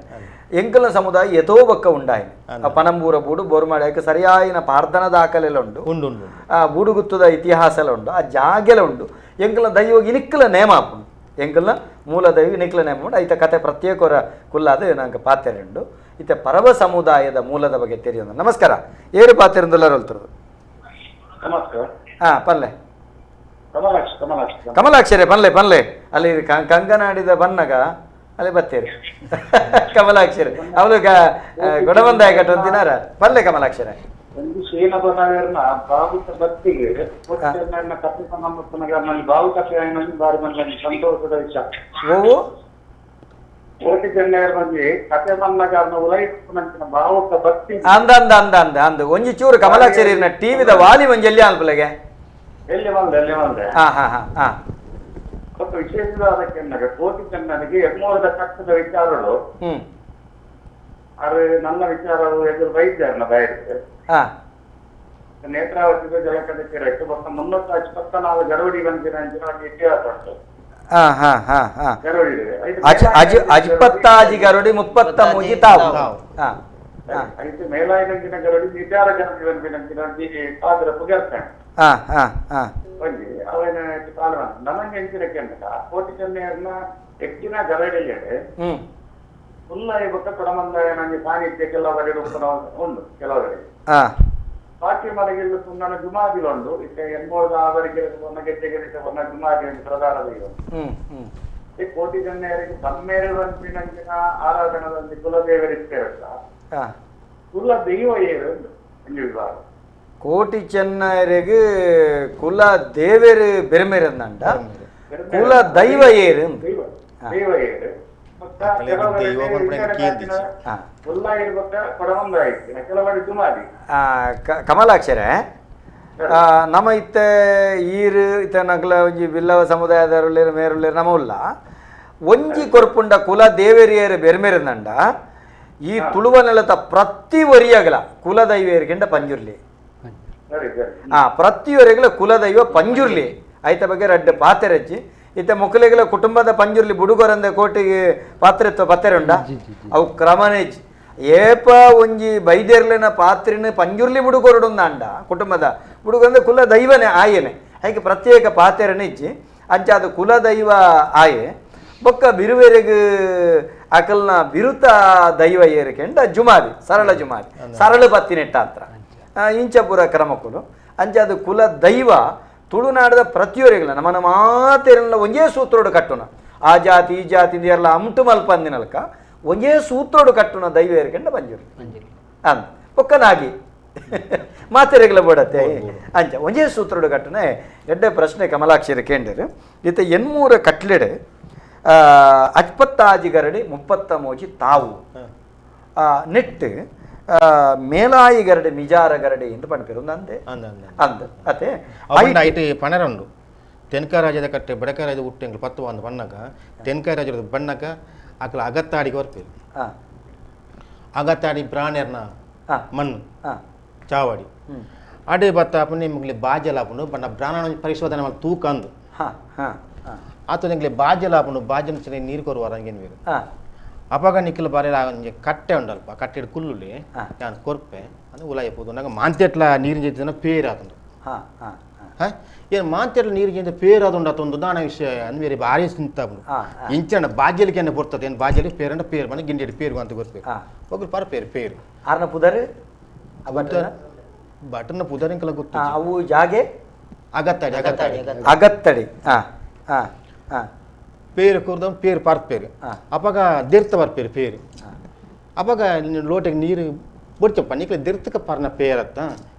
ಎಂಕಲ್ನ ಸಮುದಾಯ ಯಥೋ ಬೊಕ್ಕ ಉಂಡಾಯಿನ ಆ ಪನಂಬೂರ ಬೂಡು ಬೋರ್ಮಾಡಿ ಸರಿಯಾಯಿನ ಪ್ರಾರ್ಥನಾ ದಾಖಲೆಲ್ಲ ಉಂಡು ಉಂಡು ಆ ಬೂಡುಗುತ್ತದ ಇತಿಹಾಸ ಎಲ್ಲ ಉಂಡು ಆ ಜಾಗೆಲ್ಲ ಉಂಡು ಎಂಕಲ್ನ ದೈವಗೆ ಇನಿಕ್ಕಲ ನೇಮ ಆಪುಂಡು ಎಂಕಲ್ನ ಮೂಲ ದೈವ ನಿಕ್ಲ ನೇಮ ಉಂಡು ಐತ ಕತೆ ಪ್ರತ್ಯೇಕವರ ಕುಲ್ಲಾದ ನಂಗೆ ಪಾತ್ರೆ ಉಂಡು ಇತ್ತೆ ಪರವ ಸಮುದಾಯದ ಮೂಲದ ಬಗ್ಗೆ ತೆರಿಯೋದು. ನಮಸ್ಕಾರ ಏರು ಪಾತ್ರೆಂದುಲ್ಲರ ಹೊಲ್ತಿರೋದು. ನಮಸ್ಕಾರ. ಹಾ ಪಲ್ಲೆ ಕಮಲಾಕ್ಷ ಕಮಲಾಕ್ಷ ಕಮಲಾಕ್ಷರೇ ಪಲ್ಲೆ ಪಲ್ಲೆ ಅಲ್ಲಿ ಕಂಕನಾಡಿದ ಬನ್ನಗ ಅಲ್ಲಿ ಬತ್ತೀರಿ ಕಮಲಾಕ್ಷರೇ ಅವಳು ಗೊಡಬಂದಾಯ ಕಟ್ಟುವಂತಿನಾರ ಪಲ್ಲೆ ಕಮಲಾಕ್ಷರೇ. ಒಂದು ಶೀನಬನವೇರ್ನ ಭಾವುಕ ಭಕ್ತಿಗೆ ಕಥೆ ಸಂಬಂಧ ಭಾವುಕತೆ ಬಾರಿ ಬಂದ ಸಂತೋಷದ ವಿಷಯ. ಓ ಕೋಟಿ ಚೆನ್ನೈಯರ್ ಬಂದು ಕಥೆ ಬಂದಾಗ ಉಲೈಪುನಂಚಿನ ಭಾವುಕ ಭಕ್ತಿ ಅಂದ ಅಂದ ಅಂದ ಅಂದ ಅಂದ ಒಂಜಿ ಚೂರು ಕಮಲಾಕ್ಷರಿನ ಟಿವಿದ ವಾಲಿ ಒಂಜಿ ಎಲ್ಲಿ ಅನ್ಪಲೆಗೆ ಎಲ್ಲಿ ಬಂದೆ ಎಲ್ಲಿ ಬಂದೆ. ಹಾ ಹಾ ಹಾ ಹಾ ಮತ್ತು ವಿಶೇಷವಾದ ಕೋಟಿ ಚೆನ್ನನಿಗೆ ಎಮ್ಮೋರದ ಕಟ್ಟದ ವಿಚಾರಗಳು ಅರೆ ನನ್ನ ವಿಚಾರವು ಎದುರು ವೈದ್ಯರನ್ನ ಬಯಸುತ್ತೆ. ನೇತ್ರಾವತಿದ ಜಲಕಂಡ ತೀರಕ್ಕೆ ಬೊಕ್ಕ 324 ಗರವಡಿ ಬಂದಿನ ಇತಿಹಾಸ ಉಂಟು. ಗರವಡಿ ಅಜ್ಪತ್ತಾಜಿ ಗರಡಿ 33 ತಾವು ಐದು ಮೇಲಾಯಿನಂಚಿನ ಗರಡಿ ವಿಚಾರ ಗರಡಿ ಬಂದಿನಂಚಿನ ಪಾತ್ರ ಪುಗರ್ತಾನೆ ಒಂಜಿ ಅವನ ಕಾಲ ನಮಗೆ ಎಂಚಿನಕ್ಕೆ ಅಂತ ಕೋಟಿ ಚೆನ್ನೈಯರ್ನ ಹೆಚ್ಚಿನ ಗರಡಿಯಲ್ಲಿ ಉಲ್ಲಾಯಿ ಬೊಕ್ಕ ಕೊಡಮಂದಾಯ ನಂಗೆ ಸಾನ್ನಿಧ್ಯ ಕೆಲವರೆಡೆ ಉಂಟು ಕೆಲವರೆಡೆ ಬಾಕಿ ಮನೆಗೆ ಪುನಃ ಜುಮಾದಿಲು ಉಂಟು. ಇತ್ತೆ ಎನ್ಮೂರದ ಆವರಿಗೆ ಗೆಜ್ಜೆಗೆ ಪುನಃ ಜುಮಾದಿ ಒಂದು ಪ್ರಧಾನ ದೈವ. ಈ ಕೋಟಿ ಚೆನ್ನೈಯರಿಗೆ ಬನ್ಮೇರು ಅಂಚಿನ ಆರಾಧನದಲ್ಲಿ ಕುಲದೇವರಿರ್ತೇವಲ್ಲ ಕುಲ ದೈವ ಏರು ಒಂದು ವಿಭಾಗ. ಕೋಟಿ ಚೆನ್ನೈರಿಗೆ ಕುಲ ದೇವೇರು ಬೆರ್ಮೇರಂದಂಡ ಕುಲ ದೈವ ಏರು ದೈವ ಏರು ಕಮಲಾಕ್ಷರೇ ನಮ್ಮ ಇತ್ತೆ ಈರು ಇತ್ತೆ ನಗ್ಲ ಒಂಜಿ ಬಿಲ್ಲವ ಸಮುದಾಯದವರುಳ್ಳೇರು ಮೇರುಳ್ಳೇರು ನಮ್ಮ ಉಲ್ಲ ಒಂಜಿ ಕೊರ್ಪುಂಡ ಕುಲ ದೇವೇರಿಯರು ಬೆರ್ಮೇರಂದಂಡ ಈ ತುಳುವ ನೆಲತ ಪ್ರತಿ ಒರಿಯಗಲ ಕುಲದೈವೇರಿಗೆಂಡ ಪಂಜುರ್ಲಿ. ಪ್ರತಿಯೊರಿಗಲ ಕುಲದೈವ ಪಂಜುರ್ಲಿ ಐತ ಬಗ್ಗೆ ರಡ್ಡ್ ಪಾತೆರಜ್ಜಿ ಇತ್ತೆ ಮೊಕ್ಕಲೆಗಳ ಕುಟುಂಬದ ಪಂಜುರ್ಲಿ ಬುಡುಗೊರಂದೆ ಕೋಟಿಗೆ ಪಾತ್ರೆತ್ವ ಪತ್ತೆರುಂಡ ಅವು ಕ್ರಮನೇಜ್ ಏಪ ಒಂಜಿ ಬೈದೇರ್ಲೆನ ಪಾತ್ರಿನ ಪಂಜುರ್ಲಿ ಬುಡುಗೊರಡುಂದಾಂಡ ಕುಟುಂಬದ ಬುಡುಗಂದೆ ಕುಲ ದೈವನೇ ಆಯನೆ ಐಕೆ ಪ್ರತ್ಯೇಕ ಪಾತೆರನೆ ಇಜ್ಜಿ ಅಂಚ ಅದು ಕುಲದೈವ ಆಯೆ ಬೊಕ್ಕ ಬಿರುವೆರೆಗ್ ಅಕಲ್ನ ಬಿರುತ ದೈವ ಏರಿಕೆಂಡ ಜುಮಾರಿ ಸರಳ ಜುಮಾರಿ ಸರಳ ಪತ್ತಿನೆಟ್ಟಾತ್ರ ಇಂಚಪುರ ಕ್ರಮಕುಲು ಅಂಚ ಅದು ಕುಲ ದೈವ ತುಳುನಾಡದ ಪ್ರತಿಯೊರಿಗಳ ನಮ್ಮನ ಮಾತೆರೆಲ್ಲ ಒಂಜೇ ಸೂತ್ರೋಡು ಕಟ್ಟುನ ಆ ಜಾತಿ ಈ ಜಾತಿ ಎಲ್ಲ ಅಮ್ಟು ಮಲ್ಪಂದಿನಲ್ಕ ಒಂಜೇ ಸೂತ್ರೋಡು ಕಟ್ಟುನ ದೈವ ಏರಿಕೆಂಡ ಪಂಜುರ್ಲಿ ಅಂದ್ ಬೊಕ್ಕನಾಗಿ ಮಾತೆರೆಗಳ ಬೋಡತ್ತೆ ಅಂಚ ಒಂಜೇ ಸೂತ್ರೋಡು ಕಟ್ಟುನೆ ಎಡ್ಡೆ ಪ್ರಶ್ನೆ ಕಮಲಾಕ್ಷರಿ ಕೇಂಡರು ಇತ್ತ ಎನ್ಮೂರ ಕಟ್ಲೆಡೆ ಅಚ್ಪತ್ತಾಜಿ ಗರಡಿ ಮುಪ್ಪತ್ತ ಮೋಜಿ ತಾವು ನೆಟ್ಟು ಮೇಲಾಯಿ ಗರಡಿ ಮಿಜಾರ ಗರಡಿ ಎಂದು ಪಣಪೇರು ಅಂದೆ ಅಂದ ಅತೆ ಐಟ್ ಪಣರಂಡು ತೆನ್ಕ ರಾಜ್ಯದ ಕಟ್ಟೆ ಬಡಕ ರಾಜ್ಯದ ಹುಟ್ಟು ಪತ್ತು ಒಂದು ಬಣ್ಣಗ ತೆನ್ಕ ರಾಜ್ಯದ ಬಣ್ಣಗ ಅಕಲ ಅಗತ್ತಾಡಿಗೆ ಬರ್ಪೇರು ಅಗತ್ತಾಡಿ ಬ್ರಾಣೆರ್ನ ಮಣ್ಣು ಚಾವಡಿ ಅಡೆ ಬತ್ತ ನಿಮಗೆ ಬಾಜಲ ಆಪುಂಡು ಬಣ್ಣ ಬ್ರಾಹ್ಮಣ ಪರಿಶೋಧನೆ ಮಾಡಿ ತೂಕ ಅಂದು ಆತ ನಿಂಗೆ ಬಾಜಲ ಆಪುಂಡು ಬಾಜನ ನೀರು ಕೊರುವಾರ ಹಂಗೇನು ಬೇರು ಅಪಾಗ ನಿಕ್ಕಲು ಬಾರಿ ಒಂಜಿ ಕಟ್ಟೆ ಉಂಡಲ್ಪ ಕಟ್ಟೆಡ್ ಕುಲ್ಲುಲಿ ನಾನು ಕೊರ್ಪೆ ಅಂದ್ರೆ ಉಲಾಯ ಪೋದು ನಂಗೆ ಮಾಂತೆಟ್ಲ ನೀರಿನ ಜೊತೆ ಪೇರು ಆತಂದು ಏನು ಮಾಂತೆಟ್ಲ ನೀರು ಜೊತೆ ಪೇರು ಆದುಂಡು ಆತೊಂದು ದಾನ ವಿಷಯ ಅಂದ್ರೆ ಬೇರೆ ಭಾರಿ ಸಿಂತಾಪುಂಡು ಇಂಚನ ಬಾಜಲಿಗೆ ಬರ್ತದೆ ಏನು ಬಾಜಲಿ ಪೇರಂಡ ಪೇರು ಮನೆ ಗಿಂಡಿ ಪೇರು ಅಂತ ಗೊರ್ಪೇರು ಒಗ್ರು ಪರ ಪೇರು ಪೇರು ಆರ್ನ ಪುದರ್ ಬಟನ್ ಪುದರ್ ಇಂಕಲ ಗೊತ್ತು ಅವು ಜಾಗೆ ಅಗತ್ತಡಿ ಅಗತ್ತಡಿ ಅಗತ್ತಡಿ ಹಾಂ ಹಾಂ ಪೇರು ಕೊರ್ದ ಪೇರು ಪಾರ್ಪೇರು ಅಪಾಗ ದೆರ್ತ ಬರ್ಪೇರು ಪೇರು ಅಪಾಗ ಲೋಟೆಗೆ ನೀರು ಬೊಡ್ಚಪ್ಪ ನಿಕ್ಲೆ ದೆರ್ತಕ ಪರ್ನ ಪೇರತ್ತ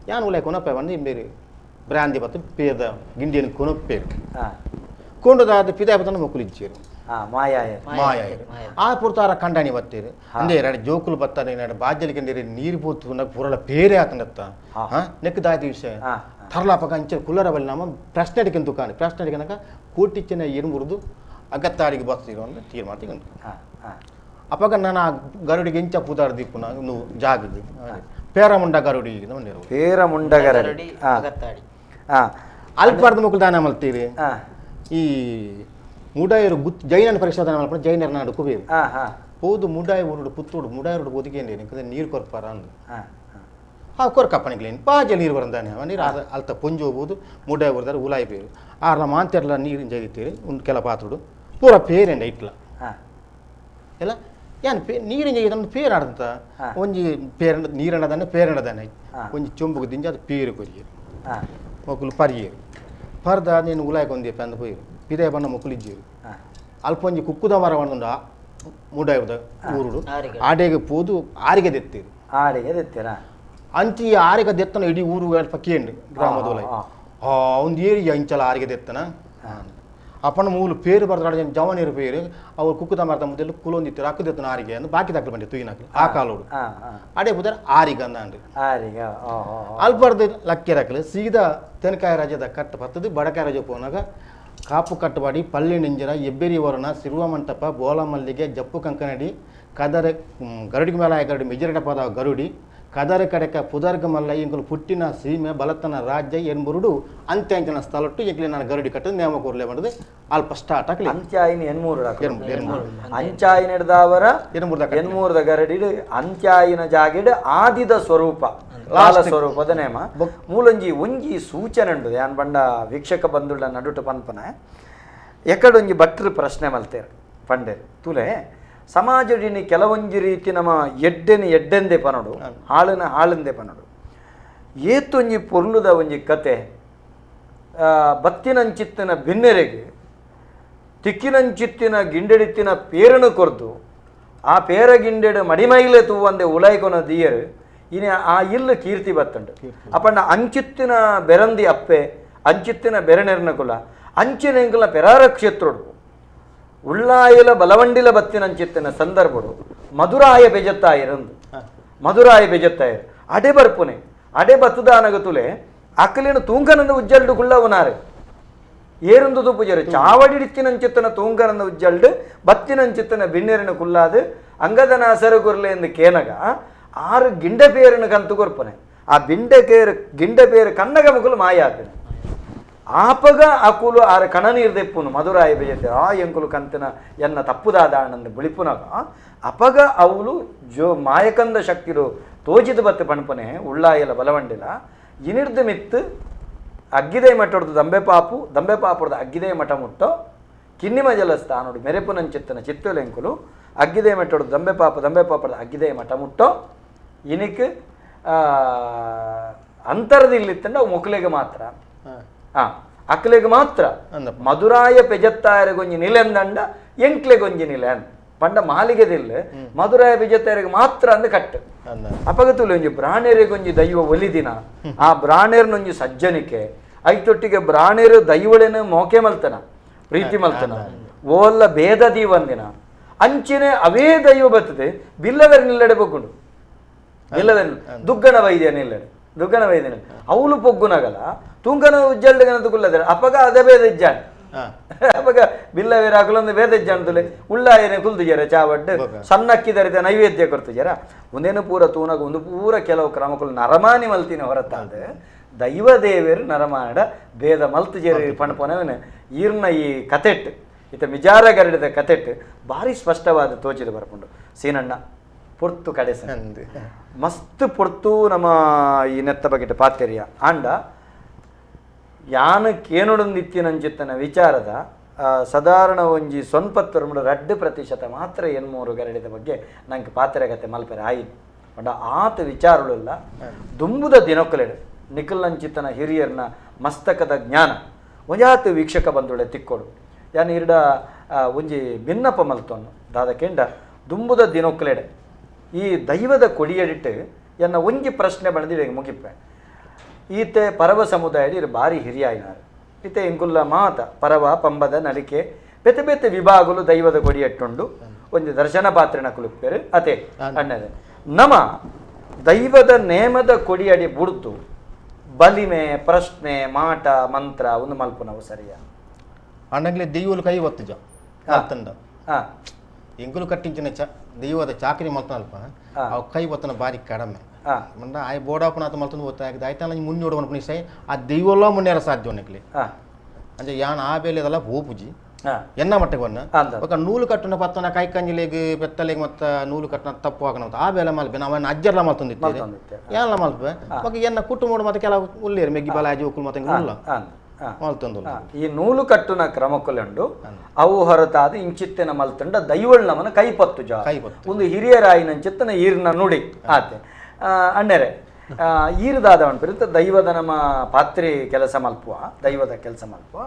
ಯಾನ್ ಉಲಾಯ್ ಕೊನಪ್ಪ ಬಂದು ಬೇರೆ ಬ್ರಾಂದಿ ಬತ್ತು ಪೇರ್ದ ಗಿಂಡಿಯನ್ನು ಕೊನಪ್ಪೇರು ಕೊಂಡದಾದ ಪಿದಾಯ ಬತ್ತನ ಮೊಕ್ಕಲು ಇಚ್ಚೇರು ಮಾಯಾಯರು ಆ ಪುರ್ತಾರ ಕಂಡಾಣಿ ಬತ್ತೀರು ಅಂದ್ರೆ ಎರಡು ಜೋಕುಲು ಬತ್ತಾರೆ ಎರಡು ಬಾಜಲಿಗೆ ನೀರು ನೀರು ಪೋತು ಪೂರಲ ಪೇರೆ ಆತನತ್ತ ನೆಕ್ಕದಾಯ್ತು ವಿಷಯ ತರಲಾಪಕ ಅಂಚೆ ಕುಲ್ಲರ ಬಲ್ಲಿ ನಮ್ಮ ಪ್ರಶ್ನೆ ಅಡಿಕೆ ದುಕಾನ ಪ್ರಶ್ನೆ ಅಡಿಕೆನಕ ಕೋಟಿಚ್ಚಿನ ಏನು ಮುರಿದು ಅಗತ್ತಾಡಿಗೆ ಬರ್ತೀರೋ ಅಂತ ತೀರ್ಮಾನ ತಗೊಂಡು ಅಪ್ಪಾಗ ನಾನು ಆ ಗರುಡಿಗೆ ಇಂಚ ಪೂದಾರ ದೀಪು ನಾನು ಜಾಗದ ಪೇರಮುಂಡ ಗರುಡಿ ಪೇರಮುಂಡ ಗರುಡಿ ಅಲ್ಪಾರ್ದ ಮಕ್ಕಳು ದಾನ ಮಲ್ತೀರಿ ಈ ಮುಡಾಯರು ಗುತ್ ಜೈನನ ಪರಿಶೋಧನೆ ಮಾಡ್ಕೊಂಡು ಜೈನರ ನಾಡು ಕುಬೇರು ಹೋದು ಮುಡಾಯ ಊರುಡು ಪುತ್ತೂಡು ಮುಡಾಯರುಡು ಬದುಕೇಂಡಿ ನೀರು ಕೊರ್ಪಾರ ಅಂದು ಆ ಕೊರ್ಕಪ್ಪನಿಗ್ಲೇನು ಬಾಜೆ ನೀರು ಬರಂದಾನೆ ನೀರು ಅಲ್ತ ಪೊಂಜು ಹೋಗ್ಬೋದು ಮುಡಾಯ ಊರ್ದಾರೆ ಉಲಾಯಿ ಪೇರು ಆರ್ನ ಮಾಂತೆರ್ಲ ನೀರಿನ ಜಗಿತೀರಿ ಒಂದು ಕೆಲ ಪಾತ್ರುಡು ಪೂರ ಪೇರೆಂಡ ಇಟ್ಲ ಎಲ್ಲ ಏನು ಪೇ ನೀರಿನ ಜಗಿದ ಪೇರು ಆಡ್ದಂತ ಒಂಜಿ ಪೇರ ನೀರಣ್ಣದಾನೆ ಪೇರಣ್ಣದಾನೆ ಒಂಜಿ ಚೊಂಬುಗೆ ದಿಂಜ ಅದು ಪೇರು ಕೊರಿಯರು ಮೊಕ್ಕಲು ಪರಿಯರು ಪರ್ದ ನೀನು ಉಲಾಯ್ ಕೊಂದಿಯಪ್ಪ ಅಂದ ಪೋಯಿರು ಪಿದಾಯ ಬಣ್ಣ ಮೊಕ್ಕಲು ಇಜ್ಜೇರು ಅಲ್ಪ ಒಂಜಿ ಕುಕ್ಕುದ ಮರ ಒಂದು ಮುಡಾಯದ ಊರುಡು ಆಡೆಗೆ ಪೋದು ಆರಿಗೆ ದೆತ್ತೀರು ಆರಿಗೆ ದೆತ್ತೀರ ಅಂಚಿ ಆರಿಗೆ ದೆತ್ತನ ಇಡೀ ಊರು ಅಲ್ಪ ಕೇಂಡು ಗ್ರಾಮದ ಒಂದು ಏರಿಯ ಇಂಚಲ ಆರಿಗೆ ದೆತ್ತನ ಅಪ್ಪನ ಮೂಲು ಪೇರು ಬರ್ದಾಡ ಜವನಿರು ಪೇರು ಅವ್ರು ಕುಕ್ಕುದ ಮರದ ಮೊದಲು ಕುಲೊಂದಿತ್ತು ಅಕ್ಕದೆತ್ತನ ಆರಿಗೆ ಅಂದು ಬಾಕಿ ದಾಖಲು ಬಂಡಿ ತುಯಿನಾಕ್ಲು ಆ ಕಾಲೋಡು ಅಡೆ ಪುದರ್ ಆರಿಗ ಅಂದಾಂಡ್ರಿ ಆರಿಗ ಅಲ್ಪರ್ದು ಲಕ್ಕಿರಕ್ಲು ಸೀದಾ ತೆನಕಾಯ ರಾಜ್ಯದ ಕಟ್ಟು ಬರ್ತದೆ ಬಡಕಾಯ ರಾಜ್ಯ ಪೋನಾಗ ಕಾಪು ಕಟ್ಟುವಾಡಿ ಪಳ್ಳಿ ನಿಂಜರ ಎಬ್ಬೇರಿ ವರಣ ಸಿರುವ ಮಂಟಪ ಬೋಲಮಲ್ಲಿಗೆ ಜಪ್ಪು ಕಂಕನಡಿ ಕದರ ಗರುಡಿಗೆ ಮೇಲೆ ಗರುಡಿ ಮೆಜರಡ ಪದ ಗರುಡಿ ಕದರ ಕಡೆಕ ಪುದರ್ಗ ಮಲ್ಲ ಇಂಕಲು ಪುಟ್ಟಿನ ಸೀಮೆ ಬಲತನ ರಾಜ್ಯ ಎನ್ಬುರುಡು ಅಂತ್ಯಾಂಚನ ಸ್ಥಳಟ್ಟು ಎಂಕ್ಲೆ ನಾನು ಗರುಡಿ ಕಟ್ಟದು ನೇಮ ಕೂರ್ಲೆ ಬಂದது ಅಲ್ಪ ಸ್ಟಾರ್ಟ್ ಆಗಲಿ ಅಂತ್ಯಾಯಿನ ಎನ್ಮೂರು ಅಂಚಾಯಿನ ಹಿಡ್ದಾವರ ಎನ್ಮೂರದ ಗರಡಿ ಅಂತ್ಯಾಯಿನ ಜಾಗಿಡ್ ಆದಿದ ಸ್ವರೂಪ ಕಾಲ ಸ್ವರೂಪದ ನೇಮ ಮೂಲೊಂಜಿ ಒಂಜಿ ಸೂಚನೆ ಉಂಡು ಯಾನ್ ಬಂಡ ವೀಕ್ಷಕ ಬಂದುಳ್ಳ ನಡುಟು ಪನ್ಪನ ಎಕಡೊಂಜಿ ಭಟ್ರು ಪ್ರಶ್ನೆ ಮಲ್ತೇರು ಪಂಡೇರು ತುಲೆ ಸಮಾಜಡಿನಿ ಕೆಲವೊಂಜಿ ರೀತಿ ನಮ್ಮ ಎಡ್ಡೆನ ಎಡ್ಡೆಂದೆ ಪನೋಡು ಹಾಳಿನ ಹಾಳಂದೆ ಪನೋಡು ಏತೊಂಜಿ ಪೊರ್ಲುದ ಒಂಜಿ ಕತೆ ಬತ್ತಿನಂಚಿತ್ತಿನ ಬಿನ್ನೆರೆಗೆ ತಿಕ್ಕಿನಂಚಿತ್ತಿನ ಗಿಂಡೆಡಿತ್ತಿನ ಪೇರನು ಕೊರ್ದು ಆ ಪೇರ ಗಿಂಡೆಡು ಮಡಿಮೈಲೆ ತೂವಂದೆ ಉಲಾಯ್ಕೊನ ದಿಯರು ಇನಿ ಆ ಇಲ್ಲು ಕೀರ್ತಿ ಬತ್ತುಂಡು ಅಪ್ಪಣ್ಣ ಅಂಚಿತ್ತಿನ ಬೆರಂದಿ ಅಪ್ಪೆ ಅಂಚಿತ್ತಿನ ಬೆರನೆರ್ನ ಕುಲ ಅಂಚಿನ ಎಂಕುಲ ಪೆರಾರ ಕ್ಷೇತ್ರೋಡು ಉಳ್ಳಾಯಿಲ ಬಲವಂಡಿಲ ಬತ್ತಿನಂಚಿತ್ತಿನ ಸಂದರ್ಭಡು ಮಧುರಾಯ ಬೆಜತ್ತಾಯರಂದು ಮಧುರಾಯ ಬೆಜತ್ತಾಯರು ಅಡೆ ಬರ್ಪುನೆ ಅಡೆ ಬತ್ತುದಾನಗತುಲೆ ಅಕ್ಕಲಿನ ತೂಂಕನಂದ ಉಜ್ಜಲ್ಡು ಕುಳ್ಳವನಾರೆ ಏರುಂದು ತುಪ್ಪುಜರು ಚಾವಡಿಡಿತ್ತಿನಂಚಿತ್ತನ ತೂಂಕನಂದ ಉಜ್ಜಲ್ಡು ಬತ್ತಿನಂಚಿತ್ತನ ಬಿನ್ನೆರಿನ ಕುಲ್ಲಾದು ಅಂಗದನ ಅಸರು ಎಂದು ಕೇನಗ ಆರು ಗಿಂಡೆ ಪೇರನ್ನು ಕಂತು ಕೊರ್ಪನೆ ಆ ಬಿಂಡೆ ಕೇರು ಗಿಂಡೆ ಪೇರು ಕನ್ನಗ ಮುಗುಲು ಮಾಯಾಪಿನ ಆಪಗ ಅಕುಲು ಆರ ಕಣನೀರ್ ದೆಪ್ಪುನು ಮಧುರಾಯ ಬೇಜತೆ ಆ ಎಂಕುಲು ಕಂತನ ಎನ್ನ ತಪ್ಪುದಾದ ಆನಂದ ಬಿಳಿಪುನಾಗ ಅಪಗ ಅವಳು ಜೋ ಮಾಯಕಂದ ಶಕ್ತಿರು ತೋಜಿದ ಬತ್ತು ಪಣಪನೆ ಉಳ್ಳಾಯಲ ಬಲವಂಡಿಲ ಇನಿರ್ದು ಮಿತ್ತು ಅಗ್ಗಿದೇ ಮಠ ದಂಬೆ ಪಾಪು ದಂಬೆ ಪಾಪುಡ್ದು ಅಗ್ಗಿದೇ ಮಠ ಮುಟ್ಟೋ ಕಿನ್ನಿಮ ಜಲಸ್ಥಾನೋಡು ಮೆರೆಪುನಂಚಿತ್ತನ ಚಿತ್ತಲೆಂಕುಲು ಅಗ್ಗಿದೇ ಮಠೋಡು ದಂಬೆ ಪಾಪ ದಂಬೆ ಪಾಪದ ಅಗ್ಗಿದೇ ಮಠ ಮುಟ್ಟೋ ಇನಿಕ್ ಅಂತರದಿಲ್ಲಿತ್ತಂಡ ಅವು ಮೊಕ್ಲೆಗೆ ಮಾತ್ರ ಅಕ್ಲೆಗೆ ಮಾತ್ರ ಮಧುರಾಯ ಪೆಜತ್ತಾಯರಿಗೊಂಜಿ ನಿಲೆಂದಂಡ ಎಂಕ್ಲೆಗೊಂಜಿ ನಿಲೆ ಅಂದ ಪಂಡ ಮಾಲಿಗೆದಿಲ್ಲ ಮಧುರಾಯ ಪೆಜತ್ತಾಯರಿಗೆ ಮಾತ್ರ ಅಂದ ಕಟ್ಟು ಅಪಗತುಲು ಒಂಜಿ ಬ್ರಾಣೇರಿಗೊಂಜಿ ದೈವ ಒಲಿದಿನ ಆ ಬ್ರಾಣೇರ್ನೊಂಜಿ ಸಜ್ಜನಿಕೆ ಐತೊಟ್ಟಿಗೆ ಬ್ರಾಣೇರು ದೈವಳೇನು ಮೋಕೆ ಮಲ್ತನ ಪ್ರೀತಿ ಮಲ್ತನ ಓಲ್ಲ ಭೇದ ದೀವಂದಿನ ಅಂಚಿನ ಅವೇ ದೈವ ಬರ್ತದೆ ಬಿಲ್ಲವೆರ್ ನಿಲ್ಲಡೆ ಬೊಗ್ಗುಂಡು ಬಿಲ್ಲವೆರ್ ದುಗ್ಗಣ ವೈದ್ಯ ನಿಲ್ಲಡೆ ದುಗ್ಗಣ ವೈದ್ಯನ ಅವಳು ಪೊಗ್ಗುನಗಲ ತುಂಗನ ಉಜ್ಜಲ್ಡಗನ ತುಗುಲ್ಲದ ಅಪಗ ಅದೇ ಭೇದ ಇಜ್ಜಾನ್ ಅಪಗ ಬಿಲ್ಲವೇರ ಅಕಲೊಂದು ಭೇದ ಇಜ್ಜಾನ್ ತುಲೆ ಉಳ್ಳಾಯನೆ ಕುಲ್ದುಜರ ಚಾವಡ್ಡು ಸಣ್ಣಕ್ಕಿದರಿದ ನೈವೇದ್ಯ ಕೊಡ್ತುಜರ ಒಂದೇನು ಪೂರ ತೂನಗ ಒಂದು ಪೂರ ಕೆಲವು ಕ್ರಮಕ್ಕಳು ನರಮಾನಿ ಮಲ್ತಿನ ಹೊರತಾದ ದೈವ ದೇವರು ನರಮಾಡ ಭೇದ ಮಲ್ತುಜೇರಿ ಪಣಪೊನವನ ಈರ್ನ ಈ ಕತೆಟ್ ಇತ ಮಿಜಾರ ಗರಡಿದ ಕತೆಟ್ ಭಾರಿ ಸ್ಪಷ್ಟವಾದ ತೋಚಿದ ಬರ್ಪುಂಡು ಸೀನಣ್ಣ ಪೊರ್ತು ಕಡೆಸ ಮಸ್ತ್ ಪೊರ್ತು ನಮ್ಮ ಈ ನೆತ್ತ ಬಗೆಟ್ ಪಾತೆರಿಯ ಆಂಡ ಯಾನು ಕೇನುಡೊಂದಿತ್ತಿನಂಚಿತ್ತನ ವಿಚಾರದ ಸಾಧಾರಣ ಒಂಜಿ 9.2% ಮಾತ್ರ ಎನ್ಮೂರು ಗರಡಿದ ಬಗ್ಗೆ ನಂಗೆ ಪಾತ್ರೆಗತೆ ಮಲ್ಪೆರೆ ಆಯಿತು ಪಂಡ ಆತ ವಿಚಾರಗಳೆಲ್ಲ ದುಂಬುದ ದಿನಕ್ಕಲೆಡು ನಿಖಲ್ನಂಚಿತನ ಹಿರಿಯರ್ನ ಮಸ್ತಕದ ಜ್ಞಾನ ಒಂಜಾತು ವೀಕ್ಷಕ ಬಂದುಳೆ ತಿಕ್ಕೋಡು ಯಾನ್ ಇರ್ಡ ಒಂಜಿ ಬಿನ್ನಪ ಮಲ್ತೊನ್ನು ದಾದ ಕೆಂಡ ದುಂಬುದ ದಿನಕ್ಕಲೆಡೆ ಈ ದೈವದ ಕೊಡಿಯಡಿಟ್ಟು ಎನ್ನ ಒಂಜಿ ಪ್ರಶ್ನೆ ಬಂದಿದೆ ಮುಗಿಪ್ಪೆ ಈತೆ ಪರವ ಸಮುದಾಯದ ಇರು ಭಾರಿ ಹಿರಿಯಾಯಿನಾರು ಈತೆ ಎಂಕುಲ್ಲ ಮಾತ ಪರವ ಪಂಬದ ನಲಿಕೆ ಬೇತೆ ಬೇತೆ ವಿಭಾಗಲು ದೈವದ ಕೊಡಿಯಟ್ಟುಂಡು ಒಂದು ದರ್ಶನ ಪಾತ್ರನ ಕುಲುಪ್ಪೇರು ಅತೆ ಅಣ್ಣದೆ ನಮ ದೈವದ ನೇಮದ ಕೊಡಿಯಡಿ ಬುಡ್ದು ಬಲಿಮೆ ಪ್ರಶ್ನೆ ಮಾಟ ಮಂತ್ರ ಒಂದು ಮಲ್ಪುನವು ಸರಿಯಾ ಅಣ್ಣಗ್ಲೆ ದೈವಲು ಕೈ ಒತ್ತುಜ ತಂಡ ಎಂಕುಲು ಕಟ್ಟಿಂಚಿನ ದೈವದ ಚಾಕರಿ ಮಲ್ತನಲ್ಪ ಅವು ಕೈ ಒತ್ತನ ಬಾರಿ ಕಡಿಮೆ ಮಂಡ ಆಯ್ ಬೋಡಾಪನ ಆತ ಮಲ್ತಂದು ಒತ್ತ ಆಯ್ತಾನ ಮುನ್ನೋಡು ಅನ್ಪುನ ಇಷ್ಟ ಆ ದೈವಲ್ಲ ಮುನ್ನೇರ ಸಾಧ್ಯ ಒನಕ್ಲೆ ಅಂಚೆ ಯಾನ್ ಆ ಬೇಲೆದಲ್ಲ ಪೋಪುಜಿ ಎನ್ನ ಮಟ್ಟಕ್ಕೆ ಬನ್ನ ఒక ನೂಲು ಕಟ್ಟುನ ಪತ್ತನ ಕೈ ಕಂಜಿಲೆಗ್ ಪೆತ್ತಲೆಗ್ ಮತ್ತ ನೂಲು ಕಟ್ಟನ ತಪ್ಪು ಹಾಕನ ಆ ಬೇಲೆ ಮಲ್ಪೆ ನಾವು ಅಜ್ಜರ್ಲ ಮಲ್ತೊಂದಿತ್ತೆ ಯಾನ್ಲ ಮಲ್ಪೆ ఒక ಎನ್ನ ಕುಟುಂಬ ಮತ್ತೆ ಕೆಲವು ಉಲ್ಲೇರು ಮೆಗ್ಗಿ ಬಾಲಾಜಿ ಒಕ್ಕುಲು ಮತ್ತೆ ಉಲ್ಲ ಈ ನೂಲು ಕಟ್ಟುನ ಕ್ರಮಕ್ಕುಂಡು ಅವು ಹೊರತಾದ ಇಂಚಿತ್ತಿನ ಮಲ್ತಂಡ ದೈವಳ್ ನಮನ ಕೈಪತ್ತು ಜ ಒಂದು ಹಿರಿಯರಾಯಿನಂಚಿತ್ತನ ಈರ್ನ ನುಡಿ ಆತೆ ಅಣ್ಣರೆ ಈರ್ದಾದವನ್ ಪೆರುತ್ತ ದೈವದ ನಮ್ಮ ಪಾತ್ರೆ ಕೆಲಸ ಮಲ್ಪುವ ದೈವದ ಕೆಲಸ ಮಲ್ಪುವ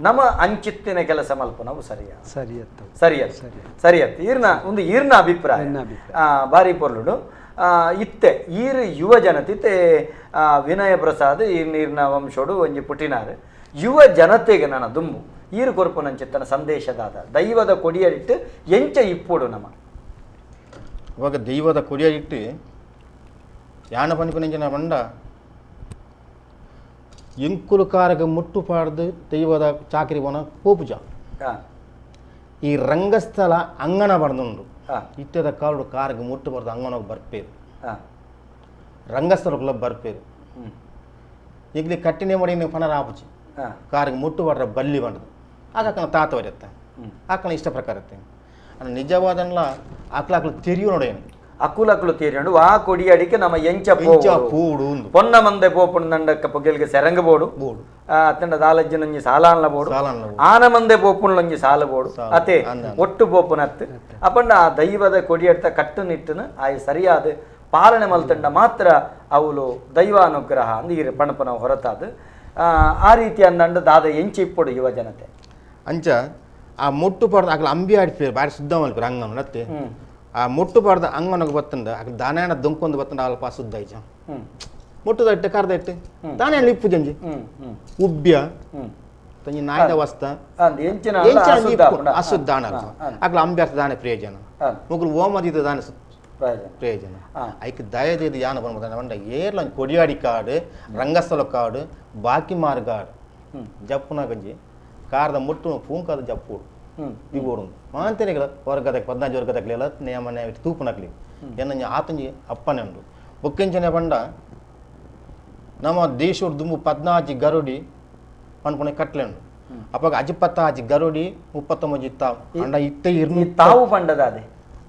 ನಮ್ಮ ಅಂಚಿತ್ತಿನ ಕೆಲಸ ಮಲ್ಪ ನಾವು ಸರಿಯಾ ಸರಿಯತ್ತು ಸರಿಯತ್ತು ಸರಿಯತ್ತು ಈರ್ನ ಒಂದು ಈರ್ನ ಅಭಿಪ್ರಾಯ ಬಾರಿ ಪೊರ್ಲುಡು ಇತ್ತೆ ಈರ್ ಯುವ ಜನತೆ ಇತ್ತೆ ವಿನಯ ಪ್ರಸಾದ್ ಈ ನೀರಿನ ವಂಶೋಡು ಒಂಜಿ ಪುಟಿನಾರು ಯುವ ಜನತೆಗೆ ನನ್ನ ದುಂಬು ಈರು ಕೊರ್ಪುನಂಚಿತ್ತನ ಸಂದೇಶದಾದ ದೈವದ ಕೊಡಿಯಡಿಟ್ಟು ಎಂಚ ಇಪ್ಪೋಡು ನಮ್ಮ ಇವಾಗ ದೈವದ ಕೊಡಿಯಡಿಟ್ಟು ಯಾನ ಪನಿಪನಿಂಚಿನ ಬಂಡ ಎಂಕುಲು ಕಾರಗ ಮುಟ್ಟು ಪಾಡ್ದು ದೈವದ ಚಾಕರಿ ಬನ ಪೋಪುಜ ಈ ರಂಗಸ್ಥಳ ಅಂಗಣ ಬಡ್ದುಂಡು ಇತ್ತದ ಕಾಲುಡು ಕಾರಗ ಮುಟ್ಟು ಬರ್ದು ಅಂಗಣ ಬರ್ಪೇರು ರಂಗಸ್ಥಳக்குள்ள ಬರ್ಪೇರು ಈಗಲೇ ಕಟ್ಟಿನೇ ಮಾಡಿ ನೀವು ಪಣರ ಆಪುಜಿ ಕಾರಿಗೆ ಮುಟ್ಟು ಬಡ್ರ ಬಲ್ಲಿ ಬಂಡದು ಆಗ ತಾತ ಬರುತ್ತೆ ಆಕಣ ಇಷ್ಟ ಪ್ರಕಾರ ಇರುತ್ತೆ ನಿಜವಾದನ್ಲ ಆಕ್ಲಾಕ್ಲು ತೆರಿಯು ನೋಡೇನು ಅಕುಲಕುಲು ತೀರಿಯಂಡು ಆ ಕೊಡಿಯಡಿಕೆ ನಮ್ಮ ಎಂಚ ಪೋಡು ಪೊನ್ನ ಮಂದೆ ಪೋಪುಂಡಕ್ಕ ಪೊಗೆಲ್ಗೆ ಸೆರಂಗ ಬೋಡು ಬೋಡು ಅತ್ತಂಡ ದಾಲಜ್ಜನೊಂಜಿ ಸಾಲಾನ್ಲ ಬೋಡು ಆನ ಮಂದೆ ಪೋಪುಂಡ್ಲೊಂಜಿ ಸಾಲ ಬೋಡು ಅತೆ ಒಟ್ಟು ಪೋಪುನತ್ತು ಅಪಂಡ ಆ ದೈವದ ಕೊಡಿಯಡ್ತ ಕಟ್ಟುನಿಟ್ಟನು ಆಯ್ ಸರಿಯಾದ ಪಾಲನೆ ಮಲ್ತಂಡ ಮಾತ್ರ ಅವಳು ದೈವಾನುಗ್ರಹ ಅಂದ್ ಈ ಪಣಪನ ಹೊರತಾದ ಆ ರೀತಿ ಅಂದಂಡ ದಾದ ಎಂಚಿ ಇಪ್ಪೊಡು ಯುವ ಜನತೆ ಅಂಚ ಆ ಮುಟ್ಟು ಪಾಡ್ದು ಅಕಲ ಅಂಬಿ ಆಡ್ಪೇರು ಬಾರಿ ಶುದ್ಧ ಮಲ್ಪೇರು ಅಂಗನ ಅತ್ತೆ ಆ ಮುಟ್ಟು ಪಾಡ್ದ ಅಂಗನಗೆ ಬತ್ತಂಡ ಅಕಲ ದಾನಾಯಣ ದೊಂಕೊಂದು ಬತ್ತಂಡ ಅಲ್ಪ ಶುದ್ಧ ಐಜ ಮುಟ್ಟುದಟ್ಟೆ ಕರ್ದಟ್ಟೆ ದಾನಾಯಣ ಇಪ್ಪು ಜಂಜಿ ಉಬ್ಬ್ಯ ತಂಜಿ ನಾಯ್ದ ವಸ್ತ ಅಶುದ್ಧ ದಾನ ಅಕಲ ಅಂಬಿ ಅರ್ಥ ದಾನೆ ಪ್ರಯೋಜನ ಮುಗುಲು ಓಮದಿದ ದಾನ ಪ್ರಯೋಜನ ಐಕ್ ದಯದೇದು ಯಾನ ಬಂದ ಬಂಡ ಏರ್ಲ ಕೊಡಿಯಾಡಿ ಕಾಡು ರಂಗಸ್ಥಳ ಕಾಡು ಬಾಕಿಮಾರ್ ಕಾಡು ಜಪ್ಪುನ ಗಂಜಿ ಕಾರದ ಮುಟ್ಟು ಪೂಂಕಾದ ಜಪ್ಪುಡು ದಿಗೋಡು ಮಾಂತೇನೆಗಳ ವರ್ಗದಕ್ಕೆ 14 ವರ್ಗದಕ್ಲೆಲ್ಲ ನಿಯಮ ತೂಪುನಕ್ಲಿ ಎನ್ನ ಆತಂಜಿ ಅಪ್ಪನೆ ಉಂಡು ಬೊಕ್ಕೆಂಚನೆ ಬಂಡ ನಮ್ಮ ದೇಶದ ದುಂಬು 14 ಗರುಡಿ ಪನ್ಪುಣ ಕಟ್ಲೆ ಉಂಡು. ಅಪಗ ಅಜಿಪತ್ತ ಅಜಿ ಗರುಡಿ 39 ತಾವು ಅಂಡ ಇತ್ತೆ ಇರ್ನು ತಾವು ಪಂಡದ ಅದೇ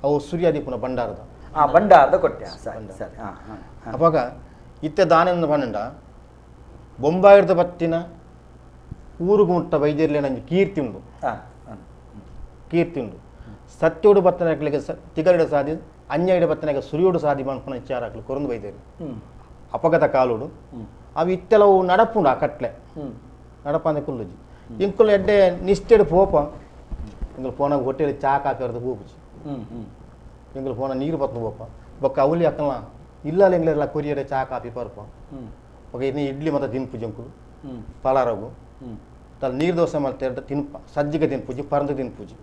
ಅವು ಸೂರ್ಯಾದೀಪನ ಭಂಡಾರದ ಆ ಭಂಡಾರದ ಕೊಟ್ಟೆ ಸರಿ. ಅಪಗ ಇತ್ತೆ ದಾನೆಂದು ಪಂಡ ಬೊಂಬಾಯಿರ್ದ ಬತ್ತಿನ ಊರುಗು ಮುಟ್ಟ ವೈದ್ಯರ್ಲೆ ನಂಗೆ ಕೀರ್ತಿ ಉಂಡು, ಕೀರ್ತಿ ಉಂಡು. ಸತ್ಯೋಡು ಬತ್ತನಕ್ಲಿಗೆ ತಿಗರಿಡ ಸಾದಿ, ಅನ್ಯಾಯಡ ಬತ್ತನಾಗ ಸುರಿಯೋಡು ಸಾದಿ ಮನ್ಪುನ ಇಚ್ಚಾರಾಕ್ಲು ಕೊರಂದು ಬೈದೇರು ಅಪಗತ ಕಾಲೋಡು. ಅವು ಇತ್ತೆಲವು ನಡಪುಂಡು ಆ ಕಟ್ಲೆ ನಡಪಂದೆ ಕುಲ್ಲುಜಿ. ಇಂಕುಲು ಎಡ್ಡೆ ನಿಷ್ಠೆಡು ಪೋಪ ಎಂಕುಲು ಪೋನಾಗ ಹೊಟ್ಟೆಲಿ ಚಾ ಕಾಫಿ ಅರ್ಧ ಪೋಪುಜಿ, ಎಂಕುಲು ಪೋನ ನೀರು ಬತ್ತು ಪೋಪ ಬೊಕ್ಕ ಅವಲಿ ಅಕ್ಕಲ ಇಲ್ಲಲ್ಲ ಎಂಗ್ಲೆಲ್ಲ ಕೊರಿಯರೆ ಚಾ ಕಾಫಿ ಪರ್ಪ ಬೊಕ್ಕ ಇನ್ನು ಇಡ್ಲಿ ಮತ್ತೆ ತಿನ್ಪುಜಿ ಎಂಕುಲು ಪಲಾರಗು ತಲೆ ನೀರು ದೋಸೆ ಮಲ್ತೆ ತಿನ್ಪ ಸಜ್ಜಿಗೆ ತಿನ್ಪುಜಿ ಪರಂದು ತಿನ್ಪುಜಿ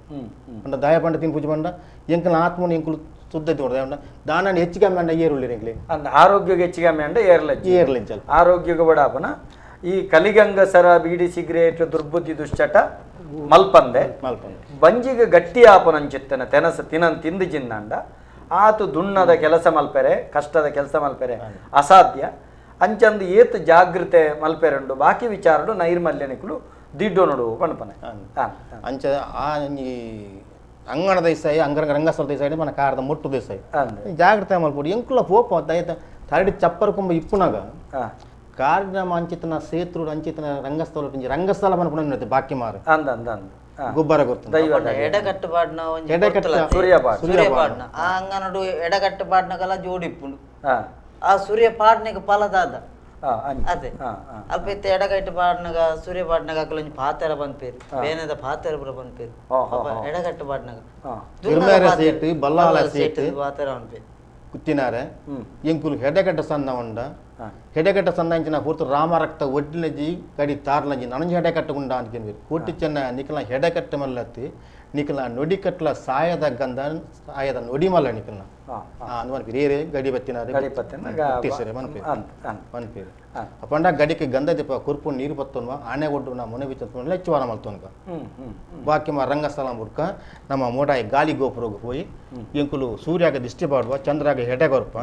ಪಂಡ ದಾಯ ಪಂಡ ತಿನ್ಪುಜಿ ಪಂಡ ಎಂಕಲ ಆತ್ಮನ ಎಂಕುಲು ಶುದ್ಧ ತಿನ್ಪುಜಿ. ದಾನ ಹೆಚ್ಚಿಗೆ ಅಂಡ ಏರುಳ್ಳಿ ಎಂಕ್ಲೆ ಆರೋಗ್ಯಕ್ಕೆ ಹೆಚ್ಚಿಗೆ ಅಂಡ ಏರ್ಲ ಏರ್ಲ ಆರೋಗ್ಯಕ್ಕೆ ಬಡಾಪನ. ಈ ಕಲಿಗಂಗಸರ ಬೀಡಿ ಸಿಗರೇಟ್ ದುರ್ಬುದ್ಧಿ ದುಶ್ಚಟ ಮಲ್ಪಂದೆ ಮಲ್ಪಂದೆ ಬಂಜಿಗೆ ಗಟ್ಟಿ ಆಪನಂಚಿತ್ತನ ತೆನಸ ತಿನನ್ ತಿಂದು ಜಿನ್ನಂಡ ಆತು ದುಣ್ಣದ ಕೆಲಸ ಮಲ್ಪೆರೆ ಕಷ್ಟದ ಕೆಲಸ ಮಲ್ಪೆರೆ ಅಸಾಧ್ಯ. ಅಂಚಂದು ಏತ್ ಜಾಗೃತೆ ಮಲ್ಪೆರುಂಡು ಬಾಕಿ ವಿಚಾರಡು ನೈರ್ಮಲ್ಯನಿಕುಲು ದಿಡ್ಡೋ ನೋಡು ಪಣಪನೆ ಅಂಚ ಆ ಅಂಗಣ ದೇಸಾಯಿ ಅಂಗರಂಗ ರಂಗಸ್ಥಳ ದೇಸಾಯಿ మన ಕಾರದ ಮುಟ್ಟು ದೇಸಾಯಿ ಜಾಗ್ರತೆ ಮಲ್ಪೊಡು ಎಂಕುಲ ಪೋಪ ತರಡಿ ಚಪ್ಪರ ಕೊಂಬ ಇಪ್ಪುನಾಗ ಕಾರಿನ ಅಂಚಿತನ ಸೇತೃಡು ಅಂಚಿತನ ರಂಗಸ್ಥಳ ರಂಗಸ್ಥಳ ಮನ್ಪುನ ಬಾಕಿ ಮಾರು ಅಂದ ಅಂದ ಅಂದ ಗೊಬ್ಬರ ಗೊತ್ತು ಎಡಕಟ್ಟು ಪಾಡ್ನ ಸೂರ್ಯ ಪಾಡ್ನ ಆ ಅಂಗನಡು ಎಡಕಟ್ಟು ಪಾಡ್ನಗಲ ಜೋಡಿಪ್ಪುಂಡು ಆ ಸೂರ್ಯ ಪಾಡ್ನಿಗೆ ಫಲದಾದ ಅದೇ ಅಲ್ಪ ಇತ್ತ ಎಡಗಟ್ಟು ಪಾಡ್ನಗ ಸೂರ್ಯ ಪಾಡ್ನಗ ಅಕಲೊಂಜಿ ಪಾತೆರ ಬಂದ್ಪೇರು ಬೇನೆದ ಪಾತೆರ ಪೂರ ಬಂದ್ಪೇರು ಎಡಗಟ್ಟು ಪಾಡ್ನಗ ಬಲ್ಲಾಲ ಸೇಟ್ ಪಾತೆರ ಬಂದ್ಪೇರು ಕುತ್ತಿನಾರೆ ಎಂಕುಲು ಹೆಡೆಗಟ್ಟ ಸಣ್ಣ ಉಂಡ ಹೆಡೆಗಟ್ಟ ಸಣ್ಣ ಅಂಚಿನ ಪೂರ್ತಿ ರಾಮರಕ್ತ ಒಡ್ಡಿನಜಿ ಕಡಿ ತಾರ್ಲಜಿ ನನಂಜಿ ಹೆಡೆಕಟ್ಟುಂಡ ಅಂದ್ಕೊಂಡ್ವಿ ಕೂಟಿ ಚೆನ್ನ ನಿಕಲ ಹೆಡೆಕಟ್ಟ ಮಲ್ಲತ್ತಿ ನಿಕಲ ನೊಡಿಕಟ್ಲ ಸಾಯದ ಗಂಧ ಸಾಯದ ನೊಡಿ ಮಲ್ಲ ನಿಕಲ್ನ ಅಂದ್ ಮನ್ಪೇರು ಏರೇ ಗಡಿ ಬತ್ತಿನಾರೆ ಮನ್ಪೇರು ಮನ್ಪೇರು ಅಪ್ಪಂಡ ಗಡಿಗೆ ಗಂಧ ದೀಪ ಕುರ್ಪು ನೀರು ಬತ್ತೋನ್ವ ಆಣೆ ಒಡ್ಡು ನಾ ಮೊನೆ ಬಿಚ್ಚ ಲೆಚ್ಚುವಾರ ಮಲ್ತೋನ್ಕ ಬಾಕಿ ಮಾ ರಂಗಸ್ಥಳ ಬುಡ್ಕ ನಮ್ಮ ಮೋಟಾಯಿ ಗಾಲಿ ಗೋಪುರಗೆ ಹೋಯಿ ಎಂಕುಲು ಸೂರ್ಯಾಗ ದಿಷ್ಟಿ ಪಾಡುವ ಚಂದ್ರಾಗ ಹೆಡೆಗೊರ್ಪ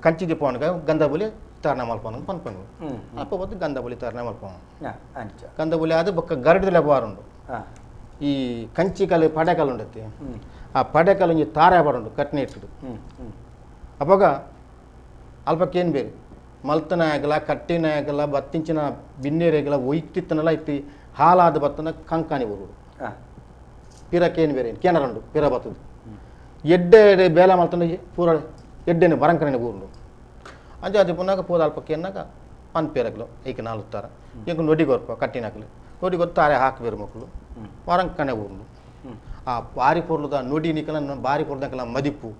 ಕಂಚಿ ದೀಪವನ್ಗ ಗಂಧ ಬಲಿ ತಾರಣ ಮಲ್ಪನ ಪನ್ಪನು ಅಪ್ಪ ಬತ್ತು ಗಂಧ ಬಲಿ ತಾರಣ ಮಲ್ಪನ ಗಂಧ ಬಲಿ ಅದು ಬೊಕ್ಕ ಗರಡಿದಲೆ ಬಾರುಂಡು ಈ ಕಂಚಿ ಕಲ್ಲು ಪಡೆಕಲ್ಲು ಉಂಡತ್ತಿ ಆ ಪಡೆಕಲ್ಲು ಒಂಜಿ ತಾರೆ ಬಾರುಂಡು ಕಟ್ನೆ ಇಟ್ಟುದು. ಅಪಗ ಅಲ್ಪಕ್ಕೇನು ಬೇರೆ ಮಲ್ತನಾಗಲ ಕಟ್ಟಿನಾಗಲ ಬತ್ತಿಂಚಿನ ಬಿನ್ನೇರೆಗಲ ಒಯ್ತಿತ್ತನಲ್ಲ ಇತ್ತಿ ಹಾಲಾದ ಬತ್ತನ ಕಂಕಾಣಿ ಬರುಡು ಪಿರಕ್ಕೇನು ಬೇರೆ ಕೆನರುಂಡು ಪಿರ ಬತ್ತದು ಎಡ್ಡೆ ಬೇಲ ಮಲ್ತನ ಪೂರ ಎಡ್ಡೆನೆ ಬರಂಕನೆ ಊರುಂಡು ಅಂಚ ಅದು ಪುನಾಗ ಪೂರ ಅಲ್ಪಕ್ಕೆ ಎನ್ನಾಗ ಪನ್ಪೇರಗ್ಲು ಐಕೆ ನಾಲ್ಕು ಇಂಕ ನೊಡಿ ಗೊರ್ಪ ಕಟ್ಟಿನಾಗಲು ನೊಡಿ ಗೊತ್ತು ತಾರೆ ಹಾಕಬೇರು ಮಕ್ಕಳು ವರಂಕಣೆ ಊರುಂಡು ಆ ಬಾರಿ ಪೊರ್ಲುದ ನೊಡಿ ನಿಕಲ ಬಾರಿ ಪೊರ್ಲದಕಲ ಮದಿಪು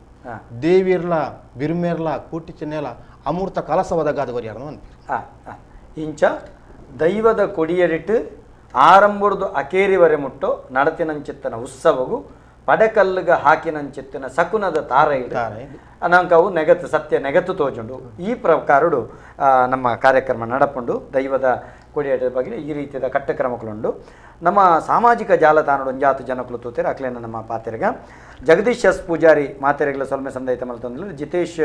ದೇವಿರ್ಲ ಬಿರ್ಮೇರ್ಲ ಕೂಟಿ ಚೆನ್ನೆಲ ಅಮೂರ್ತ ಕಲಸವಾದ ಗಾದಗೊರಿಯಾರನು ಅನ್ಪೇರು. ಇಂಚ ದೈವದ ಕೊಡಿಯರಿಟ್ಟು ಆರಂಭದ ಅಕೇರಿವರೆ ಮುಟ್ಟೋ ನಡತಿನಂಚಿತ್ತನ ಉತ್ಸವಗು ಪಡೆಕಲ್ಲುಗ ಹಾಕಿನಂಚಿತ್ತನ ಸಕುನದ ತಾರ ಅವು ನೆಗತ್ತು ಸತ್ಯ ನೆಗತ್ತು ತೋಜುಂಡು. ಈ ಪ್ರಕಾರಡು ನಮ್ಮ ಕಾರ್ಯಕ್ರಮ ನಡಪುಂಡು. ದೈವದ ಕೊಡಿಯೇಟದ ಬಗ್ಗೆ ಈ ರೀತಿಯ ಕಟ್ಟಕ್ರಮಗಳುಂಡು. ನಮ್ಮ ಸಾಮಾಜಿಕ ಜಾಲತಾಣಡು ಒಂಜಾತು ಜನಕುಲು ತೂತೆರ್ ಅಕ್ಲೇನ ನಮ್ಮ ಪಾತೆರ್ಗ ಜಗದೀಶ್ ಎಸ್ ಪೂಜಾರಿ ಮಾತೆರೆಗಳ ಸೊಲ್ಮೆ ಸಂದೈತ ಮಲ್ತೊಂದುಲ್ಲೆರ್, ಜಿತೇಶ್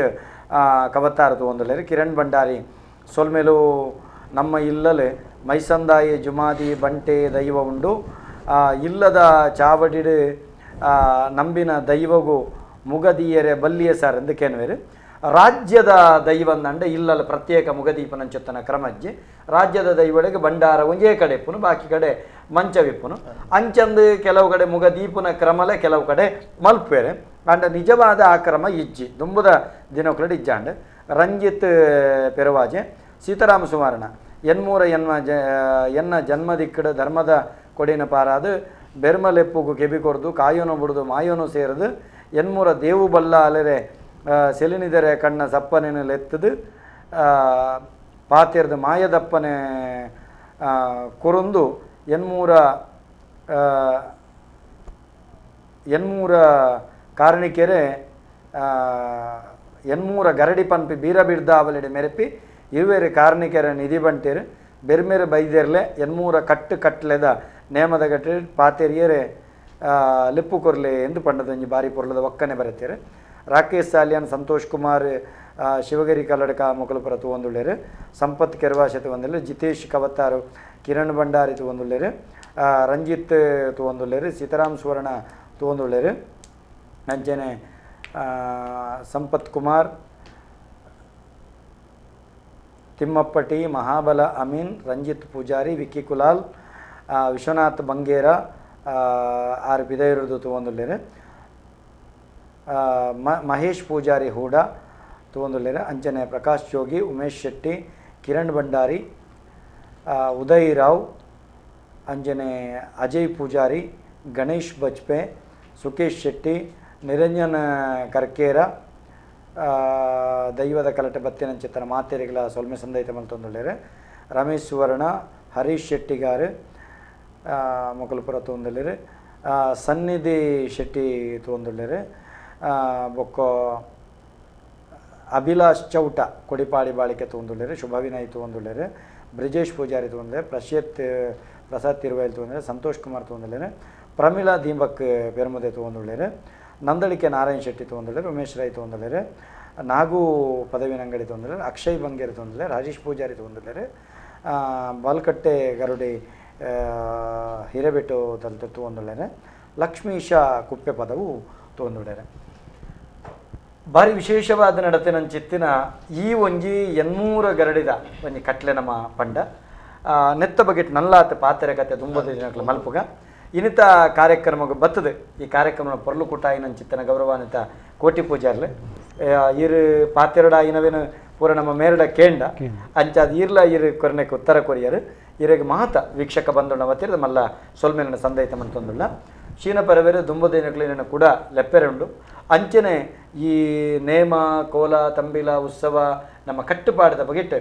ಕವತ್ತಾರ ತೂವೊಂದುಲ್ಲೆರ್, ಕಿರಣ್ ಭಂಡಾರಿ ಸೊಲ್ಮೆಲು ನಮ್ಮ ಇಲ್ಲಲೆ ಮೈಸಂದಾಯಿ ಜುಮಾದಿ ಬಂಟೆ ದೈವ ಉಂಡು, ಇಲ್ಲದ ಚಾವಡಿಡು ನಂಬಿನ ದೈವಗು ಮುಗದಿಯರೆ ಬಲ್ಲಿಯ ಸರ್ ಎಂದು ಕೇನುವೆರು. ರಾಜ್ಯದ ದೈವಂದಂಡ ಇಲ್ಲಲ್ಲ ಪ್ರತ್ಯೇಕ ಮುಗದೀಪನಂಚೊತ್ತನ ಕ್ರಮಜ್ಜಿ ರಾಜ್ಯದ ದೈವಳಿಗೆ ಭಂಡಾರ ಒಂಜೇ ಕಡೆ ಇಪ್ಪುನು ಬಾಕಿ ಕಡೆ ಮಂಚವಿಪ್ಪುನು ಅಂಚಂದು ಕೆಲವು ಕಡೆ ಮುಗದೀಪನ ಕ್ರಮಲೆ ಕೆಲವು ಕಡೆ ಮಲ್ಪೇರೆ ಅಂಡ ನಿಜವಾದ ಆ ಕ್ರಮ ಇಜ್ಜಿ ದುಂಬುದ ದಿನಕುಲಡ್ ಇಜ್ಜಾಂಡ್. ರಂಜಿತ್ ಪೆರುವಾಜೆ ಸೀತಾರಾಮ ಸುಮಾರಣ ಎನ್ಮೂರ ಎನ್ಮ ಎನ್ನ ಜನ್ಮದಿಕ್ಕಡ ಧರ್ಮದ ಕೊಡಿನ ಪಾರಾದು ಬೆರ್ಮಲೆಪ್ಪುಗು ಕೆಬಿ ಕೊರ್ದು ಕಾಯೋನು ಬುಡ್ದು ಮಾಯೋನು ಸೇರದು ಎನ್ಮೂರ ದೇವು ಬಲ್ಲ ಅಲೆರೆ ಸೆಲಿನಿದರೆ ಕಣ್ಣ ಸಪ್ಪನೆನು ಲೆತ್ತದು ಪಾತೆರ್ದು ಮಾಯದಪ್ಪನೆ ಕೊರೊಂದು ಎನ್ಮೂರ ಎನ್ಮೂರ ಕಾರಣಿಕೆರೆ ಎನ್ಮೂರ ಗರಡಿ ಪನ್ಪಿ ಬೀರ ಬಿಡ್ದಾವಲೆಡೆ ಮೆರೆಪಿ ಇರುವೆರೆ ಕಾರಣಿಕೆರೆ ನಿಧಿ ಬಂಟೇರು ಬೆರ್ಮೆರೆ ಬೈದೆರ್ಲೆ ಎನ್ಮೂರ ಕಟ್ಟು ಕಟ್ಲೆದ ನೇಮದ ಗಟ್ಟಿ ಪಾತೆರಿಯರೆ ಲಿಪ್ಪು ಕೊರ್ಲೆ ಎಂದು ಪಂಡದೊಂಜಿ ಬಾರಿ ಪೊರ್ಲದ ಒಕ್ಕನೆ ಬರತ್ತೇರು. Rakesh Salian Santosh Kumar Shivagiri Kalladka ಮೊಕಲುಪುರ ತೂವೊಂದುಲ್ಲೆರ್ ಸಂಪತ್ ಕೆರ್ವಾಶೆ ತೂವೊಂದುಲ್ಲೆರ್ ಜಿತೇಶ್ ಕವತ್ತಾರು ಕಿರಣ್ ಭಂಡಾರಿ ತೂವೊಂದುಲ್ಲೆರ್ ರಂಜಿತ್ ತೂವೊಂದುಲ್ಲೆರ್ ಸೀತಾರಾಮ್ ಸುವರ್ಣ ತೂವೊಂದುಲ್ಲೆರ್ ಅಂಚನೆ ಸಂಪತ್ ಕುಮಾರ್ ತಿಮ್ಮಪ್ಪ ಟಿ ಮಹಾಬಲ ಅಮೀನ್ ರಂಜಿತ್ ಪೂಜಾರಿ ವಿಕ್ಕಿ ಕುಲಾಲ್ ವಿಶ್ವನಾಥ್ ಬಂಗೇರ ಆರ್ ಪಿದೈರುದು ತೂವೊಂದುಲ್ಲೆರ್ ಮಹೇಶ್ ಪೂಜಾರಿ ಹೂಡ ತೂವೊಂದುಲ್ಲೆರ್ ಅಂಚನೆ ಪ್ರಕಾಶ್ ಜೋಗಿ ಉಮೇಶ್ ಶೆಟ್ಟಿ ಕಿರಣ್ ಭಂಡಾರಿ ಉದಯ್ ರಾವ್ ಅಂಜನೆ ಅಜಯ್ ಪೂಜಾರಿ ಗಣೇಶ್ ಬಜ್ಪೆ ಸುಕೇಶ್ ಶೆಟ್ಟಿ ನಿರಂಜನ್ ಕರ್ಕೇರ ದೈವದ ಕಲಟೆ ಬತ್ತಿನಂಚಿತ್ತನ ಮಾತೆರಿಗಳ ಸೊಲ್ಮೆ ಸಂದೈತ ಮಲ್ತೊಂದುಲ್ಲೆರ್ ರಮೇಶ್ ಸುವರ್ಣ ಹರೀಶ್ ಶೆಟ್ಟಿಗಾರ್ ಮೊಕಲುಪುರ ತೂವೊಂದುಲ್ಲೆರ್ ಸನ್ನಿಧಿ ಶೆಟ್ಟಿ ತೂವೊಂದುಲ್ಲೆರ್ ಬೊಕ್ಕ ಅಭಿಲಾಷ್ ಚೌಟ ಕೊಡಿಪಾಡಿ ಬಾಳಿಕೆ ತೂವೊಂದುಲ್ಲೆರ್ ಶುಭವಿನಯ್ ತೂವೊಂದುಲ್ಲೆರ್ ಬ್ರಿಜೇಶ್ ಪೂಜಾರಿ ತೂವೊಂದುಲ್ಲೆರ್ ಪ್ರಶೇತ್ ಪ್ರಸಾದ್ ತಿರುವೈಲ್ ತೂವೊಂದುಲ್ಲೆರ್ ಸಂತೋಷ್ ಕುಮಾರ್ ತೂವೊಂದುಲ್ಲೆರ್ ಪ್ರಮೀಳಾ ದೀಂಬಕ್ ಪೆರ್ಮುದೆ ತೂವೊಂದುಲ್ಲೆರ್ ನಂದಳಿಕೆ ನಾರಾಯಣ್ ಶೆಟ್ಟಿ ತೂವೊಂದುಲ್ಲೆರ್ ಉಮೇಶ್ ರೈ ತೂವೊಂದುಲ್ಲೆರ್ ನಾಗು ಪದವಿನಂಗಡಿ ತೂವೊಂದುಲ್ಲೆರ್ ಅಕ್ಷಯ್ ಬಂಗೇರ್ ತೂವೊಂದುಲ್ಲೆರ್ ರಾಜೇಶ್ ಪೂಜಾರಿ ತೂವೊಂದುಲ್ಲೆರ್ ಬಾಲ್ಕಟ್ಟೆ ಗರುಡಿ ಹಿರೇಬೆಟ್ಟು ತಲ್ತ ತೂವೊಂದುಲ್ಲೆರ್ ಲಕ್ಷ್ಮೀಶ ಕುಪ್ಪೆ ಪದವು ತೂವೊಂದುಲ್ಲೆರ್. ಭಾರಿ ವಿಶೇಷವಾದ ನಡತೆ ನಂಚಿತ್ತಿನ ಈ ಒಂಜಿ 800 ಗರಡಿದ ಒಂಜಿ ಕಟ್ಲೆ ನಮ್ಮ ಪಂಡ ನೆತ್ತ ಬಗೆಟ್ ನಲ್ಲಾತ ಪಾತೆರ ಕತೆ ದುಂಬದ ದಿನಗಳ ಮಲ್ಪುಗ ಇನ್ನಿತ ಕಾರ್ಯಕ್ರಮಕ್ಕೆ ಬರ್ತದೆ. ಈ ಕಾರ್ಯಕ್ರಮ ಪೊರ್ಲು ಕುಟಾಯಿನಂಚಿತ್ತನ ಗೌರವಾನ್ವಿತ ಕೋಟಿ ಪೂಜಾರ್ಲೆ ಇರು ಪಾತೆರಡ ಇನವೇನು ಪೂರ ನಮ್ಮ ಮೇರಡ ಕೇಂಡ ಅಂಚಾದ ಇರ್ಲ ಇರು ಕೊರನೆಗೆ ಉತ್ತರ ಕೊರಿಯರು ಇರೆಗೆ ಮಾತ ವೀಕ್ಷಕ ಬಂದೋಣ ವತಿರದ ಮಲ್ಲ ಸೊಲ್ಮೇಲಿನ ಸಂದೈತ ಮಂತೊಂದುಲ್ಲ ಶೀನ ಪರವೇರು ದುಂಬದೇನಕ್ಲಿನ ಕೂಡ ಲೆಪ್ಪೆರೆ ಉಂಡು. ಅಂಚನೆ ಈ ನೇಮ ಕೋಲ ತಂಬಿಲ ಉತ್ಸವ ನಮ್ಮ ಕಟ್ಟುಪಾಡದ ಬಗೆಟ್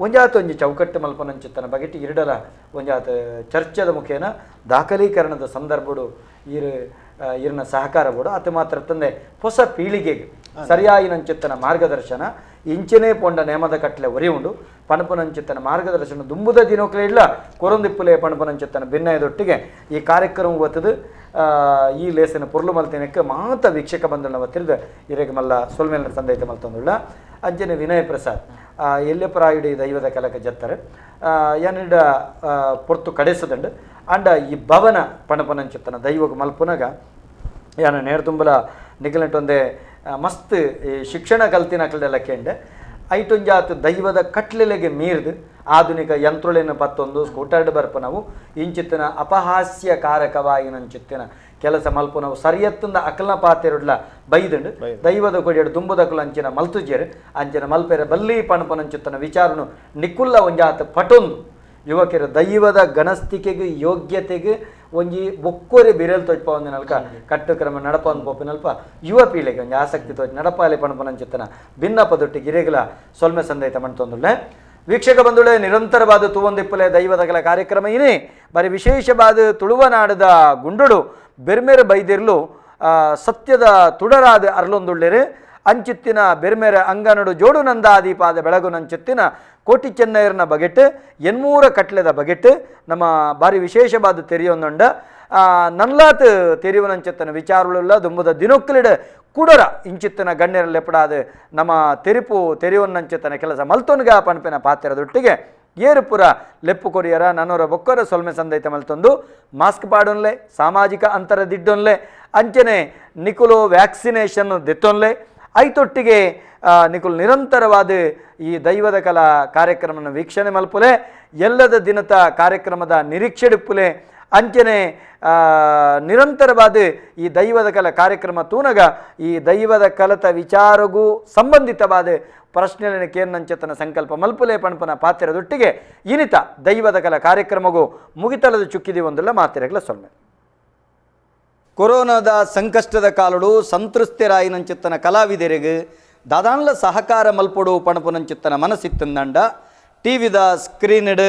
ಒಂಜಾತ ಒಂಜಿ ಚೌಕಟ್ಟು ಮಲ್ಪನಂಚಿತ್ತನ ಬಗೆಟ್ ಇರಡಲ ಒಂಜಾತ ಚರ್ಚೆದ ಮುಖೇನ ದಾಖಲೀಕರಣದ ಸಂದರ್ಭಡು ಇರು ಇರನ ಸಹಕಾರ ಬೋಡು ಅತ ಮಾತ್ರ ತಂದೆ ಹೊಸ ಪೀಳಿಗೆಗೆ ಸರಿಯಾಯಿನಂಚಿತ್ತನ ಮಾರ್ಗದರ್ಶನ ಇಂಚನೇ ಪೊಂಡ ನೇಮದ ಕಟ್ಲೆ ಒರಿ ಉಂಡು ಪಣಪನಂಚಿತ್ತನ ಮಾರ್ಗದರ್ಶನ ದುಂಬುದ ದಿನೋಕ್ಲೆ ಇಲ್ಲ ಕೊರೊಂದಿಪ್ಪುಲೆ ಪಣಪನಂಚಿತ್ತನ ಭಿನ್ನಯದೊಟ್ಟಿಗೆ ಈ ಕಾರ್ಯಕ್ರಮ ಗೊತ್ತದು. ಈ ಲೇಸನ ಪೊರ್ಲು ಮಲ್ತಿನಕ್ಕೆ ಮಾತ ವೀಕ್ಷಕ ಬಂಧುನ ಒತ್ತಿರದ ಇರೆಗೆ ಮಲ್ಲ ಸೊಲ್ಮೇಲಿನ ಸಂದೈತ ಮಲ್ತೊಂದುಳ್ಳ ಅಂಜನೆ ವಿನಯ ಪ್ರಸಾದ್ ಎಲ್ಲೆಪರಾಯುಡಿ ದೈವದ ಕಲಕ ಜತ್ತಾರೆ ಏನಿಡ ಪೊರ್ತು ಕಡೆಸದಂಡು ಅಂಡ ಈ ಭವನ ಪಣಪನಂಚಿತ್ತನ ದೈವಗ ಮಲ್ಪುನಗ ಯಾನ ನೇರ ತುಂಬಲ ನಿಗಲಂಟೊಂದೇ ಮಸ್ತ್ ಶಿಕ್ಷಣ ಕಲ್ತಿನ ಕಲ್ದೆಲ್ಲ ಕೇಂಡೆ ಐಟೊಂಜಾತ್ ದೈವದ ಕಟ್ಲೆಲೆಗೆ ಮೀರ್ದು ಆಧುನಿಕ ಯಂತ್ರಲೇನ ಪತ್ತೊಂದು ಸ್ಕೂಟರ್ಡ್ ಬರ್ಪನವು ಇಂಚಿತ್ತಿನ ಅಪಹಾಸ್ಯಕಾರಕವಾಗಿನಂಚಿತ್ತಿನ ಕೆಲಸ ಮಲ್ಪುನವು ಸರಿಯತ್ತಂದ ಅಕಲ್ನ ಪಾತೆರುಡ್ಲ ಬೈದಂಡು ದೈವದ ಕೊಡಿಯಡು ದುಂಬುದಕುಲು ಅಂಚಿನ ಮಲ್ತುಜೇರು ಅಂಚಿನ ಮಲ್ಪೆರೆ ಬಲ್ಲಿ ಪಣಪನಂಚಿತ್ತನ ವಿಚಾರನು ನಿಕ್ಕುಲ್ಲ ಒಂಜಾತ ಪಟೊಂದು ಯುವಕರ ದೈವದ ಗಣಸ್ತಿಕೆಗೆ ಯೋಗ್ಯತೆಗೆ ಒಂಜಿ ಬೊಕ್ಕೋರೆ ಬಿರಲ್ ತೋಜ್ಪ ಒಂದಿನಲ್ಕ ಕಟ್ಟುಕ್ರಮ ನಡಪಂದು ಪೋಪಿನಲ್ಪ ಯುವ ಪೀಳಿಗೆ ಒಂಜಿ ಆಸಕ್ತಿ ತೋಜ್ ನಡಪಾಲೆ ಪಣಪನಂಚಿತ್ತನ ಭಿನ್ನ ಪದೊಟ್ಟಿ ಗಿರೆಗಳ ಸೊಲ್ಮೆ ಸಂದೈತ ಮಣ್ತೊಂದುಳ್ಳೆ. ವೀಕ್ಷಕ ಬಂಧುಳೆ ನಿರಂತರವಾದ ತೂವಂದಿಪ್ಪಲೆ ದೈವದಗಲ ಕಾರ್ಯಕ್ರಮ ಇನೇ ಬರಿ ವಿಶೇಷವಾದ ತುಳುವನಾಡದ ಗುಂಡುಡು ಬೆರ್ಮೆರೆ ಬೈದಿರ್ಲು ಸತ್ಯದ ತುಡರಾದ ಅರ್ಲೊಂದುಳ್ಳೆರೆ ಅಂಚಿತ್ತಿನ ಬೆರ್ಮೆರೆ ಅಂಗನಡು ಜೋಡು ನಂದಾದೀಪಾದ ಬೆಳಗು ನಂಚಿತ್ತಿನ ಕೋಟಿ ಚೆನ್ನೈರ್ನ ಬಗೆಟ್ 800 ಕಟ್ಲೆದ ಬಗೆಟ್ ನಮ್ಮ ಭಾರಿ ವಿಶೇಷವಾದ ತೆರೆಯೊಂದುಂಡ ನನ್ಲಾತ್ ತೆರಿವನಂಚಿತ್ತನ ವಿಚಾರಗಳೆಲ್ಲ ದುಂಬುದ ದಿನೊಕ್ಕಲಿಡ ಕೂಡರ ಇಂಚಿತ್ತನ ಗಣ್ಯರಲ್ಲೆಪಡಾದ ನಮ್ಮ ತೆರಿಪು ತೆರೆಯುವನ್ನಂಚಿತ್ತನ ಕೆಲಸ ಮಲ್ತೊನ್ಗ ಪಣಪಿನ ಪಾತ್ರದೊಟ್ಟಿಗೆ ಏರುಪುರ ಲೆಪ್ಪು ಕೊರಿಯರ ನನ್ನೋರ ಬೊಕ್ಕರ ಸೊಲ್ಮೆ ಸಂದೈತ ಮಲ್ತೊಂದು ಮಾಸ್ಕ್ ಪಾಡೊನ್ಲೆ ಸಾಮಾಜಿಕ ಅಂತರ ದಿಡ್ಡೊನ್ಲೆ ಅಂಚನೆ ನಿಕುಲು ವ್ಯಾಕ್ಸಿನೇಷನ್ ದೆತ್ತೊನ್ಲೆ ಐತೊಟ್ಟಿಗೆ ನಿಕುಲು ನಿರಂತರವಾದ ಈ ದೈವದ ಕಲಾ ಕಾರ್ಯಕ್ರಮನ ವೀಕ್ಷಣೆ ಮಲ್ಪುಲೆ ಎಲ್ಲದ ದಿನದ ಕಾರ್ಯಕ್ರಮದ ನಿರೀಕ್ಷೆಡಿಪ್ಪುಲೆ ಅಂಚನೆ ನಿರಂತರವಾದ ಈ ದೈವದ ಕಲ ಕಾರ್ಯಕ್ರಮ ತೂನಗ ಈ ದೈವದ ಕಲತ ವಿಚಾರಗೂ ಸಂಬಂಧಿತವಾದ ಪ್ರಶ್ನೆಗಳನ್ನು ಕೇರ್ನಂಚತನ ಸಂಕಲ್ಪ ಮಲ್ಪುಲೆ ಪಣಪನ ಪಾತ್ರದೊಟ್ಟಿಗೆ ಇನಿತ ದೈವದ ಕಲ ಕಾರ್ಯಕ್ರಮಗೂ ಮುಗಿತಲದ ಚುಕ್ಕಿದಿ ಒಂದಲ್ಲ ಮಾತಿರಗಲ ಸೊನ್ನೆ. ಕೊರೋನಾದ ಸಂಕಷ್ಟದ ಕಾಲಡು ಸಂತೃಪ್ತರಾಯಿನಂಚಿತ್ತನ ಕಲಾವಿದರಿಗೆ ದಾದಾನ್ಲ ಸಹಕಾರ ಮಲ್ಪೊಡು ಪಣಪುನಂಚಿತ್ತನ ಮನಸ್ಸಿತ್ತಂದಂಡ ಟಿವಿದ ಸ್ಕ್ರೀನ್ಡ್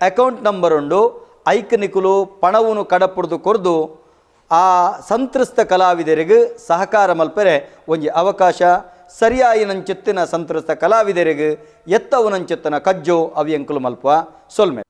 ಅಕೌಂಟ್ ನಂಬರ್ ಉಂಡು ಐಕ್ ನಿಕುಲು ಪಣವನ್ನು ಕಡಪುಡ್ದು ಕೊರ್ದು ಆ ಸಂತ್ರಸ್ತ ಕಲಾವಿದರಿಗೆ ಸಹಕಾರ ಮಲ್ಪೆರೆ ಒಂಜಿ ಅವಕಾಶ ಸರಿಯಾಯಿನಂಚಿತ್ತಿನ ಸಂತ್ರಸ್ತ ಕಲಾವಿದರಿಗೆ ಎತ್ತವನಂಚಿತ್ತನ ಕಜ್ಜೋ ಅವಿಯಂಕುಲು ಮಲ್ಪ ಸೊಲ್ಮೆ.